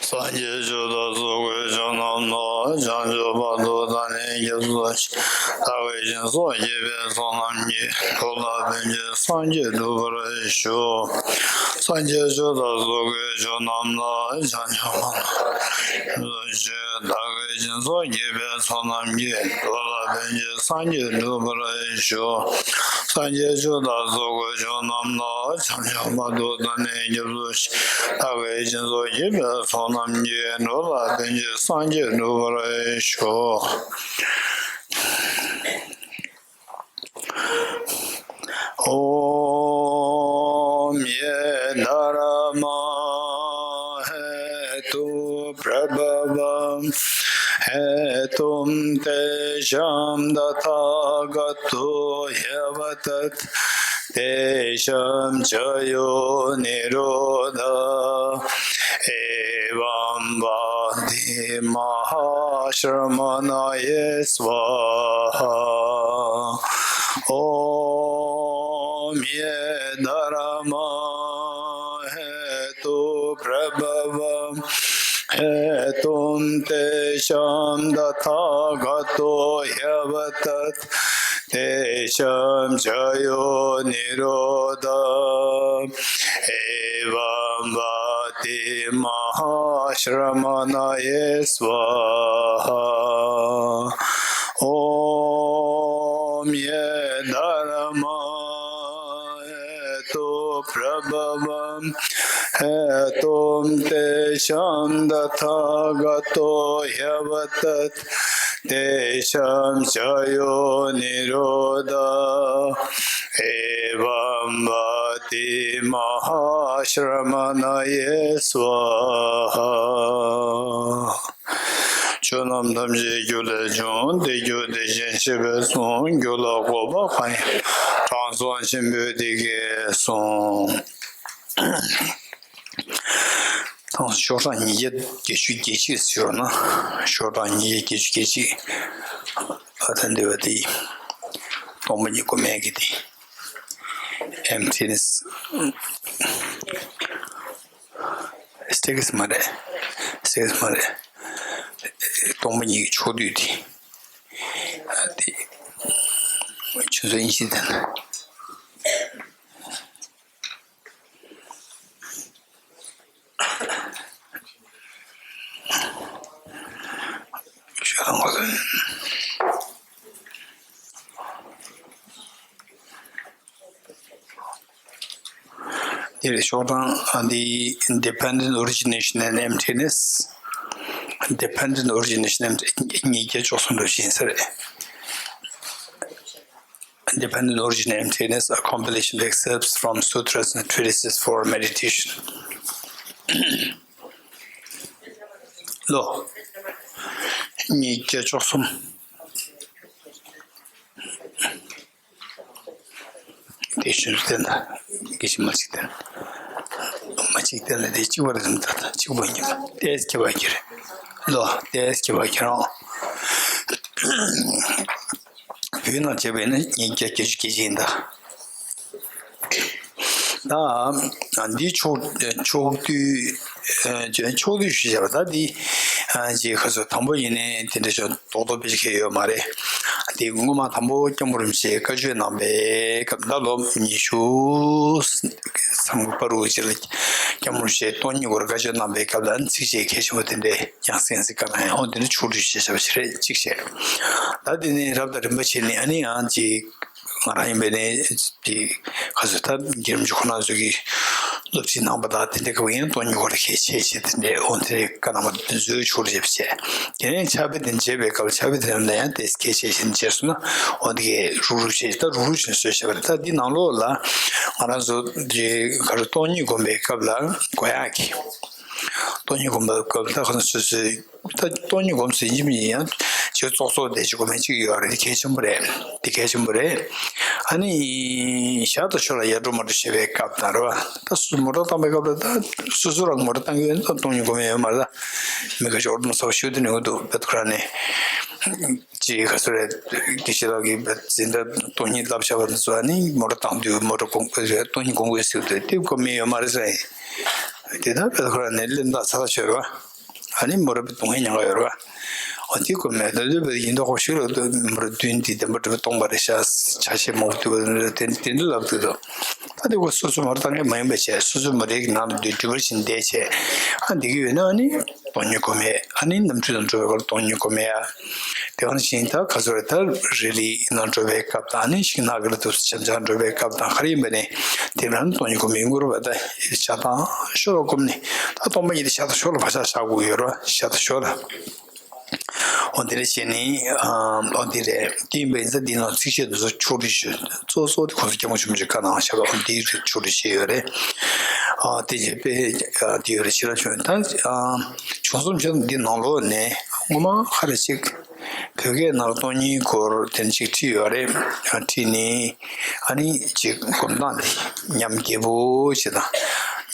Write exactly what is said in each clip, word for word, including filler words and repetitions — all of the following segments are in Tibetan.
སངས་རྒྱས་ཆོས་དང་ཚོགས་ཀྱི་མཆོག་རྣམས་ལ། བྱང་ཆུབ་བར་དུ་བདག་ནི་སྐྱབས་སུ་མཆི། བདག་གིས་སྦྱིན་སོགས་བགྱིས་པའི་ཚོགས་རྣམས་ཀྱིས། འགྲོ་ལ་ཕན་ཕྱིར་སངས་རྒྱས་འགྲུབ་པར་ཤོག། སངས་རྒྱས་ཆོས་དང་ཚོགས་ཀྱི་མཆོག་རྣམས་ལ། བྱང་ཆུབ་བར་དུ་བདག་ནི་སྐྱབས་སུ་མཆི། བདག་གིས་སྦྱིན་སོགས་བགྱིས་པའི་ཚོགས་རྣམས་ཀྱིས། འགྲོ་ལ་ཕན་ཕྱིར་སངས་རྒྱས་འགྲུབ་པར་ཤོག། སངས་རྒྱས་ཆོས་དང་ཚོགས་ཀྱི་མཆོག་རྣམས་ལ། བྱང་ཆུབ་བར་དུ་བདག་ནི་སྐྱབས་སུ་མཆི། བདག་གིས་སྦྱིན་སོགས་བགྱིས་པའི་ཚོགས་རྣམས་ཀྱིས། འགྲོ་ལ་ཕན་ཕྱིར་སངས་རྒྱས་འགྲུབ་པར་ཤོག། ॐ ये धर्मा हेतु प्रभवं हेतुं तेषां तथागतो ह्यवदत्। तेषां च यो निरोध एवं वादि महाश्रमणये स्वाहा। ॐ ये धर्मा हेतु प्रभवं हेतुं तेषां तथागतो ह्यवदत्। तेषां च यो निरोध एवं वादि महाश्रमणये स्वाहा। ॐ ये धर्मा हेतु प्रभवं हेतुं तेषां तथागतो ह्यवदत्। तेषां च यो निरोध एवं वादि महाश्रमणये स्वाहा। ཆོས་རྣམས་ཐམས་ཅད་རྒྱུ་ལས་བྱུང་། དེ་རྒྱུ་དེ་བཞིན་གཤེགས་པས་གསུངས། རྒྱུ་ལ་འགོག་པ་གང་ཡིན། དྲང་སྲོང་ཆེན་པོས་འདི་སྐད་གསུངས། ཐང་ཤོག་གྲངས་ཉིས་བརྒྱ་བརྒྱད་ཅུ་གྱ་གཅིག་ཟེར་ན། ཤོག་གྲངས་ཉིས་བརྒྱ་བརྒྱད་ཅུ་གྱ་གཅིག། ཨ་ད་འདི་བ་དེ། སྟོང་པ་ཉིད་དགོས་མེད་ཀྱི་དེ། ཨེམ་ཐི་ནེ་སི། སྟེ་གི་སི་མ་རེད། སྟེ་གི་སི་མ་རེད། སྟོང་པ་ཉིད་ཀྱི་ཕྱོགས་བསྡུས་དེ། ཨ་དེ། ཆུ་ཚོད་ཨིན་ཅི་དེ་ན། འདིར་ཤོག་གྲངས་འདི། Dependent origination and emptiness, dependent origination and emptiness ཉིས་བརྒྱ་བཅུ་གསུམ་པ་ཞིག་ཡིན་ས་རེད། Dependent origin and emptiness, a compilation of excerpts from sutras and treatises for meditation. ལོ། ཉིས་བརྒྱ་བཅུ་གསུམ། དེ་ཤུན་བསྟན་ན། དགེ་ཞིག་མ་ཅིག་བསྟན། མ་ཅིག་བསྟན་ན་དེ་གཅིག་པ་རེད་དམ། ད་ད་གཅིག་པ་ཡིན་པ། ཏེས་ཁྱེད་པ་ཁྱེད་རེད། ལོ། ཏེས་ཁྱེད་པ་ཁྱེད་རང་། བོད་ནང་བྱས་པས་ན་ཉིས་བརྒྱ་བརྒྱད་ཅུ་གྱ་གཅིག་ཡིན་ད། ད་འདི་ཕྱོགས་ཕྱོགས་བསྡུས། ཕྱོགས་བསྡུས་ཞུས་བྱས་པ་ད་འདི། ཅིག་ཁ་སོ་དང་པོ་ཡིན་ནའི་དེ་འདྲ་ཞིག་རྡོག་རྡོག་པོ་ཞིག་ཁེལ་ཡོད་མ་རེད། དེ་སྔོན་མ་དང་པོ་སྐྱབས་མགོན་རིན་པོ་ཆེས་བཀའ་ཆོས་གནང་པའི་སྐབས། ད་ལོ་ཉི་ཤུ་མཚམས་བར་དུ་ཅིག་ལ་སྐྱབས་མགོན་རིན་པོ་ཆེས་སྟོང་ཉིད་སྐོར་བཀའ་ཆོས་གནང་པའི་སྐབས་ལ་ཚིགས་བཅད་གལ་ཆེན་པོ་དེ་འདྲའི་ཡང་སེ་ཡང་སེ་བཀའ་གནང་ཡང་། འོ་དེ་འདྲ་ཕྱོགས་བསྡུས་བྱས་བྱས་པ་ཞིག་རེད། གཅིག་བྱས། ད་དེ་ནས་རབ་དང་རིམ་པ་བྱས་ནས་ཨ་ནི་ཡང་ཅིག་ང་རང་ཡིན་པས་ནས་དེ་ག་ཚོད་ད་རྒྱལ་རིམ་གྱི་ཁོ་ན་ཚོ་གིས་སློབ་ཁྲིད་གནང་པ་དང་། དེ་འདྲའི་སྐབས་ཡང་སྟོང་ཉིད་སྐོར་གལ་ཆེ་ཆེ་དེ་འདྲའི་འོ་དེ་འདྲའི་བཀའ་གནང་བ་དེ་ཚོའི་ཕྱོགས་རེ་བྱས། དེ་ནས་ཕྱག་དཔེ་དེ་མཇལ་བའི་སྐབས་ཕྱག་དཔེ་དེ་རྣམས་ལ་ཡང་དེ་གལ་ཆེ་ཆེ་མཇལ་སོང་ན། འོ་དེ་གས་རུག་རུག་བྱས། ད་རུག་རུག་བྱས་བཟོས་བྱས་པ་རེད། ད་འདི་ནང་ལོགས་ལ་ང་རང་ཚོ་དེ་ག་རེ་སྟོང་ཉིད་སྒོམ་པའི་སྐབས་ལ་དགོས་ཡག་གི། སྟོང་ཉིད་སྒོམ་པའི་སྐབས་ལ་ད་ཁོ་ཚོ་སོ་སོའི། ད་སྟོང་ཉིད་སྒོམ་ཟེར་གྱི་མིན་ཡང་། ཅིག་ཙོག་ཙོག་དེ་ཅིག་སྒོམ་མཁན་ཅིག་ཡོད་རེད། དེ་གལ་ཆེན་པོ་རེད། དེ་གལ་ཆེན་པོ་རེད། ཨ་ནི་ཞར་དང་ཕྱོགས་ལ་ཡར་འགྲོ་མར་འགྲོ་བྱེད་པའི་སྐབས་དང་རེད་བ། ད་སུ་མོ་ཊ་བཏང་པའི་སྐབས་ལ་ད་སོ་སོ་རང་མོ་ཊ་བཏང་གི་ཡོད་ན་ད་སྟོང་ཉིད་སྒོམ་ཡོད་མ་རེད། ད་མི་ཁ་ཤས་འོར་དུ་མ་ཚ་བ་ཤོད་དུ་ནས་འོ་འདུག་བེད་ཁོ་རང་ནས་ཅིག་ག་ཚོད་རེད། དགེ་བཤེས་ལགས་ཀྱིས་བེད་འཛིན་གྲྭ་སྟོང་ཉིད་བསླབ་བྱ་བ་འདི་ཚོ་ཨ་ནི་མོ་ཊ་བཏང་དུས་མོ་ཊ་སྒོམ་དགོས་རེད། སྟོང་ཉིད་སྒོམ་དགོས་ཟེར་དུས་དེ་སྒོམ་མི་ཡོད་མ་རེད་ཟེར། དེ་ད་བེད་ཁོ་རང་ནས་གླེན་རྟགས་ཚ་ཚ་ཤོད་རེད་བ། ཨ་ནི་མོ་ར་པའི་སྡུག་བསྔལ་མྱང་གི་ཡོད་རེད་བ། འོ་དེ་ཀོ་མེད་ད་འདོད་པའི་ཡིན་མདོག་ཁོ་ཤུགས་ལ་མོ་ར་བདུན་དེ་བདེན་པ་གྲུབ་པའི་སྟོང་པ་རེད་ཤག་ཆ་ཤས་མང་པོ་འདུག་དེ་དེ་འདྲ་ལབ་འདུག་དོ། ད་དེ་ཁོ་སོ་སོ་མོ་ར་བཏང་མཁན་མ་ཡིན་པ་བྱས་སོ་སོ་མོ་རའི་ནང་ལ་འདུས་འདྲི་བར་བྱིན་བསྡད་བྱས་ཨ་འདི་གི་ཡོད་ན་ཨ་ནི། སྟོང་ཉིད་སྒོམ་ཡས། ཨ་ནི་རྣམ་འཕྲུལ་དང་འགྲོ་བའི་སྐོར་སྟོང་ཉིད་སྒོམ་ཡས། དེ་ག་ནང་བཞིན་ད་ག་ཚོད་རེད་ད་རི་ལི་ནང་འགྲོ་བའི་སྐབས་དང་ཨ་ནི་ཤིང་ནགས་ཀྱི་ལ་དུ་འཇམ་འཇམ་འགྲོ་བའི་སྐབས་དང་ག་རེ་ཡིན་པ་ནི་དེ་རང་སྟོང་ཉིད་སྒོམ་ཡིན་དགོས་རེད་པ། ད་ཤ་དང་ཤོ་ལ་སྒོམ་ནི་ད་སྟོང་པ་ཉིད་དེ་ཤ་དང་ཤོ་ལ་བག་ཆགས་བཞག་དགོས་ཡོད་རེད་ཤ་དང་ཤོ་ལ། འོ་དེ་རེད་བྱས་ནི་འོ་དེ་རེད་དེ་ཡིན་པ་ཡིན་ཙང་འདི་ནང་ཚིགས་བཅད་དུ་ཕྱོགས་སྒྲིག་ཞུ་གཙོ་གཙོ་དེ་ཁོང་ཚོ་སྐྱབས་མགོན་ཆེན་པོ་མཆོག་བཀའ་གནང་བཞག་པ་འོ་དེའི་རིགས་ཕྱོགས་སྒྲིག་བྱས་ཡོད་རེད། ཨ་དེ་རྗེས་དཔེ་ཨ་དེ་ཡོད་རེད་ཕྱི་ལ་བྱོན་ད་ཨ་བྱུང་སོང་བྱས་འདི་ནང་ལོགས་ནས་སྔོན་མ་ཁ་རེ་ཅིག་བོད་སྐད་ནང་སྟོང་ཉིད་སྐོར་དེ་ཅིག་བྲིས་ཡོད་རེད། ཨ་བྲིས་ནི་ཨ་ནི་ཅིག་སྒོམ་སྟངས་དེ་ཉམས་བརྒྱད་པོ་ཅིག་དང་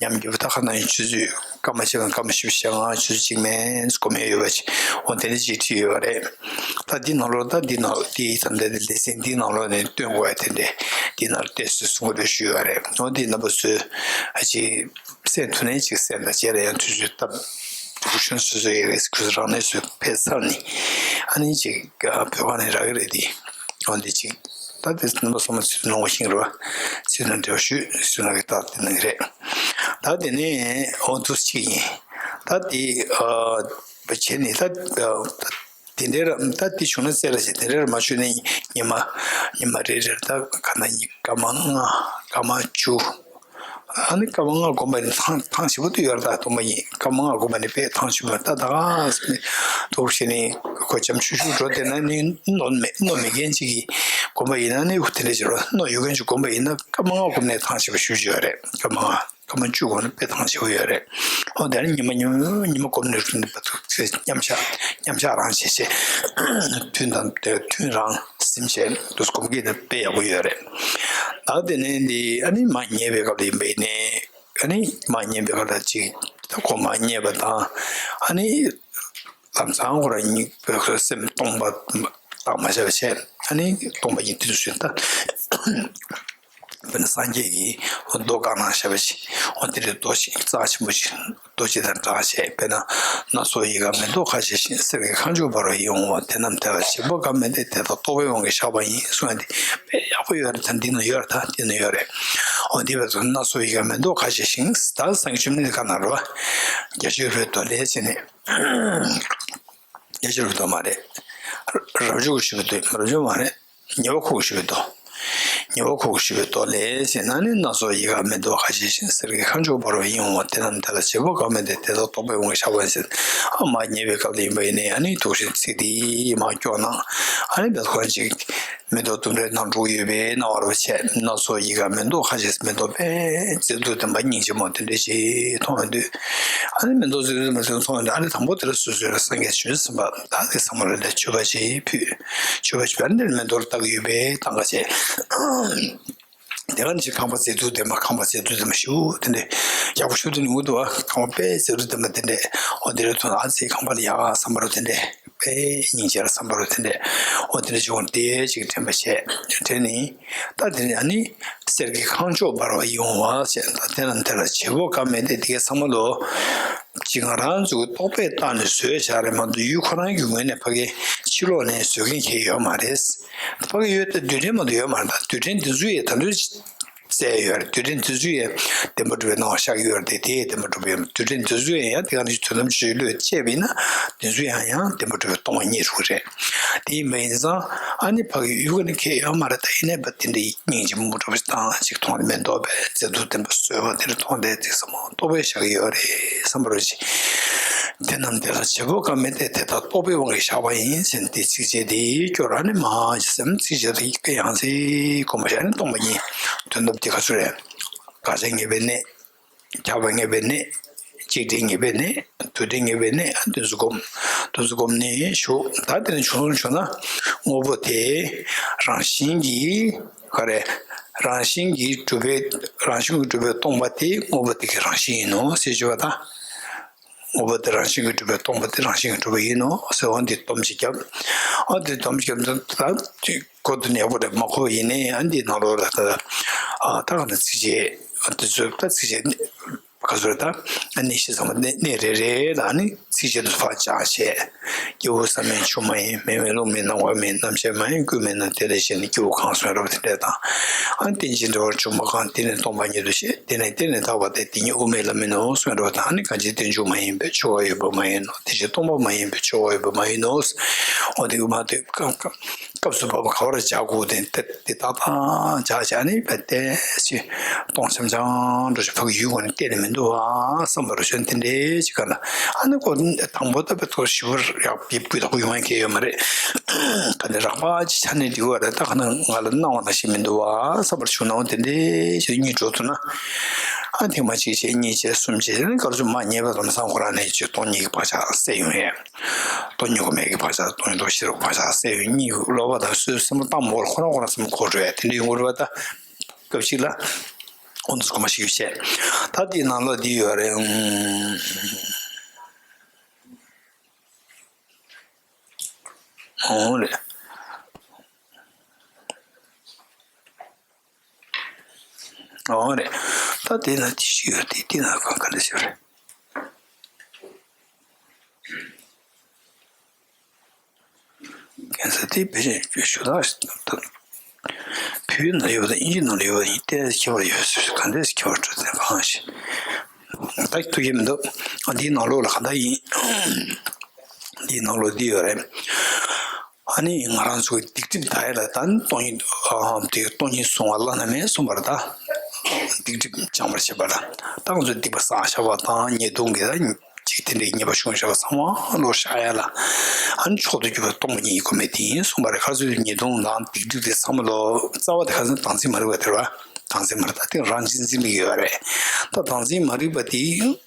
ཉམས་བརྒྱད་པོ་ད་ཁ་ན་ཡིན་ཆུ་ཚོད་སྐར་མ་ཕྱེད་དང་སྐར་མ་བཞི་བཅུ་ཞེ་ལྔ་ཆུ་ཚོད་གཅིག་མན་སྒོམ་ཡས་ཡོད་པ་ཅིག་འོ་དེ་འདྲ་ཅིག་བྲིས་ཡོད་རེད། ད་འདི་ནང་ལོགས་ད་འདི་ནང་འདི་ཡི་ཙམ་དེ་ལེ་ཚན་འདི་ནང་ལོགས་ནས་སྟོན་དགོས་ཡ་དེ་འདྲས་འདི་ནང་ལ་བལྟས་སུ་གསུང་གི་རེད་ཞུས་ཡོད་རེད། འོ་འདི་རྣམ་པ་ཚོས་ཨ་ཅིག་གསན་ཐུབ་ནས་ཅིག་གསན་དང་རྗེས་ལ་ཡང་དུས་ཚོད་སྟབས་སྡུག་ཤོས་སོ་སོ་ཡི་རེད་ཁུ་རང་གནས་སུ་ཕེབས་ཚར་ནས་ཨ་ནི་ཅིག་བོད་ཁང་ནས་རག་གི་རེད་དེ། འོ་འདི་ཅིག་ད་དེ་རྣམ་པ་ཚང་མ་ཚུལ་ནོར་བ་ཤིང་རེད་བ་ཚུལ་ནང་འབྲེལ་བ་ཞུས་ཚུལ་ནང་གི་རྟགས་དེ་ནང་གི་རེད། ད་དེ་ནས་འོ་འདུག་ཅིག་ཡིན། ད་དེ་བྱས་ནས་ད། དེ་འདྲའི་ར་ད་དེ་བྱུང་ན་རྩེ་ལ་བྱེད་དེ་འདྲའི་ར་མ་བྱུང་ན་ཉི་མ་ཉི་མ་རེ་རེར་ད་ག་ན་ཉི་སྐར་མ་ལྔ་སྐར་མ་བཅུ། ཨ་ནི་སྐར་མ་ལྔ་སྒོམ་པ་ནི་ཐང་ཐང་ཆེ་པོ་དུ་ཡོད་ར་ད་སྟོང་པ་ཡིན་སྐར་མ་ལྔ་སྒོམ་པ་ནི་དཔེ་ཐང་ཆེ་པོ་ད་ད་ག་ཟེར་ནས་འདུག་བྱས་ནས་ཁོ་འཇམ་ཆུ་ཆུ་འགྲོ་དེ་ན་ནི་གནོད་མེད་གནོད་མེད་མཁན་ཅིག་གིས་སྒོམ་པ་ཡིན་ན་ནི་དེ་འདྲ་བྱེད་རོགས་གནོད་ཡོད་མཁན་ཅིག་སྒོམ་པ་ཡིན་ན་སྐར་མ་ལྔ་སྒོམ་ནས་ཐང་ཆེ་པོ་ཞུ་རྒྱུ་ཡོད་རེད་སྐར་མ་ལྔ། སྐར་མ་བཅུ་གོང་ནས་དཔེ་ཐང་ཆེ་བོ་ཡོད་རེད། འོ་དེ་ནི་ཉི་མ་ཉི་མ་ཉི་མ་སྒོམ་ནས་རུ་འདི་པ་ཐུག་ཚེ་མཉམ་བཞག་མཉམ་བཞག་རང་བྱེད་བྱེད། ཐུན་དང་དེ་ཐུན་རང་ཟིན་བྱེད་དུ་སྒོམ་གྱི་ནི་དཔེ་ཡག་པོ་ཡོད་རེད། ད་དེ་ནས་འདི་ཨ་ནི་མ་ཉལ་བའི་སྐབས་ལ་ཡིན་པ་ཡིན་ནའི་ཨ་ནི་མ་ཉལ་བའི་སྐབས་ལ་ཅིག་ད་ཁོ་མ་ཉལ་བ་དང་ཨ་ནི་ལམ་སང་ཁོ་རང་ཉིད་སེམས་སྟོང་པ་བཏང་མ་བྱས་པ་བྱས་ཨ་ནི་སྟོང་པ་ཉིད་དུ་གསུངས་ད། དཔེར་ན་སངས་རྒྱས་ཀྱིས་མདོ་བཀའ་གནང་བཞག་པ་ཞིག་འོ་དེ་འདྲའི་མདོ་ཞིག་རྩ་ཆེན་པོ་ཞིག་རྡོ་རྗེ་དང་འདྲ་བྱས་དཔེར་ན་སྣ་ཚོགས་ཡི་ག་མེ་ཏོག་ཁ་བཞད་བཞིན། གསེར་གྱི་ཁ་མཆུ་འབར་བ་ཡིད་འོང་བ། དེ་རྣམས་དེ་ལ་བྱེད་པོ་ག་མེད་དེ། དེ་དག་རྟོག་པའི་དབང་གིས་བཞག་པ་ཡིན་གསུངས་ཏེ་དཔེ་ཡག་པོ་ཡོད་རེད། ད་འདི་ན་ཡོད་རེད། ད་འདི་ན་ཡོད་རེད། འོ་འདི་བས་སོ་སྣ་ཚོགས་ཡི་ག་མེ་ཏོག་ཁ་བཞད་བཞིན་ད་སངས་རྒྱས་བཅོམ་ལྡན་འདས་ཁ་ན་རོ་རྒྱ་ཆེ་བའི་མདོ་ལས་བྱས་ནས་རྒྱ་ཆེ་བའི་མདོ་མ་རེད། རབ་འབྱོར་གྱིས་ཞུས་པའི་མདོ་རབ་འབྱོར་མ་རེད། ཉེ་བ་ཁོ་གིས་ཞུས་པའི་མདོ། ཉེ་བ་ཁོ་གིས་ཞུས་པའི་མདོ་ལས་ཟེར་ན་ནི་སྣ་ཚོགས་ཡི་ག་མེ་ཏོག་ཁ་བཞད་བཞིན། གསེར་གྱི་ཁ་མཆུ་འབར་བ་ཡིད་འོང་བ། དེ་རྣམས་དེ་ལ་བྱེད་པོ་ག་མེད་དེ། དེ་དག་རྟོག་པའི་དབང་གིས་བཞག་པ་ཡིན་ཟེར། ཨ་མ་ཉེ་བའི་སྐབས་ལ་ཡིན་པ་ཡིན་ནའི་ཨ་ནི་དུག་ཤིང་ཚིག་དེ་མ་སྐྱོར་ན་ཨ་ནི་བེད་ཁོ་རང་ཅིག་མེ་ཏོག་ལྡུམ་རའི་ནང་འགྲོ་གི་ཡོད་པའི་སྣང་བ་རུ་བྱས། སྣ་ཚོགས་ཡི་ག་མེ་ཏོག་ཁ་བཞད་མེ་ཏོག་དཔེ་མཛེས་སྡུག་ལྡན་པ་སྙིང་རྗེ་མོ་དེ་འདྲ་ཞིག་མཐོང་ཡོང་དུས་ཨ་ནི་མེ་ཏོག་མཛེས་སྡུག་ལྡན་པ་དེ་མཐོང་ཡོང་དུས་ཨ་ནི་དང་པོ་དེ་ལ་སོ་སོའི་སངས་རྒྱས་བྱང་ཆུབ་སེམས་དཔའ་ད་དེ་ཚང་མ་ལ་ནས་མཆོད་པ་ཞིག་ཕུལ། མཆོད་པ་ཞིག་ཕུལ་ཨ་ནི་དེ་མེ་ཏོག་ལ་བཏགས་ཀྱི་ཡོད་པའི་སྟངས་ཀ་བྱས། དེ་ག་ནས་ཅིག་ཁང་པ་མཛེས་སྡུག་ལྡན་པ་ཁང་པ་མཛེས་སྡུག་ལྡན་པ་ཞིག་དེ་འདྲ་ཡག་པོ་ཞིག་དེ་ནི་འུ་དུ་བ་ཁང་པ་དཔེ་མཛེས་སྡུག་ལྡན་པ་དེ་འདྲ་འོ་དེ་རེ་ཐོན་ཨ་ཙི་ཁང་པ་ལ་ཡག་བསམ་པ་རུ་དེ་འདྲ། དཔེ་སྙིང་རྗེ་ལ་བསམ་པ་རུ་དེ་འདྲས་འོ་དེ་འདྲ་བྱུང་བ་དེ་ཅིག་དྲན་པ་བྱས་དྲན་ནས་ད་དེ་ནས་ཨ་ནི་གསེར་གྱི་ཁ་མཆུ་འབར་བ་ཡིད་འོང་བ་ཞེས་ད་དེ་ན་དེ་ལ་བྱེད་པོ་ཀ་མེད་དེ་དེ་གའི་ཚང་མ་ལོ་ཅིག་ང་རང་ཚོའི་རྟོག་པས་བཏགས་ནས་བཟོས་བཞག་རེད་མ་གཏོགས་ཡུལ་ཁོ་རང་གི་ངོས་ནས་ཕ་གི་ཕྱི་ལོགས་ནས་བཟོས་མཁན་གྱི་ཡོད་མ་རེད། ཕ་གི་ཡོད་དེ་རྡུལ་ཕྲན་མ་གཏོགས་ཡོད་མ་རེད། ད་རྡུལ་ཕྲན་འདི་ཚོ་ཡི་ད་དུང་བཙལ་ཡོད་རེད། རྡུལ་ཕྲན་དེ་ཚོ་ཡང་བདེན་པར་གྲུབ་པའི་སྣང་བ་ཤར་གྱི་ཡོད་རེད་དེ། དེ་ཡང་བདེན་པར་གྲུབ་པའི་རྡུལ་ཕྲན་དེ་ཚོ་ཡང་ཡང་དེ་ག་ནས་དོན་དམ་ཆོས་བློས་དཔྱད་པས་ན་དེ་ཚོ་ཡང་ཡང་བདེན་པར་གྲུབ་པའི་སྟོང་པ་ཉིད་རུ་རེད། དེ་ཡིན་པ་ཡིན་ཙང་ཨ་ནི་ཕ་གི་ཡུལ་ག་ནས་ཁེལ་ཡོད་མ་རེད། ད་ཡིན་ནའི་བ་དེ་འདྲའི་སྙིང་རྗེ་མོ་འདྲ་བ་ཞིག་དང་ཅིག་མཐོང་རེ་མེ་ཏོག་པའི་མཛེས་སྡུག་ལྡན་པ་བཟོས་པ་དེ་འདྲ་མཐོང་དེ་ཅིག་བསམ་བློ་རྟོག་པས་བཞག་གི་ཡོད་རེད་བསམ་པ་རུ་ཅིག་དེ་རྣམས་དེ་ལ་བྱེད་པོ་ཀ་མེད་དེ། དེ་དག་རྟོག་པའི་དབང་གིས་བཞག་པ་ཡིན་ཟེར་ནས་དེ་ཚིགས་བཅད་དེ་སྐྱོར་ཨ་ནི་མ་ཅི་སེམས་ཚིགས་བཅད་དེ་ཡང་ཚིག་གོམས་པ་བྱས་ནས་སྟོང་པ་ཉིད་དོན་དམ་དེ་ག་ཚོད་རེད། དགག་བྱ་ངེས་པའི་གནས། ཁྱབ་པ་ངེས་པའི་གནས། གཅིག་སྒྲིལ་ངེས་པའི་གནས། དུ་སྒྲིལ་ངེས་པའི་གནས། དེ་ཚོ་སྒོམ། དེ་ཚོ་སྒོམ་ནས་ཞུགས། ད་དེ་ནས་བྱུང་བྱུང་ན་དངོས་པོ་དེ་རང་བཞིན་གྱིས་ག་རེ། རང་བཞིན་གྱིས་གྲུབ་པའི་རང་བཞིན་གྱིས་གྲུབ་པའི་སྟོང་པ་དེ་དངོས་པོ་དེ་གི་རང་བཞིན་ཡིན་ནོ་ཟེར་བརྗོད་པ་དང་། དངོས་པོ་དེ་རང་བཞིན་གྱིས་གྲུབ་པའི་སྟོང་པ་དེ་རང་བཞིན་གྱིས་གྲུབ་པ་ཡིན་ནོ་ཟེར་བ་འདི་སྡོམ་ཅིག་བརྒྱབ། ཨ་འདི་སྡོམ་ཅིག་བརྒྱབ་འདི་ད་གོ་དུ་ནས་གོ་རེ་མ་གོ་ཡིན་ནའི་ཨ་འདི་ནང་ལོགས་ལ་ད་ཨ་ད་ག་ན་ཚིགས་བཅད་ཨ་འདི་ཚོ་ད་ཚིགས་བཅད་ ག་ཚོད་ད་གནས་བཞི་ཚང་མ་གནས་གནས་རེ་རེ་ལ་ནི་ཚིགས་བཅད་དུ་ཕར་སྦྱར་བྱས། སྐྱེ་བོ་བསམ་མེད་ཆུ་མ་ཡིན། མེ་མེད་རླུང་མེད་ནམ་མཁའ་མེད། རྣམ་ཤེས་མ་ཡིན་ཀུན་མེད་ན། དེ་ལས་གཞན་ནི་སྐྱེ་བོ་གང་གསུངས་རབ་དེ་འདྲ་དང་། ཨ་རྟེན་ཅིང་འབྲེལ་བར་འབྱུང་བ་གང་། དེ་ནི་སྟོང་པ་ཉིད་དུ་ཤེས། དེ་ནི་རྟེན་ལས་ཐར་པ་སྟེ། དེ་ཉིད་དབུ་མའི་ལམ་ཡིན་ནོ་གསུངས་རབ་དང་། ཨ་ནི་གང་ཕྱིར་རྟེན་འབྱུང་མ་ཡིན་པའི་ཆོས་འགའ་ཡོད་པ་མ་ཡིན་ནོ། དེ་ཕྱིར་སྟོང་པ་མ་ཡིན་པའི་ཆོས་འགའ་ཡོད་པ་མ་ཡིན་ནོ། འོ་དེ་དབུ་མ་དེ་སྐབས་སུ་བབ་པ་ག་བར་སྦྱར་དགོས་དེ་དེ་དེ་ཏག་ཏག་སྦྱར་བྱས་ནས་བལྟས་ཤིག་སྟོང་འཆམ་འཆམ་འགྲོ་ཞིག་ཕ་གི་ཡུལ་སྒོ་ནས་བལྟས་ནས་མི་འདུག་ཨ་བསམ་པར་བྱོན་དེ་འདྲའི་ཅིག་ག་ལ། ཨ་ནི་ཁོ་དང་པོ་ད་བེད་ཐོག་ཞིབ་པར་ཡག་པའི་སྤུས་དག་པོ་ཡོང་ཡ་གལ་ཡོད་མ་རེད། ག་ནས་རགས་པ་ཅིག་ཆ་ནས་འགྲིག་པ་རེད། ད་ག་ན་ང་ལ་སྣང་བ་ནང་བཞིན་མི་འདུག་ཨ་བསམ་པར་བྱུང་ན། འོ་དེ་འདྲའི་ཅིག་གཉིས་འགྲོ་ཐུབ་ན། ཨ་ཐེངས་མ་གཅིག་བྱས་གཉིས་བྱས་གསུམ་བྱས་ཨ་ནི་ག་རེ་ཟེར་མར་ཉེས་པ་ལམ་སང་ཁོ་རང་ནས་ཅིག་སྟོང་ཉིད་ཀྱི་བག་ཆགས་སད་ཡོང་ཡ། སྟོང་ཉིད་དབུ་མའི་གི་བག་ཆགས། སྟོང་ཉིད་རྟོགས་ཤེས་རབ་བག་ཆགས་སད་ཡོང་། གཉིད་ལོག་པ་དང་སོའི་སེམས་པ་བཏང་མ་དགོས་ལ་ཁོ་རང་ཁོ་རང་སེམས་པ་འཁོར་འགྲོ་ཡ་དེ་འདྲ་ཡོང་གི་རེད་པ། ད་སྐབས་ཤིག་ལ་ཨོ་འདུག་གོ་མ་ཞིག་བྱས། ད་དེའི་ནང་ལོགས་འདི་ཡོད་རེད། ཨོ་རེད། ཨོ་རེད། ད་དེ་ན་དེ་ཞིག་ཡོད་དེ་དེ་ན་གང་ག་འདྲ་ཞིག་རེད། ཁྱེད་ཚོ་དེ་བེད་སྤྱོད་ཞུ་དག་ཞིག་བཏང་། བོད་ཡིག་ནང་ཡོད་པ་དང་དབྱིན་ཇི་ནང་ལ་ཡོད་པ་གཉིས་ཏོག་ཙམ་ཁྱད་པར་ཡོད་ཟེར། ག་འདྲས་ཁྱད་པར་འགྲོ་དེ་གང་ཞིག་ད་ཐུགས་ཡིད་མི་འདུག་འདིའི་ནང་ལོགས་ལ་ག་འདྲ་ཡིན། འདིའི་ནང་ལོགས་འདི་ཡོད་རེད། ཨ་ནི་ང་རང་ཚོའི་སྡིག་སྒྲིབ་དག་ཡ་ལ་ད་ནི་སྟོང་ཉིད་ཨ་དེ་སྟོང་ཉིད་གཟུང་བ་བླ་ན་མེད་གསུངས་པ་རེད། ད་སྡིག་སྒྲིབ་སྦྱང་བར་བྱེད་པ་ལ་ད་ང་ཚོས་སྡིག་པ་བསགས་བཞག་པ་དང་ཉེས་ལྟུང་གི་ད་ཅིག་དེ་འདྲའི་ཉེས་པ་བྱུང་བཞག་པ་ཚང་མ་ལོག་བཤགས་ཡ་ལ། ཨ་ནི་མཆོག་ཏུ་གྱུར་པ་སྟོང་པ་ཉིད་ཀྱི་སྒོ་ནས་དེ་ཡིན་གསུངས་པ་རེད། ག་ཚོད་ཉེས་ལྟུང་དང་སྡིག་སྒྲིབ་དེ་ཚང་མ་ལོག་རྩ་བ་དེ་ག་ཚོད་བདག་འཛིན་མ་རིག་པ་དེ་རེད་པ། བདག་འཛིན་མ་རིག་པ་དེ་རང་གཅེས་འཛིན་ལ་ཡོད་རེད། ད་བདག་འཛིན་མ་རིག་པ་དེ།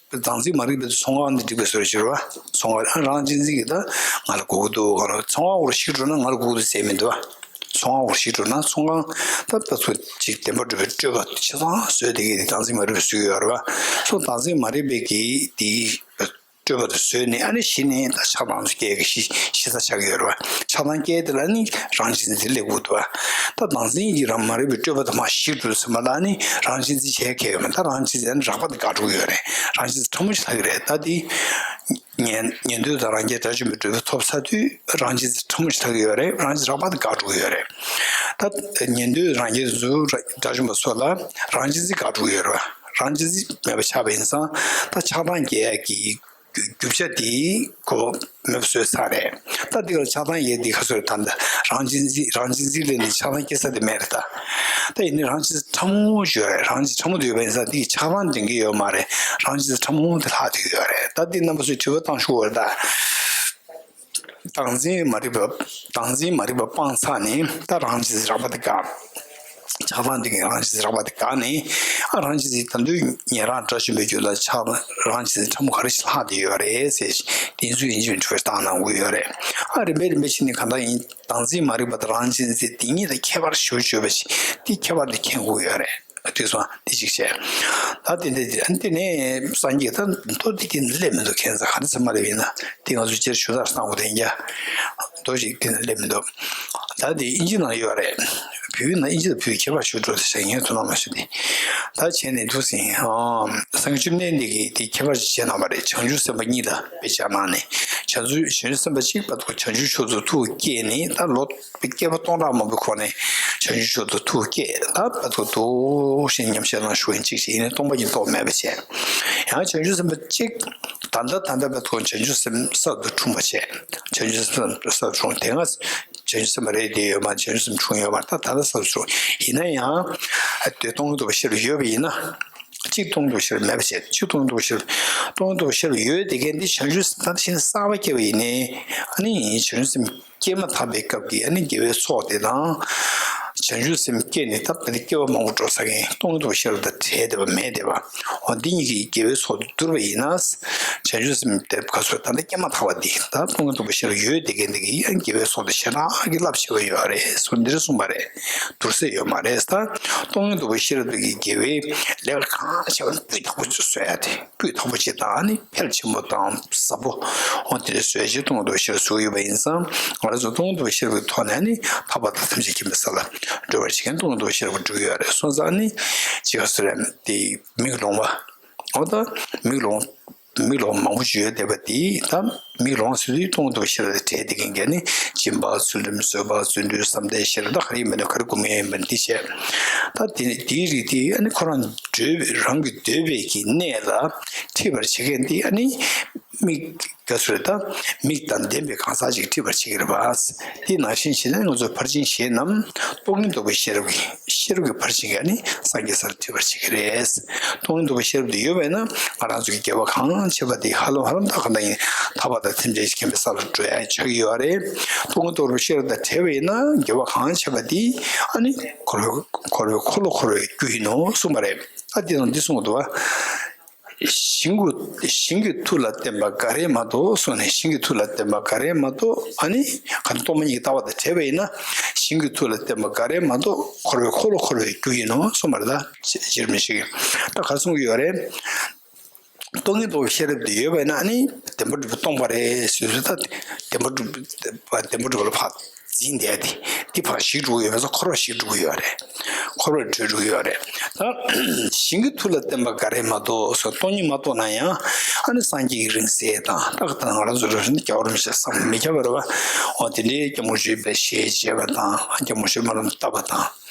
བདག་འཛིན་མ་རིག་པའི་ཚོང་ཁང་འདི་འགྲིག་པའི་བཟོ་འདྲ་ཞིག་རེད་པ། ཚོང་ཁང་རང་གཅེས་འཛིན་གྱིས་ད་ང་ལ་དགོས་ཀྱི་འདུག་ང་ལ་ཚོང་ཁང་འོག་ཞིག་འགྲོ་ན་ང་ལ་དགོས་ཀྱི་འདུག་ཟེར་མི་འདུག་པ། ཚོང་ཁང་འོག་ཞིག་འགྲོ་ན་ཚོང་ཁང་ད་ལྟ་ཚོ་ཅིག་བདེན་པར་གྲུབ་པའི་སྤྲོས་པ་ཆ་ཚང་བཟོས་དེ་གི་བདག་འཛིན་མ་རིག་པའི་བཟོས་ཡོད་རེད་པ། སོ་བདག་འཛིན་མ་རིག་པའི་གི་དེ་སྤྲོས་པ་དེ་བཟོས་ནས་ཨ་ནི་གཞི་ནས་ད་ཆགས་སྡང་སྐྱེ་གི་གཞི་གཞི་རྩ་ཆགས་ཀྱི་ཡོད་རེད་པ། ཆགས་སྡང་སྐྱེ་དེ་ལ་ནི་རང་གཅེས་འཛིན་སླེབས་དགོས་འདུག་པ། ད་བདག་འཛིན་གྱི་རང་མ་རིག་པའི་སྤྲོས་པ་དེ་མར་ཞིག་འགྲོ་ཟིན་པ་ལ་ནི་རང་གཅེས་འཛིན་བྱེད་མཁན་ཡོད་མ་རེད། ད་རང་གཅེས་འཛིན་རགས་པ་དེ་དགག་འགྲོ་གི་ཡོད་རེད། རང་གཅེས་འཛིན་ཕྲ་མོ་ཞིག་ལྷག་གི་རེད། ད་དེ་ཉན་ཉན་ཐོས་དང་རང་རྒྱལ་དགྲ་བཅོམ་པའི་གྲུབ་པ་ཐོབ་ཚར་དུས་རང་གཅེས་འཛིན་ཕྲ་མོ་ཞིག་ལྷག་གི་ཡོད་རེད། རང་གཅེས་རགས་པ་དེ་དགག་འགྲོ་གི་ཡོད་རེད། ད་ཉན་ཐོས་རང་རྒྱལ་ཚོ་དགྲ་བཅོམ་པ་ཚོ་ལ་རང་གཅེས་འཛིན་དགག་འགྲོ་གི་ཡོད་རེད། རང་གཅེས་འཛིན་མེད་པ་ཆགས་པ་ཡིན་ཙང་ད་ཆགས་སྡང་སྐྱེ་ཡ་གི་རྒྱུ་རྒྱུ་ཆ་དེ་ཁོ་མེད་པ་བཟོས་ཚར་རེད། ད་འདི་གར་ཆགས་སྡང་ཡོད་འདི་ག་ཚོད་ད་འདི་རང་གཅེས་འཛིན་རང་གཅེས་འཛིན་ལས་ནི་ཆགས་སྡང་སྐྱེ་ས་དེ་མེད་རེད་ད། ད་ཡིན་ནི་རང་གཅེས་ཕྲ་མོ་ཞིག་ཡོད་རེད། རང་གཅེས་ཕྲ་མོ་དེ་ཡོད་པ་ཡིན་ཙང་འདི་ཆགས་སྡང་འདྲེན་གྱི་ཡོད་མ་རེད། རང་གཅེས་ཕྲ་མོ་དེ་ལྷག་བསྡད་ཀྱི་ཡོད་རེད། ད་འདི་རྣམ་པ་ཚོས་དྲི་བ་བཏང་ཤོག་འོ་ད། བདག་འཛིན་མ་རིག་པ་བདག་འཛིན་མ་རིག་པ་སྤངས་ཚར་ནས་ད་རང་གཅེས་རགས་པ་དེ་དགག་ཆགས་སྡང་དེ་གིས་རང་གཅེས་རགས་པ་དེ་དགག་ནས་ཨ་རང་གཅེས་ད་དུང་ཉན་རང་དགྲ་བཅོམ་པའི་རྒྱུད་ལ་ཆགས་རང་གཅེས་ཕྲ་མོ་ག་རེ་ཞིག་ལྷག་བསྡད་ཡོད་རེད་ཟེར་དེ་ཚོ་ཡིན་གཅིག་མིན་གཅིག་བཏང་གནང་དགོས་ཡོད་རེད། ཨ་རིམ་པས་རིམ་པས་ཕྱིན་ནས་གང་ལྟར་ཡིན་བདག་འཛིན་མ་རིག་པ་དང་རང་གཅེས་འཛིན་དེ་གཉིས་ལ་ཁྱད་པར་ཞེ་པོ་ཅིག་ཡོད་པ་ཞིག་དེ་ཁྱད་པར་དེ་མཁྱེན་དགོས་ཡོད་རེད། དེ་སོང་དེ་གཅིག་བྱས། ད་དེ་འདྲ་དེ་ཨ་ནི་དེ་ནས་སངས་རྒྱས་ད་མདོ་དེ་གི་སླེབས་མི་འདུག་ཁྱེད་ཚོ་ག་རེ་ཚང་མ་སླེབས་ཡིན་ན་དེ་ང་ཚོ་སྤྱིར་ཞུ་དག་བཏང་དགོས་དེ་འདྲ་མདོ་ཞིག་དེ་ནས་སླེབས་མི་འདུག་ད་དེ་དབྱིན་ཇི་ནང་ཡོད་རེད། བོད་ཡིག་ནང་དབྱིན་ཇི་དང་བོད་ཡིག་ཁྱད་པར་ཞེ་པོ་འགྲོ་དེ་བྱས་ངས་ཐུགས་སྣང་མ་ཞུ་དེ། ད་བྱས་ནས་འདུག་ཟིན། སངས་རྒྱས་བཅོམ་ལྡན་འདས་ཀྱིས་དེ་ཁྱད་པར་ཞིག་བྱས་གནང་བ་རེད། བྱང་ཆུབ་སེམས་དཔའ་གཉིས་ལ་དཔེ་ཆ་གནང་ནས་བྱང་ཆུབ་བྱང་ཆུབ་སེམས་དཔའ་གཅིག་བར་དུ་བྱང་ཆུབ་མཆོག་ཏུ་ཐུགས་བསྐྱེད་ནས་ད་ལོ་བསྐལ་པ་སྟོང་ཕྲག་མང་པོའི་འཁོར་ནས་བྱང་ཆུབ་མཆོག་ཏུ་ཐུགས་བསྐྱེད་ད་བར་དུ་འདུག་ཞེས་ཉམས་བཞེས་གནང་ཞུ་མཁན་གཅིག་བྱས་ཡིན་ནའི་སྟོང་པ་ཉིད་རྟོགས་མེད་པ་བྱས། ཡང་བྱང་ཆུབ་སེམས་དཔའ་གཅིག་ད་ལྟ་ད་ལྟ་བར་དུ་བྱང་ཆུབ་སེམས་གསར་དུ་འཁྲུངས་པ་བྱས། བྱང་ཆུབ་སེམས་གསར་དུ་འཁྲུངས་དེ་སྔ་བྱང་ཆུབ་སེམས་དཔའ་རེད་དེ་ཡོད་མ་བྱང་ཆུབ་སེམས་འཁྲུངས་ཡོད་མ་ད་ད་ལྟ་གསར་དུ་འཁྲུངས་ཡིན་ན་ཡང་དེ་སྟོང་ཉིད་རྟོགས་པའི་ཤེས་རབ་ཡོད་པ་ཡིན་ན། གཅིག་སྟོང་ཉིད་རྟོགས་ཤེས་རབ་མེད་པ་བྱས། གཅིག་སྟོང་ཉིད་རྟོགས་ཤེས་རབ་སྟོང་ཉིད་རྟོགས་ཤེས་རབ་ཡོད་དེ་གན་འདི་བྱང་ཆུབ་ད་ཤིན་གསར་པ་སྐྱེ་བ་ཡིན་ནའི་ཨ་ནི་བྱང་ཆུབ་སེམས་སྐྱེས་མ་ཐག་པའི་སྐབས་ཀྱི་ཨ་ནི་དགེ་བའི་ཚོགས་དེ་དང་། བྱང་ཆུབ་སེམས་སྐྱེས་ནས་ད་ལྟ་སྐྱེ་བ་མང་པོ་འགྲོ་ས་གན་སྟོང་ཉིད་རྟོགས་ཤེས་རབ་དང་བྲལ་བསྡད་པ་མེད་བསྡད་པ། འོ་འདི་གཉིས་ཀྱི་དགེ་བའི་ཚོགས་དེ་བསྡུར་བ་ཡིན་ན། བྱང་ཆུབ་སེམས་དེ་ག་ཚོད་ད་ལྟ་སྐྱེས་མ་ཐག་པ་འདི་ད་སྟོང་ཉིད་རྟོགས་པའི་ཤེས་རབ་ཡོད་དེ་གན་འདི་གི་ཨ་ནི་དགེ་བའི་ཚོགས་དེ་ཞེ་དྲག་གི་རླབས་ཆེ་བ་ཡོད་རེད་སོ་འདིར་གསུངས་པ་རེད། བསྡུར་ས་ཡོད་མ་རེད་ད། སྟོང་ཉིད་རྟོགས་པའི་ཤེས་རབ་ཀྱི་དགེ་བའི་ལས་ཀ་གང་བྱས་པ་ནི་སྤུས་དག་པོ་ཅིག་བཟོ་ཡ་དེ་སྤུས་དག་པོ་ཅིག་དང་ནི་ཕལ་ཆེན་པོ་དང་ཟབ་པོ་འོ་དེ་འདྲ་བཟོ་ཡ་ཅིག་སྟོང་ཉིད་རྟོགས་པའི་ཤེས་རབ་བཟོ་གི་ཡོད་པ་ཡིན་ཙང་ང་རང་ཚོ་སྟོང་ཉིད་རྟོགས་པའི་ཤེས་རབ་ཀྱི་ཐོག་ནས་ནི་ཐར་པ་དང་ཐམས་ཅད་མཁྱེན་པའི་ས་ལ་འགྲོ་བར་བྱེད་མཁན་སྟོང་ཉིད་རྟོགས་པའི་ཤེས་རབ་ཀྱིས་འགྲུབ་ཀྱི་ཡོད་རེད་སོང་ཙང་ནི་ཅི་ག་ཟེར་རེད་དེ་མིག་ལོང་བ། ད་མིག་ལོང་། མིག་ལོང་མང་པོ་ཞིག་ཡོད་བསྡད་པ་དེ་ད་མིག་ལོང་ཟེར་དུས་སྟོང་ཉིད་རྟོགས་པའི་ཤེས་རབ་དང་བྲལ་བསྡད་མཁན་གྱི་ནི་སྦྱིན་པ་ཚུལ་ཁྲིམས་བཟོད་པ་བརྩོན་འགྲུས་བསམ་གཏན་ཤེས་རབ་ད་ག་རེ་ཡིན་མིན་ནི་ག་རེ་སྒོམ་ཡས་ཡིན་མིན་དེ་བྱས། ད་དེ་དེའི་རིགས་དེ་ཨ་ནི་ཁོ་རང་འདོད་པའི་རང་གི་འདོད་པའི་གི་གནས་ལ་འཁྲིད་པར་བྱེད་མཁན་དེ་ཨ་ནི་མིག་ག་ཚོད་རེད། ད་མིག་དང་ལྡན་པའི་གང་ཟག་ཅིག་འཁྲིད་པར་བྱེད་ཀྱི་རེད་པ། དེ་ནང་བཞིན་བྱས་ན་ང་ཚོ་ཕར་ཕྱིན་གཞན་རྣམས་སྟོང་ཉིད་རྟོགས་པའི་ཤེས་རབ་ཀྱི་ཤེས་རབ་ཀྱི་ཕར་ཕྱིན་གྱིས་ནི་སངས་རྒྱས་སར་འཁྲིད་པར་བྱེད་ཀྱི་རེད། སྟོང་ཉིད་རྟོགས་པའི་ཤེས་རབ་དེ་ཡོད་པས་ན་ང་རང་ཚོ་གི་དགེ་བ་གང་བྱས་པ་དེ་ཧ་ལམ་ཧ་ལམ་ད་ག་ནང་ཡིན་ཐར་པ་དང་ཐམས་ཅད་མཁྱེན་པའི་ས་ལ་འགྲོ་ཡ་ཆགས་ཀྱི་ཡོད་རེད། སྟོང་ཉིད་རྟོགས་པའི་ཤེས་རབ་དང་བྲལ་བས་ན་དགེ་བ་གང་བྱས་པ་དེ་ཨ་ནི་འཁོར་བའི་འཁོར་བའི་འཁོར་ལོ་འཁོར་བའི་རྒྱུ་ཡིན་ནོ་གསུངས་པ་རེད། ཨ་དེ་དང་འདི་གསུངས་འདུག་བ། ཞིང་གི་ཞིང་གི་མཐུ་ལ་བརྟེན་པ་འགའ་རེ་མ་གཏོགས་གསུངས་ནས་ཞིང་གི་མཐུ་ལ་བརྟེན་པ་འགའ་རེ་མ་གཏོགས་ཨ་ནི་ག་ནི་སྟོང་པ་ཉིད་ཀྱི་ལྟ་བ་དང་བྲལ་བ་ཡིན་ན་ཞིང་གི་མཐུ་ལ་བརྟེན་པ་འགའ་རེ་མ་གཏོགས་འཁོར་བའི་འཁོར་ལོ་འཁོར་བའི་རྒྱུ་ཡིན་ནོ་གསུངས་པ་རེད། ད་ཅིར་མི་ཤེས་ཀྱི་ད་ག་གསུང་གི་ཡོད་རེད། སྟོང་ཉིད་རྟོགས་པའི་ཤེས་རབ་དེ་ཡོད་པ་ཡིན་ན་ཨ་ནི་བདེན་པར་གྲུབ་པས་སྟོང་པ་རེད་ཟེར་ཟེར་ད་བདེན་པར་གྲུབ་བདེན་པར་གྲུབ་པ་ལ་ཕར་འཛིན་བསྡད་དེ་འདི་ཕར་ཞིག་འགྲོ་གི་ཡོད་མེད་ཚོ་འཁོར་བ་ཞིག་འགྲོ་གི་ཡོད་རེད། འཁོར་བར་བྲོས་འགྲོ་གི་ཡོད་རེད། ད་ཞིང་གི་མཐུ་ལ་བརྟེན་པ་འགའ་རེ་མ་གཏོགས་སོ་སྟོང་ཉིད་མ་རྟོགས་ན་ཡང་ཨ་ནི་སངས་རྒྱས་ཀྱི་རིང་བསྲེལ་དང་ཏག་ཏག་ང་རང་ཚོ་རང་བཞིན་རྒྱལ་བ་རིན་པོ་ཆེ་བསམ་མི་ཁྱབ་པ་རེད་བ། འོ་དེ་འདྲའི་སྐྱབས་མགོན་ཆོས་དཔལ་ཞེས་བྱས་པ་དང་སྐྱབས་མགོན་ཆོས་དཔལ་ལ་བཏབ་པ་དང་།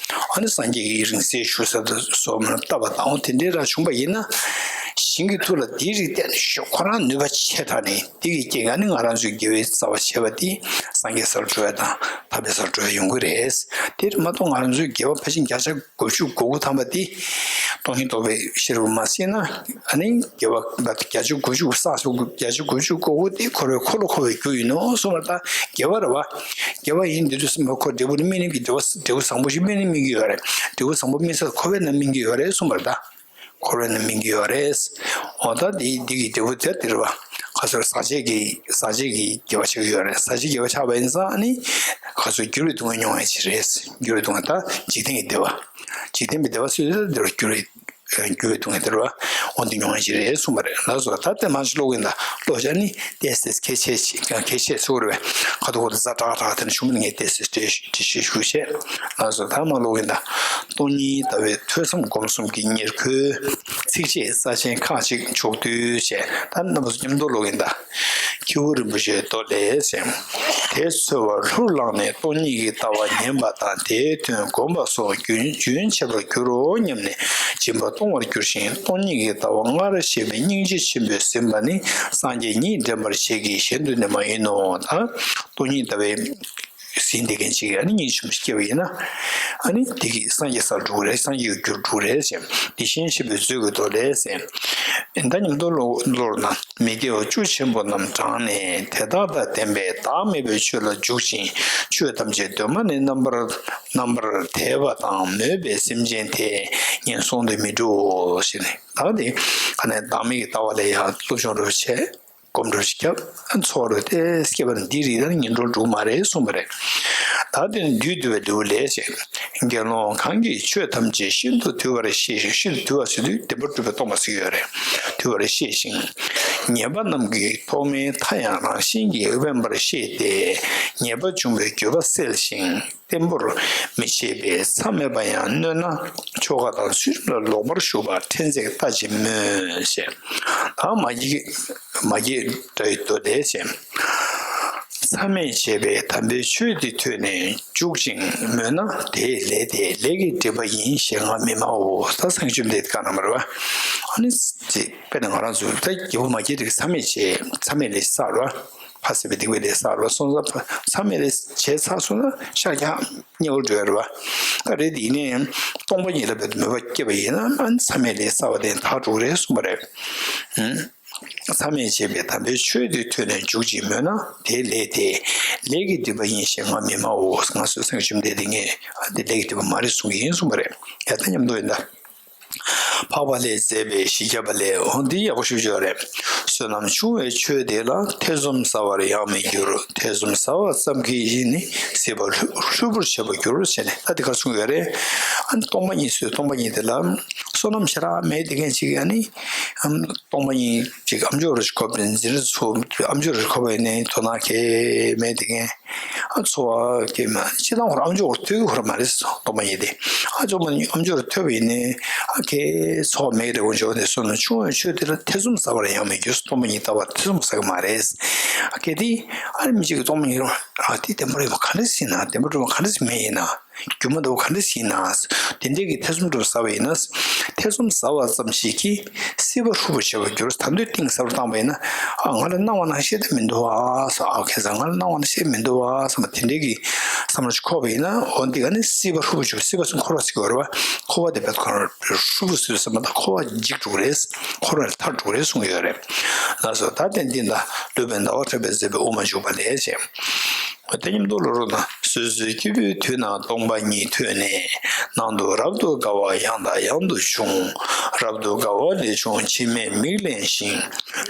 ཨ་ནི་སངས་རྒྱས་ཀྱི་རིང་བསྲེལ་ཞུ་ས་དང་སོགས་མ་བཏབ་པ་དང་འོ་དེ་འདྲའི་ར་བྱུང་པ་ཡིན་ན། ཞིང་གི་མཐུ་ལ་དེའི་རིགས་བརྟེན་ནས་ཤོག་ཁོ་རང་ནུས་པ་ཆེ་དྲགས་ནས་དེ་གི་རྐྱེན་གྱིས་ནི་ང་རང་ཚོའི་དགེ་བའི་རྩ་བ་བྱས་པ་དེ་སངས་རྒྱས་སར་འགྲོ་ཡ་དང་ཐར་པའི་སར་འགྲོ་ཡ་ཡོང་གི་རེད། དེར་མ་གཏོགས་ང་རང་ཚོའི་དགེ་བ་ཕལ་ཆེར་བརྒྱ་ཆ་དགུ་བཅུ་གོ་དགུ་ཐམ་པ་དེ་སྟོང་ཉིད་རྟོགས་པའི་ཤེས་རབ་མ་ཟིན་ན་ཨ་ནི་དགེ་བ་བརྒྱ་ཆ་དགུ་བཅུ་བསགས་སོ་བརྒྱ་ཆ་དགུ་བཅུ་གོ་དགུ་དེ་འཁོར་བའི་འཁོར་ལོ་འཁོར་བའི་རྒྱུ་ཡིན་ནོ་གསུངས་པ་ད་དགེ་བ་རེད་བ། དགེ་བ་ཡིན་དུས་དུས་སུ་མ་ཁོ་འབྲས་བུ་ནི་སྨིན་ནི་གི་འབྲས་བུ་འབྲས་བུ་བཟང་པོ་ཞིག་སྨིན་ནི་སྨིན་གྱི་ཡོད་རེད། འབྲས་བུ་བཟང་པོ་སྨིན་ས་འཁོར་བའི་ནང་སྨིན་གྱི་ཡོད་རེད་གསུངས་པ་རེད་ད། འཁོར་བའི་ནང་སྨིན་གྱི་ཡོད་རེད། འོ་ད་འདི་འདི་གི་འབྲས་བུ་དེ་དེ་རེད་བ། ཁ་སོར་ཟག་བཅས་ཀྱི་ཟག་བཅས་ཀྱི་དགེ་བ་ཆགས་ཀྱི་ཡོད་རེད། ཟག་བཅས་དགེ་བ་ཆགས་པ་ཡིན་ཙང་ནི་ཁ་སོར་འགྱུར་བའི་སྡུག་བསྔལ་མྱོང་ཡ་ཅིག་རེད། འགྱུར་བའི་སྡུག་བསྔལ་ད་འཇིག་རྟེན་གྱི་བདེ་བ། འཇིག་རྟེན་པའི་བདེ་བ་སུས་དེ་རུ་འགྱུར་བའི་འགྱུར་བའི་སྡུག་བསྔལ་དེ་རུ་འོ་འདི་མྱོང་ཡ་ཅིག་རེད་གསུངས་པ་རེད། ལགས་སོ། ད་དེ་མ་ཞིག་ཀློག་གིན་ད་ཀློག་བྱ་ནི་ཏེ་སེ་གལ་ཆེ་ཆེ་གལ་ཆེ་ཟེར་བ་རེད་བས། ཁ་ཐུག་ཁོ་ད་ཛ་དྲག་དྲག་དེ་ནི་ཞུ་མི་ངས་ཏེ་སེ་ཏེ་ཏེ་ཤེས་ཞུ་བྱས། ལགས་སོ། ད་མ་ཀློག་གིན་ད། སྟོང་ཉིད་ལྟ་བའི་ཐོས་བསམ་སྒོམ་གསུམ་གྱི་ཉེར་མཁོའི་ཚིགས་བཅད་རྩ་ཆེན་ཁག་ཅིག་ཕྱོགས་བསྡུས་བྱས། ད་རྣམ་པ་ཚོ་མཉམ་དུ་ཀློག་གིན་ད། ཁྱེའུ་རིན་པོ་ཆེའི་མདོ་ལས་ཟེར། དེ་ཚོལ་བ་ལྷུར་བླངས་ནས་སྟོང་ཉིད་ཀྱི་ལྟ་བ་ཉན་པ་དང་དེའི་དོན་བསྒོམ་པ་སོགས་རྒྱུན་རྒྱུན་ཆད་པར་འགྱུར་རོ་སྙམ་ནས་སྦྱིན་པ་གཏོང་བར་འགྱུར་ཞིང་སྟོང་ཉིད་ཀྱི་ལྟ་བ་སྔར་བཤད་པའི་སྙིང་རྗེ་ཆེན་པོས་ཟིན་པ་ནི་སངས་རྒྱས་ཉིད་འདྲེན་པར་བྱེད་ཀྱི་གཞན་དུ་ནི་མ་ཡིན་ནོ། ད་སྟོང་ཉིད་ལྟ་བའི་ཟིན་བསྡད་མཁན་ཅིག་ཨ་ནི་སྙིང་རྗེ་ཆེན་པོ་སྐྱེ་བ་ཡིན་ན། ཨ་ནི་དེ་གིས་སངས་རྒྱས་སར་འགྲོ་གི་རེད། སངས་རྒྱས་ཀྱི་རྒྱུར་འགྲོ་གི་རེད་ཟེར། དེ་བཞིན་གཤེགས་པའི་མཛོད་ཀྱི་མདོ་ལས་ཟེར། ད་མཉམ་དུ་ཀློག་ཀློག་ན། མི་དགེ་བ་བཅུ་ཆེན་པོ་རྣམས་བགྲངས་ནས་དེ་དག་དང་ལྡན་པའི་བདག་མེད་པའི་ཆོས་ལ་འཇུག་ཅིང་ཆོས་ཐམས་ཅད་གདོད་མ་ནས་རྣམ་པར་རྣམ་པར་དད་པ་དང་མོས་པས་སེམས་ཅན་དེ་ངན་སོང་དུ་མི་འགྲོ་ཞེས་ནས། ད་དེ་ག་ནས་བདག་མེད་ཀྱི་ལྟ་བ་ལ་ཡང་སློབ་སྦྱོང་རོགས་བྱས། སྒོམ་རོགས་ཤིག་རྒྱབ། ཚོགས་རོགས་ཏེ་སྐྱེ་བ་འདི་རིགས་ལ་ངན་འགྲོར་འགྲོ་མ་རེད་གསུངས་པ་རེད། ད་དེ་ནི་བདུད་འདུལ་བའི་ལེའུ་ལས་ཞེས། དགེ་སློང་གང་གིས་ཆོས་ཐམས་ཅད་ཤིན་ཏུ་དུལ་བར་ཤེས་ཤིང་། ཤིན་ཏུ་དུལ་བ་ཟེར་དུས་བདེན་པར་གྲུབ་པས་སྟོང་པ་ཟེར་གྱི་ཡོད་རེད། དུལ་བར་ཤེས་ཤིང་། ཉེས་པ་རྣམས་ཀྱི་ཐོག་མའི་མཐའ་ཡང་རང་བཞིན་གྱིས་དབེན་པར་ཤེས་ཏེ། ཉེས་པ་འབྱུང་བའི་རྒྱུ་པ་སེལ་ཞིང་། བརྟན་པོར་མི་བྱེད་པས་མཚམས་མེད་པ་ཡང་གནོད་ན། ཆོ་ག་དང་ཚུལ་ཁྲིམས་ལ་ལོག་པར་ཞུགས་པ་ཕྲན་ཚེགས་ལྟ་ཅི་སྨོས་ཞེས། ད་མ་གི་མ་གི་སྒྲ་ཡི་མདོ་ལས་ཞེས། མཚམས་མེད་བྱས་པས་དམ་པའི་ཆོས་འདི་ཐོས་ནས་འཇུག་ཅིང་མོས་ན་དེའི་ལས་དེ་ལས་ཀྱི་སྒྲིབ་པ་ཡིན་ཞེས་ང་མི་སྨྲའོ། ད་སངས་རྒྱས་བཅོམ་ལྡན་འདས་ཀྱིས་བཀའ་གནང་བ་རེད་བ། ཨ་ནི་དཔེར་ན་ང་རང་ཚོ་ད་རྒྱལ་པོ་མ་སྐྱེས་དགྲ་གིས་མཚམས་མེད་བྱས་མཚམས་མེད་ལས་བསགས་རེད་བ། ཕ་སྲིད་པའི་སྡིག་པའི་ལས་བསགས་རེད་བ། སོང་ཙང་མཚམས་མེད་ལས་བྱས་ཚར་སོང་ན་ཤག་ཀྱང་དམྱལ་བར་འགྲོ་ཡ་རེད་བ། ད་རེད་དེ་ཡིན་ནའི་སྟོང་པ་ཉིད་ལ་བས་མོས་པ་སྐྱེས་པ་ཡིན་ན་ཨ་ནི་མཚམས་མེད་ལས་བསགས་པ་དེ་དག་འགྲོ་གི་རེད་གསུངས་པ་རེད། ཨང་། མཚམས་མེད་བྱས་པས་དམ་པའི་ཆོས་འདི་ཐོས་ནས་འཇུག་ཅིང་མོས་ན་དེའི་ལས་དེ་ལས་ཀྱི་སྒྲིབ་པ་ཡིན་ཞེས་ང་མི་སྨྲའོ། ང་ཚོའི་སངས་རྒྱས་བཅོམ་ལྡན་འདས་ངས་ཨ་འདི་ལས་ཀྱི་སྒྲིབ་པ་མ་རེད་གསུང་གི་ཡིན་གསུངས་པ་རེད། ཡ་ད་མཉམ་དུ་ཡིན་ད། འཕགས་པ་ལས་མཛད་པའི་བཞི་བརྒྱ་པ་ལས། འོ་འདི་ཡག་པོ་ཞེ་པོ་ཅིག་ཡོད་རེད། བསོད་ནམས་ཆུང་བས་ཆོས་དེ་ལ། ཐེ་ཚོམ་ཟ་བར་ཡང་མི་འགྱུར། ཐེ་ཚོམ་ཟ་བ་ཙམ་གྱིས་ནི། སྲིད་པ་ལྷུ་ལྷུན་པོར་བྱེད་པར་འགྱུར་ཞེས་ནས་ད་འདི་ག་གསུངས་ཡོད་རེད། ཨ་ནི་སྟོང་པ་ཉིད་ཟེར་སྟོང་པ་ཉིད་དེ་ལ་ བསོད་ནམས་ཞེ་དྲག་མེད་དེ་གན་ཅིག་ཨ་ནི་སྟོང་པ་ཉིད་ཅིག་ཨ་མཆོག་རེ་ཞིག་ཁོ་པའི་འཛིན་རེ་ཚོ་ཨ་མཆོག་རེ་ཁོ་པའི་ནས་དོ་སྣང་གས་མེད་དེ་གན། ཨ་འཚོ་བ་སྐྱེལ་མ་སྤྱི་བཏང་ཁོ་རང་ཨ་མཆོག་ཐོས་ཀྱི་ཁོ་རང་མ་རེད། སྟོང་པ་ཉིད་དེ་ཨ་མཆོག་མ་ཨ་མཆོག་ཐོས་པ་ཡིན་ནའི་ཨ་ཁའི་འཚོ་བ་མེད་རེ་འོང་ཆོག་དེ་སོང་ན་ཆུང་བའི་ཆོས་དེ་ལ་ཐེ་ཚོམ་ཟ་བར་ཡང་མི་འགྱུར། སྟོང་པ་ཉིད་ལྟ་བར་ཐེ་ཚོམ་ཟ་གི་མ་རེད། ཨ་ཁའི་དེ་ཨ་རེ་མི་གཅིག་གི་སྟོང་པ་ཉིད་རང་ཨ་དེ་བདེན་པ་རེད་པ་ག་འདྲ་ཞིག་ཡིན་ན་བདེན་པ་རེད་པ་ག་འདྲ་ཞིག་མེད་ཡིན་ན། སྒྱུ་མ་ལྟ་བུ་ག་འདྲ་ཞིག་ཡིན་ན། དེ་འདྲའི་གི་ཐེ་ཚོམ་འདྲ་ཟ་བ་ཡིན་ན། ཐེ་ཚོམ་ཟ་བ་ཙམ་ཞིག་གིས་སྲིད་པ་ཧྲུལ་པོ་བྱེད་པར་འགྱུར། ད་དུང་གཏིང་ཟབ་རུ་བཏང་བ་ཡིན་ན། ཨ་ང་ལ་སྣང་བ་ནང་བཞིན་དེ་མི་འདུག་ཨ་ཟེར། ཨ་ཁ་སང་ང་ལ་སྣང་བ་ནང་བཞིན་མི་འདུག་ཨ་ཟེར་བ་དེ་འདྲའི་གི་བསམ་བློ་ཞིག་འཁོར་བ་ཡིན་ན། འོ་འདི་ག་ནི་སྲིད་པ་ཧྲུལ་པོ་བྱེད་པ། སྲིད་པ་སུ་འཁོར་བ་ཟེར་གྱི་ཡོད་རེད་བ། འཁོར་བ་དེ་བས་ཁོ་རང་ཧྲུལ་པོ་ཟེར་བསམ་པ་དང་འཁོར་བ་འཇིག་འགྲོ་གི་རེད། འཁོར་བ་ལས་ཐར་འགྲོ་གི་རེད་གསུངས་ཡོད་རེད། ལགས་སོ། ད་དེ་འདི་ན་ལུས་པའི་ཟླ་བ་འཁྲབ་པའི་མཛད་པའི་དབུ་མ་འཇུག་པ་ལས་བྱས། དེ་མཉམ་དུ་ལོ་རུ་དང་། སོ་སོའི་སྐྱེས་བུའི་དུས་ན་སྟོང་པ་ཉིད་ཐོས་ནས། ནང་དུ་རབ་ཏུ་དགའ་བ་ཡང་དང་ཡང་དུ་བྱུང་། རབ་ཏུ་དགའ་བ་ལས་བྱུང་མཆི་མས་མིག་བརླན་ཞིང་།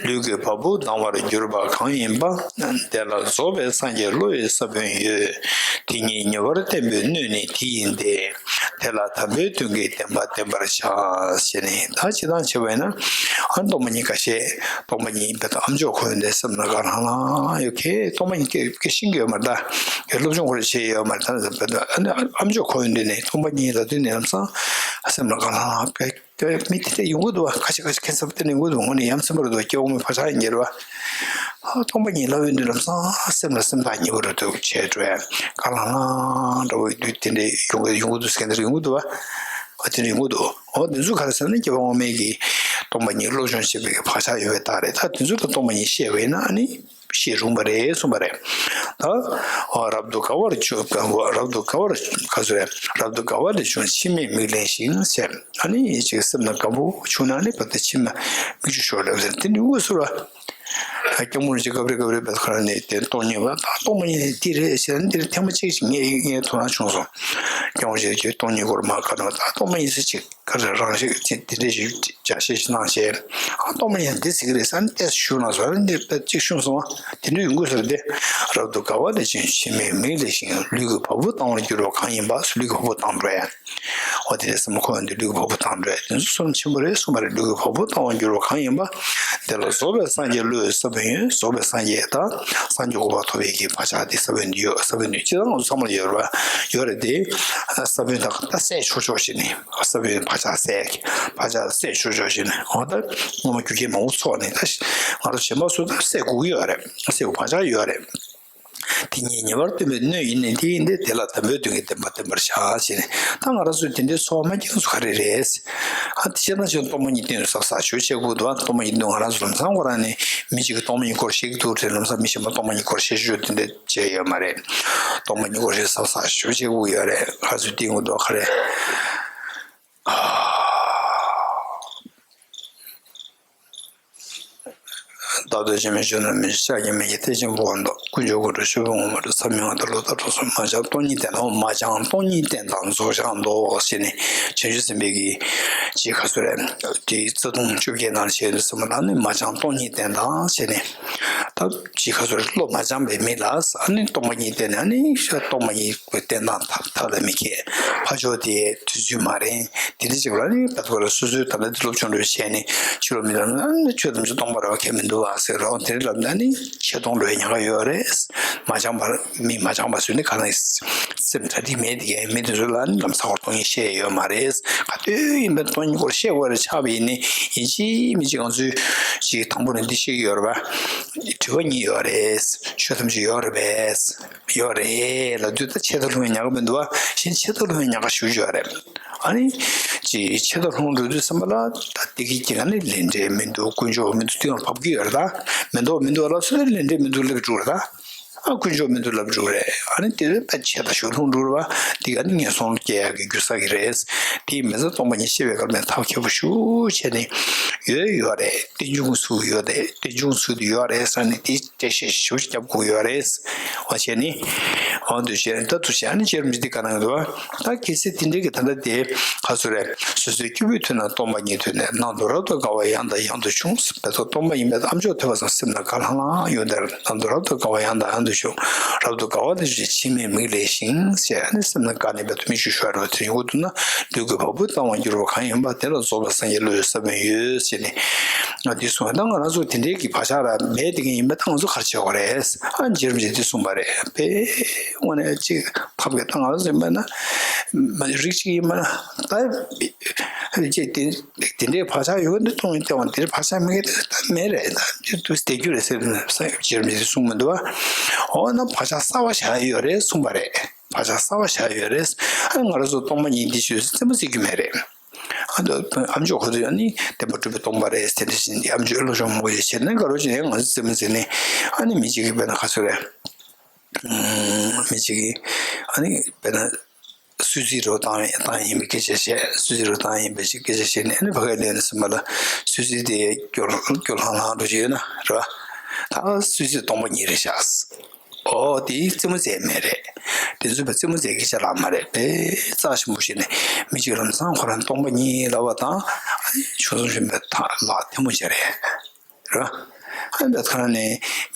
ལུས་ཀྱི་བ་སྤུ་ལྡང་བར་གྱུར་པ་གང་ཡིན་པ། དེ་ལ་རྫོགས་པའི་སངས་རྒྱས་བློ་ཡི་ས་བོན་ཡོད། དེ་ཉིད་ཉེ་བར་བསྟན་པའི་སྣོད་ནི་དེ་ཡིན་ཏེ། དེ་ལ་དམ་པའི་དོན་གྱི་བདེན་པ་བསྟན་པར་བྱ། ཞེས་ནས་ད་ཇི་ལྟར་བྱས་པ་ཡིན་ན། ཨ་སྟོང་པ་ཉིད་ཁ་ཤས་སྟོང་པ་ཉིད་བེ་ད་ཨ་མཆོག་ཁོ་ཡོན་ཏན་སེམས་ལ་དགའ་ལྷང་ལྷང་ཡོད་ཁེ། སྟོང་པ་ཉིད་སྐད་སྐད་ཤེས་ཀྱི་ཡོད་མ་རེད། ད་སློབ་སྦྱོང་ཁོ་རེ་བྱས་ཡོད་མ་རེད། ད་བེ་ད་ཨ་ནི་ཨ་མཆོག་ཁོ་ཡོན་ཏན་ནི་སྟོང་པ་ཉིད་ལ་དུས་ནས་ལམ་སང་སེམས་ལ་དགའ་ལྷང་ལྷང་ཕེ། དེ་མི་དེ་འདྲ་ཡོང་གི་འདུག་བ། ཁ་ཤས་ཁ་ཤས་ཁྱད་མཚར་དེ་འདྲ་ཡོང་གི་འདུག་ངོ་ནས་ཡ་མཚན་པོ་རེད་འདུག་སྐྱེ་བོ་མི་བག་ཆགས་ཡིན་གྱི་རེད་བ། ཨ་སྟོང་པ་ཉིད་ལ་འོས་འདུན་ལམ་སང་སེམས་ལ་སེམས་ཐག་ཉེ་པོ་རེད་འདུག་བྱས་འགྲོ་ཡ་དགའ་ལྷང་ལྷང་འདྲ་བོ་ཡོད་དུས་དེ་འདྲ་ཡོང་གི་ཡོང་གི་འདུག་ཟེར་མཁན་དེ་འདྲ་ཡོང་གི་འདུག་བ། ཨ་དེ་འདྲ་ཡོང་གི་འདུག་འོ་དེ་ཚོ་ག་རེ་ཟེར་ན་སྐྱེ་བ་སྔོན་མའི་གི་སྟོང་པ་ཉིད་སློབ་སྦྱོང་བྱས་པའི་གི་བག་ཆགས་ཡོད་པའི་རྟགས་རེད། ད་དེ་ཚོ་ལ་སྟོང་པ་ཉིད་ཤེས་པ་ཡིན་ན་ཨ་ནི། ཤེས་རུང་བ་རེད་གསུངས་པ་རེད། ད་རབ་ཏུ་དགའ་བར་བྱུང་། རབ་ཏུ་དགའ་བར་ག་ཚོད་རེད། རབ་ཏུ་དགའ་བ་ལས་བྱུང་མཆི་མས་མིག་བརླན་ཞིང་ཟེར། ཨ་ནི་ཅིག་སེམས་ནང་དགའ་པོ་བྱུང་ན་ནི་བར་དུ་མཆི་མ་མིག་ཆུ་ཤོར་ལབ་ཟེར་དེ་ནི་དངོས་སུ་ར། སྐྱབས་མགོན་རིན་པོ་ཆེ་སྐབས་རེ་སྐབས་རེ་བེད་ཁ་ནས་དེ་སྟོང་ཉིད་པ་ད་སྟོང་པ་ཉིད་ནི་འདི་རེད་ཟེར་ན་འདིར་ཐེངས་མ་གཅིག་ཅིག་ངས་ངས་དོ་སྣང་བྱུང་སོང་། སྐྱབས་མགོན་རིན་པོ་ཆེ་སྟོང་ཉིད་སྐོར་མ་བཀའ་གནང་ད་སྟོང་པ་ཉིད་ཟེར་ཅིག་ག་རེ་རང་ཤེས་ཅིག་དེ་འདྲས་ཞིག་ཅིག་ཅག་ཤེས་ཤིག་གནང་བྱས། ཨ་སྟོང་པ་ཉིད་འདི་ཟེར་གི་རེད་ཟེར་ནས་ཏོག་ཙམ་ཞུ་གནང་སོང་། ཨ་ནི་འདི་ཅིག་ཤུམ་སོང་བ་དེ་འདྲས་ཡོང་དགོས་ཟེར་ཏེ། རབ་ཏུ་དགའ་བ་ལས་བྱུང་མཆི་མས་མིག་བརླན་ཞིང་། ལུས་ཀྱི་བ་སྤུ་ལྡང་བར་འགྱུར་བ་གང་ཡིན་པ། ལུས་ཀྱི་བ་སྤུ་ལྡང་འགྲོ་ཡ། འོ་དེ་འདྲས་སེམས་ཁོག་འདི་ལུས་ཀྱི་བ་སྤུ་ལྡང་འགྲོ་ཡ་དེ་ཚོ་བསམ་ཆེན་པོ་རེད་གསུངས་པ་རེད། ལུས་ཀྱི་བ་སྤུ་ལྡང་བར་འགྱུར་བ་གང་ཡིན་པ། དེ་ལ་རྫོགས་པའི་སངས་རྒྱས་བློ་ཡི་ས་བོན་ཡོད། རྫོགས་པའི་སངས་རྒྱས་དང་སངས་རྒྱས་གོ་འཕང་ཐོབ་པའི་གི་བག་ཆགས་དེ་ས་བོན་འདི་ཡོད། ས་བོན་འདི་སྤྱིར་བཏང་ང་ཚོ་ཚང་མ་ལ་ཡོད་རེད་བ། ཡོད་རེད་དེ། ས་བོན་དག་ད་བསལ་ཆོག་ཆོག་བྱས་ནས། ས་བོན་བག་ཆགས་བསལ་གྱི་བག་ཆགས་བསལ་ཆོག་ཆོག་བྱས་ནས། འོ་ད་སྔོན་མ་རྒྱུ་རྐྱེན་མང་པོ་ཚོགས་ནས་ད་ང་ཚོ་གཞན་པ་སུ་ད་བསལ་དགོས་ཀྱི་ཡོད་རེད། བསལ་དགོས་བག་ཆགས་ཡོད་རེད། དེ་ཉིད་ཉེ་བར་སྟོན་པའི་སྣོད་ཡིན་ནི་དེ་ཡིན་ཏེ། དེ་ལ་དམ་པའི་དོན་གྱི་བདེན་པ་བསྟན་པར་བྱ་ཞེས་ནས། ད་ང་རང་ཚོས་དེ་འདྲའི་ཚོགས་མ་སྐྱེས་ཚོ་ག་རེ་རེད། ཨ་དེ་བྱས་ན་ཅིག་སྟོང་པ་ཉིད་སྟེང་དུ་ཟབ་ཟབ་ཞུ་བྱེད་དགོས་འདུག་ཨ་སྟོང་པ་ཉིད་སྟེང་ང་རང་ཚོ་ལམ་སང་ཁོ་རང་ནས་མི་གཅིག་གིས་སྟོང་པ་ཉིད་སྐོར་བཤད་ཀྱི་འདུག་དྲན་ལམ་སང་མི་གཞན་པ་སྟོང་པ་ཉིད་སྐོར་བཤད་ཤོག་དེ་འདྲ་བྱས་ཡོད་མ་རེད། སྟོང་པ་ཉིད་སྐོར་བཤད་ཟབ་ཟབ་ཞུ་བྱེད་དགོས་ཡོད་རེད། ང་ཚོས་བསྟན་དགོས་འདུག་ག་རེ། བདག་ལྟོས་བྱེད་མིན་ཆོས་རྣམས་མིན། ཤཱཀྱ་མིན་གྱི་ཐེག་ཆེན་པོ་འོང་དུ། དཀོན་མཆོག་གོ་འཕང་མཆོད་པའི་ངོ་བོ་རེད། མཚམས་མེད་ངང་དུ་ལོ་ལྟར་འགྲོ་ཚུལ། མ་བྱང་སྟོང་ཉིད་བསྟན་དང་། མ་བྱང་སྟོང་ཉིད་བསྟན་དང་རྫོགས་བྱང་ལྡོག་ཟེར་ནས་བྱང་ཆུབ་སེམས་དཔའི་གི་ཅིག་ག་ཚོད་རེད། དེའི་རྩ་ལྟུང་བཅོ་བརྒྱད་ནང་བཤད་ཡོད་ཟེར་མ་ལ་ནི་མ་བྱང་སྟོང་ཉིད་བསྟན་དང་ཟེར་ནས། ད་ཅིག་ག་ཚོད་རེད། བློ་མ་སྦྱངས་པའི་མི་ལ་ཨ་ནི་སྟོང་པ་ཉིད་བསྟན་ནས་ཨ་ནི་སྟོང་པ་ཉིད་བསྟན་སྟངས་ཐབས་ཐབས་ལ་མི་མཁས། ཕར་ཕྱོགས་དེ་དུས་ཚོད་མ་རན། དེ་འདྲ་ཅིག་ལ་ནི་ད་ཐོག་ལ་སོ་སོའི་ད་ལྟ་དེ་སློབ་སྦྱོང་འདྲ་བྱས་ནས་ཕྱི་ལོགས་མི་ལ་ནི་ཆོས་ཐམས་ཅད་སྟོང་པ་རེད་བ། ཁྱད་མི་འདུག་བ་ཟེར་རོགས་དེ་འདྲ་ལབ་ན་ནི་ཆེ་མཐོང་འགྲོ་བའི་ཉེན་ཁ་ཡོད་རེད། མ་སྦྱངས་པར་མི་མ་སྦྱངས་པ་ཚོས་ནི་ག་ལ་སེམས་གྲ་སྒྲིག་མེད་དེ་གས་མི་དེ་ཚོ་ལ་ནི་ལམ་སང་ཁོ་སྟོང་ཉིད་བཤད་ཡོད་མ་རེད། ག་དུས་ཡིན་པའི་སྟོང་ཉིད་སྐོར་བཤད་དགོས་རེད་ཆགས་པ་ཡིན་ནི་ཡིན་གཅིག་མིན་གཅིག་ང་ཚོས་ཅིག་དང་པོ་ནས་འདི་བཤད་ཀྱི་ཡོད་རེད་བ། དྲི་བ་གཉིས་ཡོད་རེད། ཆོས་ཐམས་ཅད་ཡོད་རེད་པས། ཡོད་རེད་ལབ་དུས་ད་ཆད་མཐར་ལྷུང་བའི་ཉེན་ཁ་མི་འདུག་བ། གཞན་ཆད་མཐར་ལྷུང་བའི་ཉེན་ཁ་ཞེ་པོ་ཅིག་ཡོད་རེད། ཨ་ནི། ཅིག་ཆད་མཐར་ལྷུང་འགྲོ་དུས་ཙམ་པ་ལ་ད་དེ་གི་རྐྱེན་ག་ནི་ལས་འབྲས་མི་འདུག་དཀོན་མཆོག་མི་འདུག་དེ་ཡང་བབ་ཀྱི་ཡོད་རེད་ད། མི་འདུག་མི་འདུག་ལབ་སོང་ན་ལས་འབྲས་མི་འདུག་ལབ་འགྲོ་རེད་ད། ཨ་དཀོན་མཆོག་མི་འདུག་ལབ་འགྲོ་རེད། ཨ་ནི་དེ་ད་ཆད་མཐར་ཞུགས་ལྷུང་འགྲོ་རེད་བ། དེ་ག་ནི་ངན་སོང་སྐྱེ་ཡག་གི་རྒྱུ་ས་གི་རེད། དེ་མི་ཚེ་སྟོང་པ་ཉིད་ཤེས་པའི་སྐབས་ནས་ཐབས་མཁས་པོ་ཞེ་པོ་བྱས་ནས་ཡོད་ཡོད་རེད། རྟེན་འབྱུང་ཚུལ་ཡོད་རེད། རྟེན་འབྱུང་ཚུལ་དེ་ཡོད་རེད་ཟེར་ནས་དེ། འགྲེལ་བཤད་ཞིབ་རྒྱབ་དགོས་ཡོད་རེད། འོ་བྱས་ནི། འོ་འདུ་བྱེད་ད་འདུ་བྱེད་ཨ་ནི་རྗེ་རིན་པོ་ཆེ་འདི་ག་ནང་འདུག་བ། ད་གལ་སྲིད་དེ་འདྲའི་གི་ད་ལྟ་དེ་ག་ཚོད་རེད། སོ་སོའི་སྐྱེ་བོའི་དུས་ན་སྟོང་པ་ཉིད་ཐོས་ནས། ནང་དུ་རབ་ཏུ་དགའ་བ་ཡང་དང་ཡང་དུ་འབྱུང་། བས་ད་སྟོང་པ་ཡིན་པས་ཨ་མཆོག་ཐོས་པ་སང་སེམས་ན་དགའ་ལྷང་ལྷང་ཡོང་དེར། ནང་དུ་རབ་ཏུ་དགའ་བ་ཡང་དང་ཡང་དུ་འབྱུང་། རབ་ཏུ་དགའ་བ་དེ་ཕྱི་མའི་མིག་ལས་ཤིང་ཞེས་ཨ་ནི་སེམས་ན་དགའ་ནས་བས་ད་མིག་ཆུ་ཤོར་བ་དེ་ཡོང་གི་འདུག་ན། ལུས་ཀྱི་བ་སྤུ་ལྡང་བར་འགྱུར་བ་གང་ཡིན་པ། དེ་ལ་རྫོགས་པའི་སངས་རྒྱས་བློ་ཡི་ས་བོན་ཡོད་ཟེར་ནས། ང་འདི་གསུངས་པ་ད་ང་རང་ཚོ་དེ་འདྲའི་གི་བག་ཆགས་ར་མེད་དེ་གི་ཡིན་པ་ད་ང་ཚོ་ག་རེ་བྱེད་དགོས་རེད། ཨ་རྗེ་རིན་པོ་ཆེས་འདི་གསུངས་པ་རེད། དཔེ་དངོས་གནས་ཅིག་ཐབས་ཀྱི་ད་ང་རང་ཚོ་ཡིན་པ་ན་མ་རིགས་ཅིག་ཡིན་པ་ན་ད་ཅིག་དེ་དེ་འདྲའི་བག་ཆགས་ཡོད་འདི་གཏོང་ཡིན་ལྟ་བ་དེ་འདྲའི་བག་ཆགས་མེད་གི་ད་མེད་རེད། ད་དེ་དུས་བསྡད་རྒྱུ་རེད་ཟེར་ན་རྗེ་རིན་པོ་ཆེས་གསུངས་མི་འདུག་བ། འོ་ན་བག་ཆགས་གསར་བ་བཞག་ཡོད་རེད་གསུངས་པ་རེད། བག་ཆགས་གསར་བ་བཞག་ཡོད་རེད། ཨ་ང་རང་ཚོ་སྟོང་པ་ཉིད་འདི་ཞུས་རྩེད་མོ་རྩེ་རྒྱུ་མེད་རེད། ཨ་ནི་ཨ་མཆོག་ཁོ་ཚོས་ཨ་ནི་བདེན་པར་གྲུབ་པའི་སྟོང་པ་རེད་ཟེར་དེ་འདྲ་བྱས་ནས་ཨ་མཆོག་བློ་སྦྱོང་མང་པོ་ཞིག་བྱས་ནས་ག་རེ་བྱས་ནས་ང་ཚོ་རྩེད་མོ་རྩེ་ནས་ཨ་ནི་མི་གཅིག་གིས་དཔེར་ན་ག་ཚོད་རེད། མི་གཅིག་གིས་ཨ་ནི་དཔེར་ན་གསོད་རྩིས་རོ་བཏང་བཏང་ཡིན་པའི་སྐད་ཆ་བཤད། གསོད་རྩིས་རོ་བཏང་ཡིན་པའི་སྐད་ཆ་བཤད་ནས་ཨ་ནི་ཕ་གིར་སླེབས་ནས་སེམས་པ་ལ་གསོད་རྩིས་དེ་སྐྱོ་སྐྱོ་ལྷང་ལྷང་འགྲོ་གི་ཡོད་ན་རེད་བ། ད་གསོད་རྩིས་སྟོང་པ་ཉིད་རེད་ཤག་འོ་དེ་རྩེད་མོ་རྩེ་མེད་རེད། དེ་ཚོ་བས་རྩེད་མོ་རྩེ་གི་ཆ་ལག་མ་རེད། དཔེ་རྩ་ཆེན་པོ་བྱས་ནས་མི་གཅིག་ལམ་སང་ཁོ་རང་སྟོང་པ་ཉིད་ལབ་པ་དང་ཆུང་སོང་ཆུང་པའི་ཐ་ལག་ཐལ་མོ་སྦྱར་རེད། རེད་བ། ཨ་ནི་ཁ་ནས་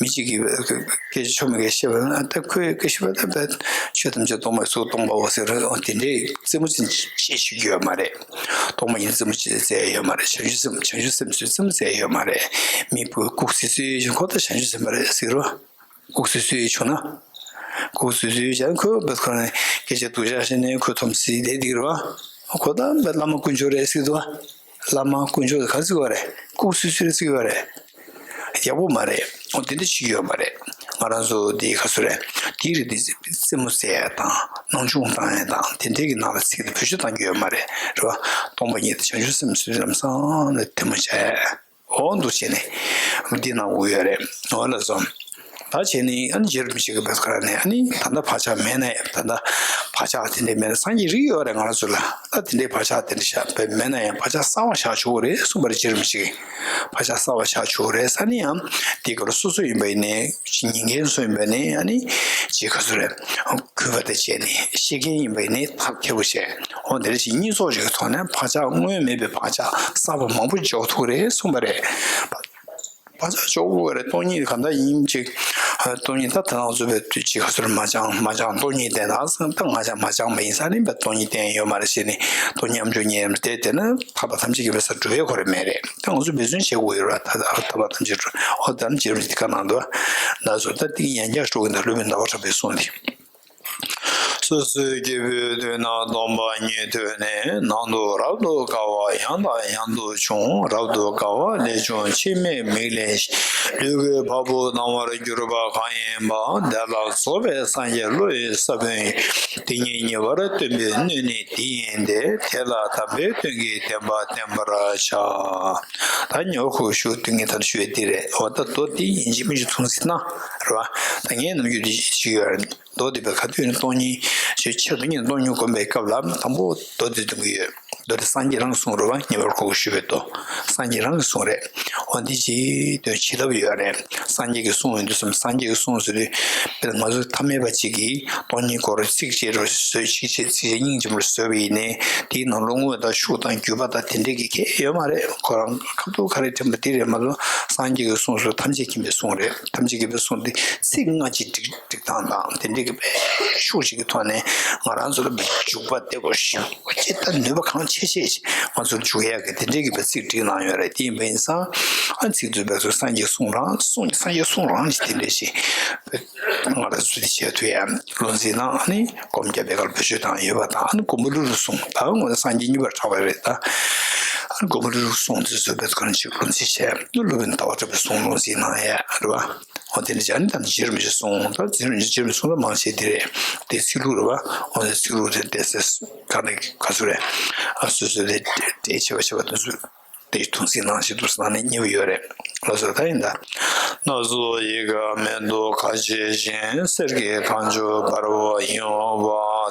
མི་གཅིག་གིས་སྐད་ཆ་ཆོ་མེད་སྐད་བཤད་པ་ན་ད་ཁོས་སྐད་བཤད་པ་ད་བས་ཆོས་ཐམས་ཅད་སྟོང་པ་ཚུར་སྟོང་པའོ་ཟེར་རེད། འོ་དེ་འདྲའི་རྩེད་མོ་རྩེ་ཤེས་ཤེས་ཀྱི་ཡོད་མ་རེད། སྟོང་པ་ཉིད་རྩེད་མོ་རྩེ་ཡ་ཡོད་མ་རེད། བྱང་ཆུབ་སེམས་བྱང་ཆུབ་སེམས་ཚོས་རྩེད་མོ་རྩེ་ཡ་ཡོད་མ་རེད། མི་བུ་ལྐུགས་སེ་སུ་ཡིན་ཁོ་ད་བྱང་ཆུབ་སེམས་དཔའ་རེད་ཟེར་རོ། ལྐུགས་སེ་སུ་ཡིན་བྱུང་ན། ལྐུགས་སེ་སུ་ཡིན་བྱས་ཁོས་བས་ཁོ་ནས་སྐད་ཆ་སྡུག་ཅག་བཤད་ནས་ཁོས་འཐོམ་སེ་བསྡད་འདུག་རེད་བ། ཁོ་ད་བས་བླ་མ་དཀོན་མཆོག་རེད་ཟེར་འདུག་བ། བླ་མ་དཀོན་མཆོག་དེ་ག་ཟེར་བ་རེད། ལྐུགས་སེ་སུ་རེད་ཟེར་བ་རེད། ཡག་པོ་མ་རེད། འོ་དེ་འདྲ་བྱེད་ཀྱི་ཡོད་མ་རེད། ང་རང་ཚོ་འདི་ག་ཚོད་རེད། དེའི་རིགས་འདི་རྩེད་མོ་རྩེ་ཡ་དང་སྣང་ཆུང་བཏང་ཡ་དང་དེ་འདྲའི་གི་ནང་ལ་ཚིག་དེ་བེད་སྤྱོད་བཏང་གི་ཡོད་མ་རེད། རེད་བ། སྟོང་པ་ཉིད་དེ་བྱང་ཆུབ་སེམས་ཚོས་ལམ་སང་ནས་ཐལ་མོ་སྦྱར་ཡ། འོ་འདུག་བྱས་ནས་འདི་གནང་དགོས་ཡོད་རེད། འོ་ལགས་སོ། ད་བྱས་ནས་ཨ་ནི་རྗེ་རིན་པོ་ཆེ་གི་བས་ཁ་ནས་ཨ་ནི་ད་ལྟ་བག་ཆགས་མེད་ན་ཡང་ད་ལྟ་བག་ཆགས་དེ་འདྲས་མེད་ན་སངས་རྒྱས་རིགས་ཡོད་རེད། ང་རང་ཚོ་ལ་ད་དེ་འདྲས་བག་ཆགས་དེ་འདྲ་བཞག་པའི་མེད་ན་ཡང་བག་ཆགས་གསར་བ་བཞག་ཆོག་གི་རེད་གསུངས་པ་རེད། རྗེ་རིན་པོ་ཆེ་གིས་བག་ཆགས་གསར་བ་བཞག་ཆོག་གི་རེད། ས་ནི་ཡང་དེ་ག་རུ་སོ་སོ་ཡིན་པ་ཡིན་ནའི་ཉན་མཁན་སུ་ཡིན་པ་ནི་ཨ་ནི་ཅི་ག་ཚོད་རེད། གུས་པ་དང་བཅས་ནས་ཤེས་མཁན་ཡིན་པ་ཡིན་ནའི་ཐབས་མཁས་པོ་བྱས། འོ་དེ་འདྲ་ཞིག་གཉིས་ཚོགས་ཤིག་གི་ཐོག་ནས་བག་ཆགས་སྔོན་མེད་པའི་བག་ཆགས་གསར་པ་མང་པོ་འཇོག་ཐུབ་ཀྱི་རེད་གསུངས་པ་རེད། བག་ཆགས་འཇོག་དགོས་རེད། སྟོང་ཉིད་གང་ལྟར་ཡིན་ཅིག་སྟོང་ཉིད་ད་ད་ང་ཚོ་བས་དུས་ཅིག་ག་ཚོད་མ་སྦྱངས་མ་སྦྱངས་སྟོང་ཉིད་བསྟན་ན་སང་ད་ང་ཅག་མ་སྦྱངས་པ་ཡིན་ས་ནི་བས་སྟོང་ཉིད་བསྟན་ཡོད་མ་རེད་ཟེར་ནས་སྟོང་ཉིད་ཨ་མཆོག་ཉིད་ཡིན་བསྡད་བསྡད་ན་ཐར་པ་ཐམས་ཅད་མཁྱེན་པའི་སར་འགྲོ་ཡས་ཁོ་རེ་མེད་རེད། ད་ང་ཚོ་འབད་བརྩོན་བྱེད་དགོས་ཡོད་ར། ད་ད་ཐར་པ་ཐམས་ཅད་འགྲོ་འོ་ད་ནི་རྗེ་རིན་པོ་ཆེ་འདི་ག་གནང་འདུག་ད་སོ་ད་ཏིང་ཡན་ཆད་སྤྲོ་གི་འདུག་སློབ་དཔོན་ཟླ་བ་གྲགས་པའི་གསུང་འདི། སོ་སོའི་སྐྱེ་བོའི་དུས་ན་སྟོང་པ་ཉིད་ཐོས་ནས། ནང་དུ་རབ་ཏུ་དགའ་བ་ཡང་དང་ཡང་དུ་འབྱུང་། རབ་ཏུ་དགའ་བ་ལས་བྱུང་ཕྱི་མའི་མིག་ལས་ཤིང་། ལུས་ཀྱི་བ་སྤུ་ལྡང་བར་གྱུར་པ་གང་ཡིན་པ། དེ་ལ་རྫོགས་པའི་སངས་རྒྱས་བློ་ཡི་ས་བོན་ཡོད། དེ་ཉིད་ཉེ་བར་སྟོན་པའི་སྣོད་ནི་འདི་ཡིན་ཏེ། དེ་ལ་དམ་པའི་དོན་གྱི་བདེན་པ་བསྟན་པར་བྱ། ད་ཉེ་བར་མཁོ་ཞུ་སྟོན་གྱི་དར་ཞུ་བའི་འདི་རེད། འོ་ད་མདོ་འདི་ཡིན་གཅིག་མིན་གཅིག་ཐུང་ཟིན་ན་རེད་བ། ད་ངས་ནམ་རྒྱུན་འདི་ཞིག་ཡོད་རེད། མདོ་འདི་པའི་ཁ་ཐུག་ནས་སྟོང་ཉིད་ཞེས་ཆེད་དུ་ཉིད་སྟོང་ཉིད་སྒོམ་པའི་སྐབས་ལ་དང་པོ་མདོ་འདི་འདོན་གྱི་ཡོད། མདོ་འདི་སངས་རྒྱས་རང་གི་གསུང་རེད་བ། ཉེ་བར་མཁོ་ཞུ་བའི་མདོ་སངས་རྒྱས་རང་གི་གསུང་རེད། འོ་འདི་ཅིག་འདོན་བྱེད་ཐབས་ཡོད་རེད། སངས་རྒྱས་ཀྱི་གསུང་ཡོད་དུས་སམ་སངས་རྒྱས་ཀྱི་གསུང་ཟེར་དུས་དཔེར་ན་ང་ཚོ་ཐ་མལ་པ་ཅིག་གིས་སྟོང་ཉིད་སྐོར་ཚིགས་བཅད་རུ་བཟོས་ཚིགས་བཅད་ཚིགས་བཅད་སྙིང་རྗེ་མོར་བཟོས་པ་ཡིན་ནའི་དེའི་ནང་ལོགས་དངོས་དང་ཤུགས་དང་བརྒྱུད་པ་དང་དེ་འདྲས་ཀྱི་གལ་ཡོད་མ་རེད། ཁོ་རང་ཁ་ཐུག་ག་རེ་དྲན་པ་དེ་རེད་མ་གཏོགས་སངས་རྒྱས་ཀྱི་གསུང་སོགས་ཐམས་ཅད་མཁྱེན་པའི་གསུང་རེད། ཐམས་ཅད་མཁྱེན་པའི་གསུང་དེ་ཚིག་སྔ་ཕྱི་སྒྲིག་སྒྲིག་སྟངས་དང་དེ་འདྲས་ཀྱི་དཔེ་ཤུགས་ཤིག་གི་ཐོག་ནས་ང་རང་ཚོ་ལ་འཇུག་པ་བདེ་པོ་ཞིག་ཅེས་ད་ནུས་པ་གང་ཆེ་ཆེ་ཞིག་ང་ཚོར་འཇུག་ཡག་གི་དེ་འདྲས་ཀྱི་དཔེ་ཚིག་བསྒྲིགས་གནང་ཡོད་རེད། དེ་ཡིན་པ་ཡིན་ཙང་ཨ་ཚིག་མཛོད་པའི་ཚོ་སངས་རྒྱས་གསུང་རང་གསུང་སངས་རྒྱས་གསུང་རང་ཞིག་དེ་འདྲས་ཞིག་ང་རང་ཚོ་དེ་བྱེད་ཐུབ་ཡ་བློ་འཛིན་ནང་ཨ་ནི་སྒོམ་རྒྱབ་པའི་སྐབས་བེད་སྤྱོད་བཏང་ཡོད་པ་དང་ཨ་ནི་མགོན་པོ་ཀླུ་སྒྲུབ་གསུང་ད་ངོ་ན་སངས་རྒྱས་གཉིས་པར་གྲགས་པ་རེད། ད་ཨ་ནི་མགོན་པོ་ཀླུ་སྒྲུབ་གསུང་དེ་ཚོ་བེད་ཁོ་རང་ཅིག་བློ་འཛིན་བྱས་ཨ་ནི་སློབ་དཔོན་ཟླ་བ་གྲགས་པའི་གསུང་བློ་འཛིན་གནང་ཡ་རེད་བ། འོ་དེ་ནི་སྦྱར་ནི་དང་རྗེ་རིན་པོ་ཆེ་གསུང་ད་རྗེ་རིན་པོ་ཆེ་གསུང་ད་མང་ཆེ་དེ་རེད། དེ་ཚིག་ལྷུག་རེད་བ། འོ་དེ་ཚིག་ལྷུག་དེ་དེ་སེ་ག་ནས་ག་ཚོད་རེད། ཨ་སོ་སོ་དེ་དེ་ཆེ་བ་ཆེ་བ་དེ་ཚོ་དེ་ཐུང་ཟིན་ནང་བཞིན་དུ་སྣང་ནས་ཉེ་བ་ཡོད་རེད། ལགས་སོ། ད་ཡིན་ད། སྣ་ཚོགས་ཡི་གེ་མེ་ཏོག་ཁ་བྱེ་ཞིང་། གསེར་གྱི་ཁ་མཆུ་འབར་བ་ཡིན་པ།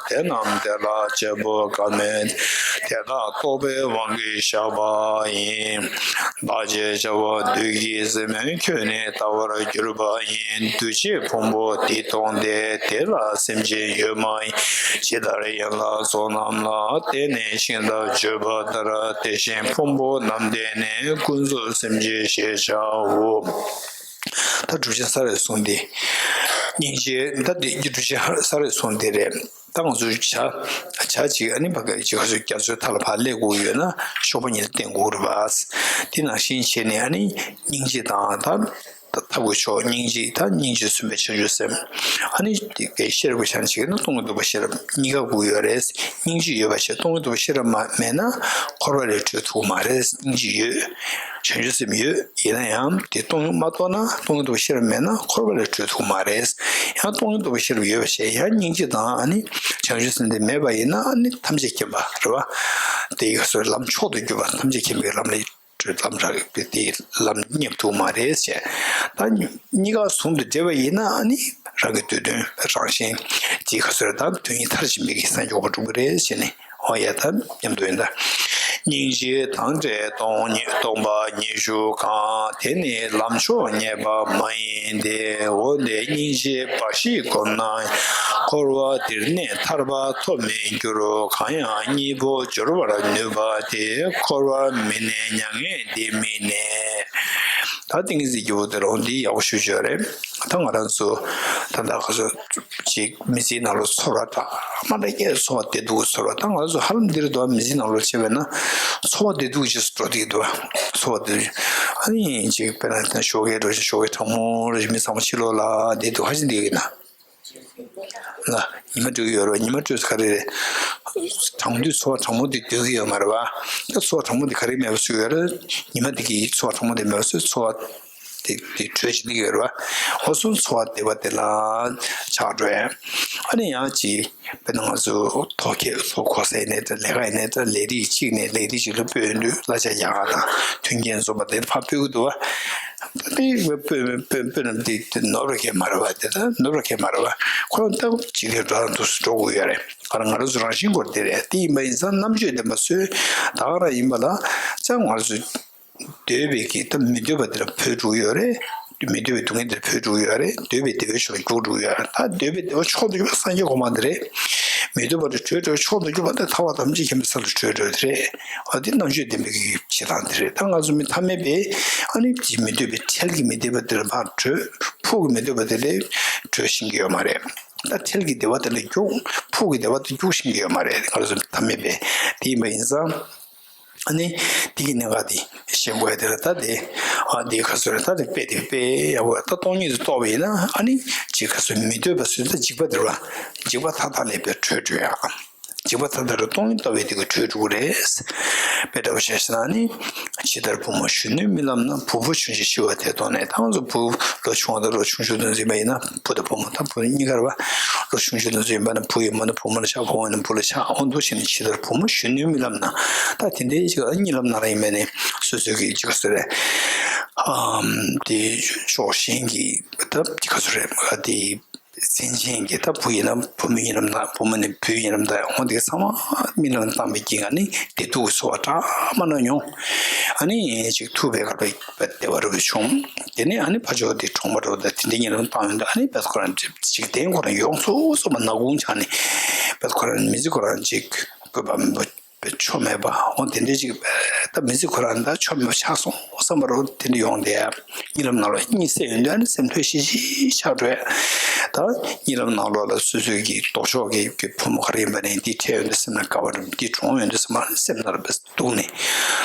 དེ་རྣམས་དེ་ལ་བྱེད་པོ་དཀའ་མོད། དེ་དག་རྟོག་པའི་དབང་གིས་བཞག་པ་ཡིན། བདག་ཅེས་བྱ་བ་བདུད་ཀྱི་སྲིན་མོ་ཁྱོད་ནི་ལྟ་བར་གྱུར་པ་ཡིན། འདུ་བྱེད་ཕུང་པོ་འདི་སྟོང་སྟེ། དེ་ལ་སེམས་ཅན་ཡོད་མ་ཡིན། ཇི་ལྟར་ཡན་ལག་ཚོགས་རྣམས་ལ། བརྟེན་ནས་ཤིང་རྟ་བརྗོད་པ་ལྟར། དེ་བཞིན་ཕུང་པོ་རྣམས་བརྟེན་ནས། ཀུན་རྫོབ་སེམས་ཅན་ཞེས་བྱའོ། ད་གྲུབ་ཆེན་ས་རའི་གསུང་འདི། སྙིང་རྗེ། ད་འདི་གྲུབ་ཆེན་ས་རའི་གསུང་འདི་རེད། ད་ང་ཚོ་བྱ་བྱ་ཅིག་ཨ་ནི་ཕ་གི་ཅིག་ཁ་ཚོད་རྒྱ་མཚོའི་མཐའ་ལ་ཕར་སླེབས་དགོས་ཡོད་ན་གཤོག་པ་གཉིས་ལ་བརྟེན་དགོས་རེད་པ། དེ་ནང་བཞིན་བྱས་ནས་ཨ་ནི་སྙིང་རྗེ་དང་ད་ད་ཐབས་ཀྱི་མཆོག་སྙིང་རྗེ། ད་སྙིང་རྗེས་མཚོན་པའི་བྱང་ཆུབ་སེམས། ཨ་ནི་དེ་གའི་ཤེས་རབ་ཀྱི་ཆ་ནས་བྱས་ན་སྟོང་ཉིད་རྟོགས་པའི་ཤེས་རབ་གཉིས་ཀ་དགོས་ཡོད་རེད། སྙིང་རྗེ་ཡོད་པ་བྱས་སྟོང་ཉིད་རྟོགས་པའི་ཤེས་རབ་མ་མེད་ན་འཁོར་བ་ལས་གྲོལ་ཐུབ་མ་རེད། སྙིང་རྗེ་ཡོད། བྱང་ཆུབ་སེམས་ཡོད། ཡིན་ན་ཡང་དེ་སྟོང་ཉིད་མ་རྟོགས་ན་སྟོང་ཉིད་རྟོགས་པའི་ཤེས་རབ་མེད་ན་འཁོར་བ་ལས་གྲོལ་ཐུབ་མ་རེད། ཡང་སྟོང་ཉིད་རྟོགས་པའི་ཤེས་རབ་ཡོད་པ་བྱས་ཡང་སྙིང་རྗེ་དང་ཨ་ནི་བྱང་ཆུབ་སེམས་དེ་མེད་པ་ཡིན་ན་ཨ་ནི་ཐམས་ཅད་མཁྱེན་པ་རེད་བ། དེ་ཡི་སོ་ལམ་མཆོག་ཏུ་གྱུར་པ་ཐམས་ཅད་མཁྱེན་པའི་ལམ་ལ་གྲོལ་ལམ་རག་པའི་དེ་ལམ་རྙེད་ཐུབ་མ་རེད་ཅེས། ད་གཉིས་ཀ་ཟུང་དུ་འབྲེལ་བ་ཡིན་ན་ཨ་ནི་རང་གི་འདོད་དོན་རང་བཞིན་དེ་ག་ཚོད་ད་དོན་ཡིན་མཐར་ཕྱིན་པའི་གི་སངས་རྒྱས་གོ་འགྲོ་གི་རེད་ཅེས་ནི། ཨོ་ཡ་ད་མཉམ་དུ་ཡིན་ད། སྙིང་རྗེ་དང་བྲལ་སྟོང་ཉིད་སྟོང་པ་ཉིད་ཞུགས་གང་། དེ་ནི་ལམ་མཆོག་རྙེད་པ་མ་ཡིན་ཏེ། འོ་དེ་སྙིང་རྗེ་འབའ་ཞིག་བསྒོམས་ན། འཁོར་བ་འདིར་གནས་ཐར་པ་ཐོབ་མི་འགྱུར། གང་ཡང་གཉིས་པོ་སྦྱོར་བར་ནུས་པ་དེ། འཁོར་བ་མི་གནས་མྱ་ངན་འདི་མི་གནས། ད་ཏིང་ངེ་འཛིན་སྐྱེས་བུ་དེ་རང་འདི་ཡག་པོ་ཞུ་ཆོག་རེད། ད་ང་རང་ཚོ་ད་ལྟ་ཁ་སོ་ཅིག་མི་ཚེའི་ནང་ལ་ཚོར་བ་འདྲ་མ་འདྲ་སྐྱེ། ཚོར་བ་བདེ་སྡུག་གི་ཚོར་བ། ད་ང་ཚོ་ཧ་ལམ་འདིར་འདུག་མི་ཚེའི་ནང་ལ་བྱས་པས་ན་ཚོར་བ་བདེ་སྡུག་ཅིག་འགྲོ་བསྡད་འདུག་ཚོར་བ་བདེ་སྡུག་ཨ་ནི་ཅིག་དཔེར་ན་ད་ཞོགས་ཀས་འགྲོ་ཞིང་ཞོགས་ཀས་གྲང་མོ་འགྲོ་ཞིང་མི་ཚང་མ་ཕྱི་ལོགས་ལ་བསྡད་འདུག་ཧ་ཅང་བདེ་གི་ན། ལ། ཉི་མ་འགྲོ་གི་ཡོད་རེད་བ། ཉི་མ་འགྲོས་ག་རེ་རེད། གྲང་དུས་ཚོར་བ་གྲང་མོ་དེ་སྡོད་ཀྱི་ཡོད་མ་རེད་བ། ད་ཚོར་བ་གྲང་མོ་དེ་ག་རེ་མེད་པ་བཟོ་གི་ཡོད་རེད། ཉི་མ་དེ་གི་ཚོར་བ་གྲང་མོ་དེ་མེད་པ་བཟོས་ཚོར་བ་དེ་དེ་དྲོད་སྦྱིན་གྱི་ཡོད་རེད་བ། འོ་སོང་ཚོར་བ་བདེ་བ་དེ་ལ་ཆགས་འགྲོ་ཡ། ཨ་ནི་ཡང་ཅིག་དཔེར་ན་ང་ཚོ་ཐོག་ཁེ་ཐོག་ཁོ་སའི་ནས་ད་ལས་ཀ་ཡིན་ནས་ད་ལས་རིགས་གཅིག་ནས་ལས་རིགས་གཅིག་ལ་སྤོས་ཡོང་དུས་གླ་ཆ་རྒྱག་ག་དང་མཐུན་རྐྱེན་འཛོམས་པ་དེ་ཕར་སྤོས་ཀྱི་འདུག་བ། ད་དེ་སྤོས་སྤོས་སྤོས་ནམ་དེ་དེ་ནོར་བ་གས་མ་རེད་བ། དེ་ད་ནོར་བ་གས་མ་རེད་བ། ཁོ་རང་ལྟ་བུ་ཇི་ལྟར་འགྲོ་དང་འདུག་སུ་འགྲོ་དགོས་ཡོད་རེད། ང་རང་ང་རང་ཚོ་རང་བཞིན་སྐོར་དེ་རེད། དེ་ཡིན་པ་ཡིན་ཙང་རྣམ་དཔྱོད་ལྡན་པ་ཚོས་ད་ག་རང་ཡིན་པ་ལ་ཙང་ང་རང་ཚོ་འདོད་པའི་གི་ད་མི་འདོད་པ་དེ་ལ་བོས་འགྲོ་གི་ཡོད་རེད། མི་འདོད་པའི་སྡུག་བསྔལ་དེ་ལ་བོས་འགྲོ་གི་ཡོད་རེད། འདོད་པའི་བདེ་བའི་ཕྱོགས་ལ་རྒྱུག་འགྲོ་གི་ཡོད་རེད། ད་འདོད་པའི་བདེ་བ་མཆོག་ཏུ་གྱུར་པ་སངས་རྒྱས་གོ་འཕང་དེ་རེད། མི་འདོད་པ་དེ་བྲོས་འགྲོ་མཆོག་ཏུ་གྱུར་པ་དེ་ཐར་པ་ཐམས་ཅད་མཁྱེན་པའི་ས་ལ་བྲོས་འགྲོ་དེ་རེད། འོ་དེ་རྣམ་དཔྱོད་ལྡན་པའི་གི་བྱེད་སྟངས་དེ་རེད། ད་ང་ཚོ་མི་ཐ་མལ་པས་ཨ་ནི་ཅི་མི་འདོད་པའི་འཕྲལ་གྱི་མི་བདེ་བ་དེ་ལ་མར་བྲོས། ཕུགས་ཀྱི་མི་འདོད་པ་དེ་ལས་བྲོས་ཤེས་ཀྱི་ཡོད་མ་རེད། ད་འཕྲལ་གྱི་བདེ་བ་དེ་ལ་རྒྱུག་ཕུགས་ཀྱི་བདེ་བ་དེ་རྒྱུག་ཤེས་ཀྱི་ཡོད་མ་རེད། ང་ཚོ་ཐ་མལ་པས། དེ་ཡིན་པ་ཡིན་ཙང་ཨ་ནི་དེ་གི་གནད་འགག་དེ་ཤེས་དགོས་ཡ་དེ་རེད། ད་དེ་ཨ་དེ་ག་ཚོད་རེད། ད་དེ་དཔེ་དེ་དཔེ་ཡག་པོ་རེད། ད་སྟོང་ཉིད་དུ་རྟོགས་པ་ཡིན་ན་ཨ་ནི་ཅི་ག་ཚོད་མི་འདོད་པ་ཚོས་ད་འཇིགས་པ་དེ་རེད་བ། འཇིགས་པ་མཐའ་དག་ལས་པའི་བྲོས་འགྲོ་ཡ། འཇིགས་པ་མཐའ་དག་ལས་སྟོང་ཉིད་ལྟ་བའི་དེ་གི་བྲོས་འགྲོ་གི་རེད། དཔེ་འདྲ་བོ་བཤད་ཤེས་ན་ནི། ཇི་ལྟར་བུ་མོ་གཞོན་ནུའི་རྨི་ལམ་ན། བུ་ཕོ་ཆུང་ཞིང་ཤི་བ་དེ་མཐོང་ནས། ད་ང་ཚོ་བུ་ལོ་ཆུང་བ་དང་ལོ་ཆུང་ཆུང་དུ་འཛིན་པ་ཡིན་ན་བུ་དང་བུ་མོ་ད་བུ་གཉིས་ཀ་རེད་བ། ལོ་ཆུང་ཆུང་དུ་འཛིན་པ་ན་བུ་ཡིན་མོ་ན་བུ་མོ་ལ་ཆགས། བུ་མོ་ཡིན་ན་བུ་ལ་ཆགས། འོ་འདུག་བྱས་ནས་ཇི་ལྟར་བུ་མོ་གཞོན་ནུའི་རྨི་ལམ་ན། ད་དེ་འདྲའི་ཅིག་གཉིད་ལམ་ནང་ལ་ཡིན་པས་ནི་སོ་སོའི་གི་ཅིག་ཟེར་རེད། ཨམ་དེ་ཕྱོགས་གཞན་གྱི་ད་ཅིག་ག་ཚོད་རེད་དེ། སེམས་ཅན་གྱི་ད་བུ་ཡིན་ན་བུ་མོ་ཡིན་ནམ་ད་བུ་མོ་ནི་བུ་ཡིན་ནམ་ད་འོ་དེ་ཚང་མ་རྨི་ལམ་བཏང་བའི་རྐྱེན་ངན་ནི་བདེ་སྡུག་གི་ཚོར་བ་འདྲ་མ་འདྲ་མྱོང་། ཨ་ནི་ཅིག་ཐུག་པའི་ཁར་བདེ་བ་རུ་བྱུང་། དེ་ནས་ཨ་ནི་ཕ་ཇོ་དེ་གྲོངས་པ་རུ་ད་དེ་འདྲའི་རྨི་ལམ་བཏང་ཡོང་དུས་ཨ་ནི་བེད་ཁོ་རང་འཇིག་རྟེན་ཁོ་རང་ཡོངས་སུ་རྫོགས་པ་ནག་ཁུང་ཆགས་ནས་བེད་ཁོ་རང་མི་ཚེ་ཁོ་རང་ཅིག་བཀོད་པ་མིན་པ། ཆོ་མེད་པ། འོ་དེ་འདྲའི་ཅིག་ད་མི་ཚེ་ཁོ་རང་ད་ཆོ་མེད་པ་ཆགས་སོང་བསམ་པ་རུ་དེ་འདྲ་ཡོང་དེ་གཉིད་ལམ་ནང་ལ་གཉིད་སད་ཡོང་དུས་ཨ་ནི་སེམས་ལྷོད་ཤིག་ཤིག་ཆགས་འགྲོ་ཡ། ད་གཉིད་ལམ་ནང་ལོགས་ལ་སོ་སོའི་གི་ལྡོག་ཕྱོགས་ཀྱི་གི་བུ་མོ་ག་རེ་ཡིན་པ་ནས་འདི་འཕྲད་ཡོང་དུས་སེམས་ལ་དགའ་བ་རེད། འདི་གྲོངས་ཡོང་དུས་སེམས་ལ་སེམས་ནང་ལ་དཔེ་སྡུག་ནས་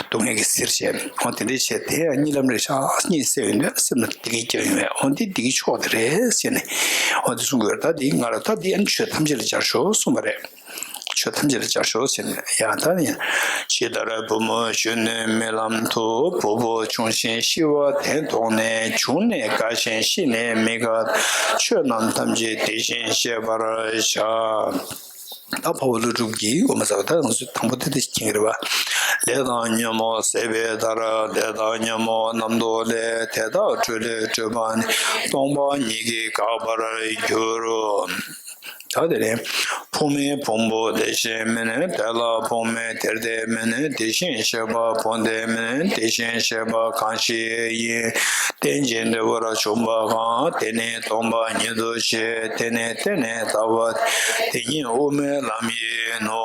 སྡུག་བསྔལ་གྱི་གཟིར་བྱས། འོ་དེ་འདྲའི་བྱས་དེ་ཡང་གཉིད་ལམ་རེད་ཤག་གཉིད་སད་ཡོང་དུས་སེམས་ལ་བདེ་སྐྱིད་སྐྱེ་ཡོང་བས། འོ་འདི་བདེ་སྐྱིད་ཕྱོགས་དེ་རེད་ཟེར་ནས་འོ་དེ་གསུང་དགོས་རེད། ད་འདི་ང་ལ་ད་འདི་ཨ་ནི་ཆོས་ཐམས་ཅད་ལ་སྦྱར་ཤོག་གསུངས་པ་རེད། ཆོས་ཐམས་ཅད་ལ་སྦྱར་ཤོག་ཟེར་ནས་ཡང་ད་ནི། ཇི་ལྟར་བུ་མོ་གཞོན་ནུའི་རྨི་ལམ་དུ། བུ་ཕོ་ཆུང་ཞིང་ཤི་བ་དེ་མཐོང་ནས། བྱུང་ནས་དགའ་ཞིང་ཤི་ནས་མི་དགའ། ཆོས་རྣམས་ཐམས་ཅད་དེ་བཞིན་ཤེས་པར་བྱ། ད་འཕགས་པ་ཀླུ་སྒྲུབ་ཀྱིས་འོ་མ་ཟ་བ་ད་ང་ཚོས་དང་པོ་དེ་དེ་ཤེས་ཀྱི་རེད་བ། ལས་དང་ཉོན་མོངས་ཟད་པའི་མཐར། ལས་དང་ཉོན་མོངས་རྣམ་རྟོག་ལས། དེ་དག་སྤྲོས་ལས་གྲོལ་བ་ནི། སྟོང་པ་ཉིད་ཀྱིས་དགག་པར་འགྱུར། ད་ ད་དེ་ནས་ཕུང་མེད་ཕུང་པོ་དེ་བཞིན་མིན། དེ་ལ་ཕུང་མེད་དེར་དེ་མིན། དེ་བཞིན་གཤེགས་པ་ཕུང་དེ་མིན། དེ་བཞིན་གཤེགས་པ་གང་ཞིག་ཡིན། རྟེན་ཅིང་འབྲེལ་བར་འབྱུང་བ་གང་། དེ་ནི་སྟོང་པ་ཉིད་དུ་བཤད། དེ་ནི་བརྟེན་ནས་ལྟ་བ་དེ་ཉིད་དབུ་མའི་ལམ་ཡིན་ནོ།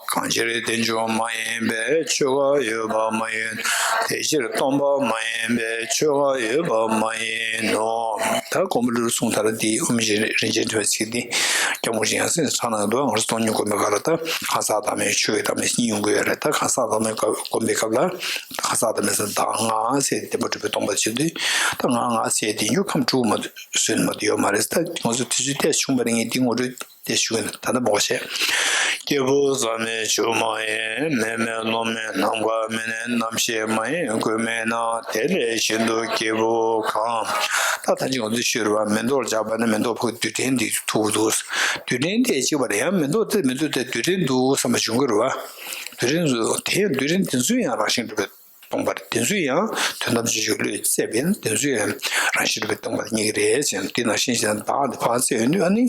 གང་ཕྱིར་རྟེན་འབྱུང་མ་ཡིན་པས་ཆོས་འགའ་ཡོད་པ་མ་ཡིན། དེ་ཕྱིར་སྟོང་པ་མ་ཡིན་པས་ཆོས་འགའ་ཡོད་པ་མ་ཡིན་ནོ། ད་མགོན་པོ་ཀླུ་སྒྲུབ་གསུང་མཐར་འདི་དབུ་མའི་རིན་ཆེན་ཕྲེང་བའི་ཚིག་འདི་སྐྱབས་མགོན་ཆེན་ཡང་སྲིད་ཕྲང་ནང་དུ་ང་ཚོ་སྟོང་ཉིད་སྒོམ་པའི་སྐབས་ལ་ད་གང་ཟག་བདག་མེད་ཆོས་ཀྱི་བདག་མེད་གཉིས་ཡོང་གི་ཡོད་རེད། ད་གང་ཟག་བདག་མེད་སྒོམ་པའི་སྐབས་ལ་གང་ཟག་བདག་མེད་ཟེར་བདག་ལྔ་ཟེར་བདེན་པ་གྲུབ་པའི་སྟོང་པ་བྱེད་དུས་ད་ང་ང་ཟེར་བདེན་རྒྱུ་ཁམས་དྲུག་མ་གཏོགས་བཟོས་མ་གཏོགས་ཡོད་མ་རེད། ད་ང་ཚོ་དུས་ཚོད་ཏོག་ཙམ་བྱུང་བ་རེད། ངས་འདི་ངོ་སྤྲོད་དེ་ཞུ་གི་ཡིན། ད་ལྟ་མོ་བཤད། སྐྱེས་བུ་ཟག་མེད་ཆུང་མ་ཡིན། མེ་མེད་རློབ་མེད་ནམ་མཁའ་མིན། རྣམ་ཤེས་མ་ཡིན་ཀུན་མིན་ན། དེ་ལས་གཞན་དུ་སྐྱེས་བུ་གང་། ད་ད་ཅི་ང་ཚོས་ཤོད་རེད་བ། མེ་ཏོག་བཞག་པ་ནི་མེ་ཏོག་ཕུག་རྡུལ་ཕྲན་འདི་ཐུག་འདུག་རྡུལ་ཕྲན་དེ་གཅིག་པ་རེད། ཡང་མེ་ཏོག་དེ་མེ་ཏོག་དེ་རྡུལ་ཕྲན་འདུག་བསམ་པ་བྱུང་གི་རེད་བ། རྡུལ་ཕྲན་ཚོ་དེ་ཡང་རྡུལ་ཕྲན་དེ་ཚོ་ཡང་རང་བཞིན་གྲུབ་པའི་སྟོང་པ་རེད། དེ་ཚོ་ཡང་དོན་དམ་ཆོས་ཅན་བློས་བཙལ་བས་ན་དེ་ཚོ་ཡང་རང་བཞིན་གྲུབ་པའི་སྟོང་པ་རྙེད་ཀྱི་རེད་ཅེས། དེ་ནང་བཞིན་བྱས་ན་བདག་དེ་ཕར་ཚད་ཡོད་དུས་ཨ་ནི་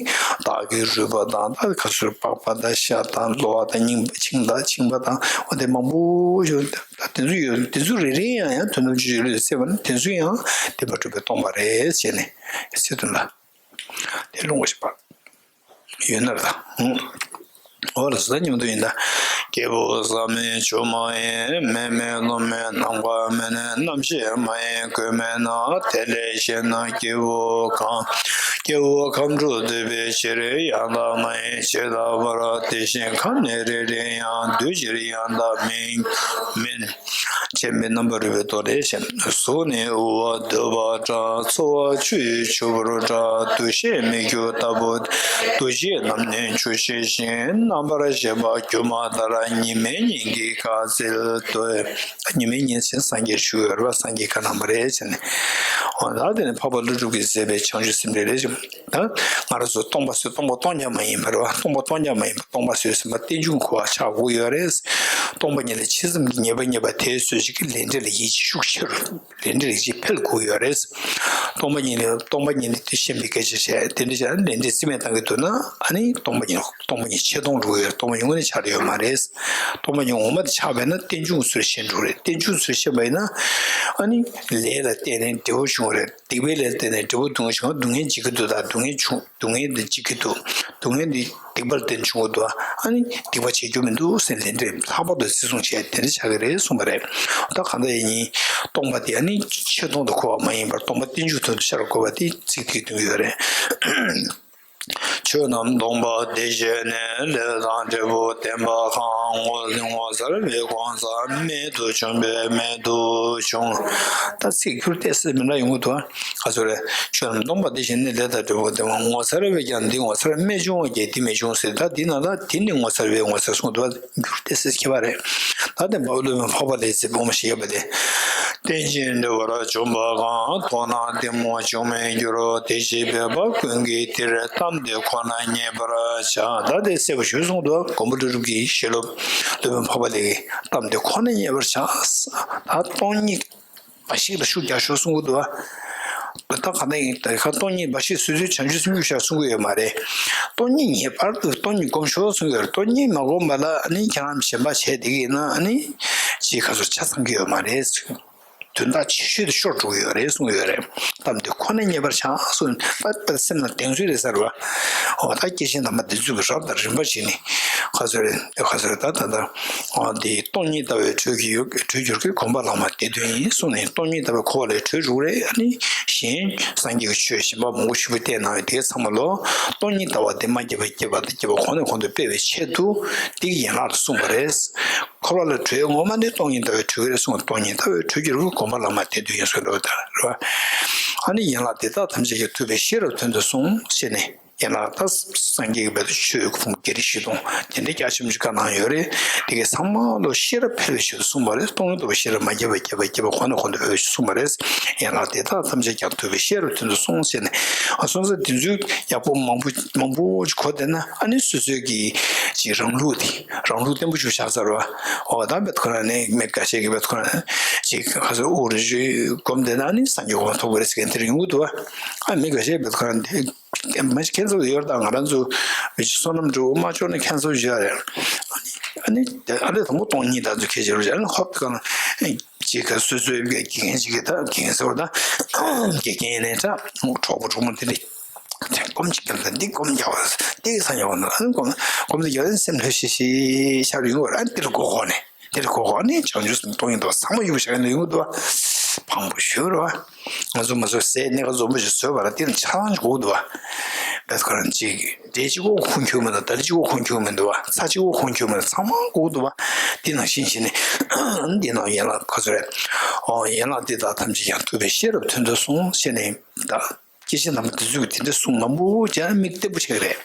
བདག་གི་རུས་པ་དང་ད་ག་ཚོད་པགས་པ་དང་ཤ་དང་གློ་བ་དང་སྙིང་པ་མཆིན་དང་མཆིན་པ་དང་འོ་དེ་མང་པོ་ཡོད། ད་དེ་ཚོ་ཡོད། དེ་ཚོ་རེ་རེ་ཡང་ཡང་དོན་དམ་ཆོས་ཅན་བློས་བཙལ་བས་ན་དེ་ཚོ་ཡང་བདེན་པ་གྲུབ་པའི་སྟོང་པ་རེད་ཅེས་ནས་ཚིག་དོན་ལ་དེ་ལུང་པ་ཞིག་པ། ཡོད་ན་རེད་ད། འོ་ལགས་སོ། ད་མཉམ་དུ་ཡིན་ད། སྐྱེས་བུ་ཟག་མེད་ཆུང་མ་ཡིན། མེ་མེད་རློབ་མེད་ནམ་མཁའ་མིན། རྣམ་ཤེས་མ་ཡིན་ཀུན་མིན་ན། དེ་ལས་གཞན་ན་སྐྱེས་བུ་གང་། སྐྱེས་བུ་ཁམས་དྲུག་འདུས་པའི་ཕྱིར། ཡང་དག་མ་ཡིན་ཇི་ལྟ་བར། དེ་བཞིན་ཁམས་ནི་རེ་རེ་ཡང་། འདུས་ཕྱིར་ཡང་དག་མིན། མིན། ཆེན་པོའི་རྣམ་པར་རིག་པའི་མདོ་ལས་གཞན། གཟུགས་ནི་དབུལ་བ་འདོད་པ་འདྲ། ཚོར་བ་ཆུ་ཡི་ཆུ་བུར་འདྲ། འདུ་ཤེས་མིག་ཆུ་ལྟ་བུ། འདུ་བྱེད་རྣམས་ནི་ཆུ་ཤེས་བཞིན། རྣམ་པར་ཤེས་པ་སྒྱུ་མ་ལྟར། ཉི་མའི་ཉིན་གྱིས་ཁ་བཙལ་དུས། ཉི་མའི་ཉིན་ཟེར་སངས་རྒྱས་ཞུ་ཡོད་རེད་བ། སངས་རྒྱས་ཁ་ནང་མ་རེད་ཟེར་ནས། འོ་ད་དེ་ནི་འཕགས་པ་ཀླུ་སྒྲུབ་ཀྱིས་མཛད་པའི་བྱང་ཆུབ་སེམས་འགྲེལ་རེད། ད་ང་རང་ཚོ་སྟོང་པ་བཟོས་སྟོང་པ་སྟོང་རྐྱང་མ་ཡིན་པ་རེད་བ། སྟོང་པ་སྟོང་རྐྱང་མ་ཡིན་པ་སྟོང་པ་བཟོས་ཟིན་པ་རྟེན་འབྱུང་གི་གོ་བ་ཆགས་དགོས་ཡོད་རེད། སྟོང་པ་ཉིད་ལ་ཇི་ཙམ་གྱིས་ངེས་པ་རྙེད་པ་དེའི་ཚོད་ཅིག་གིས་ལས་འབྲས་ལ་ཡིད་ཆེས་ཤུགས་ཆེ་རུ། ལས་འབྲས་ལ་ཡིད་ཆེས་འཕེལ་དགོས་ཡོད་རེད། སྟོང་པ་ཉིད་ལ་སྟོང་པ་ཉིད་ལ་དེ་ཤེས་པའི་སྐད་ཆ་བཤད། དེ་འདྲ་བྱས་ན་ལས་འབྲས་རྩིས་མེད་བཏང་གི་འདུག་ན་ཨ་ནི་སྟོང་པ་ཉིད་སྟོང་པ་ཉིད་ཆེ་མཐོང་འགྲོ་གི་ཡོད་རེད། སྟོང་པ་ཉིད་དངོས་གནས་ཆགས་ཀྱི་ཡོད་མ་རེད། སྟོང་པ་ཉིད་ངོ་མ་དེ་ཆགས་པས་ན་རྟེན་འབྱུང་ཚུལ་ཤེས་འགྲོ་གི་རེད། རྟེན་འབྱུང་ཚུལ་ཤེས་པ་ཡིན་ན་ཨ་ནི་ལས་ལ་བརྟེན་ནས་འབྲས་བུ་འབྱུང་གི་རེད། སྡིག་པའི་ལས་ལ་བརྟེན་ནས་འབྲས་བུ་སྡུག་བསྔལ་བྱུང་ན་སྡུག་བསྔལ་འཇིག་གི་འདུག་ད་སྡུག་བསྔལ་བྱུང་། སྡུག་བསྔལ་འདི་འཇིག་གི་འདུག་སྡུག་བསྔལ་འདི་སྡིག་པ་ལ་བརྟེན་བྱུང་གི་འདུག་ཨ་ནི་སྡིག་པ་བྱེད་རྒྱུ་མི་འདུག་ཟེར་ལས་འབྲས་ལྷག་པར་དུ་བརྩི་སྲུང་བྱས་དེ་འདྲ་ཆགས་ཀྱི་རེད་གསུངས་པ་རེད། ད་གང་ལྟར་ཡིན་ཉིན་སྟོང་པ་དེ་ཨ་ནི་ཆེ་མཐོང་དུ་གོ་བ་མ་ཡིན་པར་སྟོང་པ་རྟེན་འབྱུང་དོན་དུ་ཤར་དགོས་པ་དེ་ཚིག་དེའི་དོན་ཡོད་རེད། ཆོས་རྣམས་སྟོང་པ་དེ་ཤེས་ནས། ལས་དང་འབྲས་བུ་བདེན་པ་གང་། ངོ་ངོ་མཚར་བའི་གང་ཟག་རྨད་དུ་བྱུང་བས་རྨད་དུ་བྱུང་། ད་ཚིག་འགྱུར་ཏོག་ཙམ་མི་འདྲ་ཡོང་གི་འདུག་ཨ། ག་ཚོད་རེད། ཆོས་རྣམས་སྟོང་པ་དེ་ཤེས་ནས། ལས་དང་འབྲས་བུ་བདེན་པ། ངོ་མཚར་བས་ཀྱང་འདི་ངོ་མཚར། རྨད་བྱུང་བས་ཀྱང་འདི་རྨད་བྱུང་ཟེར། ད་འདི་ནང་ལ་དེ་ནི་ངོ་མཚར་བས་ངོ་མཚར་གསུངས་འདུག་འགྱུར་ཏོག་ཙམ་ཁྱད་པར་རེད། ད་དེ་འཕགས་པ་སློབ་དཔོན་འཕགས་པ་ལས་ཚིག་སྦོམ་ཞིག་ཡོད་པ་དེ། རྟེན་ཅིང་འབྲེལ་བར་འབྱུང་བ་གང་། མཐོང་ན་གཏི་མུག་འབྱུང་མི་འགྱུར། དེ་ཕྱིར་འབད་པ་ཀུན་གྱིས་འདིར། གཏམ་འདི་ཁོ་ན་རྙེད་པར་བྱ། ད་དེ་གསལ་པོ་ཞུས་གསུངས་འདུག་མགོན་པོ་ཀླུ་སྒྲུབ་ཀྱི་ཞལ་སློབ་སློབ་དཔོན་འཕགས་པ་ལས་ཀྱི་གཏམ་འདི་ཁོ་ན་རྙེད་པར་བྱ། ད་སྟོང་ཉིད་འབའ་ཞིག་ལ་ཤུགས་རྒྱག་ཤོག་གསུང་གི་འདུག་བ། ད་ག་ནས་ཡིན། ད་ཁ་སྟོང་ཉིད་འབའ་ཞིག་སོ་སོའི་བྱང་ཆུབ་སེམས་རྒྱུད་བཤད་གསུང་གི་ཡོད་མ་རེད། སྟོང་ཉིད་ངེས་པར་དུ་སྟོང་ཉིད་སྒོམ་ཤོག་གསུང་གི་ཡོད་རེད། སྟོང་ཉིད་མ་སྒོམ་པ་ལ་ཨ་ནི་ཁྱེད་རང་གཞན་པ་བྱས་བསྡད་ཀྱི་ཡིན་ན་ཨ་ནི་ཅིག་ག་ཚོད་ཆ་ཚང་གི་ཡོད་མ་རེད། དོན་དག་ཆེ་ཤོས་དེ་ཤོར་འགྲོ་གི་ཡོད་རེད་གསུང་གི་ཡོད་རེད། གཏམ་དེ་ཁོ་ན་རྙེད་པར་བྱ་གསུངས། ད་ད་སེམས་ནང་གདེང་ཚོད་རེད་ཟེར་བ། འོ་ད་སྐྱེས་ཆེན་དམ་པ་འདི་ཚོས་རབ་དང་རིམ་པ་བྱས་ནས་ག་ཚོད་རེད། ག་ཚོད་རེད། ད་ད་ད་འོ་འདི་སྟོང་ཉིད་ལྟ་བས་གྲོལ་གྱི་ཡོད། གྲོལ་འགྱུར་གྱི་གོམས་པ་ལྷག་མ་དེ་དོན་ཡིན་གསུངས་ནས། སྟོང་ཉིད་ལྟ་བས་འཁོར་བ་ལས་གྲོལ་འགྲོ་གི་རེད། ཨ་ནི་གཞན་སངས་རྒྱས་ཀྱི་ཆོས་གཞན་པ་མང་པོ་ཞིག་པོ་བསྟན་གནང་ཡོད། དེ་ཚང་མ་ལོ་སྟོང་ཉིད་ལྟ་བ་དེ་མ་སྐྱེས་པ་སྐྱེས་པ་དང་སྐྱེས་པ་གོང་ནས་གོང་དུ་སྤེལ་བའི་ཆེད་དུ་འདི་གི་ཡན་ལག་ཏུ་གསུངས་པ་རེད། འཁོར་བ་ལས་གྲོལ་ངོ་མ་ནི་སྟོང་ཉིད་ལྟ་བས་གྲོལ་གྱི་རེད་གསུངས། སྟོང་ཉིད་ལྟ་བས་གྲོལ་གྱི་རེད། གོམས་པ་ལྷག་མ་དེ་དོན་ཡིན་གསུངས་འདུག་ད་རེད་བ། ཨ་ནི་ཡན་ལག་དེ་དག་ཐམས་ཅད་ཀྱང་ཐུབ་པའི་ཤེས་རབ་དོན་དུ་གསུངས་ཞེས་ནས། ཡན་ལག་ད་སངས་རྒྱས་ཀྱི་བར་དུ་ཆོས་ཀྱི་ཕུང་པོ་བརྒྱད་ཁྲི་བཞི་སྟོང་དེ་འདྲའི་རྒྱ་ཆེན་པོ་ཞིག་བཀའ་གནང་ཡོད་རེད། དེ་གའི་ཚང་མ་ལོ་ཤེས་རབ་འཕེལ་བའི་ཆེད་དུ་གསུངས་པ་རེད། སྟོང་ཉིད་རྟོགས་པའི་ཤེས་རབ་མ་སྐྱེས་པ་སྐྱེས་པ་སྐྱེས་པ་གོང་ནས་གོང་དུ་འཕེལ་བའི་ཆེད་དུ་གསུངས་པ་རེད། ཡན་ལག་དེ་དག་ཐམས་ཅད་ཀྱང་ཐུབ་པའི་ཤེས་རབ་དོན་དུ་གསུངས་ཟེར་ནས། ཨ་སོང་ཙང་དེ་ཚོའི་ཡག་པོ་མང་པོ་མང་པོ་ཅིག་གོ་བསྡད་ན་ཨ་ནི་སོ་སོའི་གི་ཅིག་རང་ལུགས་དེ་རང་ལུགས་བརྟན་པོ་ཅིག་ཆགས་ཚར་བ། འོ་ད་བེད་ཁོ་རང་ནས་མི་འགའ་ཤས་ཀྱིས་བེད་ཁོ་རང་ཅིག་ག་ཚོད་ཨོ་རི་ཅིག་སྒོམ་བསྡད་ན་ཨ་ནི་སངས་རྒྱས་གོ་འཕང་ཐོབ་པ་རེད་ཟེར་མཁན་དེ་རིང་ཡོང་གི་འདུག་བ། ཨ་མི་འགའ་ཤས་བེད་ཁོ་རང་དེ། མ་གཞི་ཁྱད་མཚར་ཡོད་རེད། ད་ང་རང་ཚོ་བོད་ཀྱི་བསོད་ནམས་འགྲོ་མ་ཆོག་ན་ཁྱད་མཚར་ཡོད་རེད། ཨ་ནི་ཨ་ནི་ཨ་ལས་དང་པོ་སྟོང་ཉིད་ད་ཚོ་ཁྱད་ཆོས་རེད། ཨ་ནི་ཧོབ་ཏེ་གང་ལ་ཅིག་ག་སོ་སོའི་དགེ་རྒན་ཅིག་གིས་ད་དགེ་རྒན་ཟེར་བ་ད་དགེ་རྒན་ཡིན་ནའི་ད་གྲོགས་པོ་གྲོགས་མོ་དེ་འདྲ་སྒོམ་ཅིག་བརྒྱབ་ད་འདི་སྒོམ་རྒྱག་པ་འདི་ས་ཡོང་ན་ཨ་ནི་སྒོམ་སྒོམ་དེ་རྒྱག་ན་སེམས་ལྷོད་ཤིག་ཤིག་ཤར་ཡོང་བ་རེད། ཨ་ནི་དེ་ལ་མགོ་འཁོར་ནས། དེར་གོ་གོ་ནི་བྱང་ཆུབ་སེམས་སྟོང་ཉིད་དུ་ཚང་མ་ཡུག་བྱ་ཡིན་ཡོང་འདུག་བ། ཕངས་པོ་ཞོར་བ། ང་ཚོ་མ་ཚོ་ཟས་སྣེ་ཁ་འཛོམས་པོ་ཞིག་བཟོས་པ་ལ་དེ་ལ་ཆ་ཚང་ཞིག་དགོས་འདུག་བ། བས་ཁོ་རང་ཅིག་འབྲས་གཅིག་པོ་ཁུངས་འཁྱོལ་མི་འདུག། དལ་གཅིག་པོ་ཁུངས་འཁྱོལ་མི་འདུག་བ། ཚྭ་གཅིག་པོ་ཁུངས་འཁྱོལ་མི་འདུག། ཚང་མ་དགོས་འདུག་བ། དེ་ནང་བཞིན་བྱས་ནས་འདི་ནང་ཡན་ལག་ཁ་ཚོ་རེད། ཨོ་ཡན་ལག་དེ་དག་ཐམས་ཅད་ཀྱང་ཐུབ་པའི་ཤེས་རབ་དོན་དུ་གསུངས་ཞེས་ནས་ད། སྐྱེས་ཆེན་རྣམ་པ་དེ་ཚོས་དེ་འདྲ་གསུང་མང་པོ་བྱས་ན་མིག་བརྟན་པོ་ཆགས་རེད།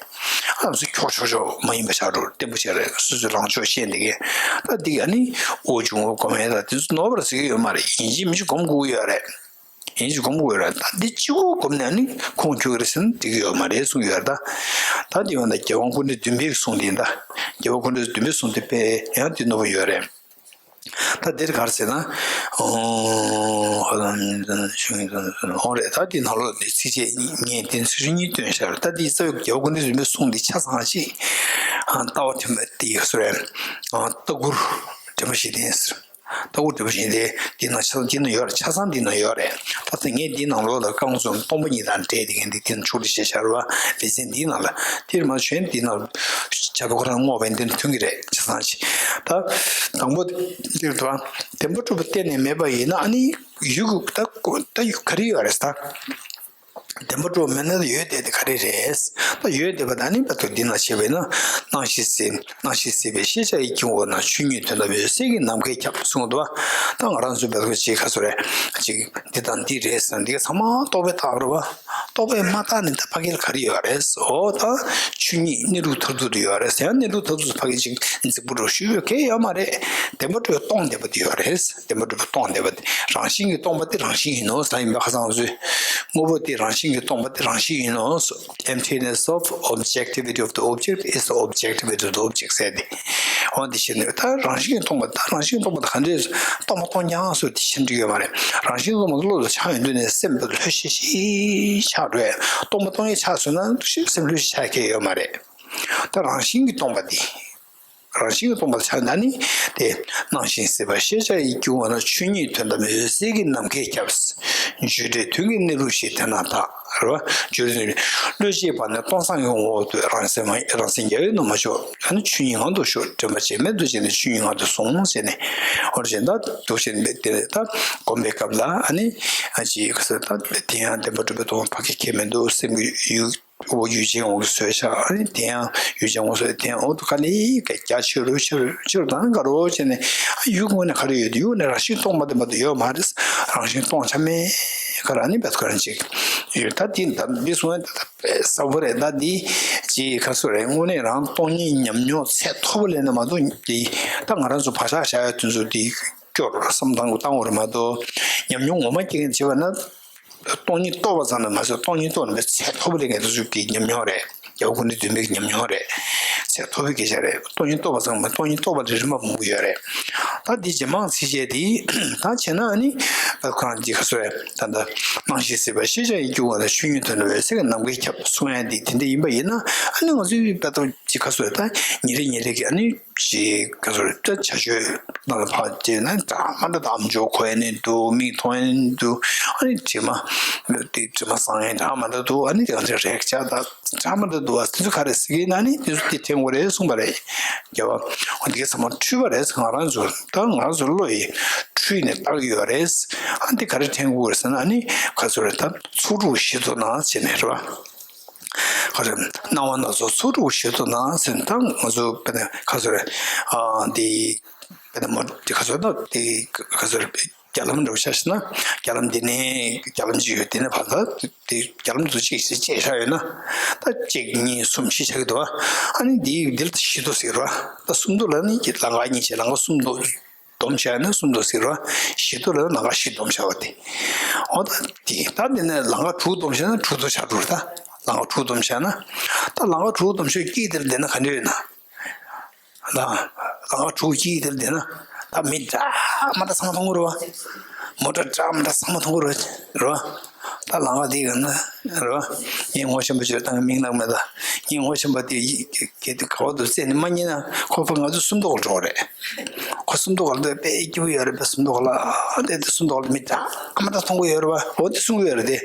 ཨ་ཚོ་འཁྱོག་འཁྱོག་འཁྱོག་མ་ཡིན་པ་ཆགས་འགྲོ་བརྟན་པོ་ཆགས་རེད། སོ་སོའི་ལངས་ཕྱོགས་ཤེས་འདི་གས། ད་འདི་ག་ནི་ཨོ་བྱུང་བ་གོ་མེད་ད་དེ་ཚོ་ནོར་བར་ཟེར་གི་ཡོད་མ་རེད། ཡིན་གཅིག་མིན་གཅིག་སྒོམ་དགོས་ཀྱི་ཡོད་རེད། ཡིན་གཅིག་སྒོམ་དགོས་ཡོད་རེད། ད་འདི་གཅིག་པོ་སྒོམ་ནས་ནི་ཁུངས་འཁྱོལ་གི་རེད་ཟེར་ན་འགྲིག་གི་ཡོད་མ་རེད་གསུངས་ཡོད་རེད། ད་ད་འདི་ཡོང་ད་རྒྱལ་དབང་སྐུ་ཕྲེང་བདུན་པའི་གསུང་འདི་ཡིན་ད། རྒྱལ་བ་སྐུ་ཕྲེང་བདུན་པའི་གསུང་འདི་དཔེ་ཡང་འདི་ནོར་བ་ཡོད་རེད། ད་འདིར་ག་རེ་ཟེར་ན། འོང་རེད། ད་འདི་ནང་ལོགས་ནས་ཚིགས་བཅད་ངས་འདི་ཚིགས་བཅད་གཉིས་བཏོན་བཞག་རེད། ད་འདི་རྩ་བའི་རྒྱལ་བ་སྐུ་ཕྲེང་བདུན་པའི་གསུང་འདི་ཆ་ཚང་ཞིག་ལྟ་བ་དེ་མ་དེ་ཡོད་སོ་རེད། ལྟ་སྐུལ་འདྲེན་པ་བཞི་ལྡན་ཟེར། ལྟ་སྐུལ་འདྲེན་པ་བཞི་ལྡན་འདི་ནང་ཆ་ཚང་འདི་ནང་ཡོད་རེད། ཆ་ཚང་འདི་ནང་ཡོད་རེད། ད་ལྟ་ངས་འདི་ནང་ལོགས་ལ་རྐང་གསུམ་སྟོང་པ་ཉིད་དང་འབྲེལ་དེ་གན་འདི་དེ་ནང་ཕྱོགས་སྒྲིག་བྱས་བཞག་རེད་བ། ལེ་ཚན་འདིའི་ནང་ལ་དེར་མ་གཞོན་འདིའི་ནང་ལ་བྱ་བ་ཁོ་རང་བསྔོགས་པའི་འདི་ནང་མཐུན་གྱི་རེད། ཆ་ཚང་ཞིག་ད་དང་པོ་འདིར་དུ་བདེན་པ་གྲུབ་པ་གཏན་ནས་མེད་པ་ཡིན་ན་ཨ་ནི་ཡུལ་གྱི་ད་ད་ག་རེ་ཡོད་རེད་ད། བདེན་པ་གྲུབ་པ་མེད་ན་ད་ཡོད་བསྡད་དེ་ག་རེ་རེད། ད་ཡོད་བསྡད་པ་ད་ནི་བར་དུ་འདི་ན་བྱས་པས་ན་སྣང་ཞིང་སྲིད་སྣང་ཞིང་སྲིད་པའི་ཤེས་བྱ་ཡི་སྐྱེ་བོ་ན་ཆོས་ཉིད་དོན་དམ་འོད་གསལ་གྱི་ནམ་མཁའི་ཁྱབ་གསུངས་འདུག་བ། ད་ང་རང་ཚོའི་བར་དུ་ཅིག་ག་ཚོད་རེད་ཅིག་འདི་དང་འདི་རེད་ཟེར་ན་འདི་ག་ཚང་མ་རྟོག་པས་བཏགས་རེད་བ། རྟོག་པས་མ་བཏགས་ནས་ད་ཕ་གིར་ག་རེ་ཡོད་རེད། འོ་ད་ཆོས་ཉིད་གནས་ལུགས་མཐར་ཐུག་ཏུ་ཡོད་རེད་ཟེར་ཡང་གནས་ལུགས་མཐར་ཐུག་ཏུ་ཕ་གི་ཅིག་རྫིག་པོ་འགྲོ་ཞུ་ཡོད་གལ་ཡོད་མ་རེད། བདེན་པ་གྲུབ་པས་སྟོང་བསྡད་པ་དེ་ཡོད་རེད། བདེན་པ་གྲུབ་པས་སྟོང་བསྡད་པ་དེ་རང་བཞིན་གྱིས་སྟོང་པ་དེ་རང་བཞིན་ཡིན་ནོ་ཟེར་ཡིན་པ་ཁ་སང་ཚོས་དངོས་པོ་དེ་རང་བཞིན་གྱིས་སྟོང་པ་དེ་རང་བཞིན་ཡིན་ནོ། Emptiness of objectivity of the object is the objectivity of the object ཟེར་ཏེ། འོ་དེ་བཞིན་ད་རང་བཞིན་གྱིས་སྟོང་པ་ད་རང་བཞིན་གྱིས་སྟོང་པ་ད་ག་འདྲས་སྟོང་པ་སྟོང་རྐྱང་སོགས་དེ་བཞིན་འགྲིག་ཡོད་མ་རེད། རང་བཞིན་སྟོང་པ་བློ་ལ་ཆགས་ཡོང་དུས་ནས་སེམས་པ་ལྷོད་ཤིག་ཤིག་ཆགས་འགྲོ་ཡ། སྟོང་པ་སྟོང་ཡ་ཆགས་སོང་ན་སེམས་ལྷོད་ཤིག་ཆགས་ཁེལ་ཡོད་མ་རེད། ད་རང་བཞིན་གྱིས་སྟོང་པ་འདི། རང་བཞིན་གྱིས་སྟོང་པ་ཆགས་ན་ནི་དེ་སྣང་ཞིང་སྲིད་པ་ཤེས་བྱ་ཡི་སྐྱེ་བོ་ན་ཆོས་ཉིད་དོན་དམ་འོད་གསལ་གྱི་ནམ་མཁའི་ཁྱབ། བརྗོད་བྲལ་དོན་གྱི་གནས་ལུགས་ཤིག་དེ་ན་དག་རེད་བ། བརྗོད་བྲལ་བློས་བྱས་པ་ནི་སྟོང་སང་གི་ངོ་བོ་སྟོད་རང་སེམས་རང་སེམས་རྒྱ་ཡོད་ན་མ་ཆོག་ཨ་ནི་ཆོས་ཉིད་ངང་དུ་ཞོག་དྲན་པ་བརྗེད་མེད་དུ་བྱས་ནས་ཆོས་ཉིད་ངང་དུ་སོང་ཟེར་ནས་འོར་བྱས་ད་འདུག་བྱས་ནས་དེ་ད་སྒོམ་པའི་སྐབས་ལ་ཨ་ནི་ཨ་ཅི་ག་ཟེར་ད་དེ་ཡང་བདེན་པ་གྲུབ་པའི་སྟོང་པ་ཕ་གི་ཁེལ་མི་འདུག་སེམས་ཀྱི་ཡུལ། འོ་ཡུལ་ཅན་འོག་གི་བཟོས་ཤག་ཨ་ནི་དེ་ཡང་ཡུལ་ཅན་འོག་བཟོས་དེ་ཡང་འོག་ཏུ་དཀའ་ལས་རྒྱ་ཆེ་རུ་ཆེ་རུ་ཆེ་རུ་དང་དགའ་རུ་བྱས་ནས་ཡུལ་ངོས་ནས་ག་རེ་ཡོད་དེ་ཡུལ་ནས་རང་བཞིན་སྟོང་པ་དེ་མ་གཏོགས་ཡོད་མ་རེད། རང་བཞིན་སྟོང་ཆ་མེད་ག་ར་ནི་བེད་ཁོ་རང་ཅིག་ཡོད། ད་དེ་ད་འདི་སོང་ད་ད་ས་བོ་རེད། ད་འདི་ཅི་ག་སོ་རེད། དངོས་གནས་རང་སྟོང་ཉིད་ཉམས་མྱོང་ཚད་མཐོ་པོ་ལེན་ན་མ་གཏོགས་འདི་ད་ང་རང་ཚོ་བག་ཆགས་བཞག་ཡ་དེ་ཚོ་འདི་སྐྱོར་བསམ་བཏང་བཏང་བ་རེད་མ་གཏོགས་ཉམས་མྱོང་ངོ་མ་སྐྱེ་མཁན་བྱེད་པ་ན། སྟོང་ཉིད་རྟོགས་པ་ཙམ་ལ་མ་ཟད་སྟོང་ཉིད་རྟོགས་ནས་ཚད་མཐོ་པོ་ལས་ངེས་དུ་ཚུལ་གྱི་ཉམས་མྱོང་རེད། རྒྱལ་བ་ཀུན་འདུས་བདུན་པའི་ཉམས་མྱོང་རེད། ཚད་མཐོ་པོའི་སྐད་ཆ་རེད། སྟོང་ཉིད་རྟོགས་པ་ཙམ་མ་སྟོང་ཉིད་རྟོགས་པ་ལས་རིམ་པ་མང་པོ་ཡོད་རེད། ད་འདི་རྗེས་མང་ཚིགས་བཅད་འདི་ད་བྱས་ན་ཨ་ནི་བབ་ཁང་འདི་ག་སོ་ད་ད་སྣང་ཞིང་སྲིད་པ་ཤེས་བྱ་ཡི་སྐྱེ་བོ་ན་ཆོས་ཉིད་དོན་དམ་འོད་གསལ་གྱི་ནམ་མཁའི་ཁྱབ་གསུང་ཡ་འདི་དེ་འདྲ་ཡིན་པ་ཡིན་ན་ཨ་ནི་ང་ཚོའི་བབ་ཐང་འདི་ག་སོ་ད་ཉིན་རེ་ཉིན་རེ་གི་ཨ་ནི། ཅིག་ག་ཚོད་རེད། བྱ་སྤྱོད་ནང་ལ་ཕར་བལྟས་ན་འདྲ་མ་འདྲ་དང་འཇོག་གོ་ཡ་ནི་འདུག་མིག་མཐོང་ཡ་ནི་འདུག་ཨ་ནི་དྲི་མ་དེ་དྲི་མ་སངས་ཡ་འདྲ་མ་འདྲ་འདུག་ཨ་ནི་དེ་ག་ཚོད་རེག་བྱ་དང་འདྲ་མ་འདྲ་འདུག་ཨ་དེ་ཚོ་ག་རེ་ཟེར་གྱི་ན་ནི་དེ་ཚོ་དེ་དྲན་དགོས་རེད་གསུངས་པ་རེད། རྒྱལ་བ་འོ་དེ་ག་ཚང་མ་འཁྲུལ་པ་རེད། ང་རང་ཚོ་ད་ང་རང་ཚོ་བློ་ཡི་འཁྲུལ་ནས་བཏགས་ཡོད་རེད། ཨ་དེ་ག་རེ་དྲན་དགོས་རེད་ཟེར་ན་ཨ་ནི་ག་ཚོད་རེད། ད་ཚོགས་དྲུག་བཞི་དུ་སྣང་བྱས་ནས་རེད་བ། ག་རེ། སྣང་བ་སྣ་ཚོགས་ཚོགས་དྲུག་བཞི་དུ་སྣང་ཟེར་ན་ད་ང་ཚོ་དཔེར་ན་ག་ཚོད་རེད། ཨ་འདི་དཔེར་ན་མ་འདི་ག་ཚོད་ད་འདི་ག་ཚོད་རེད། རྒྱ་ལམ་འགྲོ་ཤ་ཞེ་ན་རྒྱ་ལམ་འདི་ནས་རྒྱ་ལམ་ཅིག་ཡོད། དེ་ནས་བར་ད་འདི་རྒྱ་ལམ་དུ་ཅིག་ཞིག་བཅད་བཞག་ཡོད་ན་ད་གཅིག་གཉིས་གསུམ་བཞི་ཆགས་ཀྱི་འདུག་ཨ་ནི་འདི་འདི་ལ་བཞི་དུ་ཟེར་བ་ད་གསུམ་དུ་ལ་ནི་ལམ་ཁ་གཉིས་བྱས་ལམ་ཁ་གསུམ་དུ། སྡོམ་བྱས་ན་གསུམ་དུ་ཟེར་བ། བཞི་དུ་ལ་ལམ་ཁ་བཞི་སྡོམ་བྱ་བ་དེ། འོ་ད་དེ་ད་འདི་ནས་ལམ་ཁ་དྲུག་སྡོམ་བྱས་ན་དྲུག་ཏུ་ཆགས་འགྲོ་རེད། ད་ལམ་ཁ་དྲུག་སྡོམ་བྱས་ན། ད་ལམ་ཁ་དྲུག་སྡོམ་ཤོག་དཀྱིལ་དེར་བསྡད་ན་ག་འདྲ་ཡོད་ན། ལ་ལམ་ཁ་དྲུག་དཀྱིལ་དེར་བསྡད་ན་ད་མི་འདྲ་མ་འདྲ་ཚང་མ་མཐོང་གི་རེད་བ། མོ་ཊ་འདྲ་མ་འདྲ་ཚང་མ་མཐོང་གི་རེད་རེད་བ། ད་ ད་ལམ་ཁ་དེ་ག་ན་རེད་བ། ངས་ངོ་ཤེས་པ་ཅིག་ད་ངའི་མིང་ལབ་མེད་ད། ངས་ངོ་ཤེས་པ་དེ་ག་བ་དུ་བཙལ་ནས་མ་རྙེད་ན་ཁོ་ཕར་ང་ཚོ་སུམ་མདོ་ལ་འགྲོ་བ་རེད། ཁོ་སུམ་མདོ་ལ་འདོད་དཔེ་སྐྱིད་པོ་ཡོད་རེད་པས། སུམ་མདོ་ལ་ཨ་དེ་དེ་སུམ་མདོ་ལ་མི་འདྲ་ཨ་མ་འདྲ་མཐོང་གི་ཡོད་རེད་བ། འོ་དེ་གསུང་གི་ཡོད་རེད་དེ།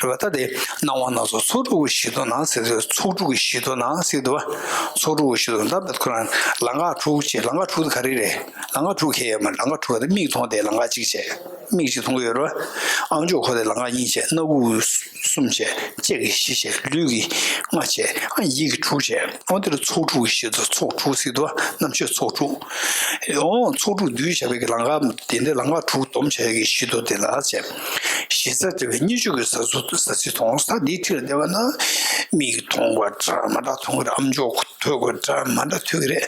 རེད་བ། ད་དེ་སྣང་བ་སྣ་ཚོགས་ཚོགས་དྲུག་གི་གཞི་མདོ་ན་ཟེར་དུས་ཚོགས་དྲུག་གི་གཞི་མདོ་ན་ཟེར་དུས་བ། ཚོགས་དྲུག་གི་གཞི་མདོ་ན་ད་བེད་ཁོ་རང་ལམ་ཁ་དྲུག་བྱས། ལམ་ཁ་དྲུག་དེ་ག་རེ་རེད། ལམ་ཁ་དྲུག་ཁེལ་ཡོད་མ་རེད། ལམ་ཁ་དྲུག་ག་དེ་མིག་མཐོང་དེ་ལམ་ཁ་གཅིག་བྱས། མིག་གཅིག་མཐོང་གི་ཡོད་རེད་བ། ཨ་མཆོག་ཁོ་དེ་ལམ་ཁ་གཉིས་བྱས། སྣ་ཁུག་གསུམ་བྱས། ལྕེ་གི་བཞི་བྱས། ལུས་ཀྱི་ལྔ་བྱས། ཨ་ཡིད་ཀྱི་དྲུག་བྱས། ཨོ་དེ་ལ་ཚོགས་དྲུག་གི་གཞི་མདོ་ཚོགས་དྲུག་ཟེར་དུས་བ། རྣམ་དཔྱོད་ཚོགས་དྲུག་ཨོ་ཚོགས་དྲུག་འདུས་བྱས་པའི་གི་ལམ་ཁ་དེ་འདྲའི་ལམ་ཁ་དྲུག་སྡོམ་བྱས་ཀྱི་གཞི་མདོ་དེ་ལ་བྱས། གཞི་རྩ་དེ་བས་གཉིས་བཅུ་གི་ཟ་ཟུ་ཟ་ཟི་མཐོང་ས་འདིའི་འཁྲིས་ལ་བསྡད་པ་ན་མིག་མཐོང་བ་འདྲ་མ་འདྲ་མཐོང་གི་རེད། ཨ་མཆོག་ཐོས་དགོས་འདྲ་མ་འདྲ་ཐོས་ཀྱི་རེད།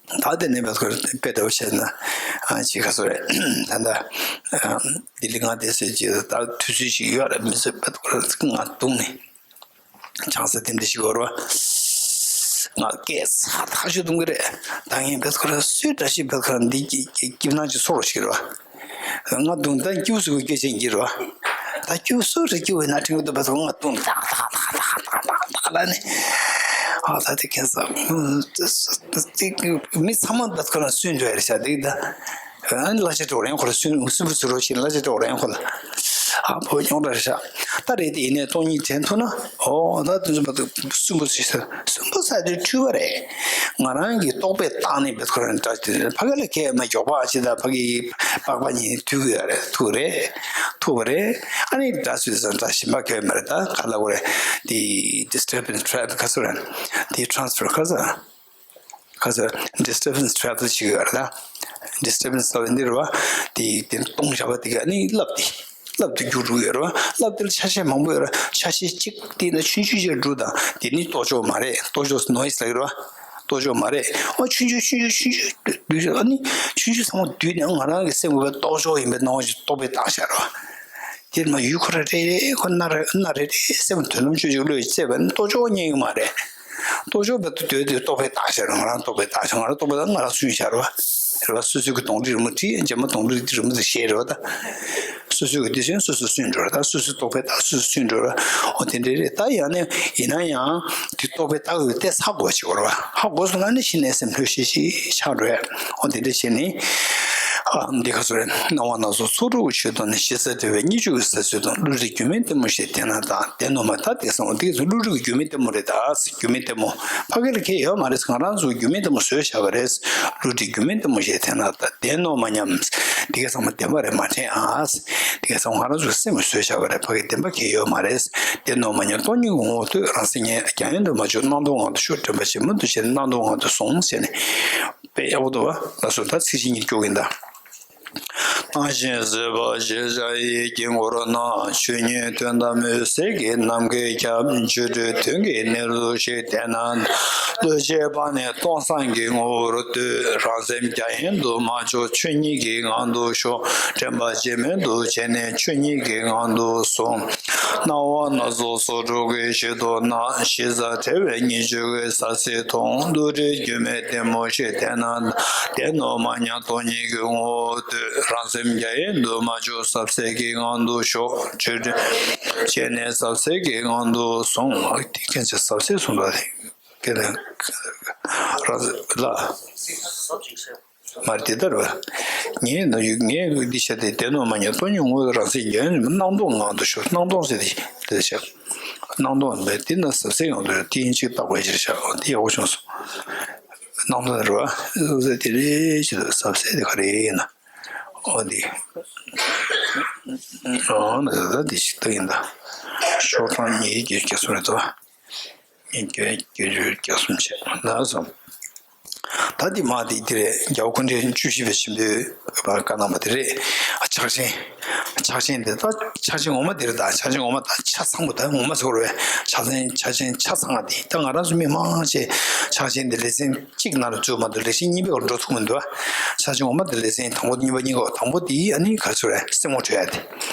ད་དེ་ནས་བེད་ཁོ་དཔེ་ལྟ་བུ་བྱས་ན་ཨ་ཅི་ག་ཚོད་རེད། ད་ལྟ་ལྡི་ལི་མངའ་སྡེ་ཟེར་གྱི་ད་དུས་ཚོད་ཅིག་ཡོད་རེད། མི་ཚོས་བེད་ཁོ་ང་བརྡུངས་ནས། ཆང་ས་དེ་འདྲ་ཞིག་བོར་བ། ང་སྐད་ཚགས་ཐག་ཆོད་གཏོང་གི་རེད། ད་ངས་བེད་ཁོ་ར་སུས་འདྲ་ཞིག་བེད་ཁོ་ར་འདི་སྐྱིད་སྣང་ཅིག་ཚོར་བ་ཞིག་རེད་བ། ང་བརྡུངས་ད་སྐྱིད་སུ་གི་སྐད་ཆ་ཡིན་གྱི་རེད་བ། ད་སྐྱིད་སུ་རེ་སྐྱིད་བས་ན་ཁྲིན་གི་འདུག་བེད་ཁོ་ང་བརྡུངས་ཏག་ཏག་ཏག་ཏག་ཏག་ཏག་ལ་ནི། ཨ་ད་དེ་ཁྱེད་ས་མི་ཚང་མ་བེད་ཁོ་ར་སུས་འདྲ་རེད་ཤག་འདི་ད། ཨ་ནི་གླ་ཆ་སྤྲོད་རན་ཁོ་ལ་སུན་སུན་པོ་ཟེར་རོགས་ཞེས་གླ་ཆ་སྤྲོད་རན་ཁོ་ལ། ཨ་ཕོ་ཉོང་འདྲ་ཤག་ད་རེད་དེ་ཡིན་ནའི་སྟོང་ཉིད་དྲན་ཐུབ་ན། ཨོ་ད་དུས་ཚོད་པ་དུ་སུན་པོ་ཟེར་ས་སུན་པོ་ཟེར་དུས་འཁྲུལ་པ་རེད། ང་རང་གི་རྟོག་པས་བཏགས་ནས་བེད་ཁོ་རང་འདྲ་ཞིག་ཕ་གི་ལ་ཁས་མ་མགྱོགས་པ་ཅི་ད་ཕ་གི་པགས་པ་གཉིས་ཐུག་གི་ཡོད་རེད། ཐུག་རེད། ཐུག་པ་རེད། ཨ་ནི་འདྲ་ཞིག་ཟ་འདྲ་ཞིག་མ་ཁས་མ་རེད། ད་ག་ལ་བ་རེད། དེ་disturbance trap ག་ཚོད་རེད། དེ་transfer ག་ཚོད། ག་ཚོད་disturbance trap ཅིག་ཡོད་རེད་ད། disturbance ཟེར་བ་འདི་རེད་བ། དེ་དེ་སྟོང་བཞག་པ་དེ་ག་ནི་རླབས་དེ། རླབས་དེ་རྒྱུག་འགྲོ་གི་ཡོད་རེད་བ། རླབས་དེ་ལ་ཆ་ཤས་མང་པོ་ཡོད་རེད། ཆ་ཤས་གཅིག་དེ་ན་ཆུང་ཆུང་ཅིག་འགྲོ་དང་དེ་ནི་ལྟོ་ཅོག་མ་རེད། ལྟོ་ཅོག་noise ལ་ཡོད་རེད་བ། ལྟོ་ཅོག་མ་རེད། ཨོ་ཆུང་ཆུང་ཆུང་ཆུང་ཆུང་ཆུང་འདུས་བྱས་ཨ་ནི་ཆུང་ཆུང་ཚང་མ་འདུས་ནས་ང་རང་གི་སེམས་ཀྱི་ལྟོ་ཅོག་ཡིན་པའི་སྣང་བ་ཞིག་རྟོག་པས་བཏང་བཞག་རེད་བ། དེར་མ་ཡུལ་ཁོ་ར་རེ་རེ་ཁོ་སྣ་རེ་སྣ་རེ་རེ་སེམས་དོན་ལམ་ཆོས་ཅིག་བློས་བཙལ་བ་ནི་ལྟོ་ཅོག་རྙེད་ཀྱི་མ་རེད། ལྟོ་ཅོག་བེད་དུ་སྡོད་དུས་རྟོག་པས་བཏགས་ཤར། ང་རང་རྟོག་པས་བཏགས་ཤར། ང་རང་རྟོག་པས་བཏགས། ང་རང་སུན་ཤར་བ་རེད་བ། སོ་སོའི་གི་གདོང་རིས་རི་མོ་བྲིས། རྗེས་མ་གདོང་རིས་རི་མོ་དེ་ཤེས་རེད་བ། ད་སོ་སོའི་གི་དེ་བཞིན་སོ་སོ་སུན་འགྲོ་རེད། ད་སོ་སོའི་རྟོག་པས་བཏགས་སོ་སོ་སུན་འགྲོ་རེད། འོ་དེ་འདྲ་རེད། ད་ཡང་ནས་ཡིན་ན་ཡང་དེ་རྟོག་པས་བཏགས་དགོས་ཏེ་ཧ་གོ་བྱེད་དགོས་རེད་བ། ཧ་གོ་སོང་ན་ནི་གཞི་ནས་སེམས་ལྷོད་ཤིག་ཤིག་ཆགས་འགྲོ་ཡ། འོ་དེ་འདྲ་བྱས་ནས། ཨ་འདི་ག་ཚོད་རེད། སྣང་བ་སྣ་ཚོགས་ཚོགས་དྲུག་གི་ཆོས་དང་ནི། གཞི་རྩ་དེ་བས་གཉིས་བཅུ་གི་ཟ་ཟི་དང་། བློ་རིག་རྒྱུ་མའི་གཏི་མུག་ཞེས་དེ་ན་གདའ། དེ་ནོར་མ་ད་དེ་སང་བ་དེ་ཚོ་བློ་རིག་རྒྱུ་མའི་གཏི་མུག་རེད་ད། རྒྱུ་མའི་གཏི་མུག་ཕ་གི་ལ་ཁེལ་ཡོད་མ་རེད། ང་རང་ཚོ་རྒྱུ་མའི་གཏི་མུག་བཟོས་བཞག་པ་རེད། བློ་རིག་རྒྱུ་མའི་གཏི་མུག་ཞེས་དེ་ན་གདའ། དེ་ནོར་མ་སྙམ། དེ་ག་ཚང་མ་བདེན་པ་རེད་མ་དྲན་ཨ། དེ་ག་ཚང་མ་ང་རང་ཚོའི་སེམས་བཟོས་བཞག་པ་རེད། ཕ་གི་བདེན་པ་ཁེལ་ཡོད་མ་རེད། དེ་ནོར་མ་སྙམ། སྟོང་ཉིད་ཀྱི་ངོ་བོ་ཐོས། རང་སེམས་ཉིད་རྒྱ་ཡན་དུ་མ་བྱུང་། སྣང་སྟོང་ངང་དུ་ཞོག་དྲན་པ་བྱེད་མུན་དུ་བྱས་ནས། སྣང་སྟོང་ངང་དུ་སོང་ཟེར་ནས། དཔེ་ཡག་པོ་འདུག་བ། ལགས་སོ། ད་ཚིག་གཅིག་གཉིས་སྐྱོར་གྱིན་གདའ། སྣང་ཞིང་སྲིད་པ་ཞེས་བྱ་ཡི་དཀྱིལ་འཁོར་ན། ཆོས་ཉིད་དོན་དམ་འོད་གསལ་གྱི་ནམ་མཁས་ཁྱབ། སྤྱོད་འབྲས་དོན་གྱི་གནས་ལུགས་ཤིག་བསྟན་ན། བློ་ཆེས་པ་ནི་སྟོང་སང་གི་ངོ་བོར་ལྟོས། རང་སེམས་རྒྱ་ཡན་དུ་མ་བྱུང་། ཆོས་ཉིད་ཀྱི་ངང་དུ་ཞོག་དྲན་པ་བརྗེད་མེད་དུ་བྱས་ནས། ཆོས་ཉིད་ཀྱི་ངང་དུ་སོང་། སྣང་བ་སྣ་ཚོགས་ཚོགས་དྲུག་གི་གཞི་མདོ་ན། གཞི་རྩ་བྲལ་བས་གཉིས་བཅུ་གི་ཟ་ཟི་མཐོང་། བློ་རིག་རྒྱུ་མའི་གཏི་མུག་ཞེས་དེ་ན། དེ་ནོར་མ་སྙམ་སྟོང་ཉིད་ཀྱི་ངོ་བོར་ལྟོས། རང་སེམས་རྒྱ་ཡན་དུ་མ་བྱུང་། ཟབ་གསལ་གྱི་ངང་དུ་ཞོག་ཆོས་འབྲས་བྱས་ནས་ཟབ་གསལ་གྱི་ངང་དུ་སོང་། དེ་ཁྱེད་ཚོས་ཟབ་གསལ་གསུངས་པ་རེད། ལ། མ་རེད་དེ་ལྟར་བ། ངས་ན་ཡུལ་ངས་འདི་བྱ་སྟེ། དེ་ནོར་མ་སྙམ་སྟོང་ཉིད་ངོ་བོ། རང་སེམས་རྒྱ་ཡན་སྣང་སྟོང་ངང་དུ་ཞོག་སྣང་སྟོང་ཟེར་དེ་དེ་བྱ། སྣང་སྟོང་མེད་དེ་ན་ཟབ་གསལ་ངང་དུ་དེ་ཡིན་ཅིག་བརྟག་པའི་ཕྱིར་བྱ། དེ་ཡག་པོ་བྱུང་སོང་། སྣང་སྟོང་རེད་བ། ཟབ་གསལ་དེ་རེད་ཅེས་ཟབ་གསལ་དེ་ག་རེ་ཡིན་ན། འོ་དེ། འོ་ན་ད་དེ་ཞིག་ད་ཡིན་ད། ཤོག་གྲངས་ཉིས་བརྒྱད་ཅུ་གྱ་གསུམ་རེད་དོ། བརྒྱད་ཅུ་གྱ་གསུམ་བྱས་ན་བསམ། ད་འདི་མ་འདི་འདི་རེད། རྒྱལ་བ་སྐུ་ཕྲེང་བཅུ་བཞི་པའི་ཆེན་པོས་བཀའ་གནང་བ་དེ་རེད། ཕྱག་ཆེན། ཕྱག་ཆེན་འདི་ད་ཕྱག་ཆེན་ངོ་མ་འདི་རེད། ད་ཕྱག་ཆེན་ངོ་མ་ད་ཆ་ཚང་པོ་ད་ངོ་མ་ཟེར་བ་རེད། ཕྱག་ཆེན་ཕྱག་ཆེན་ཆ་ཚང་བ་འདི་ད་ང་རང་ཚོ་མི་མང་ཆེ་ཕྱག་ཆེན་འདི་ལེ་ཚན་གཅིག་ནང་ལ་འཛུལ་མ་འདུག་ལེ་ཚན་གཉིས་པའི་འགྲོ་ཐུབ་མི་འདུག་ཕྱག་ཆེན་ངོ་མ་འདི་ལེ་ཚན་དང་པོ་གཉིས་པ་གཉིས་ཀ་དང་པོ་འདི་ཨ་ནི་ག་ཚོད་རེད། སེམས་ངོ་འཕྲོད་ཡ་དེ།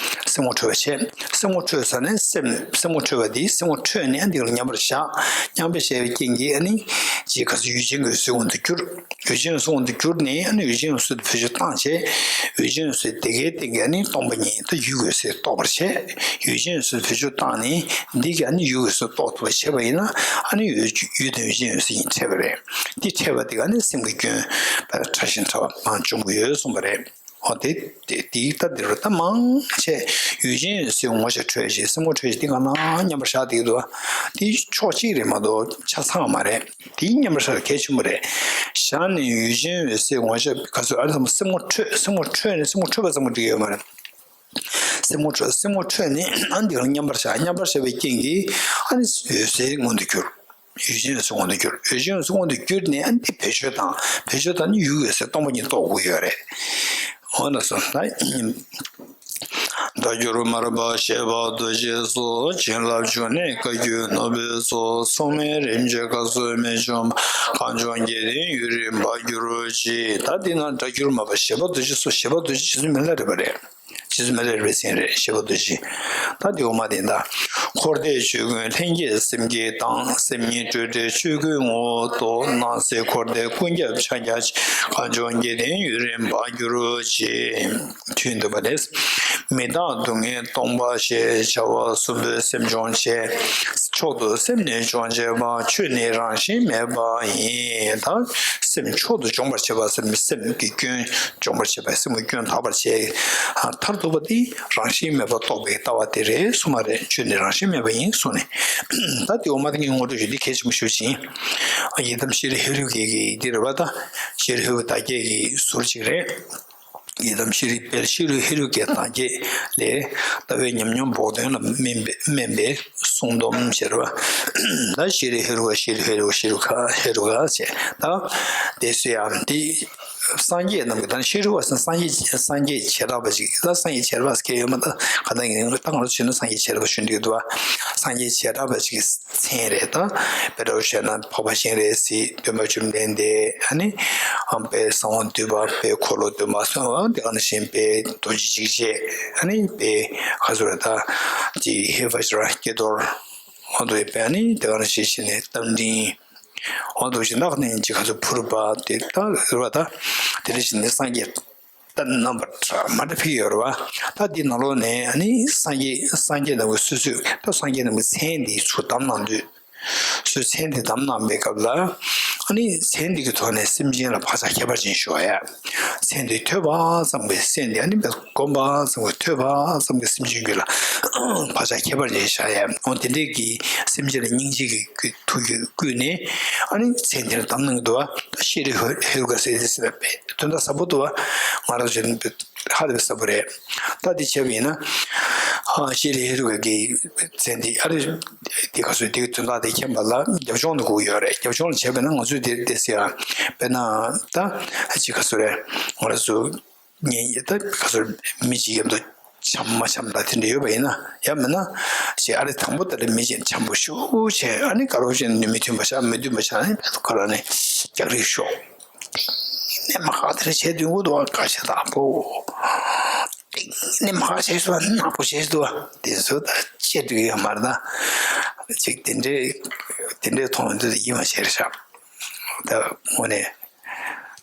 སེམས་ངོ་འཕྲོད་པ་བྱས། སེམས་ངོ་འཕྲོད་ས་ནས་སེམས་སེམས་ངོ་འཕྲོད་པ་དེ་སེམས་ངོ་འཕྲོད་ནས་འདི་ལ་མཉམ་པར་བཞག་མཉམ་པར་བཞག་པའི་རྐྱེན་གྱིས་ཨ་ནི་ཅིག་ག་ཚོད་ཡུལ་ཅན་གྱི་འོད་གསལ་མངོན་དུ་གྱུར། ཡུལ་ཅན་འོད་གསལ་མངོན་དུ་གྱུར་ནས་ཨ་ནི་ཡུལ་ཅན་འོད་གསལ་དེ་བེད་སྤྱོད་བཏང་བྱས། ཡུལ་ཅན་འོད་གསལ་དེ་གའི་སྟེང་གི་ཨ་ནི་སྟོང་པ་ཉིད་དེ་ཡུལ་གྱི་འོད་གསལ་རྟོགས་པར་བྱས། ཡུལ་ཅན་འོད་གསལ་བེད་སྤྱོད་བཏང་ནས་འདི་གི་ཨ་ནི་ཡུལ་གྱི་འོད་གསལ་རྟོགས་ཐུབ་པ་བྱས་པ་ཡིན་ན་ཨ་ནི་ཡུལ་ཡུལ་དང་ཡུལ་ཅན་འོད་གསལ་གཉིས་འཕྲད་པ་རེད། འདི་འཕྲད་པ་དེ་ག་ཨ་ནི་སེམས་ཀྱི་སྐྱོན་ཕར་ཕྲ་ཞིང་ཕྲ་བ་མང་བྱུང་གི་ཡོད་གསུངས་པ་རེད། འོ་དེ་དེ་དེའི་ལྟ་དེ་རུ་ད་མང་ཆེ་ཡུལ་ཅན་འོད་གསལ་ངོ་ཤེས་འཕྲོད་བྱེད་སེམས་ངོ་འཕྲོད་བྱེད་དེ་ག་ན་མཉམ་པར་བཞག་བསྡད་ཀྱི་འདུག་དེ་ཕྱོགས་གཅིག་རེད་མ་གཏོགས་ཆ་ཚང་མ་རེད། དེ་མཉམ་པར་བཞག་གལ་ཆེན་པོ་རེད། བཞག་ནས་ཡུལ་ཅན་འོད་གསལ་ངོ་ཤེས་ག་ཚོད་ཨ་རེ་ཚང་མ་སེམས་ངོ་འཕྲོད་སེམས་ངོ་འཕྲོད་ནས་སེམས་ངོ་འཕྲོད་པ་ཙམ་གྱིས་འགྲིག་གི་ཡོད་མ་རེད། སེམས་ངོ་འཕྲོད་སེམས་ངོ་འཕྲོད་ནས་ཨ་འདི་ལ་མཉམ་པར་བཞག་མཉམ་པར་བཞག་པའི་རྐྱེན་གྱིས་ཨ་ནི་འོད་གསལ་མངོན་དུ་གྱུར། ཡུལ་ཅན་འོད་གསལ་མངོན་དུ་གྱུར། ཡུལ་ཅན་འོད་གསལ་མངོན་དུ་གྱུར་ནས་ཨ་ནི་དེ་བེད་སྤྱོད་དང་བེད་སྤྱོད་དང་ནི་ཡུལ་འོད་གསལ་སྟོང་པ་ཉིད་རྟོགས་དགོས་ཡོད་རེད། འོ་ན་སོ་ད། སྒྲ་བསྒྱུར་མར་པ་ཞེས་པ་རྡོ་རྗེ་སོགས། བྱིན་རླབས་འབྱུང་གནས་བཀའ་བརྒྱུད་ནོར་བུའི་ཚོགས། མཚུངས་མེད་རིམ་གྱིས་བཀའ་སྲོལ་རྨད་བྱུང་བ། གངས་ལྗོངས་དགེ་ལྡན་ཡུན་རིང་འབར་གྱུར་ཅིག་ད་འདི་ན་སྒྲ་བསྒྱུར་མར་པ་ཞེས་པ་རྡོ་རྗེ་སོགས། ཞེས་པ་རྡོ་རྗེ་རྗེ་བཙུན་མི་ལ་རས་པ་རེད། རྗེ་བཙུན་མི་ལ་རས་པའི་མཚན་རེད། ཞེས་པ་རྡོ་རྗེ། ད་འདི་འོག་མ་དེ་ད། འཁོར་འདས་ཆོས་ཀུན་ལྷན་སྐྱེས་སེམས་བསྐྱེད་དང་། སེམས་ཉིད་སྤྲོས་བྲལ་ཆོས་སྐུའི་ངོ་བོ་རྟོགས། སྣང་སྲིད་འཁོར་འདས་ཀུན་ཁྱབ་ཕྱག་རྒྱ་ཆེ། གངས་ལྗོངས་དགེ་ལྡན་ཡུན་རིང་འབར་གྱུར་ཅིག་དུས་འདུན་པ་རེད། མི་རྟག་སྡུག་བསྔལ་སྟོང་པ་ཞེས། བྱ་བ་གསུམ་པོས་སེམས་སྦྱོང་བྱེད། མཆོག་ཏུ་སེམས་ནི་སྦྱོང་བྱེད་པ། ཆོས་ནི་རང་བཞིན་མེད་པ་ཡིན། ད་སེམས་མཆོག་ཏུ་སྦྱོང་བར་བྱེད་པ་སེམས་སེམས་ཀྱི་སྐྱོན་སྦྱོང་བར་བྱེད་པ་སེམས་ཀྱི་སྐྱོན་དག་པར་བྱེད། མཐར་ཐུག་པ་དེ་རང་བཞིན་མེད་པར་རྟོགས་པའི་ལྟ་བ་དེ་རེད་གསུངས་པ་རེད། ཆོས་ནི་རང་བཞིན་མེད་པ་ཡིན་གསུངས་ནས། ད་དེ་འོག་མ་དེ་ངས་ངོ་སྤྲོད་ཞུ་འདི་གལ་ཆེན་པོ་ཞུ་ཅིང་། ཡི་དམ་ཤེས་རིག་ཧེ་རུ་ཀའི་གི་འདི་རེད་པ། ད་ཤེས་རིག་ཧེ་རུ་དར་རྒྱས་ཀྱི་ཟུར་ཅིག་རེད། ཡི་དམ་ཤེས་རིག་དཔལ་ཤེས་རིག་ཧེ་རུ་ཀའི་དར་རྒྱས་ལས་ལྟ་བའི་ཉམས་མྱོང་བོགས་འདོན་ལ་སྨན་པའི་སྨན་པའི་གསུང་སྡོམ་ཞེས་པ། ད་ཤེས་རིག་ཧེ་རུ་ཀ་ཤེས་རིག་ཧེ་རུ་ཀ་ཤེས་རིག་ཀ་ཧེ་རུ་ཀ་ཞེས་ད་དེ་སུ་ཡང་འདི། སངས་རྒྱས་རྣམས་ཀྱི་ད་ཤེས་རིག་པ་ཟེར་སངས་རྒྱས་སངས་རྒྱས་བྱེ་བྲག་པ་ཅིག་ད་སངས་རྒྱས་བྱེ་བྲག་པ་ཟེར་མཁན་ཡོད་མ་ད་ག་ད་ཡིན་ད་ང་ཚོ་བྱས་ན་སངས་རྒྱས་བྱེ་བྲག་པ་ཞུ་འདོད་འདུག་བ། སངས་རྒྱས་བྱེ་བྲག་པ་ཅིག་གི་མཚན་རེད་ད། དཔེ་འདྲ་བོ་བཤད་ན་འཕགས་པ་སྤྱན་རས་གཟིགས་སྟོན་པ་བཅོམ་ལྡན་འདས་ཨ་ནི་ཨམ་པའི་གསང་བ་འདུས་པ་པའི་འཁོར་ལོ་སྟོན་པ་སོགས་དེ་ག་ནང་བཞིན་པའི་རྡོ་རྗེ་འཇིགས་བྱེད་ཨ་ནི་པའི་ག་ཚོད་རེད་ད་ཅིག་ཧེ་བ་ཅི་ར་ཀྱེ་རྡོར་འོ་དོ་ཡི་པའི་ཨ་ནི་དེ་ག་ནང་བཞིན་བྱས་ནས་རྟ་མགྲིན། འོ་དོ་ཞིག་ནག་ནས་ཅིག་ག་ཚོད་ཕུར་པ་དེ་ལྟ་རུ་བ་ད་དེ་རེ་ཞིག་ནས་སངས་རྒྱས་ད་རྣམ་པ་ཁྲ་མ་འདྲ་ཕི་ཡོད་རུ་བ་ད་འདི་ནང་ལོགས་ནས་ཨ་ནི་སངས་རྒྱས་སངས་རྒྱས་རྣམས་ཀྱི་སོ་སོས་ད་སངས་རྒྱས་རྣམས་ཀྱི་མཚན་འདི་ཚུར་གདམས་གནང་དུས་སོའི་མཚན་འདི་གདམས་གནང་པའི་སྐབས་ལ་ཨ་ནི་མཚན་འདི་གི་ཐོག་ནས་སེམས་ཅན་ལ་བག་ཆགས་ཁྱད་པར་ཅན་ཞུ་བ་ཡ་མཚན་འདི་ཐོས་པ་ཙམ་གྱི་སེམས་འདི་ཨ་ནི་བསྒོམ་པ་ཙམ་གྱི་ཐོས་པ་ཙམ་གྱི་སེམས་ཅན་རྒྱུད་ལ་བག་ཆགས་ཁྱད་པར་ཅན་བཞག་ཡ་འོ་དེ་འདྲས་ཀྱི་སེམས་ཅན་ལ་སྙིང་རྗེ་གི་ཐུགས་རྒྱུད་བསྐུལ་ནས་ཨ་ནི་མཚན་དེར་གདམས་གནང་གི་འདུག་བ། ད་ཤེས་རིག་ཧེ་རུ་ཀ་ཟེར་ཏེ་ཟེར་བ་དཔེ་དོན་དག་ཟབ་པོ་འདུག་བ། ང་རང་ཚོ་ཧ་ལས་པའི་ཟབ་པོ་རེད། ད་འདི་བྱས་པ་ཡིན་ན་ཨ་ཤེས་རིག་ཧེ་རུ་ཀ་གི་མཚན་འདི་ཨ་རི་འདི་ག་ཚོད་འདི་གི་དོན་དག་དེ་མཁྱེན་པ་ལ་རྒྱབ་ལྗོངས་དུ་དགོས་ཡོད་རེད། རྒྱབ་ལྗོངས་ལ་བྱས་པ་ཡིན་ན་ང་ཚོས་འདི་འདི་ཟེར་ཡ་དཔེར་ན་ད་ཅི་ག་ཚོད་རེད། ང་རང་ཚོ་ངས་ད་ག་ཚོད་མི་གཅིག་མཉམ་དུ་འཆམ་མ་འཆམ་ད་དེ་འདྲ་ཡོད་པ་ཡིན་ན་ཡང་མིན་ན་ཞེས་ཨ་རི་དང་པོ་ད་ལ་མི་གཅིག་འཆམ་པོ་ཞུ་བྱས་ཨ་ནི་དཀར་པོ་བྱས་ནས་མི་མཐུན་པ་བྱ་མི་མཐུན་པ་བྱ་ནས་ཁོ་རང་ནས་རྒྱག་རེས་ཤོག་ནས་མ་ཁག་དེ་འདྲ་བྱས་དུས་འུ་དུ་བ་དཀའ་ཆེ་དག་པོ་ནས་མ་ཁག་བྱས་སུ་བ་ནག་པོ་བྱས་སུ་བ་དེ་ཚོ་ད་བཤད་དུས་ཡོད་མ་རེད་ད་ཅིག་དེ་འདྲའི་དེ་འདྲའི་མཐོང་དུས་ཡིད་མ་ཆེས་རེད་ཤག་ད་དངོས་གནས།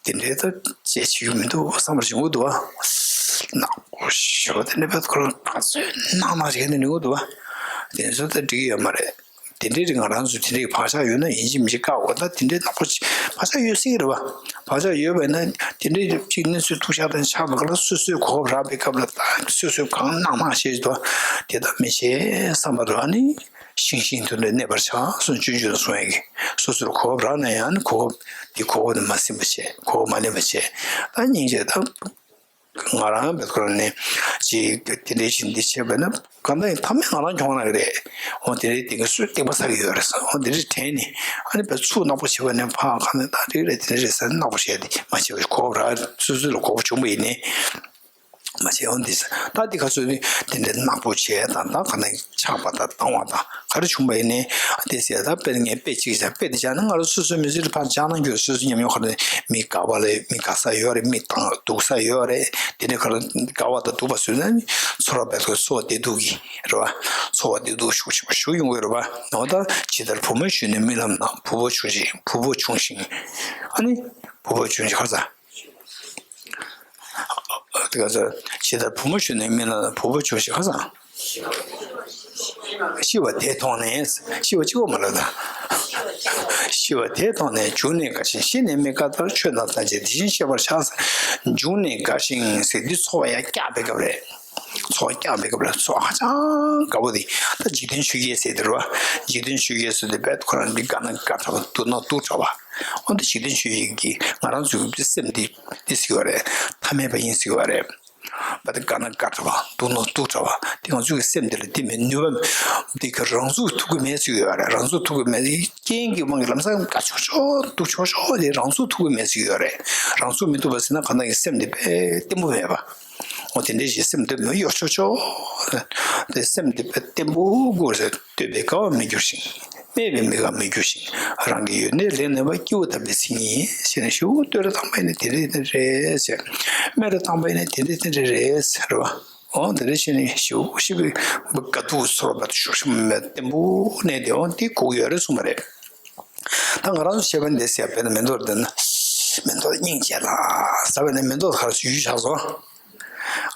དེ་འདྲའི་ད་བྱས་བྱེད་རྒྱུ་མི་འདུག་བསམ་པར་བྱུང་གི་འདུག་བ། ནག་པོ་ཞོ་དེ་འདྲ་བས་ཁོ་རང་ག་ཚོད་ནག་ནག་བྱས་ནས་ནུས་གི་འདུག་བ། དེ་ཚོ་ད་འགྲིག་གི་ཡོད་མ་རེད། དེ་འདྲའི་རིགས་ང་རང་ཚོ་དེ་འདྲའི་བག་ཆགས་ཡོད་ན་ཡིན་གཅིག་མིན་གཅིག་བཀག་དགོས། ད་དེ་འདྲའི་ནག་པོ་ཅིག་བག་ཆགས་ཡོད་སྲིད་ཀྱི་རེད་བ། བག་ཆགས་ཡོད་པས་ན་དེ་འདྲའི་ཅིག་གནས་ཚུལ་ཐུག་ཤག་དང་ཆགས་པ་ག་ལ་སོ་སོའི་གོ་སྐབས་རག་པའི་སྐབས་ལ་ད་སོ་སོས་གང་གནག་གནག་བྱས་འདུག་བ། དེ་ད་མི་བྱེད་བསམ་པ་རེད་བ་ནི། ཤིང་ཤིང་དུ་ནི་གནས་པར་བྱ། གསུངས་ཆུང་ཆུང་དུ་གསུངས་ཡ་གི་སོ་སོར་གོ་སྐབས་རག་ན་ཡང་ནི་གོ་སྐབས་འདི་གོ་སྐབས་འདི་མ་ཟིན་པ་བྱས། གོ་སྐབས་མ་ལེན་པ་བྱས། ད་སྙིང་རྗེ་ད་ང་རང་བས་ཁོ་རང་ནས་ཅིག་དེ་འདྲའི་བཞིན་འདི་བྱས་པས་ན་གང་ལྟར་ཡང་མཐའ་མའི་ང་རང་གྱོང་ན་གི་རེད། འོ་དེ་འདྲའི་སྟེང་གི་སུས་སྟེག་པ་ཟ་གི་ཡོད་རེད་ཟེར། འོ་དེ་འདྲའི་དྲན་ནས་ཨ་ནི་བས་ཚུགས་ནག་པོ་བྱས་པ་ནས་ཕ་གང་ནས་ད་རེད་རེད་དེ་འདྲ་རེད་ཟེར་ནག་པོ་བྱས་ཏེ་མ་བྱས་པ་གོ་སྐབས་རག་སོ་སོ་ལ་གོ་སྐབས་བྱུང་བ་ཡིན་ནའི། མ་བྱས་འོང་འདི་ཟེར། ད་འདི་ག་ཚོད་ནི་དེ་འདྲའི་ནག་པོ་བྱས་དང་ད་ག་ནས་ཆགས་པ་དང་བཏང་བ་དང་ག་རེ་བྱུང་བ་ཡིན་ནའི་དེ་ཟེར། ད་དཔེར་ངས་དཔེ་གཅིག་བྱས། དཔེ་དེ་བྱས་ན་ང་རང་སོ་སོའི་མི་ཚེ་ལ་ཕར་སྦྱང་ན་འགྱུར། སོ་སོའི་ཉམས་མྱོང་ཁ་ནས་མི་དགའ་བ་ལས་མི་དགའ་ས་ཡོད་རེད། མི་དང་སྡུག་ས་ཡོད་རེད། དེ་འདྲའི་ཁ་ལ་དགའ་བ་དང་སྡུག་པ་བཟོས་ན་ནི་ཚོར་བ་བས་ཚོར་བ་བདེ་སྡུག་གི་རེད་བ། ཚོར་བ་བདེ་སྡུག་ཤུགས་ཆེན་པོ་ཞིག་ཡོང་གི་རེད་བ། འོ་ད་ཇི་ལྟར་བུ་མོ་གཞོན་ནུའི་རྨི་ལམ་ན། བུ་ཕོ་བྱུང་ཞིང་བུ་ཕོ་བྱུང་ཞིང་། ཨ་ནི་བུ་ཕོ་བྱུང་ཞིང་ཁ་ས། དེ་ག་ཚོད་ཇི་ལྟར་བུ་མོ་གཞོན་ནུའི་རྨི་ལམ་ན། བུ་ཕོ་བྱུང་ཞིང་ཁ་ས། ཤི་བ་དེ་མཐོང་ནས། ཤི་བ་གཅིག་པོ་མ་ལབ་ད། ཤི་བ་དེ་མཐོང་ནས་བྱུང་ནས་དགའ་ཞིང་། ཤི་ནས་མི་དགའ་ལྟར། ཆོས་རྣམས་ཐམས་ཅད་དེ་བཞིན་གཤེགས་པར་བྱ། བྱུང་ནས་དགའ་ཞིང་ཟེར། འདི་ཚོར་བ་ཡང་སྐྱག་པའི་སྐབས་རེད། ཚོར་བ་སྐྱག་པའི་སྐབས་ལ་ཚོར་བ་ཧ་ཅང་དགའ་པོ་དེ། ད་འཇིག་རྟེན་ཆོས་བརྒྱད་ཟེར་དེ་རེད་བ། འཇིག་རྟེན་ཆོས་བརྒྱད་ཟེར་དེ་རྦད་དེ་ཁོ་རང་འདི་དགའ་ན་དགའ་དྲགས་པ། སྡུག་ན་སྡུག་དྲགས་པ། འོ་འདི་འཇིག་རྟེན་ཆོས་བརྒྱད་ཀྱིས་ང་རང་ཚོའི་སེམས་འདི་འདི་ཟེར་གྱི་ཡོད་རེད། ཐ་མལ་པ་ཡིན་ཟེར་གྱི་ཡོད་རེད། བ་དེ་དགའ་ན་དགའ་དྲགས་པ། སྡུག་ན་སྡུག་དྲགས་པ་དེ་ང་ཚོའི་སེམས་འདི་ལ་འདི་མེད། ནུས་པ་འདི་ག་རང་ཚུགས་ཐུབ་ཀྱི་མེད་ཟེར་གྱི་ཡོད་རེད། རང་ཚུགས་ཐུབ་ཀྱི་མེད། རྐྱེན་གྱི་དབང་གིས་ལམ་སང་དགའ་ཆོག་ཆོག་སྡུག་ཆོག་ཆོག་དེ་རང་ཚུགས་ཐུབ་ཀྱི་མེད་ཟེར་གྱི་ཡོད་རེད། རང་ཚུགས་མི་ཐུབ་པ་ཟེར་ན་གང་ལྟར་གྱི་སེམས་འདི་དཔེ་བརྟན་པོ་མེད་པ། འོ་དེ་འདྲའི་ཞིག་སེམས་འདི་མི་གཡོ་ཆོག་ཆོག་དེ་སེམས་འདི་དཔེ་བརྟན་པོ་དགོས་ཟེར། བསྟོད་པས་དགའ་བར་མི་འགྱུར་ཞིང་། སྨད་པས་མི་དགའ་མི་འགྱུར་ཞིང་། རང་གི་ཡོན་ཏན་ལེགས་གནས་པ། སྐྱེས་བུ་དམ་པའི་མཚན་ཉིད་ཡིན། ཞེས་ནས་ཞུ། བསྟོད་ར་བཏང་པ་ཡིན་ན་དེ་འདྲ་དེ་འདྲ་རེད་ཟེར། སྨད་ར་བཏང་པ་ཡིན་ན་དེ་འདྲ་དེ་འདྲ་རེད་ཟེར་བ། འོ་དེ་འདྲ་བྱས་ནས་ཞུ་ཞེས་པའི་དགའ་སྡུག་ཚོར་བ་ཤུགས་ཆེན་པོ་མེད། བརྟན་པོ་གནས་དེ་འོ་དེ་གོ་གི་ཡོད་རེད་གསུངས་པ་རེད། ད་ང་རང་ཚོ་བཤད་པ་འདི་ཟེར་བས་ན་མེ་ཏོག་འདི་ན་མེ་ཏོག་སྙིང་རྗེ་ལ་ཟེར་བས་ན་མེ་ཏོག་ག་རེ་ཡུལ་ཆགས་སོང་།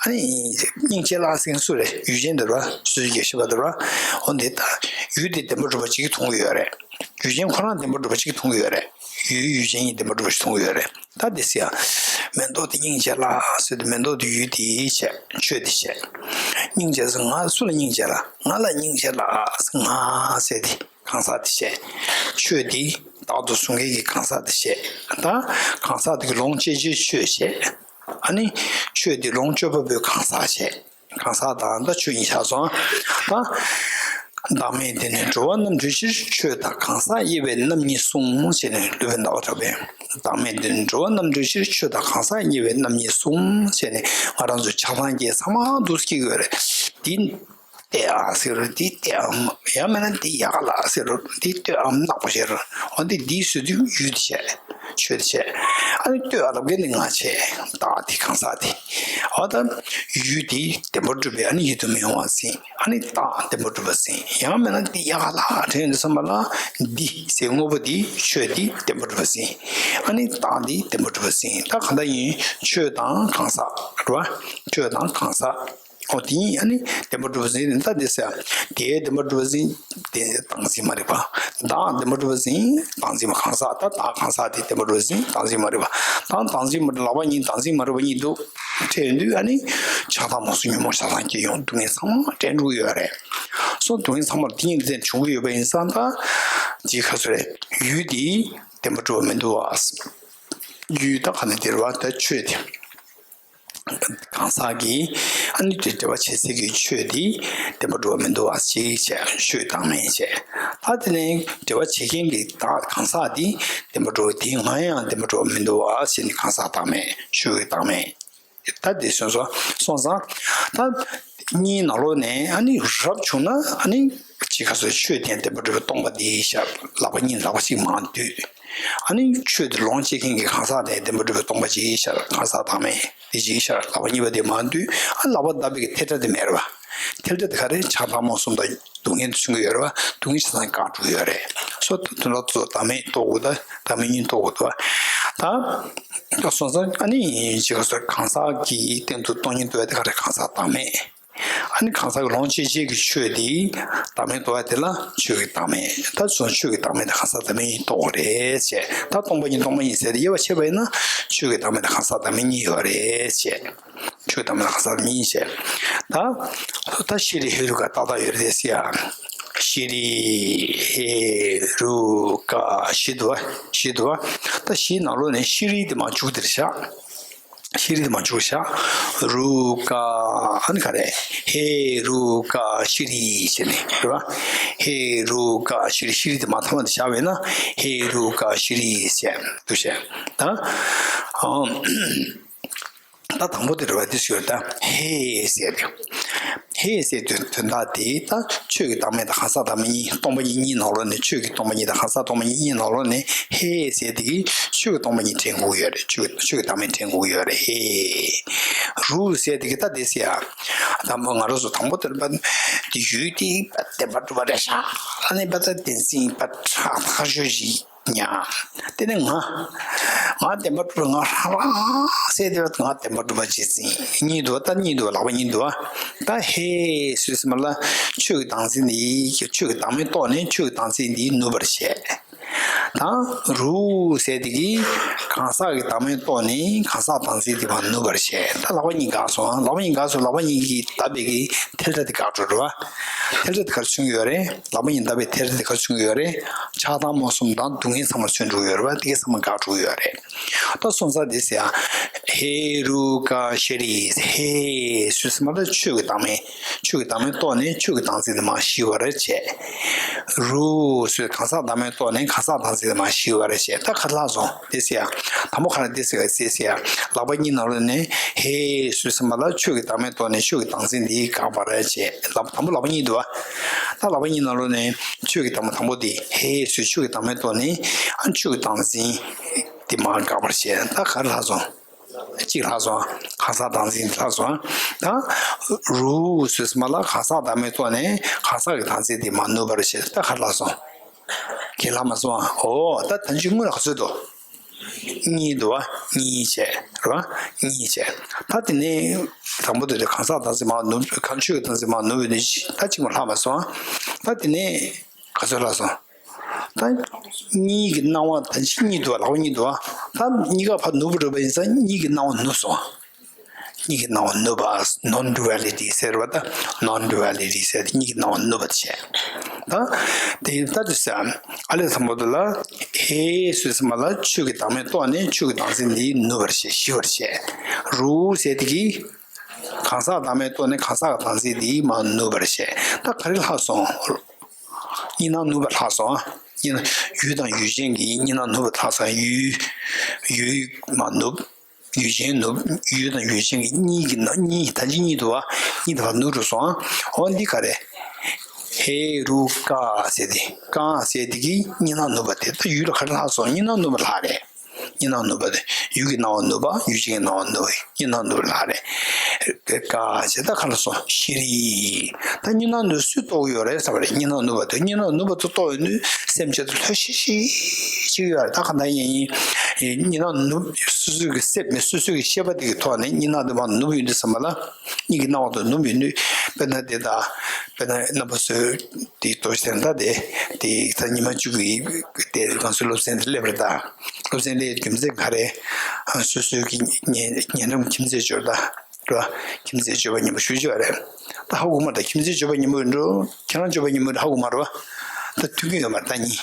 ཨ་ནི་སྙིང་རྗེ་ལ་ཟེར་མཁན་སུ་རེད། ཡུལ་ཅན་འདི་ར། སོ་སོའི་རྒྱལ་ཤེས་པ་འདི་ར། འོ་འདི་ལྟ། ཡུལ་དེ་བདེན་པར་གྲུབ་པ་གཅིག་མཐོང་གི་ཡོད་རེད། ཡུལ་ཅན་ཁོ་རང་བདེན་པར་གྲུབ་པ་གཅིག་མཐོང་གི་ཡོད་རེད། ཡུལ་ཡུལ་ཅན་གཉིས་བདེན་པར་གྲུབ་པ་ཞིག་མཐོང་གི་ཡོད་རེད། ད་འདི་ཟེར་ཡ། མེ་ཏོག་དེ་སྙིང་རྗེ་ལ་ཟེར་དུས་མེ་ཏོག་དེ་ཡུལ་དེ་བྱས། ཆོས་དེ་བྱས། སྙིང་རྗེ་ཟེར་ང་སུ་ལ་སྙིང་རྗེ་ལ། ང་ལ་སྙིང་རྗེ་ལ་ཟེར་ང་ཟེར་དེ། གང་ཟག་དེ་བྱས། ཆོས་འདི་བདག་ཏུ་བཟུང་མཁན་གྱི་གང་ཟག་དེ་བྱས། ད་གང་ཟག་དེ་གི་ལོངས་སྤྱོད་བྱེད་ཆོས་བྱས། ཨ་ནི་ཆོས་འདི་ལོངས་སྤྱོད་པ་པོའི་གང་ཟག་བྱས། གང་ཟག་དང་ད་ཆོས་གཉིས་ཆགས་སོང་། ད་བདག་མེད་དེ་ནི་འགྲོ་བ་རྣམ་གྲོལ་ཕྱིར། ཆོས་དང་གང་ཟག་དབྱེ་བས་རྣམ་གཉིས་གསུངས། ཞེས་ནས་སློབ་དཔོན་ཟླ་བ་གྲགས་པས། བདག་མེད་དེ་ནི་འགྲོ་བ་རྣམ་གྲོལ་ཕྱིར། ཆོས་དང་གང་ཟག་དབྱེ་བས་རྣམ་གཉིས་གསུངས། ཞེས་ནས་ང་རང་ཚོ་ཆགས་སྡང་སྐྱེ་ཚང་མ་འདུག་སྐྱེ་གི་ཡོད་རེད། འདི་བལྟས་ཨ་ཟེར་རོ། འདི་བལྟས་ཨམ། ཡང་མིན་ན་འདི་ཡག་ལ་ཟེར་རོ། འདི་ལྟོས་ཨམ་ནག་པོ་བྱེད་རོ། འོ་འདི་འདི་བཟོས་དུས་ཡུལ་དེ་བྱས། ཆོས་དེ་བྱས། ཨ་ནི་ལྟོས་ཨ་ལབ་མཁན་ནི་ང་བྱས། བདག་དེ་གང་ཟག་དེ། འོ་ད་ཡུལ་དེ་བདེན་པར་གྲུབ་པའི་ཨ་ནི་ཡུལ་དུ་མི་ཡོང་བ་ཟིན། ཨ་ནི་བདག་བདེན་པར་གྲུབ་པ་ཟིན། ཡང་མིན་ན་འདི་ཡག་ལ་དྲན་ཡོང་དུས་ཙམ་པ་ལ་འདི་ཟེར་དངོས་པོ་འདི་ཆོས་འདི་བདེན་པར་གྲུབ་པ་ཟིན། ཨ་ནི་བདག་འདི་བདེན་པར་གྲུབ་པ་ཟིན། ད་གང་ལྟར་ཡིན་ཆོས་དང་གང་ཟག་རེད་བ། ཆོས་དང་གང་ཟག་འོ་དེ་ཡིན། ཨ་ནི་བདེན་པར་གྲུབ་པ་ཟིན་ནི་ད་དེ་ཟེར། དེ་བདེན་པར་གྲུབ་པ་ཟིན། དེ་བདག་འཛིན་མ་རིག་པ། བདག་བདེན་པར་གྲུབ་པ་ཟིན། བདག་འཛིན་མ་གང་ཟག་ད་བདག་གང་ཟག་དེ་བདེན་པར་གྲུབ་པ་ཟིན། བདག་འཛིན་མ་རིག་པ། བདག་བདག་འཛིན་མ་རིག་ལག་པ་གཉིས་བདག་འཛིན་མ་རིག་པ་གཉིས་འདུག་འཕྲད་ཡོང་དུས་ཨ་ནི་ཆགས་སྡང་རྨོངས་གསུམ་ཉོན་མོངས་ཆགས་སྡང་སྐྱེ་ཡོང་། སྡུག་བསྔལ་ཚང་མ་དྲན་འགྲོ་གི་ཡོད་རེད། སོ་སྡུག་བསྔལ་ཚང་མ་དེ་ཉིད་དུ་བྱུང་གི་ཡོད་པ་ཡིན་ཙང་ད་ཇི་ག་ཚོད་རེད། ཡུལ་དེ་བདེན་པར་གྲུབ་པ་མི་འདུག་བ། ཡུལ་ད་ག་ནས་དེ་རེད་བ། ད་ཆོས་དེ། གང་ཟག་གིས་ཨ་ནི་དེ་འབྲེལ་བ་བྱེད་སའི་གི་ཆོས་དེ་བདེན་པར་གྲུབ་པ་མི་འདུག་བ་ཅིག་བྱས། ཆོས་བདག་མེད་བྱས། ད་དེ་ནས་འབྲེལ་བ་བྱེད་མཁན་གྱི་བདག་གང་ཟག་དེ་བདེན་པར་གྲུབ་པ་དེ་ང་ཡང་བདེན་པར་གྲུབ་པ་མི་འདུག་བ་ཟེར་ནས་གང་ཟག་བདག་མེད། ཆོས་ཀྱི་བདག་མེད། ད་དེ་སོང་སོང་སོང་ཙང་ད་གཉིས་ནང་ལོགས་ནས་ཨ་ནི་རབ་བྱུང་ན་ཨ་ནི་ཅི་ག་ཚོད་ཆོས་དེ་བདེན་པར་གྲུབ་པས་སྟོང་པ་དེ་ཤར། ལག་པ་གཉིས་ལག་པ་གཅིག་མར་འདུས། ཨ་ནི་ཆོས་དེ་ལོངས་སྤྱོད་མཁན་གྱི་གང་ཟག་དེ་བདེན་པར་གྲུབ་པས་སྟོང་པ་ཅིག་ཤར། གང་ཟག་བདག་མེད་དེ་ཅིག་ཤར། ལག་པ་གཉིས་པ་དེ་མར་འདུས། ཨ་ལག་པ་བརྡབས་པའི་ཐལ་སྒྲ་དེ་མེད་རེད་བ། ཐལ་སྒྲ་དེ་ག་རེ་ཆགས་སྡང་རྨོངས་གསུམ་དང་སྡུག་བསྔལ་དེ་མཚོན་གྱི་ཡོད་རེད་བ། སྡུག་བསྔལ་ཆགས་སྡང་བཀག་འགྲོ་གི་ཡོད་རེད། སོ་དེ་དོན་དག་ཚོ་བདག་མེད་རྟོགས་དགོས། ད་བདག་མེད་གཉིས་རྟོགས་དགོས་འདུག་བ། ད་སོང་ཙང་ཨ་ནི་ཅི་ག་ཚོད་གང་ཟག་གི་སྟེང་དུ་སྟོང་ཉིད་འདུ་བ་དེ་ག་རེ་གང་ཟག་བདག་མེད། ཨ་ནི་གང་ཟག་གི་ལོངས་སྤྱོད་བྱེད་ཀྱི་ཆོས་དེ་བདག་མེད་འདུ་བ་དེ་ལ་ཆོས་ཀྱི་བདག་མེད། ད་སོང་ཆོས་ཀྱི་བདག་མེད་དང་གང་ཟག་བདག་མེད་གཉིས་རྟོགས་དགོས་རེད་བྱས། ད་སྟོང་པ་ཉིད་སྟོང་པ་ཉིད་ཟེར་ཏེ་དབྱེ་བ་ཕྱེ་བ་ཡིན་ན་ཆོས་ཀྱི་བདག་མེད་དང་གང་ཟག་བདག་མེད་གཉིས་ཡོད་རེད་བྱས། ཆོས་དང་མེད་ན་གང་ཟག་མིན་ཞེས། ད་ད་ཤྲཱི་ཧེ་རུ་ཀ་ཏག་ཏག་ཡོད་རེད་ཟེར་ཡ། ཤྲཱི་ཧེ་རུ་ཀ་བཞི་འདུག་བ། བཞི་འདུག་བ། ད་བཞིའི་ནང་ལོགས་ནས་ཤྲཱི་དེ་མར་འཇུག་དེར་བཞག་ཤྲཱི་དེ་མར་འཇུག་བཞག་རུ་ཀ་ཨ་ནི་ག་རེ། ཧེ་རུ་ཀ་ཤྲཱི་ཞེས་ནས་རེད་བ། ཧེ་རུ་ཀ་ཤྲཱི། ཤྲཱི་དེ་མར་ཐ་མ་དེ་བཞག་པས་ན་ཧེ་རུ་ཀ་ཤྲཱི་ཞེས་འདུག་བཤད། ད་ཨ། ད་དང་པོ་དེ་རེད་བ། དེ་ཞུ་ད་ཧེ་ཟེར་དེ། ཧེ་ཟེར་དུས་དོན་དག་དེ་ད་ཆོས་ཀྱི་བདག་མེད་དང་གང་ཟག་བདག་མེད་གཉིས། སྟོང་པ་ཉིད་གཉིས་ནང་ལོགས་ནས། ཆོས་ཀྱི་སྟོང་པ་ཉིད་དང་གང་ཟག་སྟོང་པ་ཉིད་གཉིས་ནང་ལོགས་ནས་ཧེ་ཟེར་དེ་གིས་ཆོས་ཀྱི་སྟོང་པ་ཉིད་དྲན་དགོས་ཀྱི་ཡོད་རེད། ཆོས་ཆོས་ཀྱི་བདག་མེད་དྲན་དགོས་ཀྱི་ཡོད་རེད། ཧེ་རུ་ཟེར་དེ་གིས་ད་དེ་ཟེར་ཡ། ད་མ་ང་རང་ཚོ་དང་པོ་དེར་པ་དེ་ཡུལ་དེ་པ་བདེན་པར་གྲུབ་པ་རེད་ཤག་ཨ་ནི་པ་ད་བདེན་འཛིན་པ་ཁྲ་ཁ་ཤོ་ཞིག་ཉ། དེ་ནས་ང་། ང་བདེན་པར་གྲུབ་པ་ང་རང་རང་ཟེར་དེ་བ་ང་བདེན་པར་གྲུབ་པ་རྗེས་འཛིན་གཉིས་འདུག་ད་གཉིས་འདུག་ལག་པ་གཉིས་འདུག་ད་ཧེ་ཟེར་སོང་ཙང་ཆོས་ཀྱི་བདག་འཛིན་འདི་ཡིས་ཆོས་ཀྱི་བདག་མེད་རྟོགས་ནས་ཆོས་ཀྱི་བདག་འཛིན་འདི་ནུབ་པར་བྱེད། ད་རུ་ཟེར་དེ་གིས་གང་ཟག་གི་བདག་མེད་རྟོགས་ནས་གང་ཟག་བདག་འཛིན་འདི་མར་ནུབ་པར་བྱེད། ད་ལག་པ་གཉིས་འགག་སོང་། ལག་པ་གཉིས་འགག་སོང་། ལག་པ་གཉིས་ཀྱིས་བརྡབས་པའི་གི་ཐལ་སྒྲ་དེ་འགག་འགྲོ་རེད་བ། ཐལ་སྒྲ་དེ་ག་རེ་མཚོན་གྱི་ཡོད་རེད། ལག་པ་གཉིས་བརྡབས་པའི་ཐལ་སྒྲ་དེ་ག་རེ་མཚོན་གྱི་ཡོད་རེད། ཆགས་སྡང་རྨོངས་གསུམ་དང་སྡུག་བསྔལ་ཚང་མ་མཚོན་འགྲོ་གི་ཡོད་རེད་བ། དེ་གས་ཚང་མ་འགག་འགྲོ་གི་ཡོད་རེད། ད་སོང་ཙང་དེ་ཟེར་ཡ། ཧེ་རུ་ཀ་ཤི་རི། ཧེ་ཟེར་སོང་ཙང་ཆོས་ཀྱི་བདག་མེད། ཆོས་ཀྱི་བདག་མེད་རྟོགས་ནས་ཆོས་ཀྱི་བདག་འཛིན་དེ་མར་ཞི་བར་བྱེད། རུ་ཟེར་གང་ཟག་བདག་མེད་རྟོགས་ནས་གང་ཟག་བདག་འཛིན་དེ་མར་ཞི་བར་བྱེད། ད་ག་རེ་ལྷག་སོང་དེ་ཟེར་ཡ། དང་པོ་ག་རེ་དེ་ཟེར་ག་ཟེར་ཟེར་ཡ། ལག་པ་གཉིས་ནང་ལོགས་ནས་ཧེ་ཟེར་སོང་ཙང་ཆོས་ཀྱི་བདག་མེད་རྟོགས་ནས་ཆོས་ཀྱི་བདག་འཛིན་དེ་འགག་པར་བྱེད། ལག་དང་པོ་ལག་པ་གཉིས་འདུག་བ། ད་ལག་པ་གཉིས་ནང་ལོགས་ནས་ཆོས་ཀྱི་བདག་མེད་དང་པོ་དེ་ཧེ་ཟེར་ཆོས་ཀྱི་བདག་མེད་རྟོགས་ནས་ཨ་ཆོས་ཀྱི་བདག་འཛིན་དེ་མར་འགག་པར་བྱེད། ད་ག་རེ་ལྷག་སོང་། གཅིག་ལྷག་སོང་། གང་ཟག་བདག་འཛིན་ལྷག་སོང་། ད་རུ་ཟེར་སོང་ཙང་གང་ཟག་བདག་མེད་རྟོགས་ནས་གང་ཟག་གི་བདག་འཛིན་དེ་མར་ནུབ་པར་བྱེད། ད་ག་རེ་ལྷག་སོང་། གཅིག་ལྷག་མ་སོང་། འོ་ད་ད་ཅི་སྔོན་ལ་ག་ཚོད་འདུག་གཉིས་འདུག་བ། གཉིས་བྱས་རེད་བ། གཉིས་བྱས། ད་དེ་ནས་དང་པོ་དེ་ལ་གང་ཟག་བདག་འཛིན་མར་ནུབ། གང་ཆོས་ཀྱི་བདག་འཛིན་མར་ནུབ་པའི་ནི་ད་གཅིག་མ་ལྷག་མ་སོང་། ད་དེ་ནས་ག་ཚོད་ལྷག་སོང་། ད་གཉིས་ཀྱི་སྣང་བ་ད་གཉིས་འདུག་བ། ལག་པ་གཉིས་འདུག་བ། ད་གཉིས་ཀ་ཕར་ནུབ་རེད་པ། ཡིན་ཙང་གཉིས་ཀྱི་སྣང་བ་ནུབ་སོང་། གཉིས་ཀྱི་སྣང་བ་ནུབ་པ། non duality ཟེར་བ། ད་non duality ཟེར་ཏེ་གཉིས་ཀྱི་སྣང་བ་ནུབ་པ་བྱས། ད་དེ་ལྟ་དུས་ཙམ་ཨ་ལས་དང་པོ་དེ་ལ་ཧེ་ཟེར་སོང་ཙང་ལ་ཆོས་ཀྱི་བདག་མེད་རྟོགས་ནས་ཆོས་ཀྱི་བདག་འཛིན་འདི་ནུབ་པར་བྱེད། ཞི་བར་བྱེད། རུ་ཟེར་དེ་གིས་གང་ཟག་བདག་མེད་རྟོགས་ནས་གང་ཟག་གི་བདག་འཛིན་འདི་མར་ནུབ་པར་བྱེད། ད་ག་རེ་ལྷག་སོང་། གཉིས་སྣང་ནུབ་པ་ལྷག་སོང་། གཉིས་སྣང་ཡུལ་དང་ཡུལ་ཅན་གྱི་གཉིས་སྣང་ནུབ་པ་ལྷག་སོང་། ཡུལ་ཡུལ་མར་ནུབ། ཡུལ་ཅན་ནུབ། ཡུལ་དང་ཡུལ་ཅན་གྱི་གཉིས་ཀྱི་ནང་གཉིས་ད་ཅི་གཉིས་འདུག་བ། གཉིས་དེ་ཕར་ནུབ་འགྲོ་སོང་། འོ་འདི་ག་རེ། ཧེ་རུ་ཀ་ཟེར་ཏེ་ཀ་ཟེར་ཏེ་གིས་གཉིས་སྣང་ནུབ་པ་དེ། ད་ཡུལ་ལ་ག་རེ་ལྷག་སོང་། གཉིས་སྣང་ནུབ་པ་ལྷག་རེད། གཉིས་སྣང་ནུབ་པ་དེ་ཡུལ་གྱི་སྣང་བ་ནུབ་པ། ཡུལ་ཅན་གྱི་སྣང་བ་ནུབ་པ། གཉིས་སྣང་ནུབ་པ་ལྷག་རེད། ཀ་ཟེར་ད་ག་རེ་ལྷག་སོང་། ཤི་རི། ད་གཉིས་སྣང་ནུབ་སུས་རྟོགས་ཡོད་རེད་ཟེར་བ་རེད། གཉིས་སྣང་ནུབ་པ་དེ་གཉིས་སྣང་ནུབ་པ་དེ་རྟོགས་ཡོད་དུས་སེམས་ཅན་དེ་ལྷོད་ཤིག་ཤིག་ཅིག་ཡོད་རེད། ད་གང་ལྟར་ཡིན་ཡིན་གཉིས་སྣང་ནུབ་སོ་སོའི་གི་སེམས་ནི་སོ་སོའི་གི་ཤེས་པ་དེ་གི་ཐོག་ནས་གཉིས་སྣང་དེ་མར་ནུབ་ཡོང་དུས་ཙམ་པ་ལ་གཉིས་ཀྱི་སྣང་བ་དེ་ནུབ་ཡོང་དུས། དཔེར་ན་དེ་ད་དཔེར་ན་རྣམ་པ་ཚོས་དེ་རྡོ་རྗེ་གདན་ད་དེ་དེ་ད་ཉི་མ་བཅུ་གི་དེ་ང་ཚོའི་སློབ་ཚན་དེ་སླེབས་རེད་ད། སློབ་ཚན་སླེབས་རྒྱུ་མཚན་ག་རེ། སོ་སོའི་གི་ཉེ་ཉེ་འགྲམ་ཁྱིམ་མཚེས་འབྱོར་ད། རེད་བ། ཁྱིམ་མཚེས་སྤྱོད་པ་ངན་པ་ཞེ་པོ་ཅིག་ཡོད་རེད། ད་ཧ་གོ་མ་རེད། ཁྱིམ་མཚེས་སྤྱོད་པ་ངན་པ་ཡིན་འགྲོ། ཁྱེད་རང་སྤྱོད་པ་ངན་པ་ཡིན་འགྲོ་ཧ་གོ་མ་རེད་བ། ད་མཐུན་རྐྱེན་ཡོད་མ་རེད་ད་གཉིས།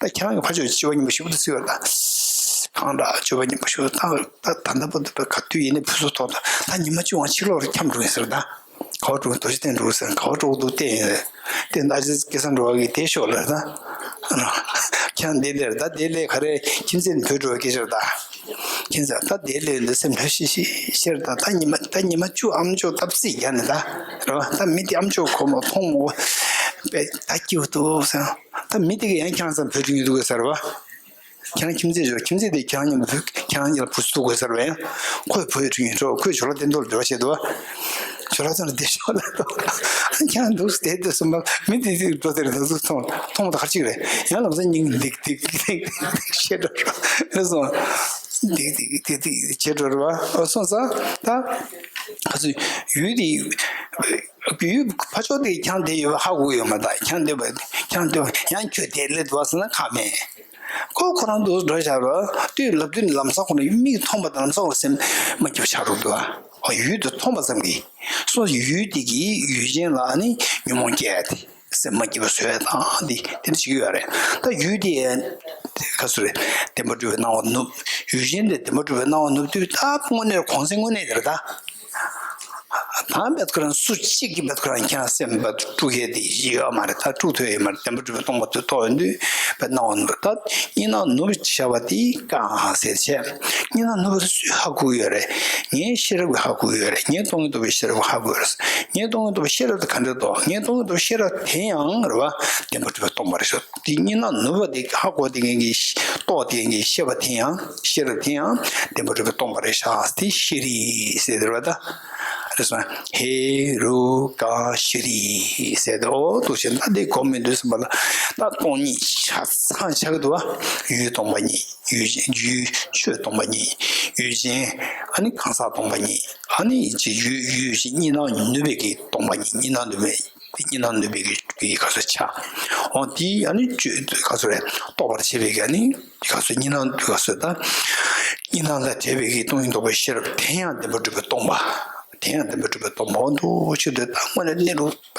ད་ཁྱེད་རང་གི་ཕར་ཕྱོགས་སྤྱོད་པ་ངན་པ་ཞེ་པོ་ཅིག་ཡོད་རེད་ད། གང་འདྲ་སྤྱོད་པ་ངན་པ་ཞེ་པོ་ད་ད་ད་ལྟ་བར་དུ་ག་དུས་ཡིན་ནའི་བུ་གསོ་ཐོག་ད་ད་ཉི་མ་བཅུ་པའི་ཕྱི་ལོགས་ལ་འཁྱམས་འགྲོ་ཡིན་ཟེར་ད། ག་པར་འགྲོ་རྡོ་རྗེ་གདན་འགྲོ་ཟེར། ག་པར་འགྲོ་འདུག་བལྟས་ཡིན་ཟེར། དེ་ད་ཅི་སྐལ་བཟང་འགྲོ་བ་གི་དེ་ཤོག་ལ་ད། ཁྱེད་རང་འདི་ལས་ད་དེ་ལས་ག་རེ་ཁྱིམ་མཚེས་ནས་བུད་འགྲོ་བའི་སྐད་ཆ་རེད་ད། ཁྱིམ་མཚེས་ད་དེ་ལས་འདི་སེམས་ལྷོད་ཤིག་ཤིག་ཤེར་ད། ད་ཉི་མ་ད་ཉི་མ་བཅུ་ཨམ་ཅོག་སྟབས་རྩིས་རྒྱག་ནས་ད་རེད་བ། ད་མི་དེ་ཨམ་ཅོག་གོ་མ་མཐོང་མ་གོ་པས་ད་སྐྱིད་པོ་འདུག་ཟེར། ད་མི་དེ་ག་ཡང་ཁྱེད་རང་ཚོ་བུད་འགྲོ་གི་འདུག་གས་ཟེར་བ། ཁྱེད་རང་ཁྱིམ་མཚེས་ཡོད། ཁྱིམ་མཚེས་དེ་ཁྱེད་རང་མཉམ་དུ་ཁྱེད་རང་གཉིས་ལ་བུ་གསོ་དགོས་ཟེར་བས། ཁོས་བུ་ཡོད་དྲིན་ཡོད་འགྲོ། ཁོས་ཇོ་ལགས་བསྟན་རྡོར་འབྲེལ་བ་བྱས་འདུག་ཇོ་ལགས་ཚང་ལ་བསྡད་ཤོག་ལ་འདུག་ཁྱེད་རང་འདུག་བསྡད་དུས་སུ་མ་མི་དེ་དེ་འགྲོ་དེར་ད་གཟུགས་མཐོང་མཐོང་མ་ཐག་གཅིག་རེད། ཡང་ལམ་སང་སྙིང་འདིག་འདིག་འདིག་འདིག་བྱེད་འགྲོ་རེད་སོང་། འདིག་འདིག་འདིག་འདིག་བྱེད་འགྲོ་རེད་བ། སོང་ཙང་ད་ག་ཚོད་ཡུལ་དེ་ཡུལ་ཕར་ཕྱོགས་དེ་ཁྱེད་རང་བསྡད་ཡོད་པ་ཧ་གོ་གི་ཡོད་མ་རེད། ད་ཁྱེད་རང་བསྡད་པ་ཁྱེད་རང་བསྡད་པ་ཡང་ཁྱོད་བསྡད་སླེབས་འདུག་བ་ཟེར་ན་ཁག་མེད། ཁོ་ཁོ་རང་དུ་འགྲོ་བཞག་རོགས་དུས་ལབ་དུས་ནི་ལམ་སང་ཁོ་ན་མིག་མཐོང་པ་དང་ལམ་སང་ཁོ་སེམས་མ་སྐྱིད་པ་ཆགས་རོགས་འདུག་ཨ་ཡུལ་དུ་མཐོང་པ་ཙམ་གྱིས་སོ་ཡུལ་དེ་གིས་ཡུལ་ཅན་ལ་ནི་ཉོན་མོངས་སྐྱེ་སྟེ་སེམས་མ་སྐྱིད་པ་བཟོས་དང་འདི་དེ་འདྲ་བྱེད་ཀྱི་ཡོད་རེད། ད་ཡུལ་དེ་ག་ཚོད་རེད། བདེན་པར་གྲུབ་པའི་སྣང་བ་ནུབ། ཡུལ་ཅན་དེ་བདེན་པར་གྲུབ་པའི་སྣང་བ་ནུབ་དུས་ད་དངོས་གནས་གོང་ཚད་དངོས་གནས་དེ་རེད་ད། ད་བེད་ཁོ་རང་སུ་གཅིག་གིས་བེད་ཁོ་རང་ཁྱེད་རང་སེམས་པ་དཀྲུག་མཁན་དེ་ཡོད་མ་རེད། ད་དཀྲུག་ཐུབ་ཡོད་མ་རེད། བདེན་པར་གྲུབ་པའི་སྟོང་པ་དེ་རྟོགས་ཡོང་དུས་བེད་སྣང་བ་ནོར། ད་གཉིས་སྣང་ནུབ་བྱ་བ་དེ་བཀག་ཟེར་བྱས། གཉིས་སྣང་ནུབ་པ་དེ་སུས་ཧ་གོ་གི་ཡོད་རེད། ངའི་ཤེས་རབ་ཀྱིས་ཧ་གོ་གི་ཡོད་རེད། ངའི་སྟོང་ཉིད་རྟོགས་པའི་ཤེས་རབ་ཀྱིས་ཧ་གོ་གི་ཡོད་རེད། ངའི་སྟོང་ཉིད་རྟོགས་པའི་ཤེས་རབ་དེ་ག་འདྲ་རེད་དོ། ངའི་སྟོང་ཉིད་རྟོགས་པའི་ཤེས་རབ་དེ་ཡང་རེད་བ། བདེན་པར་གྲུབ་པའི་སྟོང་པ་རེད་ཤག་དེ་གཉིས་སྣང་ནུབ་པ་དེ་ཧ་གོ་བསྡད་མཁན་གྱི་རྟོགས་བསྡད་མཁན་གྱི་ཤེས་པ་དེ་ཡང་ཤེས་རབ་དེ་ཡང་བདེན་པར་གྲུབ་པའི་སྟོང་པ་རེད་ཤག་དེ་ཤེས་རིག་ཟེར་དེ་རེད་བ། ད་རེད་སོང་། ཧེ་རུ་ཀ་ཤེས་རིག་ཟེར་དེ། འོ་འདུག་བྱས་ད་དེ་གོ་མི་འདུག་བསམ་པ་ལ། ད་སྟོང་ཉིད་ཆ་ཚང་ཆགས་ཀྱི་འདུག་བ། ཡུལ་སྟོང་པ་ཉིད། ཡུལ་ཡུལ་ཆོས་སྟོང་པ་ཉིད། ཡུལ་ཅན། ཨ་ནི་གང་ཟག་སྟོང་པ་ཉིད། ཨ་ནི་ཅི་ཡུལ་ཡུལ་ཞིག་གཉིས་སྣང་ནུབ་པའི་གི་སྟོང་པ་ཉིད། གཉིས་སྣང་ནུབ་པའི་གཉིས་སྣང་ནུབ་པའི་གི་གི་ག་ཚོད་ཆ། འོ་དེ་ཨ་ནི་ཅི་ག་ཚོད་རེད། རྟོགས་པར་བྱེད་པའི་གི་ཨ་ནི་ག་ཚོད་གཉིས་སྣང་ག་ཚོད་ད། གཉིས་སྣང་ལས་འབྲེལ་བའི་གི་སྟོང་ཉིད་རྟོགས་པའི་ཤེས་རབ་དེ་ཡང་བདེན་པར་གྲུབ་པའི་སྟོང་པ། དེ་ཡང་བདེན་པར་གྲུབ་པའི་སྟོང་པ། འོ་འདུག་ཕྱིར་དུ་ད་དངོས་གནས་གནས་ལུགས་པ་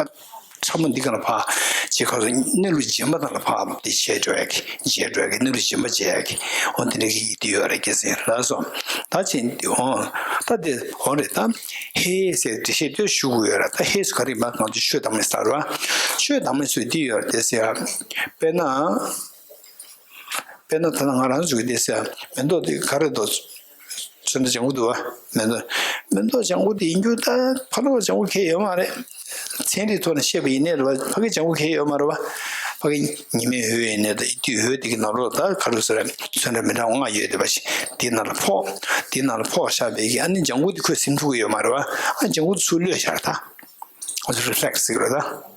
ཕྲ་མོ་འདི་ག་ལ་ཕ་ཅེས་ཁ་སོ་གནས་ལུགས་རྗེན་པ་དང་ལ་ཕ་དེ་བྱས་འགྲོ་ཡ་གི་བྱས་འགྲོ་ཡ་གི་གནས་ལུགས་རྗེན་པ་བྱས་ཡ་གི་འོ་དེ་འདྲ་གི་ཡིད་དེ་ཡོད་རེད་སྐྱེ་ཟེར་ལ་སོ། ད་ཅེས་འདི་འོ་ད་དེ་འོ་རེད། ད་ཧེ་ཟེར་འགྲེལ་བཤད་དེ་ཞུ་དགོས་ཡོད་ར། ད་ཧེ་སུ་ག་རེ་མ་གང་དུ་ཆོས་དང་མི་ཟེར་བ། ཆོས་དང་མི་ཟེར་འདི་ཡོད་ར་དེ་ཟེར་ཡ། དཔེར་ན། དཔེར་ན་ད་ང་རང་ཚོ་གི་དེ་ཟེར་མེ་ཏོག་དེ་ག་རེ་འདུག་ཚོན་མདོག་ལྗང་གུ་འདུག་བ། མེ་ཏོག་མེ་ཏོག་ལྗང་གུ་དེ་ཡིན་རྒྱུ་ད་ཕ་ལོ་ལྗང་གུ་གས་ཡོད་མ་རེད། ཚན་རིག་ཐོག་ནས་བཤད་པ་ཡིན་ནའི་རེད་བ། ཕ་གི་ལྗང་གུ་གས་ཡོད་མ་རེད་བ། ཕ་གི་ཉི་མའི་འོད་ཡིན་ནའི་ད་དེ་འོད་དེ་གི་ནང་ལོགས་ད་ག་རེ་ཟེར་ཚོན་ཁྲ་མི་འདྲ་བ་ལྔ་ཡོད་དེ་བ་ཞིག་དེ་ནང་ལ་ཕོག་དེ་ནང་ལ་ཕོག་བཞག་པའི་གི་ཨ་ནི་ལྗང་གུ་དེ་ཁོས་ཟིན་ཐུབ་ཀྱི་ཡོད་མ་རེད་བ། ཨ་ལྗང་གུ་དེ་ཚུར་གློད་བཞག་རེད་ད། ཨ་ཚུར་རི་ཕི་ལེག་སི་ཟེར་གི་རེད་ད།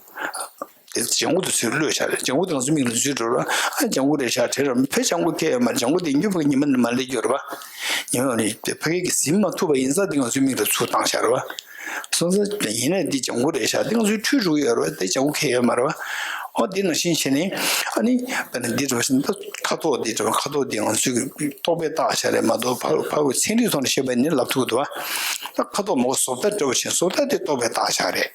དེ་ལྗང་གུ་དེ་ཚུར་གློད་བཞག་རེད། ལྗང་གུ་དེ་ང་ཚོའི་མིག་ལ་འཛུལ་འགྲོ་རེད་བ། ཨ་ལྗང་གུ་རེད་ཤག་དྲན་རེད་བ། ཕ་གི་ལྗང་གུ་གས་ཡོད་མ་རེད། ལྗང་གུ་དེ་ཡིན་རྒྱུ་ཕ་གི་ཉི་མ་ནས་མ་སླེབས་རྒྱུ་རེད་བ། ཉི་མ་ནས་ཕ་གི་གིས་ཟིན་མ་ཐུབ་པ་ཡིན་ཙང་དེ་ང་ཚོའི་མིག་ལ་ཚུར་བཏང་བཞག་རེད་བ། སོང་ཙང་ཡིན་ནའི་འདི་ལྗང་གུ་རེད་ཤག་དེ་ང་ཚོའི་འཁྲུལ་འགྲོ་གི་ཡོད་རེད་བ། དེ་ལྗང་གུ་གས་ཡོད་མ་རེད་བ། ཨོ་དེ་ནང་བཞིན་བྱས་ནས་ཨ་ནི་དཔེར་ན་འདི་འདྲ་བ་ཞིག་ད་ཁ་དོག་འདི་འདྲ་བ་ཁ་དོག་འདི་ང་ཚོའི་རྟོག་པས་བཏགས་བཞག་རེད་མ་གཏོགས་ཕ་ཕ་བུ་ཚན་རིག་ཐོག་ནས་བཤད་པ་ཡིན་ན་ལབ་ཐུབ་ཀྱི་འདུག་བ། ད་ཁ་དོག་མོ་བཟོ་ལྟ་འདྲ་བ་ཞིག་བཟོ་ལྟ་དེ་རྟོག་པས་བཏགས་བཞག་རེད།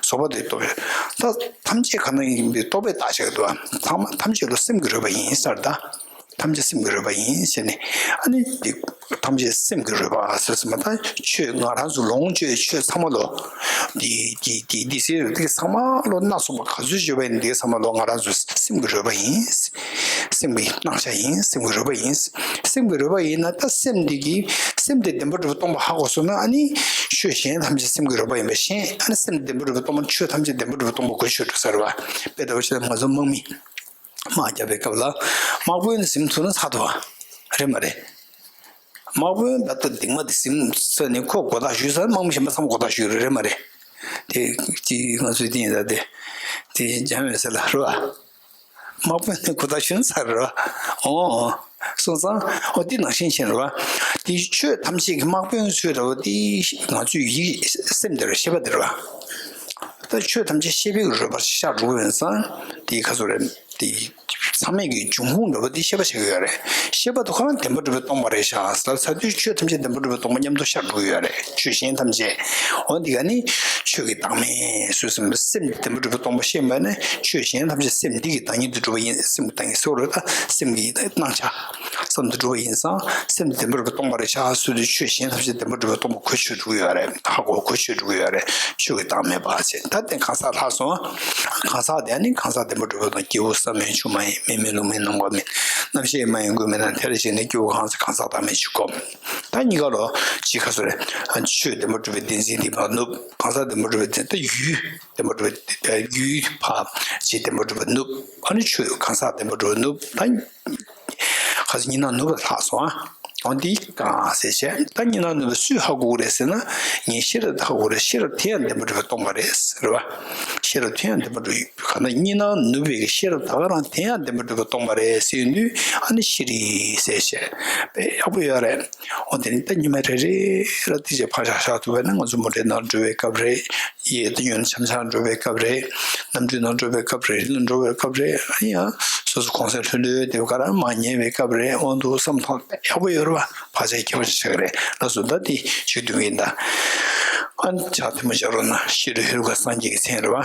བཟོ་པ་དེ་རྟོག་པས་ད་ཐམས་ཅད་གང་ན་ཡིན་པའི་རྟོག་པས་བཏགས་བཞག་གི་འདུག་བ། ཚང་མ་ཐམས་ཅད་ལ་སེམས་ཀྱི་རོལ་པ་ཡིན་ཟེར་ད། ཐམས་ཅད་སེམས་ཀྱི་རོལ་པ་ཡིན་ཟེར་ནས་ཨ་ནི་འདི་ཐམས་ཅད་སེམས་ཀྱི་རོལ་པ་ཟེར་ཙམ་པ་ད་ཆོས་ང་རང་ཚོ་ལོངས་སྤྱོད་ཆོས་ཚང་མ་ལོ། འདི་འདི་འདི་འདི་ཟེར་འདི་ཚང་མ་ལོ་སྣ་ཚོགས་པ་ག་ཚོད་བརྗོད་པ་ཡིན་འདི་ཚང་མ་ལོ་ང་རང་ཚོ་སེམས་ཀྱི་རོལ་པ་ཡིན། སེམས་ཀྱི་སྣང་ཆ་ཡིན། སེམས་ཀྱི་རོལ་པ་ཡིན། སེམས་ཀྱི་རོལ་པ་ཡིན་ན་ད་སེམས་འདི་གི་སེམས་དེ་བདེན་པར་གྲུབ་པའི་སྟོང་པ་ཧ་གོ་སོང་ན་ཨ་ནི་ཆོས་གཞན་ཐམས་ཅད་སེམས་ཀྱི་རོལ་པ་ཡིན་པ་ཤེས། ཨ་ནི་སེམས་བདེན་པར་གྲུབ་པའི་སྟོང་པ་ཆོས་ཐམས་ཅད་བདེན་པར་གྲུབ་པའི་སྟོང་པ་གོ་ཆོད་འགྲོ་ས་རེད་བ། དཔེ་ལྟ་བུ་ཞིག་ལ་ང་ཚོ་དམག་མི། དམག་རྒྱབ་པའི་སྐབས་ལ་དམག་དཔོན་ཟིན་ཐུབ་ན་ཚར་འདུག་བ། རེད་མ་རེད། དམག་དཔོན་བ་ད་སྡིག་མ་དེ་ཟིན་ས་ནས་ཁོ་གོ་བརྡ་ཞུས་ས་དམག་མི་གཞན་པ་ཚང་མ་གོ་བརྡ་ཞུས་རེད་མ་རེད། དེ་ཅི་ང་ཚོའི་སྟེང་ད་དེ་དེ་འཇམ་བའི་ས་ལ་རུ་བ། དམག་དཔོན་ནས་གོ་བརྡ་ཞུས་ཚར་རུ་བ། འོ་སོང་ཙང་འོ་དེ་ནང་བཞིན་བྱས་རུ་བ། དེ་ཆོས་ཐམས་ཅད་ཀྱི་དམག་དཔོན་ཚོས་རུ་བ་དེ་ང་ཚོའི་ཡིད་སེམས་དེ་རུ་ཤེས་པ་དེ་རུ་བ། ད་ཆོས་ཐམས་ཅད་ཤེས་པའི་རོལ་པར་ཤར་འགྲོ་གི་ཡོད་ཙང་དེ་ག་ཚོད་རེད། དེ་ཚང་མས་ཀྱི་འབྱུང་ཁུངས་འདྲ་པོ་དེ་ཤེས་པ་ཆགས་ཀྱི་ཡོད་རེད། ཤེས་པ་དེ་ཁོ་རང་བདེན་པར་གྲུབ་པའི་སྟོང་པ་རེད་ཤག་ཟེར་ཚར་དུས་ཆོས་ཐམས་ཅད་བདེན་པར་གྲུབ་པའི་སྟོང་པ་མཉམ་དུ་ཤར་འགྲོ་གི་ཡོད་རེད། ཆོས་གཞན་ཐམས་ཅད། འོ་འདི་ག་ནི་ཆོས་ཀྱི་བདག་མེད་ཟེར་ཙམ་པ་སེམས་བདེན་པར་གྲུབ་པའི་སྟོང་པ་ཤེས་པ་ནི་ཆོས་གཞན་ཐམས་ཅད་སེམས་འདི་གི་བདག་ཉིད་དུ་གྲུབ་པ་ཡིན། སེམས་ཀྱི་བདག་ཉིད་ཟེར་བ་རེད། ད་སེམས་ཀྱི་སྣང་ཆ་ཙམ་དུ་གྲུབ་པ་ཡིན་ཙང་སེམས་བདེན་པར་གྲུབ་པའི་སྟོང་པ་རེད་ཤག་ཟེར་དུས་ཆོས་གཞན་ཐམས་ཅད་བདེན་པར་གྲུབ་པའི་སྟོང་པ་གོ་ཆོད་འགྲོ་གི་ཡོད་རེད། ཧ་གོ་གོ་ཆོད་འགྲོ་གི་ཡོད་རེད། ཆོས་ཀྱི་བདག་མེད་པ་ཟེར། ད་དེ་གང་ཟག་ལྷག་སོང་། གང་ཟག་དེ་ནི་གང་ཟག་བདེན་པར་གྲུབ་པ་དང་། སྐྱེས་བུ་བསམ་མེད་ཆུང་མ་ཡིན། མིག་མེད་རླུང་མེད་ནམ་མཁའ་མེད། རྣམ་ཤེས་མ་ཡིན་ཀུན་མེད་ན། དེ་ལ་ཞེན་ནས་སྐྱེ་བོ་གང་ཟག་གང་ཟག་བདག་མེད་ཅེས་བསྒོམ། ད་གཉིས་ཀ་ལོ་ཅི་ག་ཟེར་རེད། ཆོས་བདེན་པར་གྲུབ་པའི་བདེན་འཛིན་འདི་ཕར་ནུབ། གང་ཟག་བདེན་པར་གྲུབ་པའི་བདེན་ད་ཡུལ་བདེན་པར་གྲུབ་པའི་ཡུལ་ཕར་ཅི་བདེན་པར་གྲུབ་པ་ནུབ། ཨ་ནི་ཆོས་གང་ཟག་བདེན་པར་གྲུབ་པ་ནུབ། ད་ག་ཟེར་གཉིས་སྣང་ནུབ་པ་ལྷག་སོང་ཨ། འོ་འདི་གང་ཟེར་བྱས། ད་གཉིས་སྣང་ནུབ་པ་སུས་ཧ་གོ་གི་རེད་ཟེར་ན། ངས་ཤེས་རབ་ད་ཧ་གོ་རེད། ཤེས་རབ་དེ་ཡང་བདེན་པར་གྲུབ་པའི་སྟོང་པ་རེད་ཟེར་བ། ཤེས་རབ་དེ་ཡང་བདེན་པར་གྲུབ་གང་ལྟར་གཉིས་སྣང་ནུབ་པའི་ཤེས་རབ་ད་ག་རང་དེ་ཡང་བདེན་པར་གྲུབ་པའི་སྟོང་པ་རེད་ཟེར་དུས་ཨ་ནི་ཤེས་རིག་ཟེར་བྱས་དཔེ་ཡག་པོ་ཡོད་རེད། འོ་དེ་ནི་ད་ཉི་མ་རེ་རེ་ལ་དེ་ཅིག་ཕར་བཞག་བཞག་ཐུབ་པ་ན་ང་ཚོ་མུ་འབྲེལ་ནང་འགྲོ་བའི་སྐབས་རེད། ཡེ་ད་ཡོན་འཆམ་འཆམ་འགྲོ་བའི་སྐབས་རེད། གནམ་གྲུའི་ནང་འགྲོ་བའི་སྐབས་རེད། རི་ལ་འགྲོ་བའི་སྐབས་རེད། ཨ་ནི་ཡང་སོ་སོ་གུང་སེང་ལྷོད་ལྷོད་དེ་ག་རང་མ་ཉལ་བའི་སྐབས་རེད། འོ་འདུག་བསམ་ཐོག་དཔེ་ཡག་པོ་ཡོད་རེད་བ། བག་ཆགས་ཁྱད་པར་ཅིག་ཆགས་ཀྱི་རེད་ལགས་སོ། ད་དེ་ཞུ་དུས་ཡིན་ད། ཨ་ནི་ཕྱག་ཐལ་མོ་སྦྱར་རོགས་གནང་། ཤྲཱི་ཧེ་རུ་ཀ་སངས་རྒྱས་ཀྱི་མཚན་རེད་བ།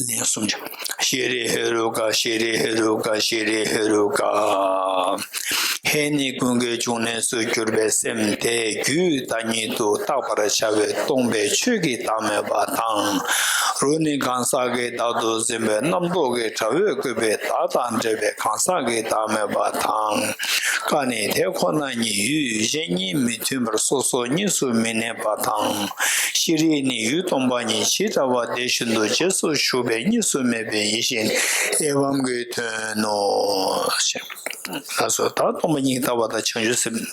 ལན་གསུམ་བརྗོད། ཤྲཱི་ཧེ་རུ་ཀ། ཤྲཱི་ཧེ་རུ་ཀ། ཤྲཱི་ཧེ་རུ་ཀ། ཧས་ནི་ཀུན་གྱི་འབྱུང་གནས་སུ་གྱུར་པའི་སེམས་དེ་རྒྱུའི་བདག་ཉིད་དུ་བཏགས་པར་བྱ་བའི་སྟོང་པའི་ཆོས་ཀྱི་བདག་མེད་པ་དང་། རུ་ནི་གང་ཟག་གིས་བདག་ཏུ་འཛིན་པའི་རྣམ་རྟོག་གི་དགྲ་བོས་བསྐུལ་བའི་བདག་དང་འབྲེལ་བའི་གང་ཟག་གི་བདག་མེད་པ་དང་། ཀ་ནི་དེ་ཁོ་ན་ཉིད་ཡུལ་གཞན་གཉིས་མི་མཐུན་པར་སོ་སོ་གཉིས་སུ་མི་གནས་པ་དང་། ཤེས་རིག་ནི་ཡུལ་སྟོང་པ་ཉིད་ཇི་ལྟ་བ་དེ་བཞིན་དུ་རྗེས་སུ་ཞུགས་པའི་གཉིས་སུ་མེད་པའི་ཡིད་བཞིན་ཨེ་ཝཾ་གྱི་དོན་ནོ། ལགས་སོ། ད་སྟོང་པ་ཉིད་ཀྱི་ལྟ་བ་དང་བྱང་ཆུབ་སེམས།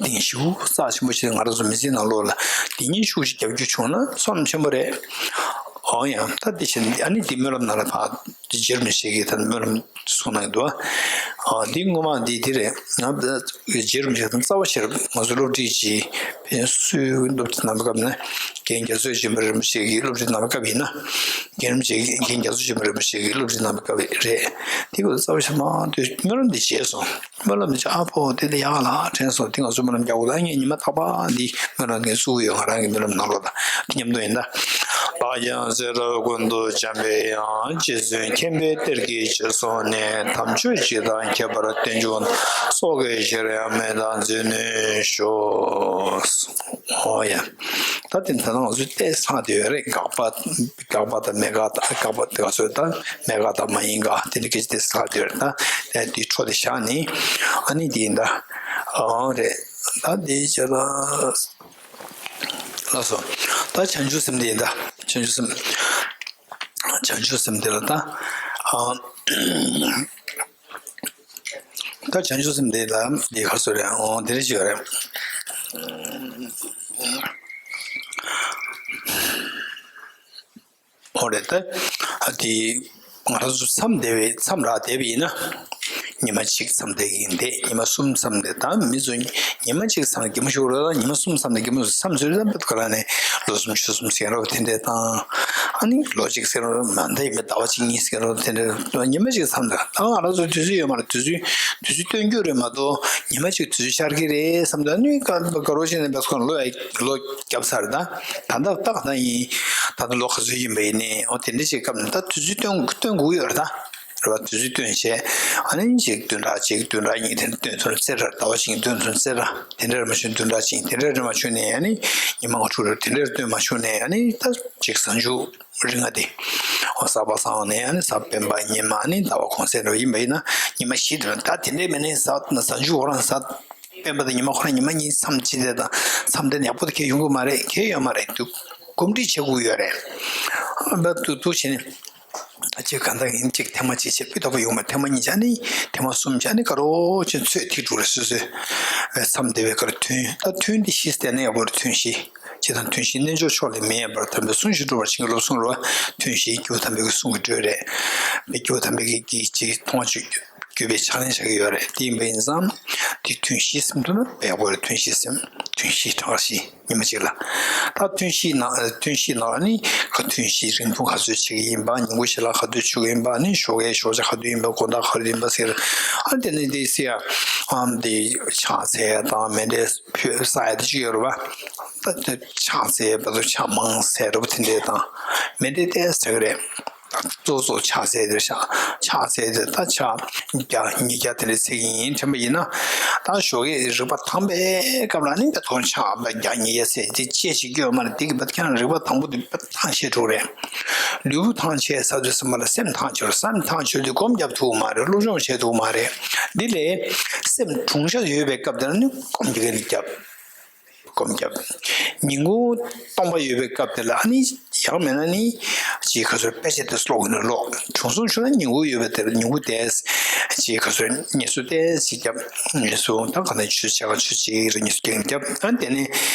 དེ་ཤུགས་རྩ་ཆེན་པོ་ཞིག་ང་རང་ཚོ་མི་ཚེའི་ནང་ལོགས་ལ་དེ་གཉིས་ཤུགས་ཤིག་རྒྱབ་རྒྱུ་བྱུང་ན་བསོད་ནམས་ཆེན་པོ་རེད། འོ་ཡང་ད་དེ་བཞིན་ཨ་ནི་དེ་སྨོན་ལམ་ནང་ལ་ཕར་རྗེ་རིན་པོ་ཆེ་གིས་ད་སྨོན་ལམ་གསུངས་གནང་གི་འདུག་ཨ་འདི་སྔོན་མ་འདི་དེ་རེད། ང་རྗེ་རིན་པོ་ཆེ་དང་རྩ་བ་ཤེར་ང་ཚོ་སློབ་ཁྲིད་ཀྱི་ཕན་སུའི་སློབ་ཁྲིད་གནང་བའི་སྐབས་ནས་རྒན་རྒྱ་མཚོ་ཆེན་པོ་རིན་པོ་ཆེ་གིས་སློབ་ཁྲིད་གནང་བའི་སྐབས་ཡིན་ན། རྒན་རིན་པོ་ཆེ་རྒན་རྒྱ་མཚོ་ཆེན་པོ་རིན་པོ་ཆེ་གིས་སློབ་ཁྲིད་གནང་བའི་སྐབས་རེད། དེ་སྐབས་རྩ་བ་ཤེར་མ་དུས་སྨོན་ལམ་འདི་བྱས་སོང་། སྨོན་ལམ་ནི་ཨ་ཕོ་དེ་ལ་ཡག་ལ་དྲན་སོང་། དེ་ང་ཚོ་སྨོན་ལམ་རྒྱག་དགོས། ད་ངས་ཉི་མ་རྟག་པར་འདི་སྨོན་ལམ་ངས་བསྲུབས་ཡོད། ང་རང་གི་སྨོན་ལམ་ནང་ལོགས་ལ་དེ་མཉམ་དུ་ཡིན་ད། བདག་ཀྱང་ཚེ་རབས་ཀུན་ཏུ་བྱམས་པའི་དབྱངས། རྗེ་བཙུན་མཁྱེན་པའི་གཏེར་གྱི་ཆོས་སོགས་ནི། དམ་ཆོས་སྤྱི་དང་ཁྱད་པར་རྟེན་འབྱུང་སོགས་ཀྱི་ཕྱིར་ཡང་མེད་དང་མཛོད་ནུས་ཤོག་འོ་ཡ། ད་དེ་ད་ང་ཚོས་ཏོག་ཙམ་ལྷག་བསྡད་ཡོད་རེད། དགག་པ། དགག་པ་དང་མེད་དགག་དང་། དགག་པ་དེ་ག་ཚོད་དང་མེད་དགག་དང་མ་ཡིན་དགག་དེ་འདྲ་སྐད་ཆ་ཏོག་ཙམ་ལྷག་བསྡད་ཡོད་རེད། ད་དེ་འཕྲོ་དེ་བཞག་ནས་ཨ་ནི་དེ་ཡིན་ད། ཨང་རེད། ད་དེ་བྱས་ལ། ལགས་སོ། ད་བྱང་ཆུབ་སེམས་དེ་ཡིན་ད། བྱང་ཆུབ་སེམས། བྱང་ཆུབ་སེམས་དེ་ལ་ད། ཨང་། ད་བྱང་ཆུབ་སེམས་དེ་ལ་འདི་ག་ཚོད་རེད། འོ་དེ་རེད་ཅིག་ཡོད་རེད། འོ་རེད་ད། ཨ་དེ་ང་རང་ཚོ་མཚམས་བསྡད་པའི་མཚམས་རག་བསྡད་པ་ཡིན་ན། ཉི་མ་གཅིག་མཚམས་བསྡད་ཀྱི་ཡིན་ཏེ། ཉི་མ་གསུམ་མཚམས་བསྡད་ད་མི་ཚོ་ཉི་མ་གཅིག་མཚམས་རྒན་མོ་ཞིག་རེད་ད། ཉི་མ་གསུམ་མཚམས་བསྡད་རྒན་མོ་མཚམས་ཚོད་ད་དཔེ་ཁོ་རང་ནས་ལོ་གསུམ་ཕྱོགས་གསུམ་ཟེར་རོ་དེ་འདྲས་དང་། ཨ་ནི་ལོ་གཅིག་ཟེར་རོ་མ་མཐའ་ཡས་མས་ཟླ་བ་གཅིག་གཉིས་ཟེར་རོ་དེ་འདྲས་ཉི་མ་གཅིག་མཚམས་བསྡད། ད་ང་རང་ཚོ་དུས་ཚོད་ཡོད་མ་རེད། དུས་ཚོད་དུས་ཚོད་སྟོན་རྒྱུ་རེད་མ་གཏོགས་ཉི་མ་གཅིག་དུས་ཚོད་ཤར་གྱི་རེད་བསམ་ད་ནི་དགའ་དགའ་རོགས་བྱས་ནས་དཔེ་ཁོ་རང་ལོ་ཡ་ལོ་བརྒྱབ་ཚར་ད། ད་ལྟ་ཏག་ཏག་ཡིན། ད་ལྟ་ལོ་ག་ཚོད་ཡིན་པ་ཡིན་ནའི་འོ་དེ་འདྲ་ཞིག་སྐབས་ནས་ད་དུས་ཚོད་སྟོན་སྟོན་དགོས་ཡོད་རེད་ད། རེད་བ། དུས་ཚོད་སྟོན་བྱས། ཨ་ནི་གཅིག་བདུན་ཕྲག་གཅིག་བདུན་ཕྲག་གཉིས་དེ་འདྲ་སྟོན་ཐུབ་ན་རྩེ་ར། ཟླ་བ་གཅིག་སྟོན་ཐུབ་ན་རྩེ་ར། དེ་འདྲ་རེད་མ་བྱུང་བདུན་ཕྲག་གཅིག་དེ་འདྲ་རེད་མ་བྱུང་ནའི་ཨ་ནི་ཉི་མ་ལྔ་དྲུག་རེ་དེ་འདྲ་སྟོན་མ་བྱུང་ནའི་ཨ་ནི་ད་གཅིག་གཟའ་མཇུག་རིང་ང་དེ། འོ་གཟའ་པ་སངས་ནས་ཨ་ནི་གཟའ་སྤེན་པ་ཉི་མ་ཨ་ནི་ཟླ་བ་གུང་སེང་རེ་ཡིན་པ་ཡིན་ན་ཉི་མ་བཞི་དེ་ད་དེ་འདྲ་མེད་ནའི་གཟའ་གཟའ་མཇུག་འོ་རང་གཟའ་སྤེན་པ་དང་ཉི་མ་ཁོ་རང་ཉི་མ་གཉིས་མཚམས་གཅིག་དེ་དང་མཚམས་དེ་ནས་ཡག་པོ་དེ་གས་ཡོང་གི་མ་རེད། གས་ཡོད་མ་རེད་འདུག་གོམས་འདྲིས་བྱེད་དགོས་ཡོད་རེད། ཨ་འབའ་ཏུ་ཏུ་བྱས་ནས་གཅིག་གང་ལྟར་ཡིན་གཅིག་ཐེངས་མ་གཅིག་བྱས་སྤུས་དག་པོ་ཡོང་མ། ཐེངས་མ་གཉིས་བྱས་ནི་ཐེངས་མ་གསུམ་བྱས་ནི་དགའ་རོགས་ཅན་ཚོད་ཐིག་དྲུག་ལ་སོ་སོའི་མཚམས་བསྡད་པའི་ཁར་ཐུན། ད་ཐུན་འདི་བཞི་བསྟན་ན་ཡག་པོ་རེད། ཐུན་བཞི། སྤྱིར་བཏང་ཐུན་བཞི་རྣལ་འབྱོར་ཕྱོགས་ལས་མི་གཡེལ་བར་དམ་པའི་གསུང་བཞིན་སྒྲུབ་པར་བྱིན་གྱིས་རློབས་གསུངས་རེད་བ། ཐུན་བཞི་སྐྱེས་བུ་དམ་པའི་གི་གསུང་གི་འགྲོས་རེད། མི་སྐྱེས་བུ་དམ་པའི་གི་གི་ཅིག་མཐོང་བ་བརྒྱུད་པའི་ཕྱག་ལེན་བྱ་གི་ཡོད་རེད། དེ་ཡིན་པ་ཡིན་ཙང་དེ་ཐུན་བཞི་སེམས་ཐུབ་ན་དཔེ་ཡག་པོ་རེད། ཐུན་བཞི་སེམས། ཐུན་བཞི་གྲངས་བཞི་ཉི་མ་གཅིག་ལ། ད་ཐུན་བཞི་ནང་ཐུན་བཞི་ནང་ནི་ག་ཐུན་བཞི་རིང་ཐུང་ག་ཚོད་བྱེད་ཀྱི་ཡིན་པ། ཉིན་གུང་ཞལ་ལག་ག་དུས་མཆོད་ཀྱི་ཡིན་པ། ནི་ཞོགས་ཀའི་ཞོགས་ཇ་ག་དུས་ཡིན་པ། དགོང་དག་ག་དུས་ཡིན་པ་ཟེར། ཨ་དེ་ནི་དེ་སི་ཡ་ཨམ་དེ་ཕྱག་འཚལ་དང་མཎྜལ་ཕུལ་ས་ཡ་དེ་ཅིག་ཡོད་རེད་བ། ད་དེ་ཕྱག་འཚལ་བ་དང་ཕྱག་མང་འཚལ་རབས་དེ་འདྲས་དང་མཎྜལ་ཏོག་ཙམ་ཟེར་གི་རེད། གཙོ་གཙོ་ཕྱག་འཚལ་དེ་ཕྱག་ཕྱག་འཚལ་དེ་ད་ཕྱག་བརྒྱ་ཉིས་བརྒྱ་དེ་འདྲས་འཚལ་གི་ཡིན་དྲན་པ་ཡིན་ན། ད་ཞོགས་ཀའི་རིག་པ་དྭངས་པའི་སྐབས་ལ་ནི་ད་དུང་ཕྱག་བརྒྱ་ཉིས་བརྒྱ་འཚལ་དེ་ཅི་ཞིག་ཡོད་མ་རེད། དེ་གི་བར་ཁྱེད་རང་རིག་པ་དྭངས་པོ་དེ་ཐང་ཆད་འགྲོ་རེད། ལུས་པོ་ཐང་ཆད་ས་དུས་ཙམ་པ་ལ་སེམས་ཐང་ཆད། སེམས་ཐང་ཆད་དུས་སྒོམ་རྒྱབ་ཐུབ་མ་རེད། སློབ་སྦྱོང་བྱེད་ཐུབ་མ་རེད། འདི་ལས་སེམས་གྲུང་ཤ་ཡོད་པའི་སྐབས་དེ་ལ་ནི་སྒོམ་རྒྱག་གི་ནི་རྒྱབ། སྒོམ་རྒྱབ། ཉིན་གུང་སྟོང་པ་ཡོད་པའི་སྐབས་དེ་ལ་ཨ་ནི་ཡང་མེད་ན་ནི་ཅིག་ག་ཚོད་དཔེ་ཆ་དེ་ཀློག་གི་ནི་ཀློག་གྲུང་སོང་བྱུང་ན་ཉིན་གུང་ཡོད་པའི་དེ་ལ་ཉིན་གུང་ཏོག་ཙམ་ཅིག་ག་ཚོད་ངལ་གསོ་ཏོག་ཙམ་ཅིག་རྒྱབ། ངལ་གསོ་ད་ག་ནས་ཆུ་ཆ་ག་ཆུ་ཅིག་རེ་ངལ་གསོ་རྒྱབ། ཨ་དེ་ནས་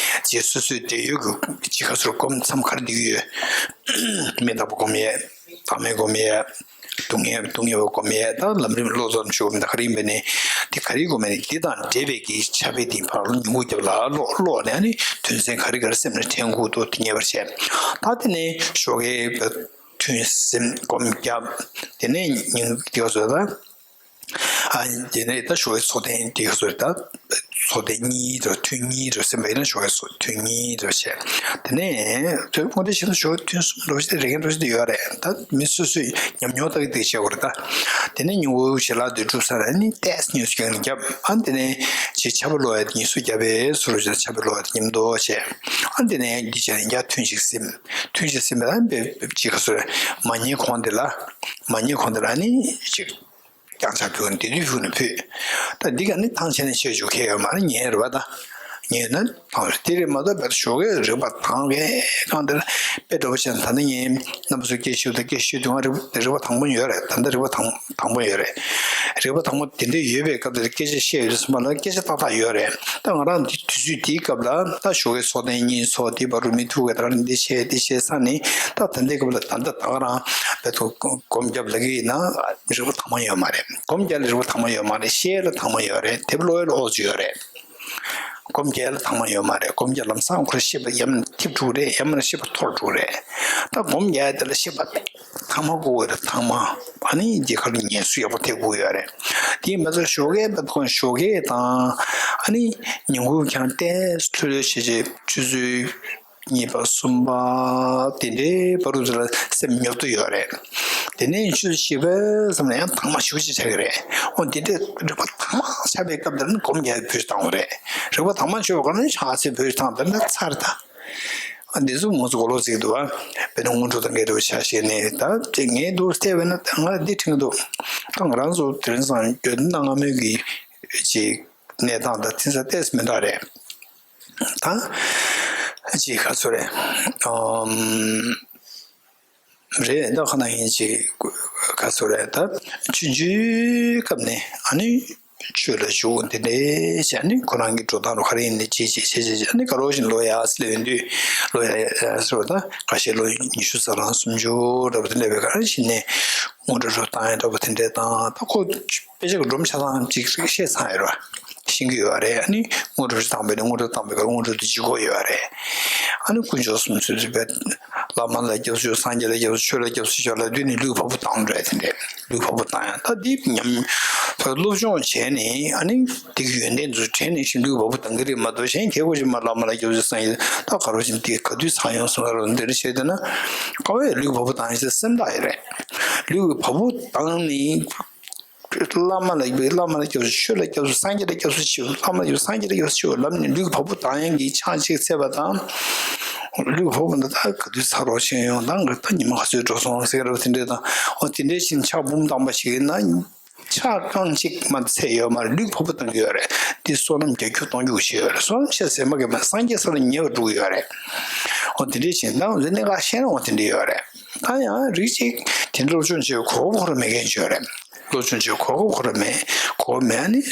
ཅིག་སོ་སོའི་འབྲེལ་ཡོད་ཀྱི་ཅིག་ག་ཚོད་སྒོམ་མཚམས་ག་རེ་བསྡད་ཀྱི་ཡོད། མི་རྟག་པ་སྒོམ་ཡས། བདག་མེད་སྒོམ་ཡས། སྡུག་བསྔལ་སྡུག་བསྔལ་བ་སྒོམ་ཡས། ད་ལམ་རིམ་བློ་ཙམ་ཞུ་བ་མི་འདུག་ག་རེ་ཡིན་པས་ནི། དེ་ག་རེ་སྒོམ་ཡས་ནི་འདི་དང་འབྲེལ་བའི་གི་ཕྱག་དཔེ་དེ་ཕར་ཉུང་ངུ་རྒྱབ་ལ་ཀློག་ཀློག་ནས་ཨ་ནི་དོན་ཚན་ག་རེ་ག་རེ་སེམས་ནས་དྲན་དགོས་འདུག་དེ་ངེས་པར་བྱས། ད་དེ་ནས་ཞོགས་ཀའི་ཐུན་སེམས་སྒོམ་རྒྱབ། དེ་ནས་ཉིན་གུང་དེ་ག་ཚོད་ད། ཨ་དེ་ནས་ད་ཞོགས་ཀའི་ཚོགས་ཐེངས་དེ་ག་ཚོད་ད། ཚོགས་སྡེ་གཉིས་དང་ཐུན་གཉིས་དང་ཟེར་བ་ཡིན་ན་ཞོགས་ཀས་ཚོགས་ཐུན་གཉིས་དང་བྱས། དེ་ནས་དོན་དངོས་འབྲེལ་བྱེད་ན་ཞོགས་ཀས་ཐུན་གསུམ་འགྲོ་བཞིན་རེ་འགའ་འགྲོ་བཞིན་དུ་ཡོད་རེད། ད་མི་སོ་སོས་ཉམས་མྱོང་ལྟ་གི་དེ་བྱེད་དགོས་རེད་ད། དེ་ནས་ཉིན་གུང་ཞལ་ལག་དེ་གྲུབ་ཚར་ནས་ནི་ཏོག་ཙམ་ཉིན་སུ་རྒྱག་ནས་བརྒྱབ། ཨ་དེ་ནས་ཅིག་ཆར་པ་ལོག་ཡ་དེ་ཉིན་སུ་བརྒྱབ་པས་སུ་རུ་ཅིག་ཆར་པ་ལོག་ཡ་དེ་མཉམ་དུ་བྱས། ཨ་དེ་ནས་འདི་བྱས་ནས་རྒྱ་ཐུན་ཞིག་ཟིན། ཐུན་ཞིག་ཟིན་པ་ལ་བབས་ཅིག་ག་སོ་རེད། མ་ཉལ་གོང་དེ་ལ། མ་ཉལ་གོང་དེ་ལ་ནི་ཅིག་རྐྱང་ཕྱག་ཕུལ་ནས་དེ་དུས་ཕུལ་ནས་ཕུལ། ད་འདི་ག་ནི་ཐང་ཆད་ནས་ཆད་འཇུག་ཁེལ་ཡོད་མ་རེད། ཉལ་རེད་བ་ད། ཉལ་ན་ཐང་རེད། དེ་རེད་མ་གཏོགས་བེད་ཞོགས་ཀས་རིག་པ་དྭངས་གས་གང་དེར་དཔེ་འདྲ་པོ་བྱས་ན། ད་ནི་ངས་རྣམ་པ་ཚོ་སྐད་ཤེས་དང་སྐད་ཤེས་དུས་ང་རིག་རིག་པ་དྭངས་པོ་ཡོད་རེད། ད་ལྟ་རིག་པ་དྭངས་དྭངས་པོ་ཡོད་རེད། རིག་པ་དྭངས་པོ་དེ་འདྲ་ཡོད་པའི་སྐབས་དེར་སྐད་ཆ་བཤད་ཡོད་དུས་ཙམ་པ་ལ་སྐད་ཆ་ཏག་ཏག་ཡོད་རེད། ད་ང་རང་འདི་དུས་ཚོད་འདིའི་སྐབས་ལ་ད་ཞོགས་ཀས་ཚོགས་ཐེངས་གཉིས་ཚོགས། དེའི་བར་དུ་མི་ཐུག་གས་ད་རང་འདི་བྱས་འདི་བྱས་ཚར་ནས། ད་ད་ལྟའི་སྐབས་ལ་ད་ལྟ་ད་ག་རང་བེད་ཐུག་སྒོམ་རྒྱབ་ལབ་ཀྱི་ཡིན་ན་རིག་པ་དྭངས་མ་ཡོད་མ་རེད། སྒོམ་རྒྱག་ལ་རིག་པ་དྭངས་མ་ཡོད་མ་རེད། བཤད་ལ་དྭངས་མ་ཡོད་རེད། དེབ་ཀློག་ཡ་ལ་ཨོ་ཙི་ཡོད་རེད། སྒོམ་རྒྱག་ལ་དྭངས་མ་ཡོད་མ་རེད། སྒོམ་རྒྱག་ལམ་སང་ཁོ་རང་ཤེས་པ་ཡར་མར་འཐིབས་འགྲོ་གི་རེད། ཡར་མར་ཤེས་པ་འཐོར་འགྲོ་གི་རེད། ད་སྒོམ་རྒྱག་ཡ་དེ་ལ་ཤེས་པ་ཐང་མ་དགོས་ཀྱི་རེད། ཐང་མ། ཨ་ནི་འདི་ག་ལ་ངལ་གསོ་ཡག་པོ་ཐེབས་དགོས་ཀྱི་ཡོད་རེད། དེ་མ་ཚད་ཞོགས་ཀས་བེད་ཁོང་ཞོགས་ཀས་དང་ཨ་ནི་ཉིན་གུང་ཁྱང་ཏོག་ཙམ་འཕྲོ་ལོས་བྱས་བྱས་ཆུ་ཚོད་གཉིས་པ་གསུམ་པ་དེ་འདྲའི་བར་དུ་ལ་སེམས་ཉོབ་ཏུ་ཡོད་རེད། དེ་ནས་ཆུ་ཚོད་བཞི་པ་ཙམ་ལ་ཡང་དྭངས་མ་ཞེ་པོ་ཅིག་ཆགས་ཀྱི་རེད། འོ་དེ་འདྲའི་རིག་པ་དྭངས་མ་ཆགས་པའི་སྐབས་དེར་ནི་སྒོམ་རྒྱག་བོད་བཏང་བ་རེད། རིག་པ་དྭངས་མ་ཆགས་པའི་སྐབས་ནི་ཕྱག་འཚལ་བོད་བཏང་དེ་ནི་ཚར་ད། འདི་ཚོ་ང་ཚོ་གོ་ལོག་ཟིག་འདུག་བ། དཔེར་ན་སྔོན་འགྲོ་དང་འགལ་འདུ་ཆ་ཤས་ནས་ད་ཅིག་ངས་འདུག་བལྟས་པས་ན་ད་ང་འདི་དྲན་གྱི་འདུག་ད་ང་རང་ཚོ་དེ་རིང་སང་རྒྱུན་ད་སྔ་མོའི་གི་ཅིག་གནས་སྟངས་དང་འཐེན་ས་ཏོག་ཙམ་མི་འདྲ་རེད། ད་ཅིག་ག་ཚོད་རེད། ཨམ། རེད། ད་ཁ་ན་ཡིན་ཅིག་ག་ཚོད་རེད། ད་ཆུང་ཆུང་སྐབས་ནས་ཨ་ནི་ཆོས་ལ་ཞུགས། དེ་འདྲས་བྱས་ཨ་ནི་ཁོ་རང་གི་འགྲོ་སྟངས་རུ་ག་རེ་ཡིན་ནའི་བྱེད་བྱེད་བྱེད་བྱེད་བྱེད་ཨ་ནི་དགའ་རོགས་བཞིན་ལོ་ཡག་སླེབས་ཡོང་དུས་ལོ་ཡག་ཡག་ཟེར་བ། ད་ཁ་ཤས་ལོ་ཉི་ཤུ་རྩ་གྲངས་སུམ་ཅུ་འདྲ་པོ་དེ་འདྲ་བའི་ག་རེ་བྱས་ནས་དངོས་གྲུབ་རུ་བཏང་ཡ་འདྲ་པོ་དེ་འདྲས་བཏང་། ད་ཁོ་དཔེ་ཆ་གི་སྒྲོམ་ཆ་ཚང་གཅིག་ཤེས་ཚར་ཡོད་རེད་བ། ཤེས་ཀྱི་ཡོད་རེད། ཨ་ནི་དངོས་གྲུབ་བཏང་བས་ནི་དངོས་གྲུབ་བཏང་བའི་སྐབས་དངོས་གྲུབ་དེ་ལྗིད་ཁོག་ཡོད་རེད། ཨ་ནི་དཀོན་མཆོག་གསུམ་ཚུལ་ཚུལ་བས་བླ་མ་ལ་སྐྱབས་སུ་མཆི། སངས་རྒྱས་ལ་སྐྱབས་སུ་མཆི། ཆོས་ལ་སྐྱབས་སུ་མཆི་ལབ་དུས་ནི་ལུས་ཕར་བུ་བཏང་འགྲོ་ཡ་དེ་འདྲས། ལུས་ཕར་བུ་བཏང་ཡ། ད་འདི་ཉམས་སློབ་སྦྱོང་བྱས་ནས་ཨ་ནི་འདི་གི་ཡོན་ཏན་དེ་ཚོ་དྲན་ནས་ཤིག་ལུས་ཕར་བུ་བཏང་གི་རེད་མ་གཏོགས། གཞན་གལ་དགོས་ཀྱི་མ། བླ་མ་ལ་སྐྱབས་སུ་མཆི། སངས་རྒྱས། ད་ག་རོ་བཞིན་འདི་ག་དུས་ཚང་ཡོང་སོང་ར་འདིར་བྱས་བསྡད་ན་ཀ་བས་ལུས་ཕར་བུ་བཏང་ཡ་ཞིག་སེམས་ཐག་ཡོད་རེད། ལུས་ཕར་བུ་བཏང་ནས། བླ་མ་ལ་བླ་མ་ལ་སྐྱབས་སུ། ཆོས་ལ་སྐྱབས་སུ། སངས་རྒྱས་ལ་སྐྱབས་སུ་མཆིའོ། བླ་མ་ལ་སྐྱབས་སུ། སངས་རྒྱས་ལ་སྐྱབས་སུ་མཆིའོ་ལབ་ནས་ལུས་ཕར་བུ་བཏང་ཡག་གི་ཆང་གཅིག་བཙལ་བ་དང་། ལུས་ཕར་བུ་འདི་ད་ག་དུས་ཚར་རོགས་བྱས་ཡོང་། ད་ང་ད་ཉི་མ་ག་ཚོད་འགྲོ་སོང་ཟེར་རོགས་དེ་འདྲས་དང་། འོ་དེ་འདྲས་ཕྱིན་ཕྱག་འབུམ་བཏང་པ་ཞིག་ཡིན་ན་ཕྱག་རྐང་གཅིག་མ་ཚད་ཡོད་མ་རེད། ལུས་ཕར་བུ་བཏང་གི་ཡོད་རེད། འདི་བསོད་ནམས་བརྒྱ་འགྱུར་སྟོང་འགྱུར་བྱས་ཡོད་རེད། བསོད་ནམས་ཆེ་ཟེར་མ་གི་མ། སངས་རྒྱས་ས་ལ་ཉེ་བར་འགྲོ་གི་ཡོད་རེད། འོ་དེ་འདྲས་ཕྱིན་ད་འོ་དེ་གནད་འགག་ཤེས་ན་འོ་དེ་འདྲས་ཡོད་རེད། ད་ཡང་རིགས་གཅིག་དེ་འདྲ་སློབ་སྦྱོང་བྱེད་གོ་སྐབས་ཁོ་རང་མེད་མཁན་ཅིག་ཡོད་རེད། སློབ་སྦྱོང་བྱེད་གོ་སྐབས་ཁོ་རང་མེད། གོ་མེད་ནི་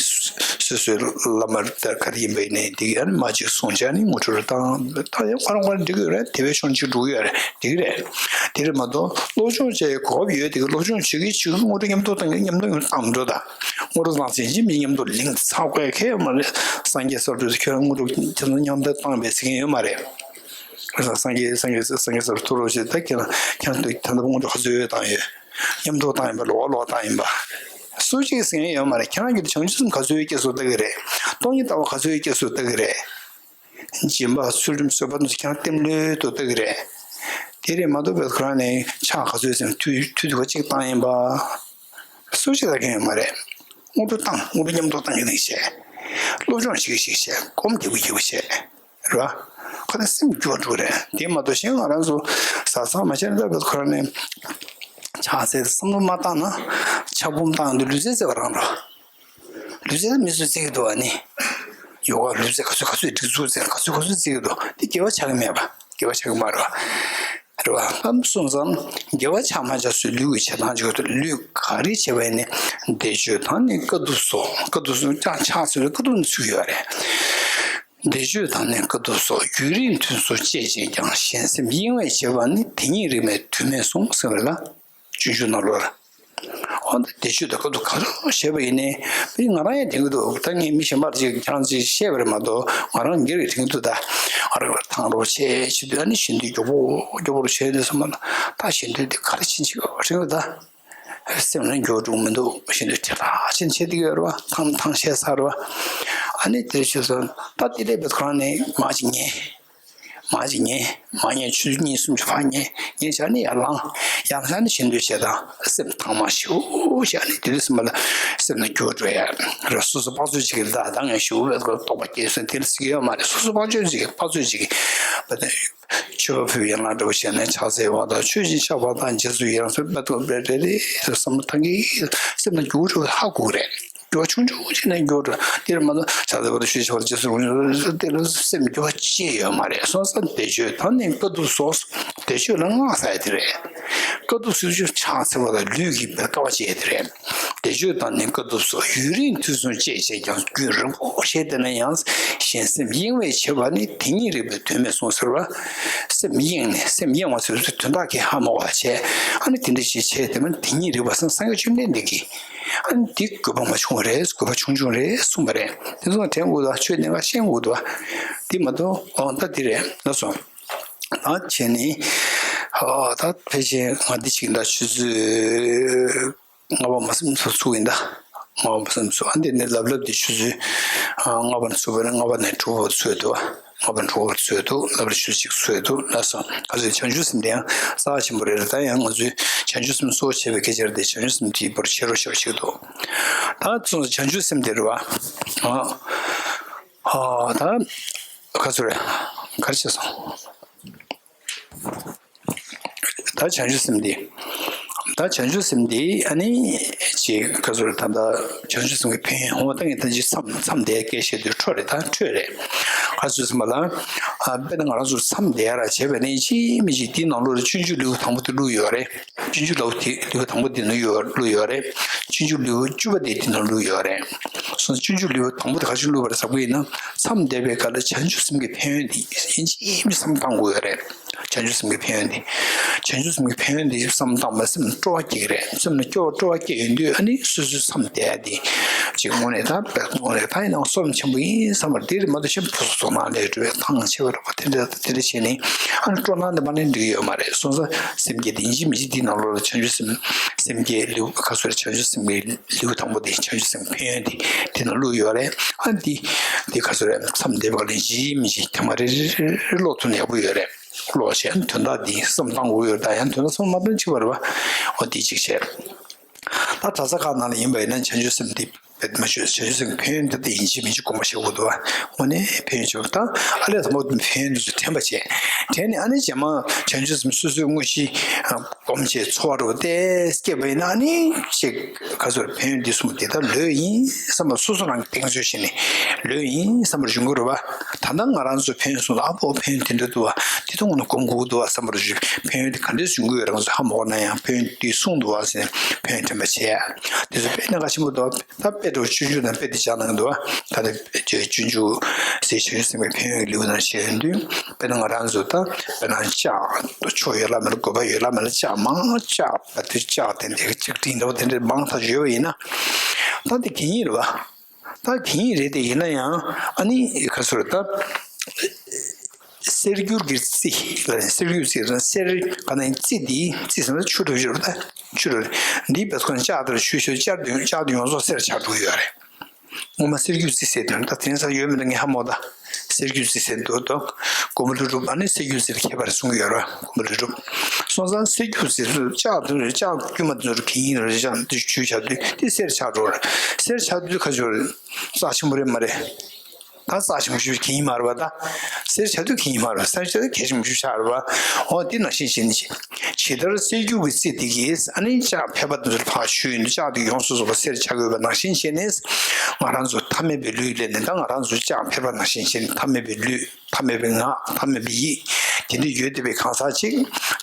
སོ་སོའི་བླ་མ་ལྟར་ག་རེ་ཡིན་པ་ཡིན་ནའི་འདི་ཡང་མ་གཅིག་གསུང་བྱས་ནི་དངོས་གྲུབ་རུ་བཏང་། ད་ཡང་ཁོ་རང་ཁོ་རང་འགྲིག་གི་ཡོད་རེད། དེ་བས་ཤོང་གཅིག་འགྲོ་གི་ཡོད་རེད། འགྲིག་གི་རེད། དེ་རེད་མ་གཏོགས་སློབ་སྦྱོང་བྱེད་གོ་སྐབས་ཡོད་དེ་གི་སློབ་སྦྱོང་བྱེད་ཀྱི་བྱེད་ཀྱི་དངོས་གྲུབ་མཉམ་དུ་བཏང་གི། མཉམ་དུ་ཡོང་བཏང་འགྲོ། ད་དངོས་གྲུབ་བཏང་ཟིན་གྱི་མི་མཉམ་དུ་ལིང་ཚ་བཀོད་ཁེ་མ་རེད། སངས་རྒྱས་སར་འགྲོ་ཁྱོད་དངོས་གྲུབ་ཁྱེད་ཚོ་མཉམ་དུ་བཏང་བས་ཟེར་མཁན་ཡོད་མ་རེད། སངས་རྒྱས་སངས་རྒྱས་སངས་རྒྱས་སར་ཐུག་རོགས་བྱེད། ད་ཁྱེད་རང་ཁྱེད་རང་ཚོ་ད་ལྟ་དངོས་གྲུབ་ག་ཚོད་ཡོད་བཏང་ཡོད། མཉམ་དུ་བཏང་ཡིན་པ། ལོག་ལོག་བཏང་ཡིན་པ། སུ་གཅིག་ཟེར་མཁན་ཡོད་མ་རེད། ཁྱེད་རང་གི་བྱང་ཆུབ་སེམས་ག་ཚོད་སྐྱེས་སུ་བཏང་གི་རེད། སྟོང་ཉིད་ལྟ་བ་ག་ཚོད་སྐྱེས་སུ་བཏང་གི་རེད། སྦྱིན་པ་ཚུལ་ཁྲིམས་བཟོད་པ་དེ་ཚོ་ཁྱེད་རང་གཏན་ལོས་དུ་བཏང་གི་རེད། དེ་རེད་མ་གཏོགས་པའི་ཁོ་རང་ནས་ཕྱག་ག་ཚོད་ཟེར་ན་དུས་དུས་དུ་བ་གཅིག་བཏང་ཡིན་པ། སུ་གཅིག་ལ་མཁན་ཡོད་མ་རེད། དངོས་གྲུབ་བཏང་། དངོས་གྲུབ་མཉམ་དུ་བཏང་གི་འདུག་བྱས། སློབ་སྦྱོང་བྱེད་ཀྱི་ཞིག་བྱས། སྒོམ་རྒྱག་གི་རྒྱག་གི་བྱས། རེད་བ། ཁོ་ན་སེམས་འགྱུར་བ་འགྲོ་གི་རེད། དེ་མ་གཏོགས་གཞན་ང་རང་ཚོ་བཟའ་ཚང་མ་བྱས་ན་ལྟ་བུ་ཁོ་རང་ནས་ཕྱག་འཚལ་བསམ་བློ་མ་བཏང་ན་ཕྱག་འབུམ་བཏང་དུས་ལུས་རྩལ་རྩེ་བ་རང་འགྲོ། ལུས་རྩལ་མི་ཚོས་རྩེ་གི་འདུག་བ་ནི། ཡོ་ག་ལུས་རྩལ་ག་ཚོད་ག་ཚོད་སྒྲིག་འཛུགས་རྩེ་ག་ཚོད་ག་ཚོད་རྩེ་གི་འདུག་དེ་དགེ་བ་ཆགས་ཀྱི་མེད་པ། དགེ་བ་ཆགས་ཀྱི་མ་རེད་བ། རེད་བ། ལམ་སོང་ཙང་དགེ་བ་ཆགས་མ་ཆགས་སུ་ལུས་ཀྱི་བྱེད་སྟངས་ཅིག་ཡོད་དུས་ལུས་ག་རེ་བྱེད་པ་ཡིན་ནའི་བཟླས་བརྗོད་དང་ནི་དཀའ་ཐུབ་སོགས། དཀའ་ཐུབ་སོགས་ཀྱང་ཕྱག་འཚལ་བའི་དཀའ་ཐུབ་ནི་ཚུད་ཡོད་རེད། བཟླས་བརྗོད་དང་ནི་དཀའ་ཐུབ་སོགས། རྒྱུན་རིང་ཐུན་སོགས་སྤྱད་ཅིང་ཀྱང་། གཞན་སེམས་གཡེང་བས་བྱས་པ་ནི། དེ་ཉིད་རིག་མའི་དུས་མེད་གསུངས། ཟེར་བ་ལ་སྤྱོད་འཇུག་ནང་ལོགས་ལ། འོ་ན་བཟླས་བརྗོད་དང་དཀའ་ཐུབ་ག་ཚོད་བྱས་པ་ཡིན་ནའི་ང་རང་ཡང་དྲན་གྱི་འདུག་ད་ངས་མི་གཞན་པར་ཅིག་ཁྱེད་རང་ཅིག་བཤད་པ་རེད་མ་གཏོགས་ང་རང་སྒེར་གྱི་དྲན་གྱི་འདུག་ད་ཨ་རག་ལ་ཐང་རོགས་བྱས་བྱེད་དུས་ཨ་ནི་ཞེ་འདོད་མགྱོགས་པོ་མགྱོགས་པོ་རུ་བྱས་དུས་ཙམ་པ་ལ་ད་ཞེ་འདོད་དེ་ག་རེ་ཕྱིན་ཅིག་དྲན་གྱི་འདུག་སེམས་ལ་འགྱུར་འགྲོ་མི་འདུག་ཞེ་འདོད་དྲག་དྲག་ཕྱིན་བྱས་དེ་ག་རེད་བ། ཐང་ཐང་བཤད་ཚར་བ། ཨ་ནི་དེ་ཆུ་ཚོད་ད་དེ་ལས་པའི་ཁོ་རང་ནས་མ་ཅིག་ཉལ། མ་ཅིག་ཉལ། མ་ཉལ་ཆུ་ཚོད་གཉིས་གསུམ་ཅིག་ཕར་ཉལ། ཉལ་བྱས་ནས་ཡར་ལངས། ཡར་ལངས་ནས་ཆེ་འདོད་བྱེད་དང་སེམས་ཐང་མ་ཞུ་བྱས་ནས་དེ་དུས་སེམས་ལ་སེམས་ལ་འགྱུར་འགྲོ་ཡ་རེད། སོ་སོ་དཔག་ཚོད་ཅིག་གི་ད་ད་ངས་ཞུ་བའི་སྐོར་རྟོག་པ་སྐྱེས་སོང་དེ་ལ་སྲིད་ཀྱི་ཡོད་མ་རེད། སོ་སོ་དཔག་ཚོད་ཅིག་གི་དཔག་ཚོད་ཅིག་གི་མཆོད་པ་ཕུལ་ཡན་ལག་འདྲ་པོ་བྱས་ནས་ཕྱག་འཚལ་བ་དང་མཆོད་ཅིང་བཤགས་པ་དང་རྗེས་སུ་ཡི་རང་ཚུལ་དཔེ་ཐོག་པའི་རེ་རེ་བསམ་བློ་བཏང་གི་སེམས་ལ་འགྱུར་འགྲོ་ཧ་གོ་གི་རེད། འགྱུར་བ་ཆུང་ཆུང་བྱས་ནས་འགྱུར་འགྲོ། འདིར་མ་གཏོགས་ཕྱག་འཚལ་བ་དང་མཆོད་བཤགས་པ་རྗེས་སུ་རུང་དེ་ལ་སེམས་འགྱུར་བ་ཅི་ཡོད་མ་རེད། སོང་ཙང་བཟླས་བརྗོད་དང་ནི་དཀའ་ཐུབ་སོགས་བཟླས་བརྗོད་ལ་སྔགས་ཟེར་ཡ་དེ་རེད། དཀའ་ཐུབ་སོགས་ཀྱི་ཕྱག་འཚལ་བ་དང་ལུས་ཀྱི་དཀའ་བ་སྤྱད་དེ་རེད། བཟླས་བརྗོད་དང་ནི་དཀའ་ཐུབ་སོགས་ཡུན་རིང་དུས་གསུམ་སྤྱད་བྱས་ཀྱང་རྒྱུན་རིང་པོ་བྱས་བསྡད་ན་ཡང་གཞན་སེམས་གཡེང་བས་བྱས་པ་ནི་དེ་ཉིད་རིག་པའི་དོན་མེད་གསུངས་ཟེར་བ། སེམས་གཡེང་ནས་སེམས་གཡེང་བ་ཟེར་བའི་དོན་དག་གི་ཧ་མ་གོ་བ་བྱས། ཨ་ནི་དེ་འདྲ་ཞིག་བྱས་དེ་མ་དེ་ཉིད་རིག་པ་སང་སངས་རྒྱས་བཅོམ་ལྡན་འདས་ཀྱིས་ཨ་ནི་དེ་དགོས་པ་མ་བྱུང་བ་རེད། དགོས་པ་ཆུང་ཆུང་རེད་གསུངས་པ་རེད། དེ་ཚོ་དྲན་དགོས་འདུག་ཆོས་གནད་འགག་ཤེས་དགོས་འདུག་དེ་མ་གཏོགས་ཨོ་ད་དེ་རེད་ལགས་སོ། ད་བྱས་ནས་ཨ་ད་ཕལ་ཆེར་ང་འདི་ཅིག་འདྲ་ཆུ་ཚོད། ལྔ་པ་མ་ཟིན་ཚུགས་ཚུགས་ཡིན་ད། ལྔ་པ་མ་ཟིན་ཚུགས། ཨ་འདི་ནས་ལབ་ལབ་འདི་ཆུ་ཚོད་ལྔ་པ་ནས་ཚུགས་པ་ན་ལྔ་པ་ནས་དྲུག་པ་ཚོད་འདུག་ལྔ་པ་དྲུག་པ་ཚོད་འདུག་ལབ་ལ་ཆུ་ཚོད་གཅིག་ཚོད་འདུག་ལ་སོ། ག་ཚོད་བྱང་ཆུབ་སེམས་དེ་ཡང་རྩ་ཆེན་པོ་རེད། ད་ཡང་ང་ཚོས་བྱང་ཆུབ་སེམས་གཙོ་བོ་བྱས་པའི་སྐད་ཆ་རེད་དེ་བྱང་ཆུབ་སེམས་དེའི་བར་ཆེ་རུ་ཤོག་ཞིག་འདུག་ད་ཚོ་བྱང་ཆུབ་སེམས་དེ་རེད་བ། ཨ་ད་ག་ཚོད་རེད། ག་རེ་བྱས་སོང་། ད་བྱང་ཆུབ་སེམས་འདི། ད་བྱང་ཆུབ་སེམས་འདི་ཨ་ནི་ཅིག་ག་ཚོད་ད་ལྟ་བྱང་ཆུབ་སེམས་ཀྱི་ཕན་ཡོན་ཧོ་ད་ངས་ད་ཅི་མཚམས་མཚམས་འདས་སྐད་བཤད་དུས་འཕྲོ་རེད། ད་འཕྲོས་རེད། ག་ཚོད་སེམས་པ་ལ་ཨ་དཔེར་ན་ང་རང་ཚོ་མཚམས་འདས་ར་བྱས་པ་ནི་ཅི་མི་ཅི་འདི་ནང་ལོགས་ལ་སྤྱོད་འཇུག་ལེའུ་དང་པོ་དེ་བླུགས་ཡོད་རེད། སྤྱོད་འཇུག་ལེའུ་དེ་ལེའུ་དང་པོ་དེ་ནང་ཡོད་བླུགས་ཡོད་རེད། སྤྱོད་འཇུག་ལེའུ་བཅུ་པ་དེ་དེ་ནང་བླུགས་ཡོད་རེད། སོ་སྤྱོད་འཇུག་ལེའུ་དང་པོ་དེ་ག་ཚོད་བླུགས་པ་རེད་ཟེར་བ་ཡིན་ན་མཚམས་འདས་པའི་སྐབས་ལ་བྱང་ཆུབ་སེམས་ཀྱི་ཕན་ཡོན་དེ་ཡིན་གཅིག་མིན་གཉིས་བསམ་བཏང་དགོས་ཡོད་རེད། བྱང་ཆུབ་སེམས་ཀྱི་ཕན་ཡོན་དེ། བྱང་ཆུབ་སེམས་ཀྱི་ཕན་ཡོན་དེ་བསམ་བཏང་བ་སེམས་སྤྲོ་བ་སྐྱེ་གི་རེད། སེམས་ལ་སྐྱོ་བ་སྤྲོ་བ་སྐྱེ་ཡོང་དུས་ཨ་ནི་སོ་སོའི་མཚམས་བསྡད་ཡ་དེ་ཅིག་དངོས་གནས་ད་དཔེ་དངོས་གནས་ད་ཡིན་ནའང་བསོད་ནམས་ཆེན་པོ་ཡིན་བསམ་པར་དེ་རེད་མ་གཏོགས་གཞན་ཕུན་སུམ་ཚོགས་ནང་ལས་འགྲོ་བའི་ཐང་ཆད་པ་རེད་པ། དེ་འདྲ་དེ་འདྲ་བྱས་ནས་ཨ་ནི་སྤྲོ་སྣང་དེ་མ་ནས་འགྲིག་གི་ཡོད་མ་རེད། སོང་ཙང་སེམས་བསྐྱེད་དེ་ཡིན་གཅིག་མིན་གཅིག་དེའི་ནང་ལོགས་ལ་བྱང་ཆུབ་སེམས་སེམས་བསྐྱེད་ལེའུ་ཁ་སོ་རེད། བྱང་ཆུབ་སེམས་ཀྱི་ལེའུ་དང་པོ་དེ་བྱང་ཆུབ་སེམས་ཕན་ཡོན་དེ་དེ་ནང་བླུགས་ཡོད་རེད། ཨ་འདི་འདི་ཁ་སོ་རེད། མཚམས་འདས་པ་ལ་ཡིན་གཅིག་མིན་གཅིག་ཐེངས་མ་རེ་རེ་རེ་ཀློག་ཐུབ་ན་ཡག་པོ་ཡོད་རེད། ཀློག་བྱས་དོན་དག་འདི་བསམ་བཏང་དགོས་ཡོད། ད་ཡང་དོན་དག་བསམ་མ་བཏང་ཅི་བར་བ་འོ་འདི་གཅིག་བྱས། ད་གྲྭ་ས་ཁག་ནང་ལ་ཡིན་པ་ཡིན་ན་བྱང་ཆུབ་སེམས་འདི་བེད་མ་ཆོད། བྱང་ཆུབ་སེམས་ཕན་ཡོན་འདི་ཡིན་གཅིག་མིན་གཅིག་སྒོམ་པ་བྱེད་དགོས་འདུག་བ། དངོས་གནས་ཕན་ཡོན་ཆེ་བ་དང་ཨ་ལས་དང་པོ་ཕན་ཡོན་འདི་ཚོ་དྲན་པ་བྱས། དྲན་ནས་ཨ་ནི་རྗེས་མ་བྱང་ཆུབ་སེམས་སོ་སོའི་དངོས་གཞི་སྒོམ་བྱས་ཚོར་བ་འདྲ་བོ་དེ་སྐྱེས་པ་ཡིན་ན་ཨ་ནི་ཅིག་ག་ཚོད་ཕན་ཡོན་འདི་གསུམ་དེ་ལྟར་ལོས་ཡིན་བསམ་པ་སོ་སོ་རང་གི་གདེང་ཚོད་བྱས་ནས་ལོས་ཡིན་བསམ་པར་འབྱུང་གི་རེད་བ། ད་ལྟ་ང་རང་ཚོ་ཕན་ཡོན་གསུངས་ལ་ཨ་ཕོ་ཕན་ཡོན་དེ་འདྲ་འདུག་བ། དེ་དུས་ངོ་ནས་སྒོམ་དགོས་འདུག་བ་བསམ་པར་ཞུ། ཕན་ཡོན་དེ་ག་འདྲས་འབྱུང་གི་ཡོད་རང་ཚོ་ཧ་མ་གོ་ན་ཡང་ཕན་ཡོན་འདི་གསུངས་འདུག་བ་ཟེར་ནས་ཕན་ཡོན་དྲན་པ་བྱས། དེ་ཚོ་དཔེ་གནད་འགག་ཆེན་པོ་འདུག་ད་དཔེ་འདྲ་བོ་སྤྱོད་འཇུག་དང་དཔེ་དེ་སྦྱར་གནང་གི་འདུག་ད་ལྟ་སྤྱོད་འཇུག་ཟེར་བྱང་ཆུབ་སེམས་དཔའི་ཕན་ཡོན་གྱི་ལེའུ་ནང་བཤད་ཡོང་དུས་དཔེར་ན་ང་རང་ཚོ་ད་དཔེར་ན་ལྕགས་ཆོག་ཡོད་ལ་མེད་ལ་དགོས་པ་ཡོད་ལ་མེད་ལ་ལྕགས་མང་ལྕགས་པ་དེ་ལྕགས་དེ་འདྲའི་ཅིག་དྲིན་འདྲ་བོ་དེ་འདྲའི་མང་ཐག་ཆོད་ཡོད་པ་ཡིན་ན་ད་དེ་གད་སྙིགས་རེད་བ། ད་གད་སྙིགས་རེད་དེ་ཡིན་ན་ཡང་ཨ་ནི་ག་ཚོད་རེད་ད། གསེར་འགྱུར་གྱི་རྩི་ལ་ནི་གསེར་འགྱུར་རྩི་ལ་ནི་གསེར་ག་ནས་རྩི་འདི་རྩི་ཟེར་ན་ཆུ་འདྲ་བོ་ཞིག་རེད་ད། ཆུ་འདྲ་བོ་འདི་བས་ཁོ་ན་ལྕགས་དེར་ཆུ་ཤོར་ལྕགས་དུ་ལྕགས་དུ་ཡོངས་རྫོགས་གསེར་ཆགས་འགྲོ་གི་ཡོད་རེད། ངོ་མ་གསེར་འགྱུར་རྩི་ཟེར་དོན་ད་དེང་སང་ཡོད་མེད་ད་ངས་ཧ་མ་གོ་ད། གསེར་འགྱུར་རྩི་ཟེར་འདུག་དོ། མགོན་པོ་ཀླུ་སྒྲུབ་ཨ་ནི་གསེར་འགྱུར་རྩི་ལ་ཁྱད་པར་གསུང་གི་ཡོད་རེད་མགོན་པོ་ཀླུ་སྒྲུབ། སོང་ཙང་གསེར་འགྱུར་རྩི་ལྕགས་དུ་ལྕགས་དཀྱུས་མ་དུ་གད་སྙིགས་རེད་ལྕགས་དུ་ཆུ་ཆགས་དུས་དེ་གསེར་ཆགས་འགྲོ་རེད། གསེར་ཆགས་དུས་ཁ་ཆོར་རྩ་ཆེན་པོ་རེད་མ་རེད། ད་རྩ་ཆེན་པོ་ཞིག་གི་ཡིན་མ་རེད་པ། ད་གསེར་ཆགས་དུས་གི་ཡིན་མ་རེད་པ། གསེར་ཆགས་དུས་གལ་ཆེན་པོ་ཞིག་ཆགས་རེད་པ། འོ་འདི་ནང་བཞིན་བྱས་ནས་ཇི་ལྟར་གསེར་འགྱུར་གྱི་རྩི་དེ་གིས་ཨ་ནི་ལྕགས་ཕལ་པ་དེ་ཚོར་ཕར་ཞུས་ཡོང་དུས་ལྕགས་དེ་ཡོངས་སུ་རྫོགས་པ་གསེར་ཆགས་དགོས་པ་ནང་བཞིན་བྱས་ནས་ང་རང་ཚོ་ཐ་མལ་པའི་ལུས་ལས་ནས་ད་ང་རང་ཚོ་ལྕགས་ཕལ་པ་ནང་བཞིན་བྱས་ནས་ཐ་མལ་པའི་ལུས་ཐ་མལ་པའི་ངག་ཐ་མལ་པའི་ཡིད་དེ་འདྲ་ཡོད་བསྡད་པའི་གང་ཟག་ཅིག་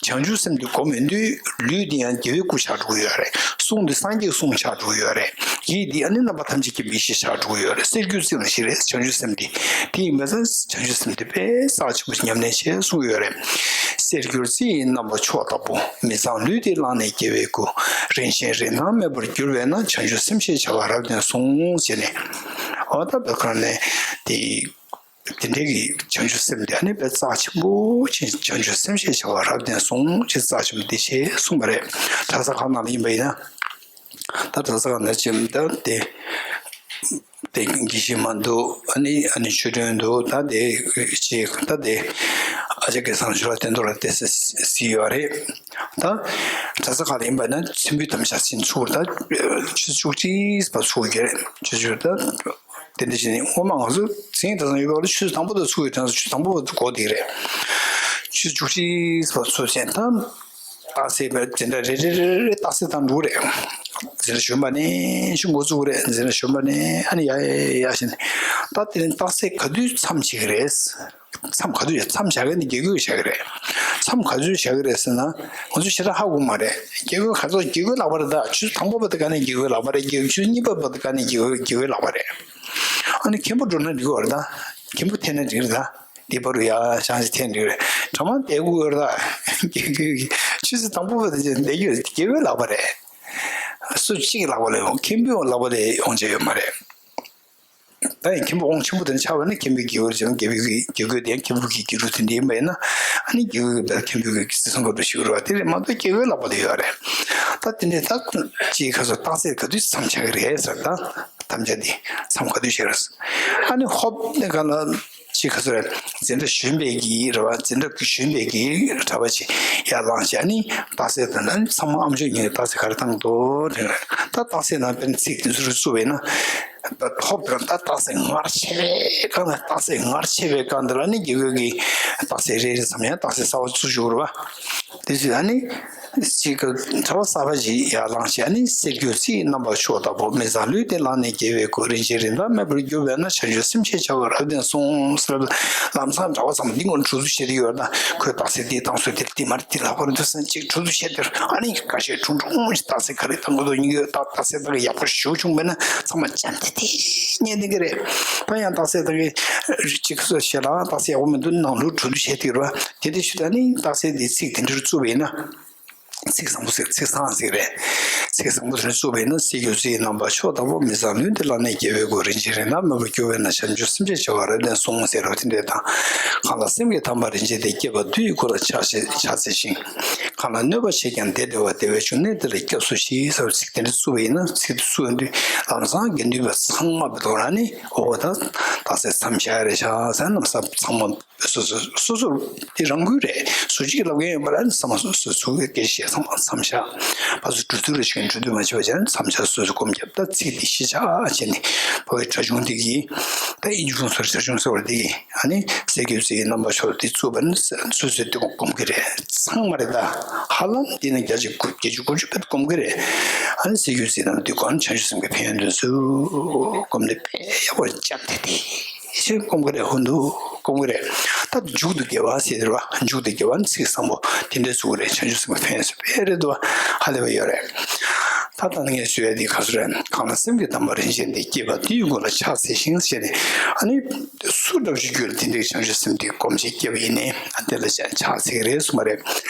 བྱང་ཆུབ་སེམས་དེ་སྒོམ་ཡོང་དུས་ལུས་དེ་ཡང་རྒྱལ་བའི་སྐུ་ཆགས་འགྲོ་གི་ཡོད་རེད། གསུང་དེ་སངས་རྒྱས་གསུང་ཆགས་འགྲོ་གི་ཡོད་རེད། ཡིད་འདི་ཨ་ནི་རྣམ་པ་ཐམས་ཅད་ཀྱི་མིག་ཤེས་ཆགས་འགྲོ་གི་ཡོད་རེད། གསེར་འགྱུར་རྩི་ནང་བཞིན་རེད། བྱང་ཆུབ་སེམས་འདི་དེ་ཡིན་པས་ན་བྱང་ཆུབ་སེམས་འདི་དཔེ་རྩ་ཆེན་པོ་ཞིག་ཉམས་ལེན་བྱས་གསུངས་ཡོད་རེད། གསེར་འགྱུར་རྩི་ཡི་རྣམ་པ་མཆོག་ལྟ་བུ། མི་གཙང་ལུས་འདི་བླངས་ནས་རྒྱལ་བའི་སྐུ། རིན་ཆེན་རིན་ཐང་མེད་པར་འགྱུར་བས་ན། བྱང་ཆུབ་སེམས་ཞེས་བྱ་བ་རབ་བརྟན་གསུངས་ཟེར་ནས། འོ་ད་བོད་ཁང་ནས་དེ། དེ་འདྲའི་གི་བྱང་ཆུབ་སེམས་དེ་ཨ་ནི་དཔེ་རྩ་ཆེན་པོ་ཅན་བྱང་ཆུབ་སེམས་ཞེས་བྱ་བ་རབ་བརྟན་གསུངས་ཅེས་རྩ་ཆེན་པོ་དེ་ཞེས་གསུངས་པ་རེད། གྲྭ་ས་ཁག་ནང་ལ་ཡིན་པ་ཡིན་ན། ད་གྲྭ་ས་ཁག་ནང་ཅིག་ད་དེ་ དེ་དགེ་བཤེས་མ་འདུག་ཨ་ནི་ཨ་ནི་ཆོས་སྒྲོན་འདུག་ད་དེ་ཅིག་ད་དེ་ཨ་ཅག་གི་བཟང་སྤྱོད་ལ་བསྟན་རྡོར་ལ་བལྟས་ས་སི་ཡོད་རེད། ད་གྲྭ་ས་ཁག་ལ་ཡིན་པ་ན་ཚེ་འཕོས་དམ་བཅའ་ཕྱིན་ཚུགས་ད་ཆུ་ཚོད་བཅུ་གཅིག་བར་ཚུགས་ཡོད་རེད། ཆུ་ཚོད་ད་དེ་འདྲ་བྱས་ནས་སྔོན་མ་ང་ཚོ་ཚེ་རིང་གྲྭ་ཚང་ཡོད་པ་ལ་ཆུ་ཚོད་དང་པོ་དང་ཚུགས་ཡོད་དྲན་ས་ཆུ་ཚོད་དང་པོ་བར་དུ་འགོར་བསྡད་ཀྱི་རེད། ཆུ་ཚོད་བཅུ་གཅིག་བར་ཚུགས་ཚེ་ད། རྟགས་གསལ་བའི་འཛིན་གྲྭ་རེ་རེ་རེ་རེ་རྟགས་གསལ་བཏང་འགྲོ་གི་རེད། འཛིན་གྲྭ་གཞོན་པ་ནས་ཤུགས་འགོ་བཙུགས་རེད། འཛིན་གྲྭ་གཞོན་པ་ནས་ཨ་ནི་ཡ་ཡ་ཡ་ཡ་བྱས་ནས་ད་དེ་ནས་རྟགས་གསལ་ག་དུས་མཚམས་བྱེད་ཀྱི་རེད། མཚམས་ག་དུས་མཚམས་བཞག་གི་ནི་དགེ་བསྐོས་བཞག་གི་རེད། མཚམས་ག་དུས་བཞག་གི་རེད་ཟེར་ན་ང་ཚོ་ཞེ་དྲག་ཧ་གོ་མ་རེད། དགེ་བསྐོས་ག་ཚོད་དགེ་བསྐོས་ལག་པ་རེད། ད་ཆུ་ཚོད་དང་པོ་བར་དུ་ག་ནས་དགེ་བསྐོས་ལག་པ་རེད། དགེ་ཆུ་ཚོད་གཉིས་པ་བར་དུ་ག་ནས་དགེ་བསྐོས་དགེ་བསྐོས་ལག་པ་རེད། ཨ་ནི་མཁན་པོ་འགྲོ་ན་འགྲིག་གི་རེད། ད་མཁན་པོ་འཐེན་ན་འགྲིག་རེད། ད། དེ་བར་དུ་ཡ་ཤང་ཞིག་འཐེན་འགྲིག་རེད། གྲ་མ་དེ་དགུ་ཡོད་ད། དགེ་བསྐོས་ཆུ་ཚོད་དང་པོ་བར་དུ་བསྡད་རྒྱུ་དགེ་བསྐོས་ལག་པ་རེད། སུ་གཅིག་ལག་པ་ལ་ཡོང་མཁན་པོའི་ལག་པ་ལ་ཡོང་ཆ་ཡོད་མ་རེད། ད་ཡང་མཁན་པོ་དབང་ཆེན་པོ་དེ་འདྲ་ཆགས་པ་ན་མཁན་པོའི་དགེ་བསྐོས་ཀྱང་དགེ་བསྐོས་ཀྱི་དགེ་བསྐོས་དེ་ཡང་མཁན་པོ་གི་དགེ་ཕྲུག་དེ་འདྲ་ཡིན་པ་ཡིན་ན་ཨ་ནི་དགེ་བསྐོས་ཀྱི་བར་མཁན་པོ་གི་སྲིད་སྲུང་སྐོར་དུ་ཞུགས་རོགས་དེ་རེད་མ་གཏོགས་དགེ་བསྐོས་ལག་པ་ལ་ཡོད་རེད། ད་དེ་འདྲ་ད་ཅིག་ཁ་སོ་རྟགས་གསལ་ག་དུས་མཚམས་ཆགས་ཀྱི་རེད་ཟེར་ད། དམ་བཅའ་འདི་མཚམས་ག་དུས་བཞག་རེད། ཨ་ནི་ཧོབ་ནས་གང་ལ་ཅི་ག་ཚོད་རེད། འཛིན་གྲྭ་གཞོན་པའི་གི་རེད་བ། འཛིན་གྲྭ་གཞོན་པའི་གི་གྲྭ་པ་ཅིག་ཡར་ལངས་བྱས་ཨ་ནི་རྟགས་གསལ་དང་ཨ་ནི་ཚང་མ་ཨམ་ཅོག་གཉིས་རྟགས་གསལ་ག་རེ་བཏང་འདུག་དྲན་རེད། ད་རྟགས་གསལ་ནང་དཔེར་ན་ཚིག་དེ་ཚོ་རུ་བཙུགས་པས་ན་ད་ཧོབ་དང་ད་རྟགས་གསལ་ངར་ཆེ་བའི་སྒང་ལ་རྟགས་གསལ་ངར་ཆེ་བའི་སྒང་འདི་ལ་ནི་དགེ་བསྐོས་ཀྱི་རྟགས་གསལ་རེ་རེ་ཙམ་ཡང་རྟགས་གསལ་གསར་པ་བཙུགས་བཅུག་རེད་བ། དེ་ཚོ་ཨ་ནི། གཅིག་གི་གྲྭ་པ་གསར་པ་ཞིག་ཡར་ལངས་ཤིག་ཨ་ནི་གསེར་འགྱུར་རྩི་ཡི་རྣམ་པ་མཆོག་ལྟ་བུ། མི་བཟང་ལུས་འདི་བླངས་ནས་དགེ་བའི་སྒོ། རིན་ཆེན་རིན་ཐང་མེད་པར་གྱུར་པས་ན། བྱང་ཆུབ་སེམས་ཅན་བྱ་བ་རབ་ལྡན་གསུངས་ཟེར། ལམ་སང་གྲྭ་པ་ཚང་མ་འདི་ངོ་གྲུ་བསྡུ་བྱེད་དུ་ཡོད་ན་ཁོས་རྟགས་གསལ་འདི་བཏང་སོང་། དེ་འདི་མར་འདི་ལྷག་པར་འདུག་ཟེར་ཅིག་གྲུ་བསྡུ་བྱེད་དེར་ཨ་ནི་ཁ་ཤས་ཁྲུང་ཁྲུང་ཞིག་རྟགས་གསལ་ག་རེ་བཏང་དགོས་འདུག་སྙིང་གི་རྟགས་རྟགས་གསལ་བཏང་གི་ཡག་པོ་ཞུ་བྱུང་བས་ན་ཚང་མ་ཅམ་ཐི་ཐི་ཉན་བསྡད་ཀྱི་རེད། ད་ཡང་རྟགས་གསལ་བཏང་གི་ཅིག་སོ་ཞེ་ལ་རྟགས་གསལ་ཡག་པོ་མི་འདུག་ནང་ལོགས་གྲུ་བསྡུ་བྱེད་དུ་ཡོད་ར། དེ་འདྲ་ཞུ་ད་ནི་རྟགས་གསལ་འདི་ཚིག་དེ་འདྲར་བཙུགས་པས་ན། ཚིག་བཟང་པོ་ཟེར་ཚིག་བཟང་ཟེར་རེད། ཚིག་བཟང་པོ་དེ་ཚོ་བཙུགས་པས་ན་གསེར་འགྱུར་རྩི་ཡི་རྣམ་པ་མཆོག་ལྟ་བུ། མི་བཟང་ལུས་འདི་བླངས་ནས་དགེ་བའི་སྒོ། རིན་ཆེན་རིན་ཐང་མེད་པར་གྱུར་པས་ན། བྱང་ཆུབ་སེམས་ཅན་བྱ་བ་རབ་ལྡན་གསུངས་ཟེར་རོ། དེ་འདྲས་དང་། གང་ལ་སེམས་ཀྱི་དམ་པ་རིན་ཆེན་དེ། བསྐྱེད་པ་བདུད་ཡི་སྒོ་ལ་ཕྱག་བྱས་ཕྱག་འཚལ་ཞིང་། གང་ལ་གནོད་པ་བྱས་ཀྱང་བདེ་བདེ་བ། བདེ་བའི་འབྱུང་གནས་དེ་ལ་སྐྱབས་སུ་མཆི་ཟེར་བའི་ཚིག་དེ་འདྲ་བཙུགས་པས་ན་ཚིག་དེ་བཙུགས་ཡོང་དུས་ལམ་སང་དགེ་འདུན་པ་ཚང་མ་བི་དོ་ར་ནི་འོ་ད་རྟགས་གསལ་མཚམས་བཞག་རེད་ཤག་ཟེར་ན་ས་ཚང་མ། སོ་སོ་སོ་སོ་དེ་རང་འགུལ་རེད། སུ་གཅིག་ལབ་མཁན་ཡོད་པ་ལ་ཚང་མ་སོ་སོ་སོ་སྐད་ཆ་བཤད་ཚང་མ་མཚམས་བཞག་ཕར་ཚུར་གྲོས་བསྡུར་རེ་བྱེད་མཁན་གྲོས་བསྡུར་མ་བྱེད་པ་བྱས་ན་མཚམས་བཞག་སོ་སོ་སྒོམ་རྒྱབ། ད་ཚིག་འདི་གཞི་བཞག་བྱས་ནས་ཕ་བའི་གྲྭ་ཆུང་འདི་གིས་ད་ཨིན་ཇུ་ཀུང་སོར་གྲྭ་ཆུང་ཟེར་བ་འདི་གིས་ཨ་ནི་གསེར་འགྱུར་རྩི་ཡི་རྣམ་པ་མཆོག་འདི་བཙུགས་པ་ནི་སོ་སོས་འདི་སྒོམ་གི་རེད། ཚང་མ་རེད། ད་ཧ་ལམ་འདི་ནི་བརྒྱ་ཆ་དགུ་བརྒྱད་ཅུ་དགུ་བཅུ་ཕེབས་སྒོམ་གི་རེད། ཨ་ནི་གསེར་འགྱུར་རྩི་ཡི་རྣམ་པ་འདི་སྒོམ་བྱང་ཆུབ་སེམས་ཀྱི་ཕན་ཡོན་འདི་ཚོ་སྒོམ་འདི་དཔེ་ཡག་པོ་རྒྱབ་དེ་དེ། ཞེས་སྒོམ་གི་རེད། ཧུན་དུ་སྒོམ་གི་རེད། ད་མཇུག་ཏུ་དགེ་བ་ཟེར་བ། མཇུག་ཏུ་དགེ་བ་ནི་ཚིག་བཟང་པོ་དེ་འདྲའི་ཚུགས་རེད། བྱང་ཆུབ་སེམས་དཔའི་ཕན་ཡོན་དཔེ་རེད་འདུག་བ། ཧ་ལས་པ་ཡོད་རེད། ད་ལྟ་ངས་ཞུ་ཡ་འདི་ག་ཚོད་རེད། གང་ལ་སེམས་ཀྱི་དམ་པ་རིན་ཆེན་དེ། བསྐྱེད་པ་བདུད་ཡི་སྒོ་ལ་ཕྱག་འཚལ་ཞིང་ཞེས་ནས། ཨ་ནི་སུ་འདྲ་ཞིག་གྱུར་དེ་འདྲའི་བྱང་ཆུབ་སེམས་དེ་སྒོམ་བྱེད་བསྐྱེད་པ་ཡིན་ནའི་ཨ་དེ་ལ་ཕྱག་འཚལ་གི་རེད་གསུངས་པ་རེད།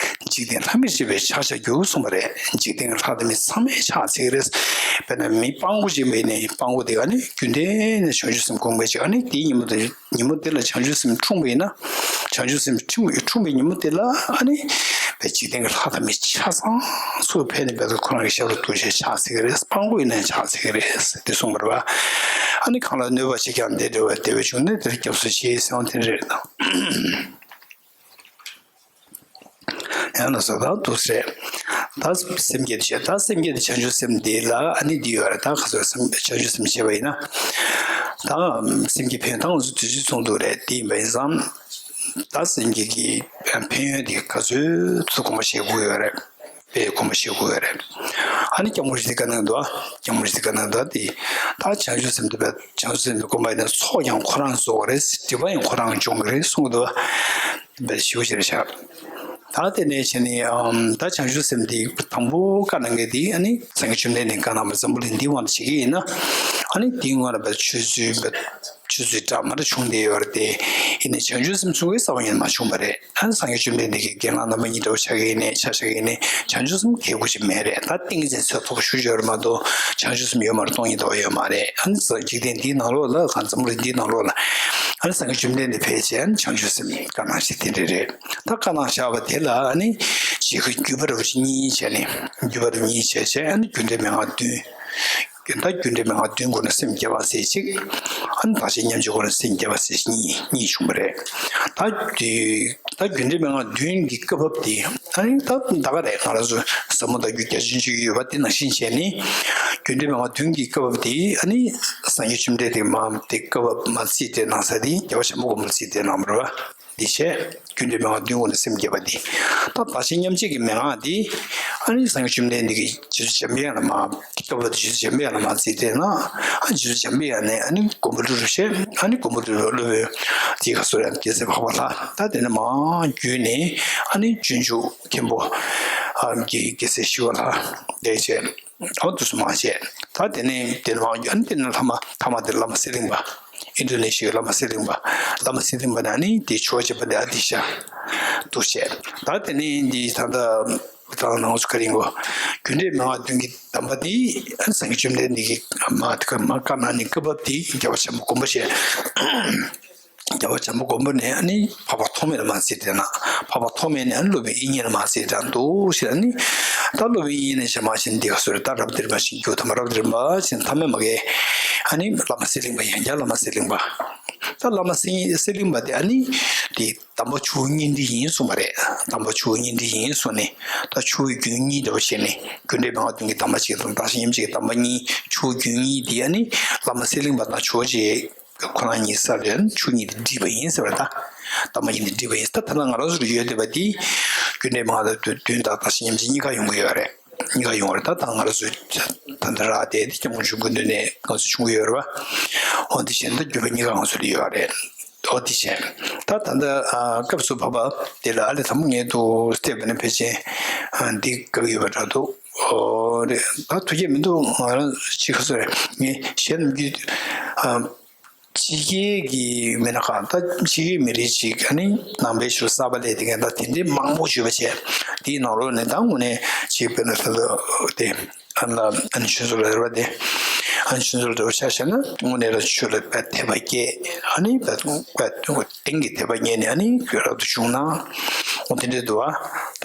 འཇིག་རྟེན་ལྷ་མིར་བཅས་པས་ཕྱག་བྱར་འགྱུར་གསུངས་པ་རེད། འཇིག་རྟེན་ལྷ་དང་མི་ཚང་མས་ཕྱག་འཚལ་གི་རེད། དཔེར་ན་མི་སྤྲང་པོ་ཅིག་ཡིན་ནའི་སྤྲང་པོ་དེ་ག་ནི་རྒྱུན་ལྡན་ནས་བྱང་ཆུབ་སེམས་སྒོམ་མཁན་ཅིག་ཨ་ནི་དེའི་ཉིན་མོ་དེ། ཉིན་མོ་དེ་ལ་བྱང་ཆུབ་སེམས་འཁྲུངས་པ་ཡིན་ན། བྱང་ཆུབ་སེམས་འཁྲུངས་པའི་ཉིན་མོ་དེ་ལ་ཨ་ནི་བའི་འཇིག་རྟེན་གྱི་ལྷ་དང་མི་ཆ་ཚང་ཚུར་ཕེབས་ནས་བས་ཁོ་རང་གི་ཞབས་ལ་གཏུགས་བྱས་ཕྱག་འཚལ་གྱི་རེད། སྤྲང་པོ་ཡིན་ན་ཕྱག་འཚལ་གྱི་རེད་དེ་གསུངས་པ་རེད་བ། ཨ་ནི་གང་ལ་གནོད་པ་བྱེད་ཀྱང་བདེ་བདེ་བ། བདེ་བའི་འབྱུང་གནས་དེ་ལ་སྐྱབས་སུ་མཆི་ཟེར་བ་དེ་འདྲ་རེད་དང་། ཡང་ན་བཟོ་ལྟ་འདུག་ཟེར། ད་སེམས་བསྐྱེད་དེ་བྱས། ད་སེམས་བསྐྱེད་དེ་བྱང་ཆུབ་སེམས་འདི་ལ་ཨ་ནི་འདི་ཡོད་རེད། ད་ག་ཚོད་སེམས་བྱང་ཆུབ་སེམས་བྱས་པ་ཡིན་ན། ད་སེམས་བསྐྱེད་ཕན་ཡོན་ད་ང་ཚོ་དུས་ཚོད་ཚོགས་འདུག་རེད། དེ་ཡིན་པ་ཡིན་ཙང་། ད་སེམས་བསྐྱེད་ཀྱི་ཕན་ཡོན་དེ་ག་ཚོད་ཚོད་སྒོམ་པ་བྱེད་དགོས་ཡོད་རེད། དཔེ་སྒོམ་པ་བྱེད་དགོས་ཡོད་རེད། ཨ་ནི་སྐྱབས་མགོན་རིན་ཆེན་ག་ནང་འདུག་སྐྱབས་མགོན་རིན་ཆེན་ག་ནང་འདུག་དེ་ད་བྱང་ཆུབ་སེམས་དེ་བས་བྱང་ཆུབ་སེམས་དེ་སྒོམ་པ་ཡིན་ན་ཚོགས་ཀྱང་ཁོ་རང་རྫོགས་རེད། སྒྲིབ་པ་ཡང་ཁོ་རང་སྦྱོང་གི་རེད་གསུངས་འདུག་བས་ཞུ་ཞེས་བྱ། ད་དེ་ནས་བྱས་ནས་ཨམ་ད་བྱང་ཆུབ་སེམས་འདི་དང་པོ་བཀའ་གནང་མཁན་འདི་ཨ་ནི་སངས་རྒྱས་བཅོམ་ལྡན་འདས་བཀའ་གནང་བ་འཛམ་བུ་གླིང་འདིའི་དབང་དུ་བྱེད་ཀྱི་ཡིན་ན། ཨ་ནི་འདིའི་སྔོན་ལ་བས་ཆོས་ཚུལ་བས་ཆོས་ཚུལ་འདྲ་མི་འདྲ་བྱུང་བསྡད་ཡོད་རེད་དེ། ཡིན་ནའི་བྱང་ཆུབ་སེམས་ཚུགས་པའི་ས་བོན་ཡང་མ་བྱུང་བ་རེད། ཨ་ནི་སངས་རྒྱས་བཅོམ་ལྡན་འདས་ཀྱི་རྒན་ལགས་རྣམ་པ་གཉིས་འདྲ་བོ་ཆགས་ཀྱི་ཡིན་ནའི་ཆ་བཞག་གི་ཡིན་ནའི་བྱང་ཆུབ་སེམས་ཁེགས་པོ་ཅིག་མེད་རེད། ད་ཏིང་འཛིན་ཚོད་ཐོག་ཞུ་ཡོད་རེད་མ་གཏོགས་བྱང་ཆུབ་སེམས་ཡོད་མ་རེད། སྟོང་ཉིད་རྟོགས་ཡོད་མ་རེད། ཨ་ནི་འཇིག་རྟེན་འདིའི་ནང་ལོགས་ལ་གང་འཛམ་བུ་གླིང་འདིའི་ནང་ལོགས་ལ་ཨ་ནི་སངས་རྒྱས་བཅོམ་ལྡན་འདས་ཕེབས་བྱས་ཨ་ནི་བྱང་ཆུབ་སེམས་བཀའ་གནང་ཞིག་དེ་འདྲ་རེད། ད་བཀའ་གནང་བཞག་པ་དེ་ལ་ཨ་ནི་ཅིག་གི་བརྒྱུད་པ་རབ་གཉིས་བྱས་ནས་བརྒྱུད་པ་རབ་གཉིས་བྱས་བྱས་ཨ་ནི་རྒྱུད་སྡེ་མན་ངག་བདུན། ད་རྒྱུ་འབྲས་མན་ངག་བདུན་སྒོ་ནས་སེམས་བསྐྱེད་པ་ཟེར་གཅིག་ཨ་ནི་བདག་གཞན་མཉམ་བརྗེའི་སྒོ་ནས་སེམས་བསྐྱེད་པ་ཟེར་གཉིས་གཉིས་བྱུང་བ་རེད། ད་དེ་ད་རྒྱུ་འབྲས་མན་ངག་བདུན་གྱི་སྐབས་བབ་དེ་ཨ་ནི་ད་ད་ག་རེད། ང་རང་ཚོ་ཟབ་མོ་ལྟ་རྒྱུ་རྒྱ་ཆེན་ཅིག་ཡོད་པ་དེ་ནང་བཞིན་བྱས་ནས་རྒྱུ་འབྲས་མན་ངག་བདུན་གྱི་སྐབས་བབ་དེ་ཨ་ནི་སངས་རྒྱས་བཅོམ་ལྡན་འདས་མ་དེ་སྐབས་བབ་མ་རྩིས་སྤྲད་གནང་ས་དེ་རྒྱལ་བ་བྱམས་པ་མགོན་པོ་རྩིས་སྤྲད་གནང་བ་རེད་བ། འདི་བྱས། རྒྱུ་འབྲས་མན་ངག་བདུན་སྒོ་ནས་སེམས་བསྐྱེད་པ་འདི། ད་བདག་གཞན་མཉམ་བརྗེ་གི་མན་ངག་འདི། ཨ་ནི་སངས་རྒྱས་བཅོམ་ལྡན་འདས་ཀྱིས་རྗེ་བཙུན་འཇམ་པའི་དབྱངས་ལ་མ། སྐབས་ལ་རྗེ་བཙུན་འཇམ་པའི་དབྱངས་ལ་མ་རྩིས་སྤྲད་ན། ཨ་རྗེ་བཙུན་འཇམ་པའི་དབྱངས་ནས་ཨ་ནི་མགོན་པོ་ཀླུ་སྒྲུབ་བྱས། ཨ་ནི་མགོན་པོ་ཀླུ་སྒྲུབ་སློབ་དཔོན་དེའི་སྐབས་སུ་རྒྱལ་སྲས་འཕགས་པ་ལྷ། ད་དེ་ནས་མ་བརྒྱུད་ནས་ཨ་ནི་སྤྱོད་འཇུག་མཁན་པོ་ཨ་གི་རྒྱལ་སྲས་ཞི་བ་ལྷ་དེ་བྱས། ཨོ་དུས་སུ་མ་བྱས། ད་དེ་ནས་དེ་ནས་མ་ཨ་ནི་དེ་ནས་ཐ་མ་ཐ་མ་དེ་བླ་མ་གསེར་གླིང་པ། ཨིན་ཌོ་ནེ་ཤི་ཡའི་བླ་མ་གསེར་གླིང་པ། བླ་མ་གསེར་གླིང་པ་ནས་ཨ་ནི་དེ་ཆོས་རྗེ་པ་དེ་ཨ་ཏི་ཤ་དུ་བྱས། ད་དེ་ནས་འདི་ད་ལྟ་ད་ལྟ་ནང་ཚུ་ག་རེ་ཡིན་གོ་རྒྱུ་འབྲས་མན་ངག་བདུན་གྱི་གདམས་པ་འདི་ཨ་ནི་སངས་རྒྱས་བཅོམ་ལྡན་འདས་ཀྱིས་མ་དེ་ཀ་མ་བཀའ་གནང་ནས་སྐབས་བབ་དེ་རྒྱལ་བ་བྱམས་པ་མགོན་པོ་བྱས། རྒྱལ་བ་བྱམས་པ་མགོན་པོ་ནས་ཨ་ནི་འཕགས་པ་ཐོགས་མེད་ལ་མ་རྩིས་སྤྲད་ན། འཕགས་པ་ཐོགས་མེད་ནས་ཨ་ནི་སློབ་དཔོན་དབྱིག་གཉེན་ལ་མ་རྩིས་སྤྲད་འདུག་ཟེར། ཨ་ནི་ད་སློབ་དཔོན་དབྱིག་གཉེན་ནས་བྱས་མ་བྱས་འདི་ག་སོ་རེད། ད་རབ་དེར་མ་ཤེས་རྒྱུ་ཐ་མ་རབ་དེར་མ་བྱས་ཐ་མ་མ་གས། ཨ་ནི་བླ་མ་གསེར་གླིང་པ་ཡང་བསྐྱར་བླ་མ་གསེར་གླིང་པ། ད་བླ་མ་གསེར་གསེར་གླིང་པ་དེ་ཨ་ནི་དེ་གདམས་པ་ཆུ་བོ་གཉིས་འདྲེས་ཡིན་གསུངས་པ་རེད། གདམས་པ་ཆུ་བོ་གཉིས་འདྲེས་ཡིན་གསུངས་ནས་ད་ཆུ་བོའི་རྒྱུན་གཉིས་འདྲ་བོ་བྱས་ནས་རྒྱུ་འབྲས་མན་ངག་བདུན་གྱི་གདམས་པ་གཅིག་དང་བདག་གཞན་མཉམ་བརྗེའི་གདམས་པ་གཉིས། ཆུ་བོ་རྒྱུན་གཉིས་དེ་ཨ་ནི་བླ་མ་གསེར་གླིང་པ་དང་ཆོས་རྗེ་ཁོ་རང་གཉིས་ས་ལོན་ཆུ་གཉིས་དེ་འདྲེས་པ་ཡིན་ཟེར་བ་ད། གདམས་པ་གཉིས་དེ་འདྲེས་པ་ཡིན། ད་ད་ལྟ་ང་རང་ཚོར་ཡོད་བསྡད་པ་དེ་རྒྱུ་འབྲས་མན་ངག་བདུན་དང་བདག་གཞན་མཉམ་བརྗེ་གཉིས་ཀ་ཡོང་གི་ཡོད་རེད། གཉིས་ཀ་ཡོང་བ་རེད། ད་ད་ང་རང་ཚོའི་ད་ལྟ་རག་བསྡད་དེ་སྐྱབས་མགོན་ཆེན་པོའི་སྐུ་མདུན་ནས་ང་ཚོ་བྱུང་གི་ཡོད་རེད་བ། འོ་དེ་བཞིན་ད་བརྒྱུད་པ་གཉིས་ཀ་ང་ཚོ་ལ་ཡོད་རེད། འོ་དེ་བཞིན་ད་ད་ལྟ་ཨ་སྐབས་སུ་བབ་པ་དེ་ལ་ཨ་ལས་དང་པོ་ངས་འདུག་སྟེ་བ་ནས་ཕལ་ཆེར་ཨ་འདི་དགག་ཡོད་པ་འདྲ་འདུག་འོ་རེད། ད་ཐུགས་རྗེ་མི་འདུག་ང་རང་ཅི་ག་སོ་རེད། ངས་གཞན་རྣམས་ཀྱི་ཨ། ཕྱི་རྒྱལ་གྱི་མི་སྣ་ཁག་ད་ཕྱི་རྒྱལ་མི་རིགས་ཅིག་ཨ་ནི་ནང་པའི་ཆོས་གསར་པ་སླེབས་དེ་གས་ད་དེ་འདྲའི་མང་པོ་བརྗོད་པ་བྱས། དེའི་ནང་ལོགས་ནས་ད་དངོས་གནས་ཅིག་དཔེར་ན་ད་ལྟ་དེ་ཨ་ནི་ཨ་ནི་ཆོས་ཚོགས་ལ་རེ་བ་དེ་ཨ་ནི་ཆོས་ཚོགས་ལ་རེ་བ་ཆ་བཞག་ན་དངོས་གནས་ལ་ཆོས་ལ་དད་པ་སྐྱེས། ཨ་ནི་དཔེ་དེང་གི་དད་པ་རྙེད་ནས་ཨ་ནི་རབ་ཏུ་བྱུང་ན་འོ་དེ་འདྲའི་འདུག་བ།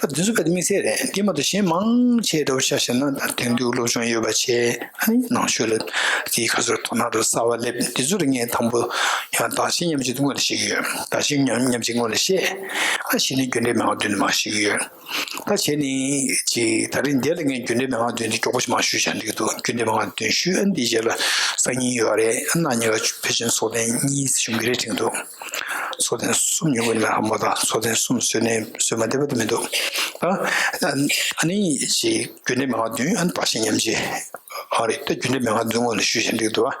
ད་འདི་ཚོ་དཔེ་དམིགས་བསལ་རེད། དེ་མ་གཏོགས་གཞན་མང་ཆེ་འདྲ་བོ་ཆ་བཞག་ན་ད་དེང་དུས་སློབ་སྦྱོང་ཡོད་པ་བྱས། ཨ་ནི་ནང་ཆོས་ལ་དེའི་ཁ་སོར་དོ་སྣང་རུ་གསར་བ་སླེབས། དེ་ཚོ་ལ་ངས་དང་པོ་ཡང་བདག་གཞན་མཉམ་བརྗེ་དངོས་ལ་བཤད་ཀྱི་ཡོད། བདག་གཞན་མཉམ་མཉམ་བརྗེ་དངོས་ལ་བཤད། ཨ་གཞི་ནས་རྒྱུ་འབྲས་མན་ངག་བདུན་མ་བཤད་ཀྱི་ཡོད། ད་བྱས་ནས་ཅིག་ད་རིང་འདི་ལ་ངས་རྒྱུ་འབྲས་མན་ངག་བདུན་དེ་མགྱོགས་པོ་ཞིག་མ་ཞུས་བྱ་འདི་གི་འདུག་རྒྱུ་འབྲས་མན་ངག་བདུན་ཞུས། ཨ་ནི་འདིའི་རྗེས་ལ་སང་ཉིན་ཡོད་རེད། ཨ་ནི་གཉིས་ཀ་ཕལ་ཆེར་ཚོགས་ཐེངས་གཉིས་བྱུང་གི་རེད་དྲན་འདུག་ཚོགས་ཐེངས་གསུམ་ཡོང་གི་མེད་ཧ་མོ། ད་ཚོགས་ཐེངས་གསུམ་བཟོས་ནས་བཟོས་མ་བསྡད་པ་དེ་མི་འདུག་ཨ་ཨ་ནི་ཞེས་རྒྱུ་འབྲས་མན་ངག་བདུན། ཨ་ནི་བདག་གཞན་མཉམ་བརྗེ། ཨ་རེད། ད་རྒྱུ་འབྲས་མན་ངག་བདུན་སྔོན་ལ་ཞུས་བཞིན་འགྲིག་འདུག་ཨ་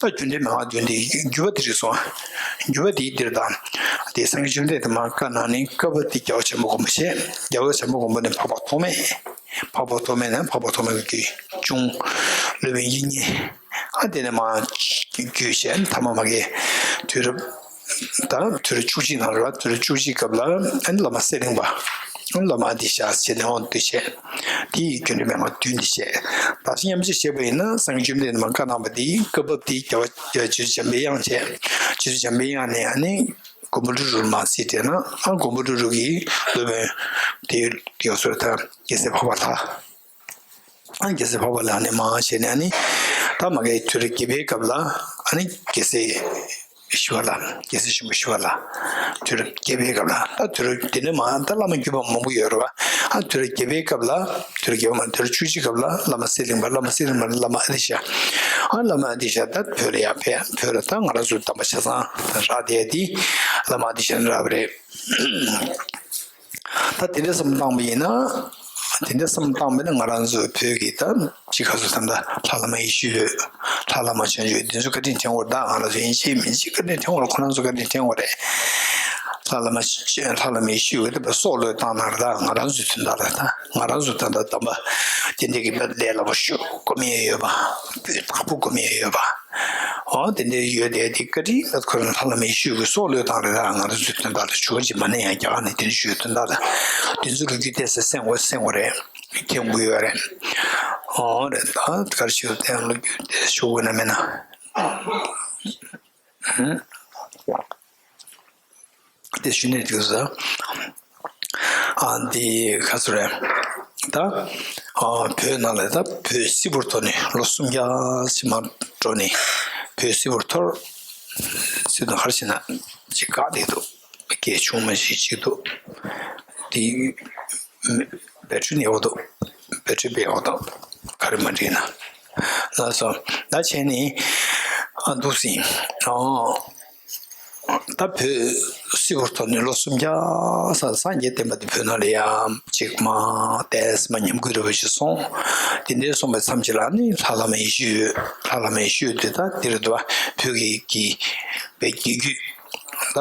ད་རྒྱུ་འབྲས་མན་ངག་བདུན་དེ་བརྒྱུད་པ་དེ་རིགས་སོང་། བརྒྱུད་པ་དེ་འདིར་དང་། དེ་སངས་རྒྱས་བཅོམ་ལྡན་འདས་མར་བཀའ་གནང་ནས་སྐབས་དེ་རྒྱལ་བ་བྱམས་པ་མགོན་པོ་བྱས། རྒྱལ་བ་བྱམས་པ་མགོན་པོ་ནས་འཕགས་པ་ཐོགས་མེད། འཕགས་པ་ཐོགས་མེད་ནས་འཕགས་པ་ཐོགས་མེད་ཀྱི་གཅུང་། སློབ་དཔོན་དབྱིག་གཉེན། ཨ་དེ་ནས་མར་བརྒྱུད་བྱས་ཐ་མ་མ་གི་དུས་རབས། ད་དུས་རབས་བཅུ་གཅིག་ནང་རེད་བ། དུས་རབས་བཅུ་གཅིག་སྐབས་ལ་ཨ་ནི་བླ་མ་གསེར་གླིང་པ། བླ་མ་ཨ་ཏི་ཤ་ཟེར་ནས་འོང་དུས་བྱས། དེ་ཡི་རྒྱུ་འབྲས་མན་ངག་བདུན་དེ་བྱས། བདག་གཞན་མཉམ་བརྗེ་བྱས་པ་ཡིན་ན་སངས་རྒྱས་བཅོམ་ལྡན་འདས་མར་བཀའ་གནང་བ་དེ་སྐབས་བབ་དེ་རྒྱལ་བ་རྗེ་བཙུན་འཇམ་པའི་དབྱངས་བྱས། རྗེ་བཙུན་འཇམ་པའི་དབྱངས་ནས་ཨ་ནི་མགོན་པོ་ཀླུ་སྒྲུབ་མར་རྩིས་སྤྲད་ན། ཨ་མགོན་པོ་ཀླུ་སྒྲུབ་ཀྱི་སློབ་དཔོན་དེ་རྒྱལ་སྲས་འཕགས་པ་ལྷ། ཨ་རྒྱལ་སྲས་འཕགས་པ་ལྷ་ནས་མར་བྱས་ནས་ཨ་ནི་ད་མ་གི་དུས་རབས་བརྒྱད་པའི་སྐབས་ལ་ཨ་ནི་རྒྱལ་སྲས་ཞི་བ་ལྷ། རྒྱལ་སྲས་ཆེན་པོ་ཞི་བ་ལྷ། དུས་རབས་བརྒྱད་པའི་སྐབས་ལ། ད་དུས་རབས་དེ་ནས་མར་ད་བླ་མ་བརྒྱུད་པ་མང་པོ་ཡོད་རེད་བ། ཨ་དུས་རབས་བརྒྱད་པའི་སྐབས་ལ། དུས་རབས་བརྒྱད་པ་མ་དུས་རབས་བཅུ་གཅིག་སྐབས་ལ་བླ་མ་གསེར་གླིང་པ། བླ་མ་གསེར་གླིང་པ་བླ་མ་ཨ་ཏི་ཤ། ཨ་བླ་མ་ཨ་ཏི་ཤ་ད་བོད་ལ་ཡར་ཕེབས། བོད་ལ་ད་ང་རང་ཚོའི་དམ་པ་ཆ་ཚང་རག་བསྡད་དེ་བླ་མ་ཨ་ཏི་ཤ་ནས་རག་པ་རེད། ད་དེ་འདྲ་བསམ་བཏང་བ་ཡིན་ན། དེ་འདྲ་བསམ་བཏང་བ་ཡིན་ན་ང་རང་ཚོའི་བོད་ཀྱི་ད་ཅི་ག་ཚོད་ད་ལྟ་ལྷ་བླ་མ་ཡེ་ཤེས་འོད། ལྷ་བླ་མ་བྱང་ཆུབ་འོད། འདི་ཚོ་བཀའ་དྲིན་དྲན་དགོས་རེད། ད་ང་རང་ཚོ་ཡིན་གཅིག་མིན་གཅིག་བཀའ་དྲིན་དྲན་དགོས་རེད། ཁོ་རང་ཚོ་བཀའ་དྲིན་དྲན་དགོས་རེད། ལྷ་བླ་མ་ལྷ་བླ་མ་ཡེ་ཤེས་འོད་དེ་བས་སྲོག་བློས་བཏང་གནང་རེད། ད་ང་རང་ཚོའི་དོན་དག་ལ། ད་ང་རང་ཚོ་ད་ལྟ་དམ་པ་དེ་འདྲ་གི་ལས་སླ་པོ་ཞུ་དགོས་མི་ཡོད་པ། སྤུས་དག་པོ་དགོས་མི་ཡོད་པ། འོ་དེ་འདྲ་ཡོད་དེ་དེ་བཀའ་དྲིན་ལ་ཁོ་རང་ལྷ་བླ་མ་ཡེ་ཤེས་ཀྱི་སྲོག་བློས་བཏང་རེད། ད་ང་རང་ཚོའི་དོན་དག་ལ་ཇོ་བོ་རྗེ་མ་ཎི་ཡང་རྒྱ་གར་ནས་དེ་འདྲ་ཞུ་དོན་དག་ལ་དེ་ཚོ་ལོ་རྒྱུས་བལྟས་ཚེ་གསན་དགོས་གསན་དགོས་རེད། མཁྱེན་དགོས་ཡོད་རེད། འོ་རེད། ད་ག་རེ་ཞུ་བསྟན་ལོ་རྒྱུས་བལྟས་ཞུ་དགོས་ན་མེད་ན། དེ་ཞུ་ནས་འདུག་ཟེར། ཨ་འདི་ག་ཚོད་རེད། ད་ཨ་ ཨ་བོད་ནང་ལ་ད་བོད་སིལ་བུར་འཐོར་ནས་ལོ་སུམ་བརྒྱ་ཙམ་མར་འགྲོ་ནས་བོད་སིལ་བུར་འཐོར། སྲིད་དོན་ཧར་ཕྱིན་ན་ཅིག་བཀག་བསྡད་འདུག་སྐད་ཆུང་མ་ཞིག་ཅིག་འདུག་དེ་བེ་ཊི་རི་ནི་ཡོག་འདུག་བེ་ཊི་རི་བེ་ཡོག་འདུག་ག་རེ་མ་འགྲིག་ན། ལགས་སོ། ད་བྱས་ནས་ཨ་འདུག་སེ། ཨོ། ད་བོད་སིལ་བུར་འཐོར་ནས་ལོ་སུམ་བརྒྱ་ཙམ་སངས་རྒྱས་བསྟན་པ་འདི་བོད་ནང་ལ་ཡང་ཅིག་མ་ཏོག་ཙམ་མ་ཉམས་རྒུད་འདྲ་བོ་ཞིག་སོང་། དེ་འདྲའི་སོང་བའི་མཚམས་ཅིག་ལ་ནི་ལྷ་བླ་མ་ཡེ་ཤེས་འོད། ལྷ་བླ་མ་ཡེ་ཤེས་འོད་དེ་ད་འདིར་འདུག་བ། བོད་ཀྱི་གི་བའི་རྒྱལ་རྒྱུད་ད་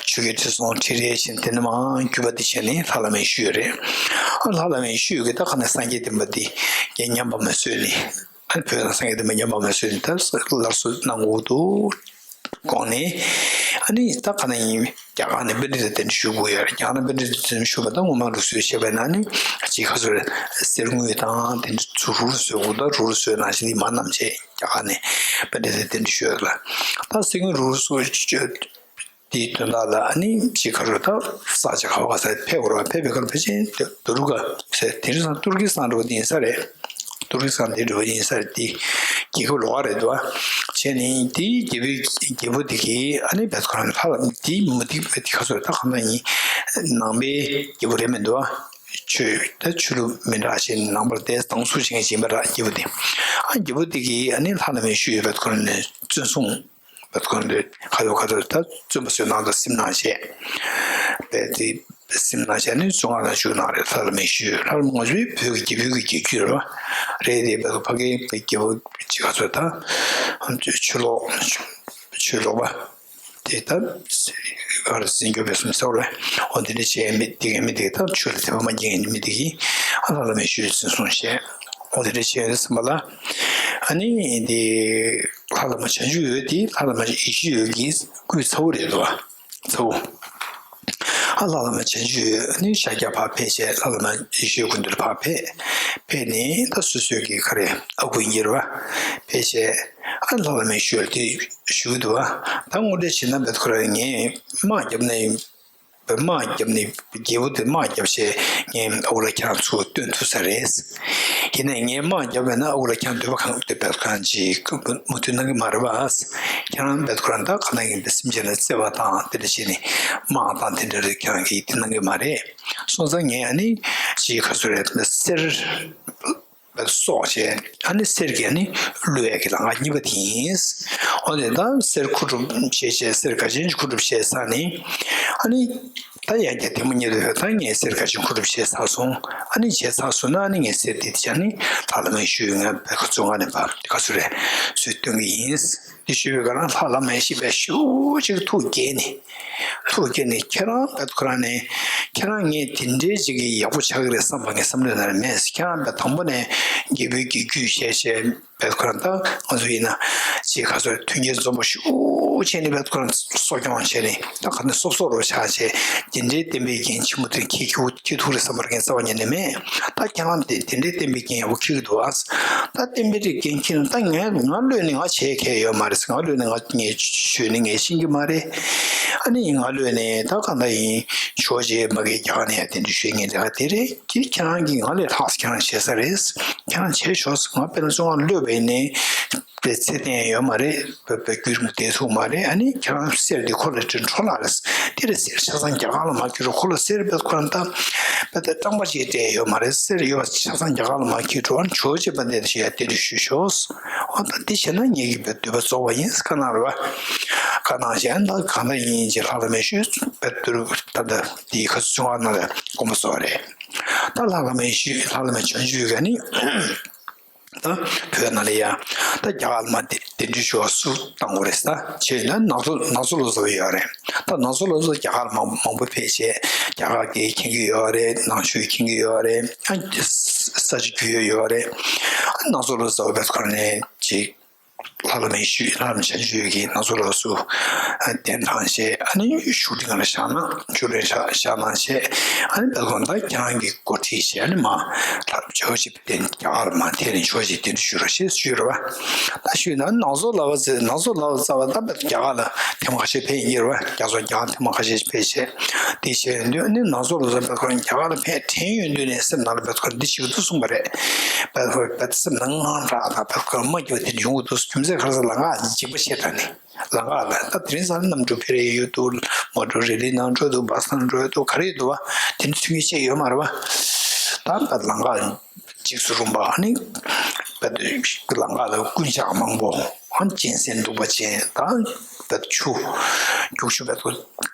ཆོས་རྒྱལ་ཁྲི་སྲོང་ཁྲི་རལ་ཆེན་དེ་ནས་མར་བརྒྱུད་པ་འདི་བྱས་ནས་ལྷ་བླ་མ་ཡེ་ཤེས་འོད་རེད། ཨ་ལྷ་བླ་མ་ཡེ་ཤེས་འོད་ཀྱིས་ད་ག་ནས་སངས་རྒྱས་བསྟན་པ་འདི་ཉམས་པ་མ་བཟོད་ནས། ཨ་ནི་བོད་ནང་སངས་རྒྱས་བསྟན་པ་ཉམས་པ་མ་བཟོད་ནས་ད་སླར་གསོ་གནང་དགོས་འདུག་དགོངས་ནས། ཨ་ནི་ད་ག་ནང་ཡིན་རྒྱ་གར་ནས་པཎྜི་ཏ་གདན་འདྲེན་ཞུ་དགོས་ཡོད་རེད། རྒྱ་གར་ནས་པཎྜི་ཏ་གདན་འདྲེན་ཞུ་བ་ད་སྔོན་མ་རུ་སུས་བྱས་པ་ན་ནི་ཅིག་ག་ཚོད་རེད། གསེར་དངུལ་དང་དེ་འདྲ་ཚུར་རུ་བཟོས་དགོས། ད་རུ་སུའི་ནང་བཞིན་དེ་མ་བསྣམས་བྱས་རྒྱ་གར་ནས་པཎྜི་ཏ་གདན་འདྲེན་ཞུ་ཡོད་ལ། ད་གསེར་དངུལ་རུ་སུ་དེའི་དོན་དག་ལ་ཨ་ནི་ཅིག་ག་རུ་ད་ས་ཆ་ག་བ་ག་ས་ཕེབས་དགོས་རེད་བ། ཕེབས་པའི་ཁར་ཕལ་ཆེར་དུ་རུ་ག་ཟེར་དེ་རིང་སང་ཏུར་ཀི་སི་ཐན་འདྲ་བོ་དེ་ཡིན་ས་རེད། ཏུར་ཀི་སི་ཐན་དེ་འདྲ་བོ་ཡིན་ས་རེད། དེ་རྒྱལ་ཁབ་ལོགས་ཀ་རེད་འདུག་བ། བྱས་ནས་དེའི་རྒྱལ་པོའི་རྒྱལ་པོ་དེ་གིས་ཨ་ནི་བེད་ཁོ་རང་ལྷ་ལ་དེའི་མུ་ཏིག་བེད་ཁ་སོར་ད་གང་ན་ཡིན། ནང་པའི་རྒྱལ་པོ་རེད་མི་འདུག་བ། ཆོས་ད་ཆོས་ལུགས་མི་འདྲ་ཞིག་ནང་པར་དེ་དང་སུ་བྱེད་མཁན་ཡིན་པ་ར། རྒྱལ་པོ་དེ་ཨ་རྒྱལ་པོ་དེ་གིས་ཨ་ནི་ལྷ་ལ་མི་ཞུས་བེད་ཁོ་རང་ནས་བཙོན་སྲུང་བ་ཁོ་འདོད་ཁ་ཡོད་ཁ་ཐོར་ད་བཙུན་པ་ཚོའི་ནང་དུ་སེམས་ནང་བྱས། བས་དེ་སེམས་ནང་བྱས་ནས་བཙོན་ཁང་ལ་བཅུག་གནང་རེད། ལྷ་ལ་མི་ཞུས། ལྷ་ལ་མི་ཞུས་བོད་ཀྱི་རྒྱལ་པོའི་གི་རྒྱལ་རྒྱུད་རེད་བ། རེད་དེ་བས་ཕ་གིའི་རྒྱལ་པོ་ཅིག་ཁ་ཚོད་ད་ཆོས་ལོག་ཆོས་ལོག་པ། དེ་ལྟར་གར་འཛིན་སྐྱོང་སྤེལ་གསུམ་ཟེར་བ་རེད། འོ་དེ་འདྲ་བྱས་མི་དེ་གའི་མི་དེ་དག་ཆོས་ལ་དད་པ་མ་སྐྱེ་མཁན་མི་དེ་གིས་ཨ་ལྷ་ལ་མི་ཞུས་ཟིན་སོང་བཤད། འོ་དེ་འདྲ་བྱས་ཡོད་ཙམ་པ་ལ་ཨ་ནི་དེ་ལྷ་བླ་མ་བྱང་ཆུབ་འོད་དེ་ལྷ་བླ་མ་ཡེ་ཤེས་འོད་ཀྱི་སྐུའི་ཚ་བོ་རེད་དོ། ཚ་བོ། ཨ་ལྷ་བླ་མ་བྱང་ཆུབ་འོད་ནི་ཤཱཀྱ་ཕར་ཕེབས་བྱས་ལྷ་བླ་མ་ཡེ་ཤེས་སྐུ་མདུན་ཕར་ཕེབས། ཕེབས་ནས་ད་སོ་སོའི་གི་ཁ་རེ་ཨ་ཁུ་ཡིན་གྱི་རེད་བ། ཕེབས་བྱས་ཨ་ལྷ་བླ་མ་ཡེ་ཤེས་འོད་དེ་ཞུ་གི་འདུག་བ། ད་དངོས་འབྲེལ་བྱས་ན་བེད་ཁོ་ར་ངས་དམག་བརྒྱབ་ནས་དམག་བརྒྱབ་ནས་རྒྱལ་པོ་དེ་དམག་བརྒྱབ་བྱས་ངས་ཨ་ཁུ་ལ་ཁྱེད་རང་ཚུར་བཏོན་ཐུབ་ས་རེད། ཡིན་ནའི་ངས་དམག་བརྒྱབ་པས་ན་ཨ་ཁུ་ལ་ཁྱེད་རང་འདོད་པ་གང་འདོད་པའི་གང་ཅིག་མུ་མཐུད་གནང་གི་མ་རེད་བ། ཁྱེད་རང་བེད་ཁོ་རང་ད་ག་ནང་ཡིན་པའི་སེམས་ཅན་ལ་བརྩེ་བ་དང་དེ་འདྲ་བྱས་ནས་དམག་དང་དེ་འདྲ་རེད་ཁྱེད་རང་གིས་དེ་གནང་གི་མ་རེད། སོང་ཙང་ངས་ཨ་ནི་ཅིག་ག་ཚོད་རེད་གསེར་སྲོག་བྱས་ཨ་ནི་གསེར་གྱི་ཨ་ནི་བླུ་ཡས་ཀྱི་ལམ་ཁ་གཉིས་པ་དེ་ཡིན། འོ་དེ་ད་གསེར་མཁོ་སྒྲུབ་བྱས་བྱས་གསེར་ག་ཅན་མཁོ་སྒྲུབ་བྱས་ཚར་ནས་ཨ་ནི་ད་ཡང་བསྐྱར་དེ་མོ་ཉིད་དུ་ད་ངས་གསེར་ག་ཅན་མཁོ་སྒྲུབ་བྱས་ཚར་སོང་། ཨ་ནི་བྱས་ཚར་སོང་ན་ཨ་ནི་ངས་གསེར་དེ་དེ་ཅག་ནི་ལྷ་བླ་མ་ཡེ་ཤེས་འོད་ངས་བེད་ཁ་བཙོན་ཁང་ནས་ཕར་ག་ཚོད་རེད་ཚུར་བཏོན་གྱི་ཡིན། དེ་ཞུས་པའི་སྐབས་ལ་ལྷ་བླ་མ་ཡེ་ཤེས་འོད་ཤུགས་ཆེ་ཐུགས་དགྱེས་ནས། ཐུགས་དགྱེས་ནས་ཁྱེད་རང་བེད་ཁོ་རང་ནས་ཁྱེད་རང་ངས་དེ་འདྲའི་ཅིག་གི་ཡག་པོ་ཆགས་ཀྱི་རེད་བསམ་པ་ངའི་བསམ་བློའི་ནང་ནས་མེད། ཁྱེད་རང་བེད་དང་པོ་ནས་རྒྱལ་པོའི་རྒྱལ་རྒྱུད་བཤད་བཤད་བེད་ཁོ་རང་ད་ང་ཚོ་ཡིན་ན་ཅིག་ག་ཚོད་མཐུན་རྐྱེན་འཛོམས་པོ་ཤུགས་ཆེ་ནས་བེད་ཁོ་རང་གསོ་སྐྱོང་བྱས་ནས་ད་ག་ནས་སོབ་སོབ་རོ་ཆགས་བྱས་དེ་འདྲའི་བསྟན་པའི་རྒྱན་ཆེན་པོ་དེ་ཁྱེད་ཁྱེད་ཁྱེད་ཐུག་རེད་བསམ་པ་ངའི་རྩ་བ་ཉིད་ནས་མེད། ད་ཁྱེད་རང་དེ་དེ་འདྲའི་བསྟན་པའི་རྒྱན་ཡག་པོ་འཁྱེར་གྱི་འདུག་ཨ། ད་བསྟན་པའི་རིགས་རྒན་ཁྱེད་ད་ངས་ང་བློས་ནས་ང་བྱེད་མཁན་ཡོད་མ་རེད། ང་བློས་ནས་ང་ངས་ཆོས་ནི་ངས་ཤེས་ཀྱི་མ་རེད། ཨ་ནི་ང་བློས་ནས་ད་གང་ལྟར་ཡིན་ཆོས་རྗེ་མ་གི་རྒྱ་གར་ནས་ཡ་དེ་འདྲ་ཞུས་ངས་ལས་ཀ་དེ་རེད་ཀྱི་ཁྱེད་རང་གིས་ང་ལས་ལྷག་ཁྱེད་རང་བྱེད་ས་རེད། ཁྱེད་རང་བྱེད་ཆོག་ང་དཔེར་ན་བཙོན་ཁང་གློད་པ་ཡིན་ནའི་པའི་ཚེ་བརྟན་ཡོད་མ་རེད། པའི་པའི་རྒྱུད་རིང་པོ་བསྡད་ཐུབ་མ་རེད། ཨ་ནི་ཁྱེད་རང་གསེར་འདི་ཁོ་ལ་སྤྲད་འཕྲོ་བརླག་རེད། དེ་རེད་གསེར་ཆ་ཚང་རྒྱ་གར་ལ་མ་འཁྱེར་རོགས། ཁོ་ལ་གསེར་པའི་ཁོ་རང་ད་པའི་ད་སྤྲང་པ་ཅིག་སྤྲད་ཡོད་མ་རེད། གསེར་ཡོད་པ་ཆ་ཚང་རྒྱ་གར་ལ་མ་འཁྱེར་རོགས། ཨ་ནི་ཇོ་བོ་རྗེ་དཔལ་ལྡན་ཞེས་ཡ་དེ་འདྲ་ཞུས་ཤོག་འོ་ད་འདི་བྱས་ན་ངེད་ཀྱི་པའི་འདོད་པ་རྫོགས་པ་ཡིན། བཀའ་གནང་རོགས། བཀའ་གནང་བྱས་ད་གང་ལ་ཡིན་ཅེས་ལྷ་ལ་མི་ཞུས་པའི་དུར་ད་ད་དེའི་ཁ་སུ་བཙོན་ཁང་ནང་ལ་དཀོན་པོ་སོགས་རེད། ད་ལྷ་ལ་མི་ཞུས་ལྷ་ལ་མི་བྱང་ཆུབ་ཀྱི་ནི། ད་བོད་ནང་ལ་ཡ་ད་རྒྱ་གར་ལ་མ་དེ་དེ་འདྲའི་ཞུ་བ་སུ་བཏང་དགོས་རེད་ད་བྱས་ན་ནང་སོ་ནང་སོ་ལོ་ཙཱ་བ་ཡོད་རེད། ད་ནང་སོ་ལོ་ཙཱ་རྒྱ་གར་ལ་མང་མང་པོ་ཕེབས་བྱས་རྒྱ་གར་སྐད་མཁྱེན་གྱི་ཡོད་རེད། ནང་ཆོས་མཁྱེན་གྱི་ཡོད་རེད། ཨ་ས་ཆ་རྒྱུས་ཡོད་ཡོད་རེད། ཨ་ནང་སོ་ལོ་ཙཱ་བ་བེད་ཁོ་རང་ནས་ཅིག་ལྷ་བླ་མའི་ཤུལ་ལྷ་བླ་མ་བྱང་ཆུབ་ཀྱིས་ནང་སོ་ལོགས་སུ་གདན་དྲངས་བྱས། ཨ་ནི་བཞུགས་ཁྲི་སྒང་ལ་བཞག་གནང་། བཞུགས་ཁྲི་བཞག་གནང་བྱས། ཨ་ནི་དཔལ་ཁོང་ད་ཁྱེད་རང་གིས་འགོ་ཁྲིད་བྱས། ཨ་ནི་མ་ལྷ་བླ་མ་བྱང་ཆུབ་ཀྱིས་རྒྱ་གར་ལ་མ་ཐེངས་ནས་ཆོས་ཅིག་དེ་འདྲ་ཞུ་རོགས་ཞེས་ཞུས་རེད་བ། ད་ཞུས་ན་ནང་སོ་ལོགས་པ་ཚོས་ནང་སོ་ལོགས་པ་ཚོ་ད་རྒྱ་གར་ལ་ཐེངས་མ་ཁ་ཤས་ཕེབས་ཡིན་གྱི་རེད་བ། རྒྱ་མཚོ་རྒྱ་གར་ཐེངས་མ་ཁ་ཤས་ཕེབས་བྱས། དེ་བྱས་ཡོང་དུས་ཨ་ནི་ནང་སོ་ལོགས་པ་ཚོ་རྒྱ་གར་ལ་ཕེབས་དྲན་ཡོང་དུས་ནས་སེམས་ནང་ལ་རྒྱ་གར་འདི་ཞིག་ཏུ་གསུངས་པ་རེད། རྒྱ་གར་སེམས་ནང་དངངས་སྐྲག་དང་རྒྱ་གར་མ་སྐྱིད་པ་དེ་འདྲ་ཡོང་གི་འདུག་རྒྱུ་མཚན་ག་རེ་ཟེར་ལ་ང་འཇིགས་པ་ཆེ་དྲགས་ནས། ལམ་ཁ་ལ་ད་དེ་རིང་སང་གནམ་གྲུ་ཕེབས་རེ་ཡོད་འདུག་མོ་ཊ་རེ་ལི་ནང་འགྲོ་འདུག་བྷ་སི་ནང་འགྲོ་འདུག་ག་རེ་ཡོད་འདུག་བ། དེ་འདྲ་མཐུན་རྐྱེན་ཅིག་ཡོད་མ་རེད་བ། ད་ད་ལམ་ཁ་འཇིགས་སུ་རུང་བ། ཨ་ནི་ད་ལམ་ཁ་ལ་རྐུན་ཇག་མང་པོ། ཨ་ནི་གཅན་གཟན་གདུག་པ་ཅན། ད་ད་ཆུ་རྒྱུག་ཆུ་བ་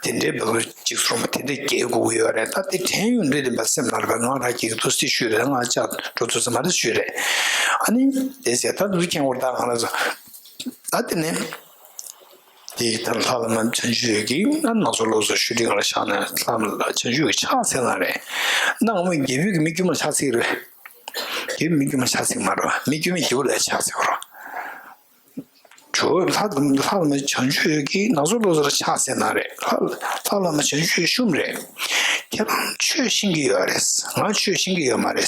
དེ་འདྲའི་བ་འཇིགས་སུ་རུང་བ་དེ་འདྲའི་རྒྱག་དགོས་ཀྱི་ཡོད་རེད། ད་དེ་དྲན་ཡོང་དུས་དེ་བ་སེམས་ནང་ལ་བ་ང་རང་སྐྱིད་ཀྱི་འདུག་སེ་ཞུས་རེད། ང་ཅག་འགྲོ་ཐུབ་ས་མ་རེད་ཞུས་རེད། ཨ་ནི་དེ་ཟེར་ད་འདུག་ཁྱེད་ངོར་ད་ང་རང་ཚོ། ད་དེ་ནས་དེ་ལྟར་ལྷ་བླ་མ་བྱང་ཆུབ་ཀྱིས་ནང་སོ་ལོགས་སུ་བཞུགས་ཁྲི་སྒང་ལ་བཞག་ནས་ལྷ་བླ་མ་བྱང་ཆུབ་ཀྱིས་ཕྱག་འཚལ་གནང་རེད། གནང་བ་རྒྱལ་པོས་ཀྱི་མི་དཀྱུས་མ་ཕྱག་འཚལ་རེད། རྒྱལ་པོས་མི་དཀྱུས་མ་ཕྱག་འཚལ་མ་རེད། མི་དཀྱུས་མས་རྒྱལ་པོ་ལ་ཕྱག་འཚལ་བ་རེད། ཇོ་བོ་ལྷ་ལྷ་བླ་མ་བྱང་ཆུབ་ཀྱིས་ནང་སོ་ལོགས་སུ་ཕྱག་འཚལ་གནང་རེད། ལྷ་ལྷ་བླ་མ་བྱང་ཆུབ་ཀྱིས་ཞུས་རེད། ཁྱེད་རང་ཆོས་ཤེས་ཀྱི་ཡོད་རེད། ང་ཆོས་ཤེས་ཀྱི་ཡོད་མ་རེད།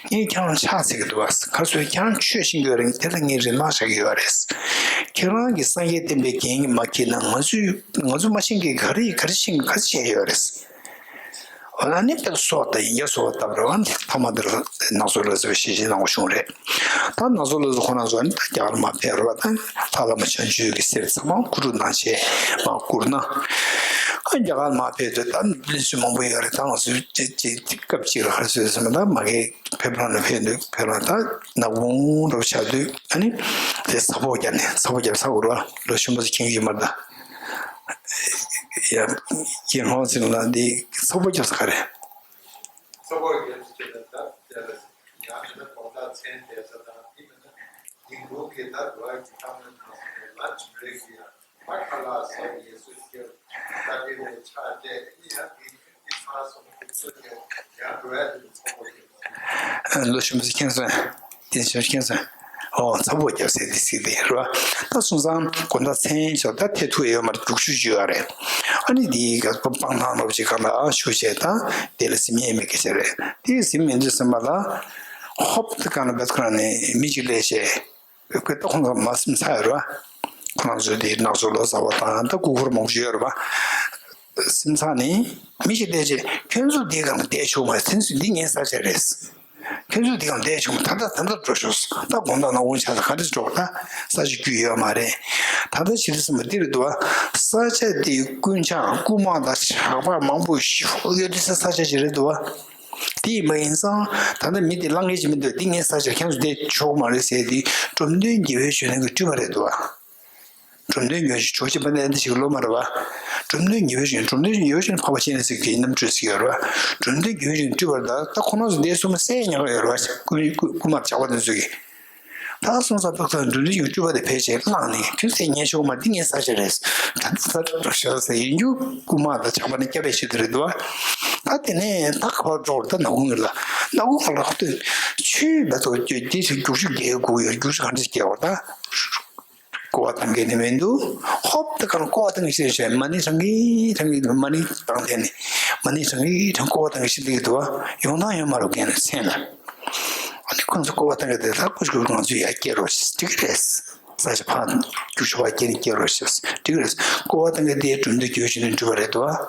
ངས་ཁྱེད་རང་ཕྱག་འཚལ་གྱི་འདུག་བ། ག་རེ་ཟེར་ཁྱེད་རང་ཆོས་ཤེས་ཀྱི་ཡོད་རེད། དེ་ལ་ངས་རིན་ཐང་བཞག་གི་ཡོད་རེད། ཁྱེད་རང་གིས་སངས་རྒྱས་བསྟན་པའི་འགན་མ་འཁྱེར་ན་ང་ཚོས་ང་ཚོ་མ་ཤེས་མཁན་ག་རེ་ག་རེ་ཤེས་ག་རེ་བྱས་ཡོད་རེད། འོ་ན་ནི་དཔེ་སོགས་དང་ཡིན་རྒྱ་སོགས་བཏབ་རེད་བ། ཐ་མ་དེར་ནང་སོ་ལོགས་སུ་ཞལ་བཞེས་གནང་བ་བྱུང་རེད། ད་ནང་སོ་ལོགས་སུ་ཁོ་རང་ཚོ་ནི་ད་རྒྱ་གར་མར་ཕེབས་རེད་བ། ད་ལྷ་བླ་མ་བྱང་ཆུབ་ཀྱི་གསེར་ཚང་མ་བཀོད་སྒྲིག་གནང་བྱས་མར་བསྐུར་གནང་། ཨ་རྒྱ་གར་མར་ཕེབས་དུས་ད་གླེང་སྲོལ་མང་པོ་ཡོད་རེད། ད་ང་ཚོའི་སྐབས་གཅིག་ལ་ག་རེ་ཟེར་ཟེར་ན། ད་མ་གི་ཕེབས་ལམ་ལ་ཕེབས་དུས་ཕེབས་ལམ་ད་ནག་ཁུང་འདྲ་པོ་ཆགས་དུས། ཨ་ནི་དེ་ས་ཕོག་བརྒྱབ་ནས། ས་ཕོག་བརྒྱབ་ས་འོར་བ་ལོ་ཆུང་བ་ཚོ་མཁྱེན་གྱི་ཡོད་མ་རེད་ད། ཡ་ཡེ་ཧོང་ཟེར་ལ་འདི་ས་ཕོག་བརྒྱབ་ས་ག་རེད། ས་ཕོག་བརྒྱབ་ཟེར་ན་ད་དེ་ལ་ཡང་དེ་ལ་དགོང་དག་མཚན་འདས་ས་དང་དེ་མིན་ན་ཉིན་གུང་གི་ད་འགྲོ་བ་གི་ཁམས་ལ་ནང་སོང་ནས་ལ་བྱུང་རེད་གི་ཡ། ལོ་ཆུང་བ་ཚོས་མཁྱེན་སོང་། དེ་ཆུང་ཆུང་མཁྱེན་སོང་། ཨོ་ཚ་པོ་རྒྱབ་སའི་དེ་སྲིད་དེ་རོ། ད་སོང་ཙང་དགོང་དག་མཚན་ཞོགས་ད་ཐེ་ཐུག་ཡོད་མ་རེད། རྒྱུག་ཆུ་ཅིག་ཡོད་རེད། ཨ་ནི་དེའི་ག་སྤང་ཐང་ལོབ་ཅིག་ག་ལ་ཨ་ཞུ་བྱས་ད་དེ་ལ་ཟིན་ཡས་མེད་སྐད་ཆ་རེད། དེ་ཟིན་མི་འདུག་སེམས་པ་ལ་ཧོབ་ཏེ་ག་ལ་བེད་ཁ་ནས་མི་ཅིག་སླེབས་བྱས། ཁོས་ད་ཁོང་ཚོ་མ་སེམས་ཚ་ཡོད་རེད་བ། ཁོ་རང་ཚོས་དེ་ནག་ཚོ་ལོ་ཟ་བ་དང་ད་སྐུ་འཁོར་མང་པོ་ཡོད་རེད་བ། སེམས་ཚ་ནི་མི་ཞིག་བསྡད་རྗེས་ཁྱོད་ཚོ་འདི་གང་བསྡད་ཆོག་མ་རེད། ཁྱོད་ཚོ་འདི་ངའི་ས་ཆ་རེད། ཁྱོད་ཚོ་འདི་གང་བསྡད་ཆོག་མ། ད་ལྟ་ད་ལྟ་འགྲོ་ཤོག་ད་དགོང་དག་ནག་ཁུང་ཆགས་ས་ག་འདྲ་འགྲོ། ད་ས་ཆ་རྒྱུས་ཡོད་མ་རེད། ད་ལྟ་ཞིག་རེད་སེམས་པ་འདི་རེད་འདུག་བ། ས་ཆ་འདི་རྐུན་ཇག་རྐུན་མ་དང་ཇག་པ་མང་པོ་ཞིག་ཡོད་དུས་ས་ས་ཆ་ཞིག་རེད་འདུག་བ། དེ་ཡིན་པ་ཡིན་ཙང་ད་ལྟ་མི་དེ་ལངས་མཁན་ཅིག་མི་འདུག་འདི་ངའི་ས་ཆ་རེད། ཁྱེད་ཚོ་བསྡད་ཆོག་མ་རེད་ཟེར་དེ་འབྲོམ་སྟོན་དགེ་བའི་བྱོན་ནས་ཀྱི་སྤྲུལ་པ་རེད་འདུག་བ། འབྲོམ་སྟོན་དགེ་བའི་བྱོན་ཇོ་བོ་རྗེ་དཔལ་ལྡན་འདི་ཞིག་ལོ་མ་རེད་བ། འབྲོམ་སྟོན་དགེ་བའི་བྱོན། འབྲོམ་སྟོན་དགེ་བའི་བྱོན་འཕགས་པ་སྤྱན་རས་གཟིགས་ཀྱི་རྣམ་སྤྲུལ་ཟེར་ཡོད་རེད་བ། འབྲོམ་སྟོན་དགེ་བའི་བྱོན་སྤྲུལ་པ་རེད། ད་ད་ཁོ་རང་ཚོ་འདས་སོང་མ་སེ་ཉག་ཡོད་རེད་བ། རྐུན་རྐུན་རྐུན་མ་ཇག་པ་དེ་ཚོ་གིས། ད་སོང་ཙང་ཕག་ཚང་འབྲོམ་སྟོན་གྱི་སྤྲུལ་པ་དེ་ཕལ་ཆེར་བླངས་ནས་ཁྱོད་ཚོས་ཉན་ཆོག་མ། འདི་ངའི་ས་ཆ་རེད། ད་ད་ད་འགྲོ་ཤོག་ཟེར་ཡིན་རྒྱུ་རྐུན་མ་དང་ཇག་པ་ནི་སྐྱ་བས་ཤི་དེ་རེད་འདུག་བ། ད་དེ་ནས་ད་ག་པར་འགྲོ་བར། ད་ནག་ཁུང་ལ་ནག་ཁུང་ལ་ལོག་དུས་ཆུའི་བར་དུ་བསྐྱོད་དེ་རྒྱུག་ཆུ་རྒྱག་དགོས་ཡོད། རྒྱུག་ཆུ་གང་འདྲ་རྒྱག་བ། ད་ཀོ་བ་བཏང་མཁན་ནི་མི་འདུག་ཧོབ་ཏེ་ག་ལ་ཀོ་བ་བཏང་གི་ཤེས་བྱས་མ་ཎི་བགྲང་གི་བགྲང་གི། མ་ཎི་བཏང་དེ་ནི་མ་ཎི་བགྲང་གི་བགྲང་། ཀོ་བ་བཏང་གི་ཤེས་འདུག་གི་འདུག་བ། ཡོང་དང་ཡོང་མ་རུ་མཁན་ལ་མཚན་ལ། ཨ་ནི་ཁོང་ཚོ་ཀོ་བ་བཏང་གི་དེ་ལ་ཀུ་ཤུ་ང་ཚོ་ཡར་སྐྱེལ་རོགས་ཞེས་འགྲིག་གི་རེད། ས་ཆ་ཕར་རྒྱུག་ཆུ་བར་སྐྱེལ་ནས་སྐྱེལ་རོགས་ཞེས་འགྲིག་གི་རེད། ཀོ་བ་བཏང་གི་དེ་འབྲོམ་སྟོན་དགེ་བའི་བྱོན་ནས་འགྲུབ་པ་རེད་འདུག་བ།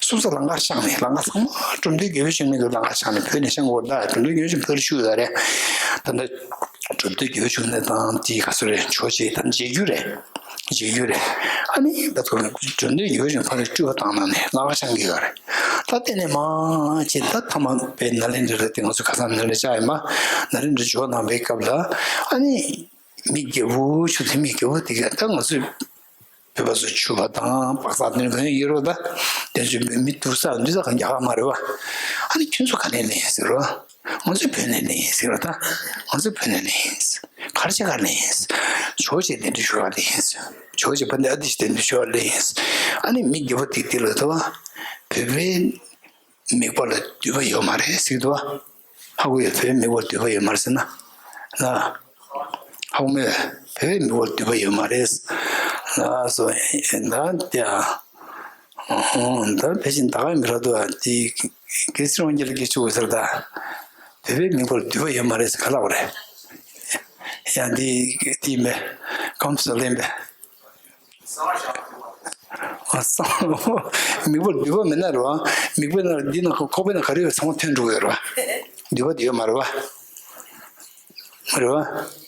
སུམ་ས་ལམ་ཁ་བཤངས་ནས། ལམ་ཁ་ཚང་མ་འབྲོམ་སྟོན་དགེ་བའི་བྱོན་མི་འདུག་ལམ་ཁ་བཤངས་ནས་བོད་ནས་བཤངས་དགོས། ད་འབྲོམ་སྟོན་དགེ་བའི་བྱོན་ཕར་ལ་བཞུགས་ཡོད་རེད། ད་ལྟ་འབྲོམ་སྟོན་དགེ་བའི་བྱོན་ནས་དང་དེ་ག་ཚོད་རེད། ཇོ་བོ་རྗེ་ད་མཇལ་རྒྱུ་རེད། མཇལ་རྒྱུ་རེད། ཨ་ནི་ད་ཚོ་འབྲོམ་སྟོན་དགེ་བའི་བྱོན་ཕར་ལ་སྤྲུལ་པ་བཏང་གནང་ནས་ལམ་ཁ་བཤངས་ཀྱི་ཡོད་རེད། ད་དེ་ནས་མར་ཕྱིན། ད་ཐ་མ་པའི་ནཱ་ལེནྡྲ་རེད་དེ། ང་ཚོ་ཁ་སང་ནཱ་ལེནྡྲ་བཅར་ཡིན་པ། ནཱ་ལེནྡྲ་འབྱོར་གནང་བའི་སྐབས་ལ་ཨ་ནི་མི་རྒད་པོ་ཆུ་ཚོད་མི་རྒད་པོ་དེ་ག་ད་ང་ཚོས། བོད་པ་ཚོ་ཕྱུ་པ་དང་པག་ཚག་དེ་འདྲ་ཡོད་རེད་བ། ད་དེ་ཚོས་མི་སྡུག་ས་འདི་ཚོ་གང་རྒྱག་ག་མ་རེད་བ། ཨ་ནི་ཁྱོད་ཚོ་ག་ནས་ལེན་ཟེར་རོ། ང་ཚོ་བོད་ནས་ལེན་ཟེར་རོ། ད་ང་ཚོ་བོད་ནས་ལེན། ག་རེ་བྱེད་ག་ལེན། ཇོ་བོ་རྗེ་གདན་འདྲེན་ཞུ་བར་ལེན། ཇོ་བོ་རྗེ་དཔལ་ལྡན་ཨ་ཏི་ཤ་གདན་འདྲེན་ཞུ་བར་ལེན། ཨ་ནི་མི་རྒད་པོ་དེ་དེ་ལ་དོ། བོད་པའི་མིག་པ་ལ་མདུད་པ་ཡོད་མ་རེད་ཟེར་གི་འདུག་བ། ཧ་གོ་ཡོད། བོད་མིག་པར་མདུད་པ་ཡོད་མ་རེད་ཟེར་ན། ལ། ཧ་ ཐོག་མའི་བོད་པའི་མི་བར་འདུས་པ་ཡོད་མ་རེད། ལགས་སོ། ད་དེ་ཨ། ད་ཕལ་ཆེར་ད་ག་མི་ར་འདུག་ཨ། དེ་གེ་སར་དབང་རྒྱལ་གྱིས་ཆུ་བོ་ཟེར། ད་བོད་པའི་མི་བར་འདུས་པ་ཡོད་མ་རེད་ཟེར་ག་ལབ་པ་རེད། ཡང་དེ་དེ་མེད། ཁམས་སུ་ལེན་པས། ཨ། གསང་བ། མིག་པོར་འདུས་པ་མེད་ན་རེད་བ། མིག་པའི་ནང་འདི་ནང་ཁོག་པའི་ནང་ག་རེ་ཡོད་ཚང་མ་ཐོན་འགྲོ་གི་ཡོད་རེད་བ། འདུས་པ་འདི་ཡོད་མ་རེད་བ། རེད་བ།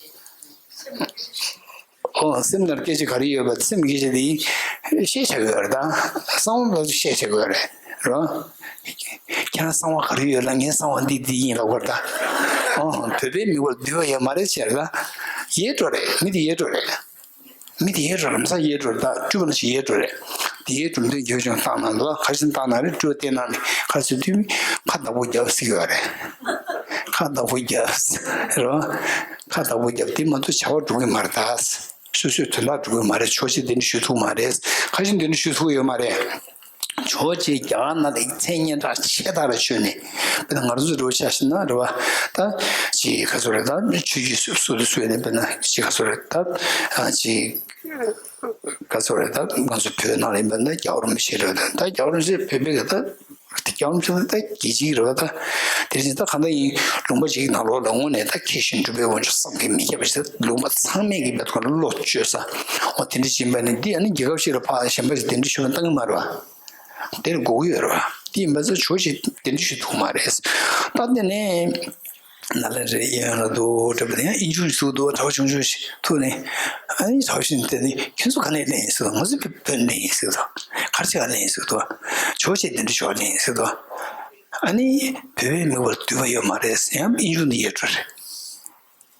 ཨོ། སེམས་ནང་སྐད་ཆ་ག་རེ་ཡོད་པ། སེམས་སྐད་ཆ་འདི་ཤེས་བྱ་གི་ཡོད་རེད། ད་གསང་བ་ལ་ཤེས་བྱ་གི་ཡོད་རེད། རེད་བ། ཁྱེད་རང་གསང་བ་ག་རེ་ཡོད་ལ། ངའི་གསང་བ་འདི་འདི་ཡིན་ལབ་པ་རེད། ད་ཨོ། བོད་པའི་མིག་པོར་འདུས་པ་ཡོད་མ་རེད་ཟེར་ལ། ཡལ་འགྲོ་རེད། མི་དེ་ཡལ་འགྲོ་རེད། མི་དེ་ཡལ་འགྲོ་རེད། མི་ཚང་ཡལ་འགྲོ་རེད། ད་སྤྲུལ་པ་ནང་བཞིན་ཡལ་འགྲོ་རེད། དེ་ཡལ་གྲུབ་མཐའི་རྒྱལ་བ་ཆེན་པོ་བཏང་གནང་འདུག་ག་རེ་བྱས་བཏང་གནང་རེད། སྤྲུལ་པ་བསྟན་གནང་ནས་ག་རེ་ཟེར་དུས་ཁ་བདག་པོ་རྒྱབ་ཟེར་གྱི་ཡོད་རེད། ཁ་བདག་པོ་རྒྱབ་ཟེར་རོ། ཁ་བདག་པོ་རྒྱབ། དེ་མ་གཏོགས་བྱ་བ་འགྲུབ་ཀྱི་མ་རེད། ད་སོ་སོའི་དོན་དག་འགྲུབ་ཀྱི་མ་རེད། ཇོ་བོ་རྗེས་གདན་འདྲེན་ཞུ་ཐུབ་མ་རེད། ག་རེ་བྱས་གདན་འདྲེན་ཞུ་ཐུབ་ཡོད་མ་རེད། ཇོ་བོ་རྗེས་རྒྱ་གར་ནང་ལ་མཚན་སྙན་གྲགས་ཆེ་དག་ལ་བྱོན་ནས། དཔེར་ན་ང་རང་ཚོ་འདྲ་བོ་ཆ་བཞག་ན་རེད་བ། ད་ཅིག་ག་ཚོད་རེད། ད་ཆོས་བརྒྱུད་སུ་སུ་དང་སུ་ཡིན་ནའི་དཔེར་ན་ཅིག་ག་ཚོད་རེད། ད་ཅིག་ག་ཚོད་རེད། ད་ང་ཚོ་བོད་ནང་ལ་ཡིན་པ་ན་རྒྱལ་བ་རིན་པོ་ཆེ་རེད། ད་རྒྱལ་བ་རིན་པོ་ཆེ་བོད་པའི་གི་ད་རྒྱལ་བ་རིན་པོ་ཆེ་ད་རྒྱལ་སྤྱི་རེད་བ། ད་དེ་བཞིན་ད་གང་ལྟར་ཡིན། ལུང་པ་ཅིག་གི་ནང་ལོགས་ལ་དངོས་གནས་ད་མཁས་ཤིང་གྲུབ་པའི་དབང་ཕྱུག་བསམ་གྱིས་མི་ཁྱབ་པ་ཞིག་ད་ལུང་པ་ཚང་མས་ཀྱི་བེད་ཁོ་ན་བློ་བཅོལ་ས། འོ་དེ་འདྲ་ཅིག་ཡིན་པ་ནི་འདི་ཨ་ནི་རྒྱལ་ཁབ་ཞིག་ལ་ཕར་གཞན་པ་ཞིག་གདན་འདྲེན་ཞུས་ན་བཏང་གི་མ་རེད་བ། དེར་དགོས་ཀྱི་ཡོད་རེད་བ། དེ་ཡིན་པ་ཚོ་ཇོ་བོ་རྗེས་གདན་འདྲེན་ཞུ་ཐུབ་མ་རེད། ད་དེ་ནས་ནཱ་ལེནྡྲའི་གཡས་གཡོན་ལ་འདུག་འདྲ་པོ་དེ་ཡང་དབྱིན་ཇི་ཞིག་འདུག་གྲྭ་པ་ཆུང་ཆུང་ཞིག་ཐུག་ནས། ཨ་ནི་གྲྭ་པ་ཞིག་དེ་ནི་ཁྱོད་ཚོ་ག་ནས་སླེབས་ཡིན་ཟེར། ང་ཚོ་བོད་ནས་ཡིན་ཟེར་དོ། ག་རེ་བྱེད་ག་སླེབས་ཡིན་ཟེར་དོ། ཇོ་བོ་རྗེས་གདན་འདྲེན་ཞུ་ག་སླེབས་ཡིན་ཟེར་དོ། ཨ་ནི་བོད་པའི་མི་བར་འདུས་པ་ཡོད་མ་རེད་ཟེར། ཡང་དབྱིན་ཇི་ནས་ཡལ་འགྲོ་རེད།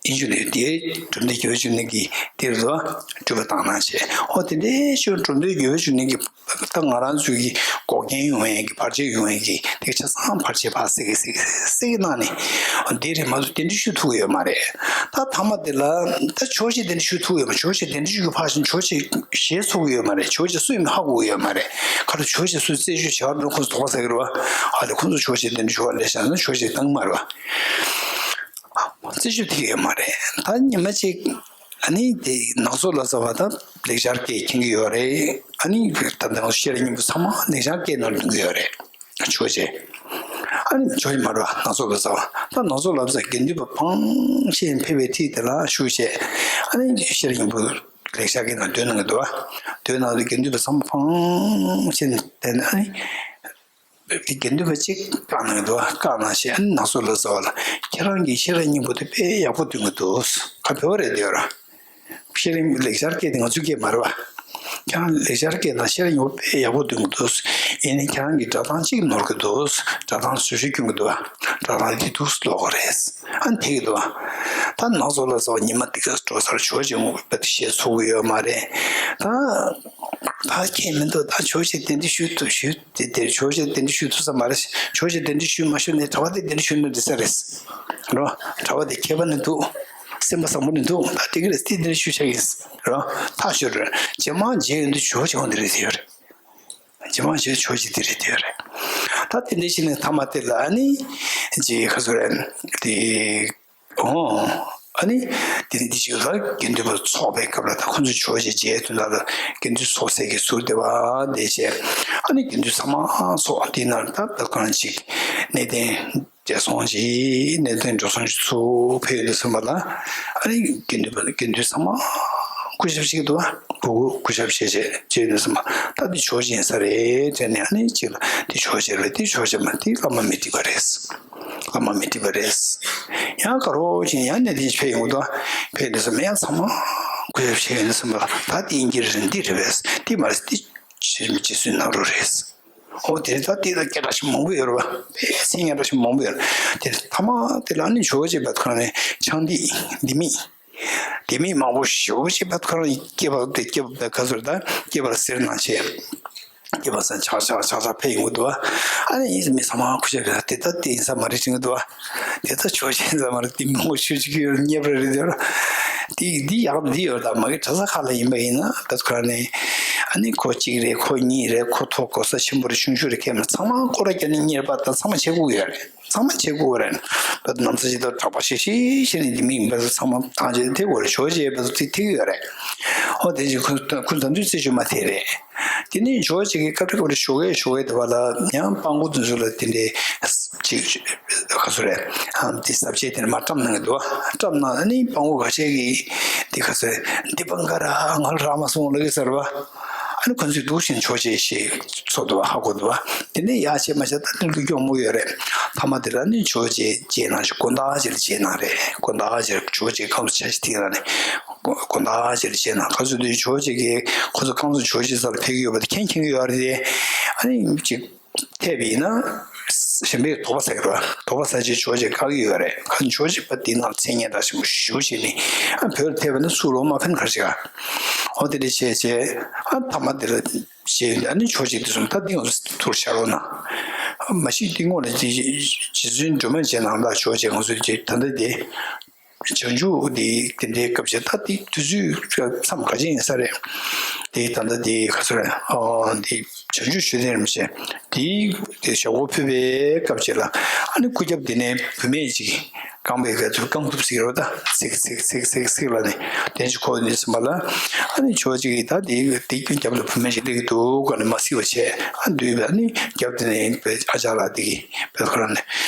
དབྱིན་ཇི་ནས་དེའི་གྲུབ་མཐའི་རྒྱལ་བའི་བཅུ་གནས་ཀྱི་དེར་དུ་སྤྲུལ་པ་བཏང་གནང་བྱས། ཨོ་དེ་འདྲའི་ཞུ་གྲུབ་མཐའི་རྒྱལ་བའི་བཅུ་གནས་ཀྱི་ད་ང་རང་ཚོའི་གི་འགོག་རྐྱེན་ཡོང་ཡས་ཀྱི་བར་ཆད་ཡོང་ཡས་ཀྱི་དེ་ཆ་ཚང་བར་ཆད་ཕར་སེལ་གི་སེལ་གི་སེལ་གི་གནང་ནས། ཨོ་དེ་རེད་མ་གཏོགས་གདན་འདྲེན་ཞུ་ཐུབ་ཀྱི་ཡོད་མ་རེད། ད་མཐའ་མ་དེ་ལ་ད་ཇོ་བོ་རྗེས་གདན་འདྲེན་ཞུ་ཐུབ་ཀྱི་ཡོད་མ། ཇོ་བོ་རྗེས་གདན་འདྲེན་ཞུ་གི་ཕར་ཕྱིན་ཇོ་བོ་རྗེས་ཞེད་ཚོར་གྱི་ཡོད་མ་རེད། ཇོ་བོ་རྗེས་སུ་ཡིན་མིན་ཧ་གོ་གི་ཡོད་མ་རེད། ཁ་ལོ་ཇོ་བོ་རྗེས་སུ་རྩད་གཅོད་བྱ་བ་འགྲོ་ཁོང་ཚོ་དོགས་པ་ཟ་གི་རེད་བ། ཨ་ལེ་ཁོང་ཚོ་ཇོ་བོ་རྗེས་གདན་འདྲེན་ཞུ་བ་ལས་བཞག་ན་ཇོ་བོ་རྗེས་བཏང་གི་མ་རེད་བ། རྩད་གཅོད་ཐིག་ཡོད་མ་རེད། ད་ཉི་མ་གཅིག་ཨ་ནི་དེ་ནག་ཚོ་ལ་ཟ་བ་ད་ལེགས་སྦྱར་སྐད་མཁྱེན་གྱི་ཡོད་རེད། ཨ་ནི་ད་ལྟ་ང་ཚོ་ཤེས་རབ་སྙིང་པོ་ཚང་མ་ལེགས་སྦྱར་སྐད་ནང་འདོན་གྱི་ཡོད་རེད། ཇོ་བོ་རྗེ། ཨ་ནི་ཇོ་བོ་རྗེ་མ་རེད་བ། ནག་ཚོ་ལ་ཟ་བ་ད་ནག་ཚོ་ལ་ཟ་དགེ་འདུན་པ་ཕངས་ཤེས་ཕེབས་པའི་ཁྲིད་དེ་ལ་བཞུགས་བྱས། ཨ་ནི་ཤེས་རབ་སྙིང་པོ་ལེགས་སྦྱར་སྐད་ནང་འདོན་གནང་གི་འདུག་བ། འདོན་གནང་དུས་དགེ་འདུན་པ་ཚང་མ་ཕངས་ཤེས་དེ་ནས་ཨ་ནི། དེ་དགེ་འདུན་པ་གཅིག་བཀག་གནང་གི་འདུག་བ། བཀག་གནང་བྱས་ཨ་ནི་ནག་ཚོ་ལ་ཟ་བ་ལ། ཁྱེད་རང་གིས་ཤེས་རབ་སྙིང་པོ་དེ་དཔེ་ཡག་པོ་འདོན་གྱི་འདུག་ག་བོད་པ་རེད་དེ་ཡོད་ར། ཤེས་རབ་ལེགས་སྦྱར་སྐད་དེ་ང་ཚོའི་སྐད་མ་རེད་བ། ཁྱེད་རང་ལེགས་སྦྱར་སྐད་དང་ཤེས་རབ་སྙིང་པོ་དཔེ་ཡག་པོ་འདོན་གྱི་འདུག་ཡིན་ནའི་ཁྱེད་རང་གིས་སྒྲ་གདངས་གཅིག་ནོར་གྱི་འདུག་སྒྲ་གདངས་བཟོ་ཤེས་སྐྱོན་གྱི་འདུག་བ། སྒྲ་གདངས་འདི་འདུག་ལོག་གི་རེད། ཨ་ནི་དེ་གི་འདུག་བ། ད་ནག་ཚོ་ལ་ཟ་བ་ཉི་མ་འདི་ག་འགྲོ་སར་ཇོ་བོ་རྗེ་ངོ་དཔེ་ཞེད་ཚོར་གྱི་ཡོད་མ་རེད། ད་ད་ཁྱད་མི་འདུག་ད་ཇོ་བོ་རྗེས་གདན་འདྲེན་ཞུས་ཐུབ་ཞུས། དེ་དེར་ཇོ་བོ་རྗེས་གདན་འདྲེན་ཞུས་ཐུབ་ས་མ་རེད། ཇོ་བོ་རྗེས་གདན་འདྲེན་ཞུས་མ་ཞུས་ནས་གྲྭ་པ་དེ་གདན་འདྲེན་ཞུས་ན་འགྲིག་ས་རེད། རོ། གྲྭ་པ་དེ་མཁས་པ་ནི་འདུག་སེམས་པ་བཟང་པོ་ནི་འདུག་ད་དེ་གི་རེད། དེ་གདན་འདྲེན་ཞུས་བྱ་གི་རེད། རོ། ཐག་ཆོད་རེད། རྗེས་མ་མཇལ་ཡོང་དུས་ཇོ་བོ་རྗེ་ཁོང་དེ་རེད་དེ་ཡོད་རེད། རྗེས་མ་མཇལ་ཇོ་བོ་རྗེ་དེ་རེད་དེ་ཡོད་རེད། ད་དེ་འདྲ་བྱས་ནས་མཐའ་མ་དེ་ལ་ཨ་ནི། ཅིག་ག་ཚོད་རེད། དེ། ཨོ། ཨ་ནི། དེ་ནི་འདི་ཞིག་ལ་དགེ་འདུན་པ་ཚོགས་པའི་སྐབས་ལ་ད་ཁོང་ཚོ་ཇོ་བོ་རྗེ་མཇལ་དུས་ད་ལ་དགེ་འདུན་ཚོགས་སའི་གི་ཟུར་དེ་བ་དེ་བྱས། ཨ་ནི་དགེ་འདུན་ཚང་མ་ཚོགས་དེ་ན་ད་ད་གང་ཅིག་གནས་བརྟན་འདས་སོང་ཅིག་གནས་བརྟན་འགྲོ་སོང་ཅིག་ཚུར་ཕེབས་ཡོང་དུས་ཙམ་པ་ལ། ཨ་ནི་དགེ་འདུན་པ་དགེ་འདུན་ཚང་མ་སྐུ་ཞབས་བྱེད་ཀྱི་འདུག་བ། སྐུ་སྐུ་ཞབས་བྱས་བྱས་བྱས་ཡོང་དུས་ཙམ་པ་ད་འདི་ཇོ་བོ་རྗེ་ཡིན་ས་རེད་དྲན་ནས། ཨ་ནི་གཅིག་ལ་འདི་ཇོ་བོ་རྗེ་རེད། འདི་ཇོ་བོ་རྗེ་མ་འདི་བླ་མ་མི་འགྲིག་པ་རེད། བླ་མ་མི་འགྲིག་པ་རེད། ཡང་དགའ་རོགས་ཅན་ཡང་གནས་བརྟན་ཕེབས་ཡོང་དུས། ཕེབས་དུས་ཙམ་ཡང་ཚང་མ་སྐུ་ཞབས་བྱས་ཡོང་དུས་ཙམ་པ་ད་འདི་ཡིན་གྱི་རེད། འདི་རེད་པས། འདི་མ་རེད། འདི་ཆེན་པོ་རྗེ་བཙུན་ནཱ་རོ་རེད། ཨོ་དེ་ད་འདི་ལ་སྐད་གྲགས་ཆེན་མང་པོ་ཡོད་རེད་བ། དཔེ་མཚན་སྙན་གྲགས་ཆེན་མང་པོ་ཡོད་རེད། དེ་མཐའ་མ་དེ་ལ་ནི་ཇོ་བོ་རྗེ་བ་གང་ནས་ཆང་འདི་འདི་མི། དེ་མི་མང་པོ་ཞེ་པོ་ཅིག་བ་གང་ནས་སྐྱེས་པ་དེ་སྐྱེས་པ་ག་ཚོད་ད་སྐྱེས་པ་ཟེར་ན་ཆེ། སྐྱེས་པ་ས་ཆག་ཆག་ཆག་ཆག་ཕེབས་ཡོང་གི་འདུག་བ། ཨ་ནི་ཡིན་མི་ཚང་མ་སྐུ་ཞབས་རེད། དེ་ལྟ་དེ་ཡིན་ས་མ་རེད་དྲན་གི་འདུག་བ། དེ་ལྟ་ཆོག་ཤེས་ས་མ་རེད། དེ་མང་པོ་ཤོད་ཅིག་གི་རྙེད་པ་རེད་དེ་ར། དེ་འདི་ཡག་འདི་ཡོད། ད་མ་གི་གྲྭ་ས་ཁག་ལ་ཡིན་པ་ཡིན་ན་ད་ག་ནས་ཨ་ནི་ཁོ་གཅིག་རེད། ཁོ་གཉིས་རེད། ཁོ་ཐོག་གོ་ས་ཆེན་པོ་རེད། ཆུང་ཆུང་རེད། ཁེ་མ་ཚང་མ་སྐོར་ར་རྒྱག་ནས་གཉེར་པ་དང་ཚང་མ་བྱེད་དགོས་ཡོད་རེད། ཚང་མ་བྱེད་དགོས་རེད། བོད་ནམ་ཚ་ཅིག་ཏུ་གྲགས་པ་ཤིག་ཤིག་ཤིག་ནས་མིང་བོད་ཚང་མ་བཏང་རྗེས་དེ་བོར་ཞོགས་ཅེས་བོད་ཚིག་ཐིག་ཡོད་རེད། ཨོ་དེ་ཅིག་ཁུ་ཁུ་ད་དུས་རྩི་ཞུ་མ་ཐེ་རེད། དེ་ནས་ཇོ་ཅིག་གི་སྐབས་རེ་སྐབས་རེ་ཞོགས་ཀས་ཞོགས་ཀས་དེ་བ་ལ་ཡང་སྤང་གོ་དེ་ཚོ་ལ་དེ་འདྲའི་ཅིག་ག་ཚོད་རེད། ཨམ་དེ་ཟབ་ཆས་དེ་ནས་མ་བཀྲམ་གནང་གི་འདུག་བཀྲམ་གནང་ཨ་ནི་སྤང་གོ་ག་ཆས་ཀྱི་དེ་ག་ཚོད་འདི་པང་ག་ར་ང་རག་མ་སོང་ལ་གི་ཟེར་བ། ཨ་ནི་ཁོ་ཚོས་འདུག་བཞིན་ཇོ་ཅེས་ཞེས་ཚོ་འདུག་བ་ཧ་གོ་འདུག་བ། དེ་ནས་ཡག་བྱས་མ་བྱས་ད་དེ་ལུ་སྐྱོ་མོ་ཡོད་རེད། ཐ་མ་དེ་ལ་ནི་ཇོ་ཅེས་ཅེས་ནང་ཞིག་དགོན་བདག་ཅེས་ལ་ཅེས་ནང་རེད། དགོན་བདག་ཅེས་ཇོ་ཅེས་ཁམས་སུ་ཆ་ཞིག་ཐིག་ལ་ནི། དགོན་བདག་ཅེས་ལ་ཅེས་ནང་ག་ཚོད་དུས་ཇོ་ཅེས་ཀྱིས་ཁོ་ཚོ་ཁམས་སུ་ཇོ་ཅེས་ས་ལ་ཕེབས་ཀྱི་ཡོད་པ་དེ་མཁྱེན་མཁྱེན་གྱི་ཡོད་རེད་དེ། ཨ་ནི་ཅིག་ཐེབས་ཡིན་ན། གཞན་པས་དོགས་པ་ཟ་གི་རེད། དོགས་པ་ཟ་ཆེད་ཇོ་ཅེས་བཀག་གི་ཡོད་རེད། ཁ་ཇོ་ཅེས་པ་འདི་ནང་མཚན་སྙན་གྲགས་ཆེན་པོ་ཞེ་པོ་བྱས་ནས་ཨ་བོད་ལ་ཐེབས་པ་ན་སུ་ལོག་མ་ཕན་གར་ཞིག་ཨ། ཨོ་དེ་འདྲ་བྱས་བྱས་ཨ་ཐ་མ་དེ་ལ་བྱས་ཨ་ནི་ཇོ་ཅེས་དེ་ཚོ་ད་འདི་ང་ཚོ་ཐུར་ཤར་ལོ་ན། མ་གཞི་འདི་སྔོན་ལ་རྗེ་བཙུན་སྒྲོལ་མ་རྗེ་ནང་ལ་ཇོ་ཅེས་ང་ཚོ་ད་ལྟ་དེ། བྱང་ཆུབ་དེ་དེ་འདྲའི་སྐབས་ཅིག་ད་དེ་དུས་ཚོད་མཚམས་ག་ཅིག་ཡིན་ས་རེད། དེ་ད་ལྟ་དེ་ག་ཚོད་རེད། ཨོ་དེ་བྱང་ཆུབ་ཞུ་དེ་རིམ་བྱས་དེ་དེ་ཞབས་སྐོར་ཕུལ་བའི་སྐབས་ཅིག་ལ་ཨ་ནི་སྐུ་རྒྱབ་དེ་ནས་བུད་མེད་ཅིག་རྐང་པའི་སྒལ་ཚུར་རྐང་ཐུབ་ཟིག་རོ་ད་ཚིག་ཚིག་ཚིག་ཚིག་ཚིག་ལ་ནི་དེ་ཅིག་ཁོ་ནི་ཟིན་པ་ལ་ཨ་ནི་ཇོ་ཅིག་གིས་ད་དེ་དེ་རྒྱབ་ལ་བུད་མེད་ཅིག་སླེབས་ཀྱི་འདུག་ག་ནི་མ་སྲིད་པ་བྱས་ཨ་འདུས་པས་ཨ་ནི་རྒྱབ་དེ་ནས་ཨ་ཅག་ལ་དེ་གི་བས་ཁོ་རང་ནས་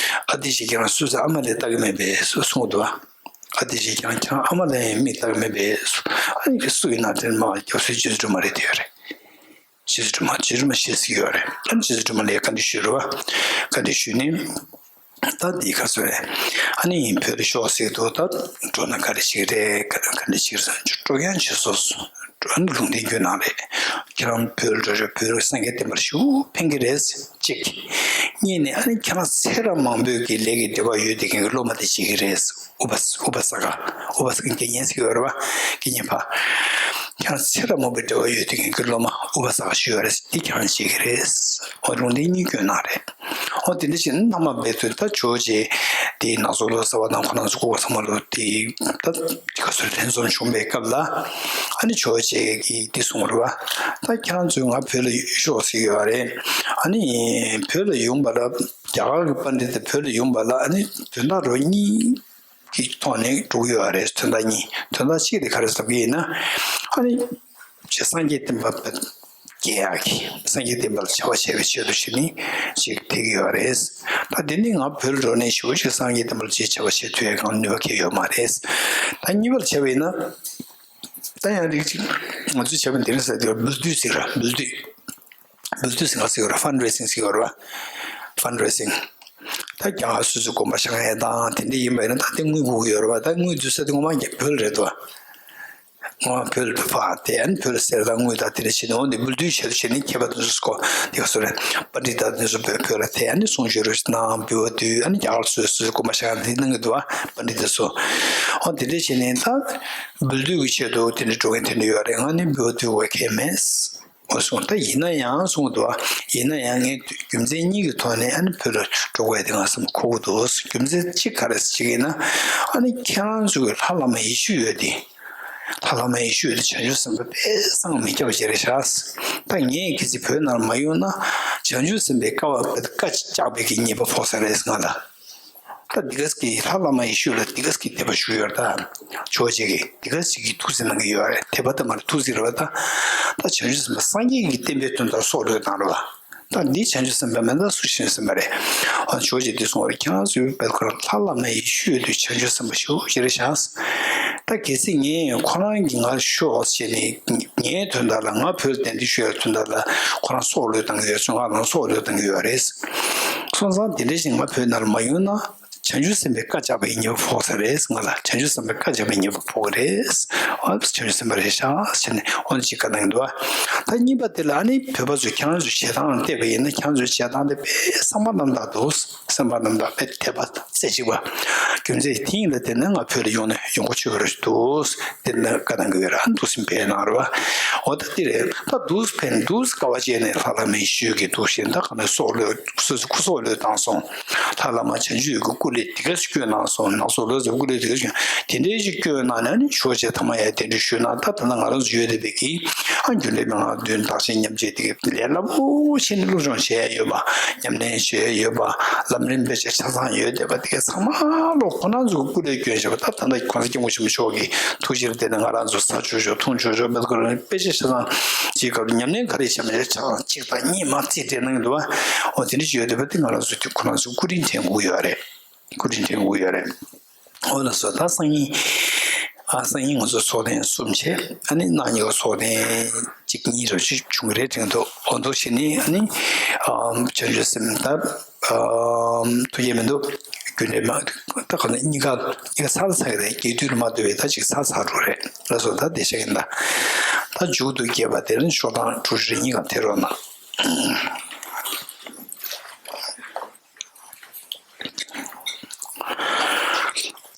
ཨ་དེ་ཞིག་ཁྱེད་རང་སུས་ས་ཨ་མ་ལས་ལྟ་གི་མེད་པས་སུ་གསུངས་འདུག་ཨ། ཨ་དེ་ཞིག་ཁྱེད་རང་ཁྱེད་རང་ཨ་མ་ལས་མི་ལྟ་གི་མེད་པས་སུ་ཨ་ནི་སུ་ཡིན་ན་དེ་མ་རྒྱབ་སུའི་རྗེ་བཙུན་སྒྲོལ་མ་རེད་དེ་ཡོད་རེད། རྗེ་བཙུན་སྒྲོལ་མ་རྗེ་བཙུན་སྒྲོལ་མ་ཞེས་ཟེར་གྱི་ཡོད་རེད། ཨ་ནི་རྗེ་བཙུན་སྒྲོལ་མ་ལས་བཀའ་འདྲི་ཞུས་རེད་བ། བཀའ་འདྲི་ཞུས་ནས་ད་འདི་ག་ཚོད་རེད། ཨ་ནི་བོད་ལ་ཤོག་ཟེར་འདུག་ད་འགྲོ་ན་ག་རེ་བྱེད་ཀྱི་རེད། ག་ག་འདྲ་བྱེད་ཀྱི་རེད་ཟེར་སྤྲོ་ཡང་བྱེད་སོང་། ཨ་ནི་ལུང་བསྟན་སྐྱོན་གནང་རེད། ཁྱེད་རང་བོད་ལ་འགྲོ་རེད་བོད་ལ་སངས་རྒྱས་བསྟན་པར་ཞུ་ཕན་གྱི་རེད། གཅིག་གཉིས་ནས་ཨ་ནི་ཁྱེད་རང་ཚེ་རབས་མང་པོའི་གི་ལས་ཀྱི་འབྲེལ་བ་ཡོད་དེ་གི་སློབ་མ་དེ་བྱེད་ཀྱི་རེད། ཨུ་པ་ཨུ་པ་ས་ཀ་ཨུ་པ་ས་ཀ་དགེ་བསྙེན་ཟེར་གྱི་ཡོད་རེད་བ། དགེ་བསྙེན་པ། ཁྱེད་རང་ཚེ་རབས་མང་པོའི་འབྲེལ་བ་ཡོད་དེ་གི་སློབ་མ་ཨུ་པ་ས་ཀ་ཞུ་ཡོད་རེད་འདི་ཁྱེད་རང་བྱེད་ཀྱི་རེད། ཨོ་ལུང་བསྟན་གཉིས་སྐྱོན་གནང་རེད། ཨོ་དེ་འདྲ་བྱས་ན་མནའ་མ་འབད་དུས་ད་ཇོ་རྗེ་དེའི་ནག་ཚོ་ལོ་ཟེར་བ་དང་ཁོ་རང་ཚོ་སྐུ་པར་ཚང་མ་ལོ་དེ་ད་ག་ཚོད་ལྷན་འཛོམས་བྱུང་བའི་སྐབས་ལ་ཨ་ནི་ཇོ་རྗེ་གིས་འདི་གསུངས་རེད་བ། ད་ཁྱེད་རང་ཚོས་ང་བོད་ལ་ཤོག་ཟེར་གྱི་ཡོད་རེད། ཨ་ནི་བོད་ལ་ཡོང་བ་ལ་རྒྱ་གར་གྱི་པཎྜི་ཏ་བོད་ལ་ཡོང་བ་ལ་ཨ་ནི་དོན་དག་རོ་གཉིས་ཀྱི་ཐོག་ནས་འགྲོ་གི་ཡོད་རེད། དོན་དག་གཉིས་དོན་དག་གཅིག་དེ་ག་རེ་ཟེར་གྱི་ཡིན་ན་ཨ་ནི་ཅེས་སངས་རྒྱས་བསྟན་པ་རྒྱས་ཡག་གི་སངས་རྒྱས་བསྟན་པ་ལ་བྱ་བ་བྱེད་པའི་ཆེད་དུ་ཞིག་ནི་ཅིག་ཕེབས་ཀྱི་ཡོད་རེད། ད་དེ་ནི་ང་བོད་ལ་འགྲོ་ནས་ཞེ་པོ་ཅིག་སངས་རྒྱས་བསྟན་པ་ལ་ཅིག་བྱ་བ་བྱེད་ཐུབ་ཡག་གང་ནུས་པ་གང་ཡོད་མ་རེད། ད་གཉིས་པར་བྱས་པ་ཡིན་ན་ད་ཡང་རིགས་ཅིག་ང་ཚོས་བྱས་པ་འདི་རེད་ཟེར་དུས་འབུལ་སྡུད་ཟེར་ར་འབུལ་སྡུད། འབུལ་སྡུད་ཟེར་ང་ཟེར་གྱི་ཡོད་རེད། ཕན་ཌ་རེ་སིང་ཟེར་གྱི་ཡོད་རེད་བ། ཕན་ཌ་རེ་སིང་། ད་རྒྱ་གར་སོ་སོའི་དགོན་པ་བཞེངས་ཡས་དང་དེ་འདྲ་ཡིན་པ་ཡིན་ན་ད་དེ་དངུལ་དགོས་ཀྱི་ཡོད་རེད་བ། ད་དངུལ་བསྡུ་ས་དེ་ངོ་མ་བོད་རེད་དོ། ངོ་མ་བོད་ཕ་དེ་ཨ་ནི་བོད་ལ་གསེར་དང་དངུལ་དང་དེ་འདྲ་བྱས་ནས་འོ་འདི་འབུལ་སྡུད་བྱེད་དུ་བྱས་ནས་མཁས་པ་དེ་ཚོ་སྐོ་དེ་ག་སོ་རེད། པཎྜི་ཏ་དེ་ཚོ་བོད་བོད་ལ་དེ་ཨ་ནི་གསུང་ཆོས་རེ་གནང་འབུལ་བ་བསྡུས་ཨ་ནི་རྒྱ་གར་སོ་སོའི་དགོན་པ་བཞེངས་དེ་གནང་གི་འདུག་བ། པཎྜི་ཏ་ཚོ། འོ་དེ་འདྲ་བྱས་ནས་ད་འབུལ་སྡུད་ཀྱི་ཆེད་དུ་དེ་འདྲ་འགྲོ་མཁན་དེ་འདྲ་ཡོད་རེད། ང་ནི་འབུལ་བ་བསྡུ་དགོས་མཁན་མེད། འོ་སོང་ད་ཡིན་ན་ཡང་གསུངས་འདུག་ཨ། ཡིན་ན་ཡང་ངས་རྒྱུ་མཚན་གཉིས་ཀྱི་ཐོག་ནས་ཨ་ནི་བོད་ལ་འགྲོ་དགོས་དེ་ང་བསམ་གོ་གི་འདུག་རྒྱུ་མཚན་གཅིག་ག་རེ་ཟེར་གྱི་ཡིན་ན་ཨ་ནི་ཁྱེད་རང་ཚོ་གི་ལྷ་བླ་མ་ཡེ་ཤེས་འོད་དེ། ལྷ་བླ་མ་ཡེ་ཤེས་འོད་དེ་བྱང་ཆུབ་སེམས་དཔའ་དཔེ་བསམ་མི་ཁྱབ་པ་ཅིག་རེད་ཤག་ད་ངས་གལ་སྲིད་བོད་ནང་ལ་མ་ཡོང་ན་བྱང་ཆུབ་སེམས་དཔའི་བཀའ་བཀའ་བཅག་པའི་གི་ཉེས་པ་ཕོག་ས་རེད་ང་ལ། ད་འདི་ག་ཅིག་གིས་ལྷ་བླ་མ་ཡེ་ཤེས་འོད་ལ་འདི་ག་ཅིག་གིས་དད་པ་ཞུ་ཡོད་རེད། ད་ཇོ་རྗེ་གིས་འདི་ག་ཅིག་གིས་ཐུགས་བརྩེ་གནང་གི་ཡོད་རེད། དད་པ་དང་མ་རེད་ཐུགས་བརྩེ་རེད་བ། ད་ད་བྱང་ཆུབ་སེམས་དཔའ་སངས་རྒྱས་ཀྱི་བསྟན་པའི་དོན་དག་སྲོག་བློས་བཏང་རེད་བ། ད་འདི་བྱང་ཆུབ་སེམས་དཔའ་མེད་ན་སུ་བྱང་ཆུབ་སེམས་དཔའ་རེད། ཨ་ཇོ་རྗེ་འདི་གསུངས་པ་རེད། ཁྱེད་རང་ཚོའི་བོད་ཁོ་རང་ལྷ་བླ་མ་ཡེ་ཤེས་འོད་དུ་བྱང་ཆུབ་སེམས་དཔའ་ཞེ་པོ་ཅིག་རེད་ཤག་ད་གལ་སྲིད་ངས་ཁོ་རང་གིས་ང་ཤོག་ཟེར་ནས་ངའི་དོན་དག་ལ་ང་བོད་གདན་འདྲེན་ཞུ་ཡའི་དོན་དག་ལ་ཁོ་རང་སྲོག་བློས་བཏང་གི་ཡོད་ཚུལ་ང་རང་སྲོག་བློས་བཏང་གི་ཡོད་རེད། སོང་ཙང་དེ་འདྲ་ཞིག་ང་བོད་ནང་ལ་མ་ཡོང་ན་བྱང་ཆུབ་སེམས་དཔའི་བཀའ་བཅག་པའི་ཉེས་པ་ཕོག་ས་རེད། ང་ལ་བྱང་ཆུབ་སེམས་དཔའི་བཀའ་བཅག་པའི་ཉེས་པ་ཕོག་གི་རེད། ཨ་བྱང་ཆུབ་སེམས་དཔའ་རེད་ཤག་ཟེར་ནས་འོ་ན་ཅིག་བཀའ་གནང་གི་འདུག་ད་གཉིས་པ་དེ་ལ་ཨ་ནི་བོད་པ་ཚོས་ཁྱེད་རང་ཚོའི་བྱེད་སྟངས་ལ་བལྟས་པ་ཡིན་ན་ཁྱེད་རང་ཚོའི་བྱེད་སྟངས་དེ་དཔེ་བསམ་པ་རྣམ་དག་འདུག་བསམ་པ་རྣམ་དག་དཔེ་དད་པ་རྩེ་གཅིག་པ། རྒྱུ་མཚན་དེ་ཡིན་ལ་དེ་ནི་ང་བོད་ལ་ཡོང་ནས་ཡོང་གི་ཆོག་གི་རེད་འདུག་དེ་ནི་བཀའ་གནང་གི་ཡོད་རེད། ཨ་འདུག་སེ་ཕེབས་གནང་རེད་བ། འོ་ད་དེ་རེད། ད་འདུག་སེ་ཕེབས་འདུག་སེ་དཀའ་བ་སྤྱད་ནས་ལྷ་བླ་མ་ཡེ་ཤེས་འོད་ཀྱི་འདུག་སེ་ད་ག་ནས་སྲོག་བློས་སོ་སོའི་སྐུ་སྲོག་བློས་བཏང་སོང་། ལྷ་བླ་མ་བྱང་ཆུབ་འོད་ཀྱི་སྐུ་ ལས་དེ་ག་ཞིག་བསྐྱོན་གནང་སོང་། ནག་ཚོ་ལོ་ཙཱ་བ་སྐུ་ལས་དེ་ག་ཞིག་དེ་འདྲའི་ཞིག་བསྐྱོན་གནང་ནས་ནི་ཆོས་བྱེད་ཐ་མ་ཡ་དེ་འདྲ་ཞུས་ན། ད་ད་ལྟ་ང་རང་ཚོ་ཡོད་བསྡད་པའི་གི་ཨ་རྒྱུ་འབྲས་མན་ངག་བདུན་བདག་གཞན་མཉམ་བརྗེ་དེ་གི་ལས་སླ་པོ་བྱས་ནས་སློབ་སྦྱོང་བྱེད་ཡ་ཡོད་པ། ཉམས་ལེན་བྱེད་ཡ་ཡོད་པ། ལམ་རིམ་དཔེ་ཆ་ཆ་ཚང་ཡོད་བསྡད་པ་དེ་ག་ཚང་མ་ལོ་ཁོ་ན་ཚོ་སྐུ་ལས་བསྐྱོན་བཞག་པ། ད་ད་ལྟ་གོང་ས་སྐྱབས་མགོན་ཆེན་པོ་མཆོག་གི་ཐུགས་རྗེར་བརྟེན་ནས་ང་རང་ཚོ་ཟ་ཆོག་ཆོག་འཐུང་ཆོག་ཆོག་དཔེ་ཁོ་རང་དཔེ་ཆ་ཆ་ཚང་ཅིག་སྐབས་ཉམས་ལེན་ག་རེ་བྱས་མ་བྱས་ཆ་ཚང་གཅིག་དང་གཉིས་མ་རྩིས་སྤྲད་གནང་གི་འདུག་བ། འོ་དེ་འདྲ་ཅིག་ཡོད་བསྡད་པ་དེ་ང་རང་ཚོ་དེ་ཁོ་རང་ཚོ་སྐུ་དྲིན་དྲན་དགོས་ཡོད་རེད། སྐུ་དྲིན་དྲན་དགོས་ཡོད་རེད། འོ་ལགས་སོ། ད་སང་ཉིན། ཨ་སང་ཉིན་ང་ཚོ་ཚོགས་ཐེངས་གསུམ་བྱས། ཨ་ནི་གནངས་ཉིན་ཚོགས་ཐེངས་གཅིག་གཉིས་རེ་ཞིག་བྱུང་གི་རེད་དྲན་འདུག་འོ་འདུག་བྱས་ནས་ཨ་ནི་ཨམ་བྱང་ཆུབ་སེམས་ད་ཨམ་ཐུགས་རྗེ་མི་འདུག་རྒྱུན་ལས་མ་ད་ག་ནས་གཉིས་ཀ་གཉིས་ཀ་ཚར་ཚར་གི་རེད། རྒྱས་བསྡུས་ལ་མ་ལྟོས་པའི་ད་ཅིག་ཚར་ཚར་འགྲོ་རེད། ལགས་སོ། ད་བདེ་ཆགས་ཡིན་ད། ད་མཇུག་ཏུ་རྒྱས་པ་དེ་ནི་ཤོག་གྲངས་དྲུག་ཅུ་རེ་གཉིས་གང་ཐེ་རོགས་གནང་།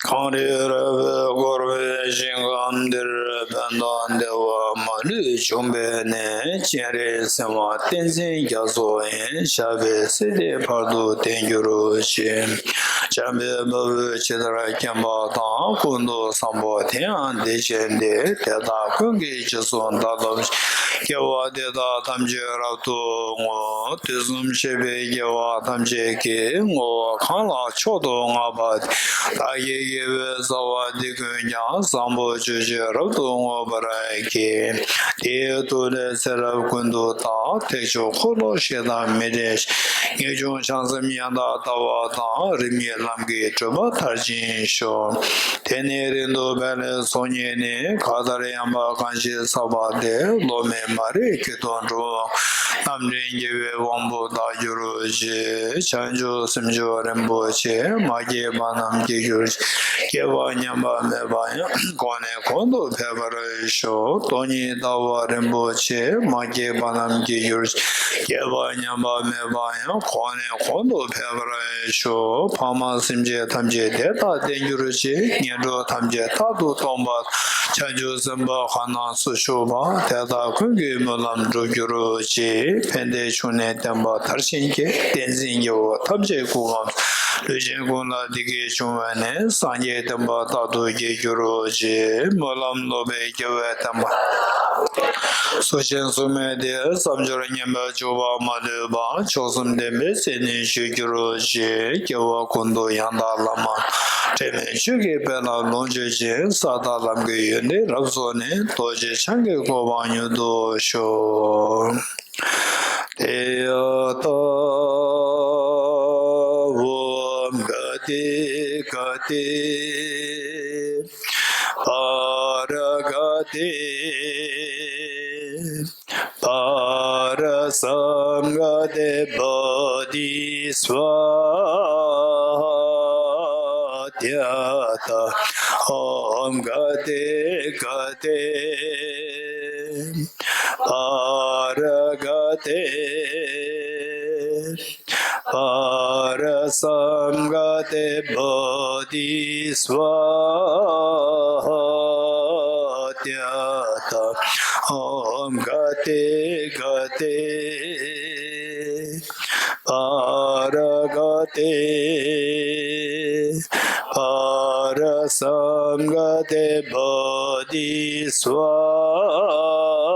གངས་རི་ར་བས་བསྐོར་བའི་ཞིང་ཁམས་འདིར། ཕན་དང་བདེ་བ་མ་ལུས་འབྱུང་བའི་གནས། སྤྱན་རས་གཟིགས་དབང་བསྟན་འཛིན་རྒྱ་མཚོ་ཡི། ཞབས་པད་སྲིད་མཐའི་བར་དུ་བརྟན་གྱུར་ཅིག་འཇམ་དཔལ་དཔའ་བོས་ཇི་ལྟར་མཁྱེན་པ་དང་། ཀུན་ཏུ་བཟང་པོ་དེ་ཡང་འདི་བཞིན་ཏེ། དེ་དག་ཀུན་གྱི་རྗེས་སུ་བདག་སློབ་ཅིང་། དགེ་བ་འདི་དག་ཐམས་ཅད་རབ་ཏུ་བསྔོ། དུས་གསུམ་གཤེགས་པའི་རྒྱལ་བ་ཐམས་ཅད་ཀྱིས། བསྔོ་བ་གང་ལ་མཆོག་ཏུ་བསྔགས་པ་དེས། བདག་གི་དགེ་བའི་རྩ་བ་འདི་ཀུན་ཀྱང་། བཟང་པོ་སྤྱོད་ཕྱིར་རབ་ཏུ་བསྔོ་བར་བགྱི། དེའི་མཐུ་ལས་ཚེ་རབས་ཀུན་ཏུ་བདག་ཐེག་མཆོག་འཁོར་ལོ་བཞི་དང་མི་འབྲལ་ཞིང་། ངེས་འབྱུང་བྱང་སེམས་ཡང་དག་ལྟ་བ་དང་། རིམ་གཉིས་ལམ་གྱི་སྒྲིབ་པ་མཐར་ཕྱིན་ཤོག་དེ་ནས་རིང་དུ་འཕེལ་བའི་ཚོགས་གཉིས་ནི། གང་ལྟར་ཡང་དག་གང་ཞིག་བསགས་པ་དེས། སློབ་མའི་མ་རིག་སྐྱེ་གདུང་འཁྲུགས། རྣམ་འདྲེན་དགེ་བའི་དབང་པོ་དག་གྱུར་ཅིག་བྱང་ཆུབ་སེམས་མཆོག་རིན་པོ་ཆེ། མ་སྐྱེས་པ་རྣམས་སྐྱེ་གྱུར་ཅིག་སྐྱེས་པ་ཉམས་པ་མེད་པ་ཡང་། གོང་ནས་གོང་དུ་འཕེལ་བར་ཤོག་སྟོང་ཉིད་ལྟ་བ་རིན་པོ་ཆེ། མ་སྐྱེས་པ་རྣམས་སྐྱེ་གྱུར་ཅིག་སྐྱེས་པ་ཉམས་པ་མེད་པ་ཡང་། གོང་ནས་གོང་དུ་འཕེལ་བར་ཤོག་ཕ་མ་སེམས་ཅན་ཐམས་ཅད་བདེ་དང་ལྡན་གྱུར་ཅིག་ངན་འགྲོ་ཐམས་ཅད་རྟག་ཏུ་སྟོངས་པ། བྱང་ཆུབ་སེམས་དཔའ་གང་རྣམས་སུ་ཞུགས་པ། དེ་དག་ཀུན་གྱི་སྨོན་ལམ་འགྲུབ་གྱུར་ཅིག་ཕན་བདེའི་འབྱུང་གནས་བསྟན་པ་མཐར་ཕྱིན་གྱིས། བསྟན་འཛིན་རྒྱལ་པོ་ཐམས་ཅད་སྐུ་ཁམས། ལུས་ཅན་ཀུན་ལ་བདེ་སྐྱིད་འབྱུང་བའི་གནས། སངས་རྒྱས་བསྟན་པ་རྟག་ཏུ་རྒྱས་གྱུར་ཅིག་སྨོན་ལམ་སློབ་པའི་དགེ་བའི་བསྟན་པ། སུ་ཞིག་གསུང་མིན་དེ་བསམ་སྦྱོར་ཉན་པར་འཇུག་པ་མ་ལུས་པ། མཆོག་གསུམ་བདེན་པའི་ཚིག་ནི་ཞུ་གྱུར་ཅིག་སྐྱེ་བ་ཀུན་ཏུ་ཡང་དག་བླ་མ། འབྲལ་མེད་ཆོས་ཀྱི་དཔལ་ལ་ལོངས་སྤྱོད་ཅིང་། ས་དང་ལམ་གྱི་ཡོན་ཏན་རབ་རྫོགས་ནས། རྡོ་རྗེ་འཆང་གི་གོ་འཕང་མྱུར་དུ་ཤོག་དེ་ཡང་ད་ཨོཾ་ག་ཏེ་ག་ཏེ་པཱ་ར་ག་ཏེ་པཱ་ར་སཾ་ག་ཏེ་བོ་དྷི་སྭཱ་ཧཱ། ཏདྱ་ཐཱ། ཨོཾ་ག་ཏེ་ག་ཏེ་པཱ་ར་ག་ཏེ་པཱ་ར་སཾ་ག་ཏེ་བོ་དྷི་སྭཱ་ཧཱ། ཏདྱ་ཐཱ། ཨོཾ་ག་ཏེ་ག་ཏེ་པཱ་ར་ག་ཏེ་པཱ་ར་སཾ་ག་ཏེ་བོ་དྷི་སྭཱ་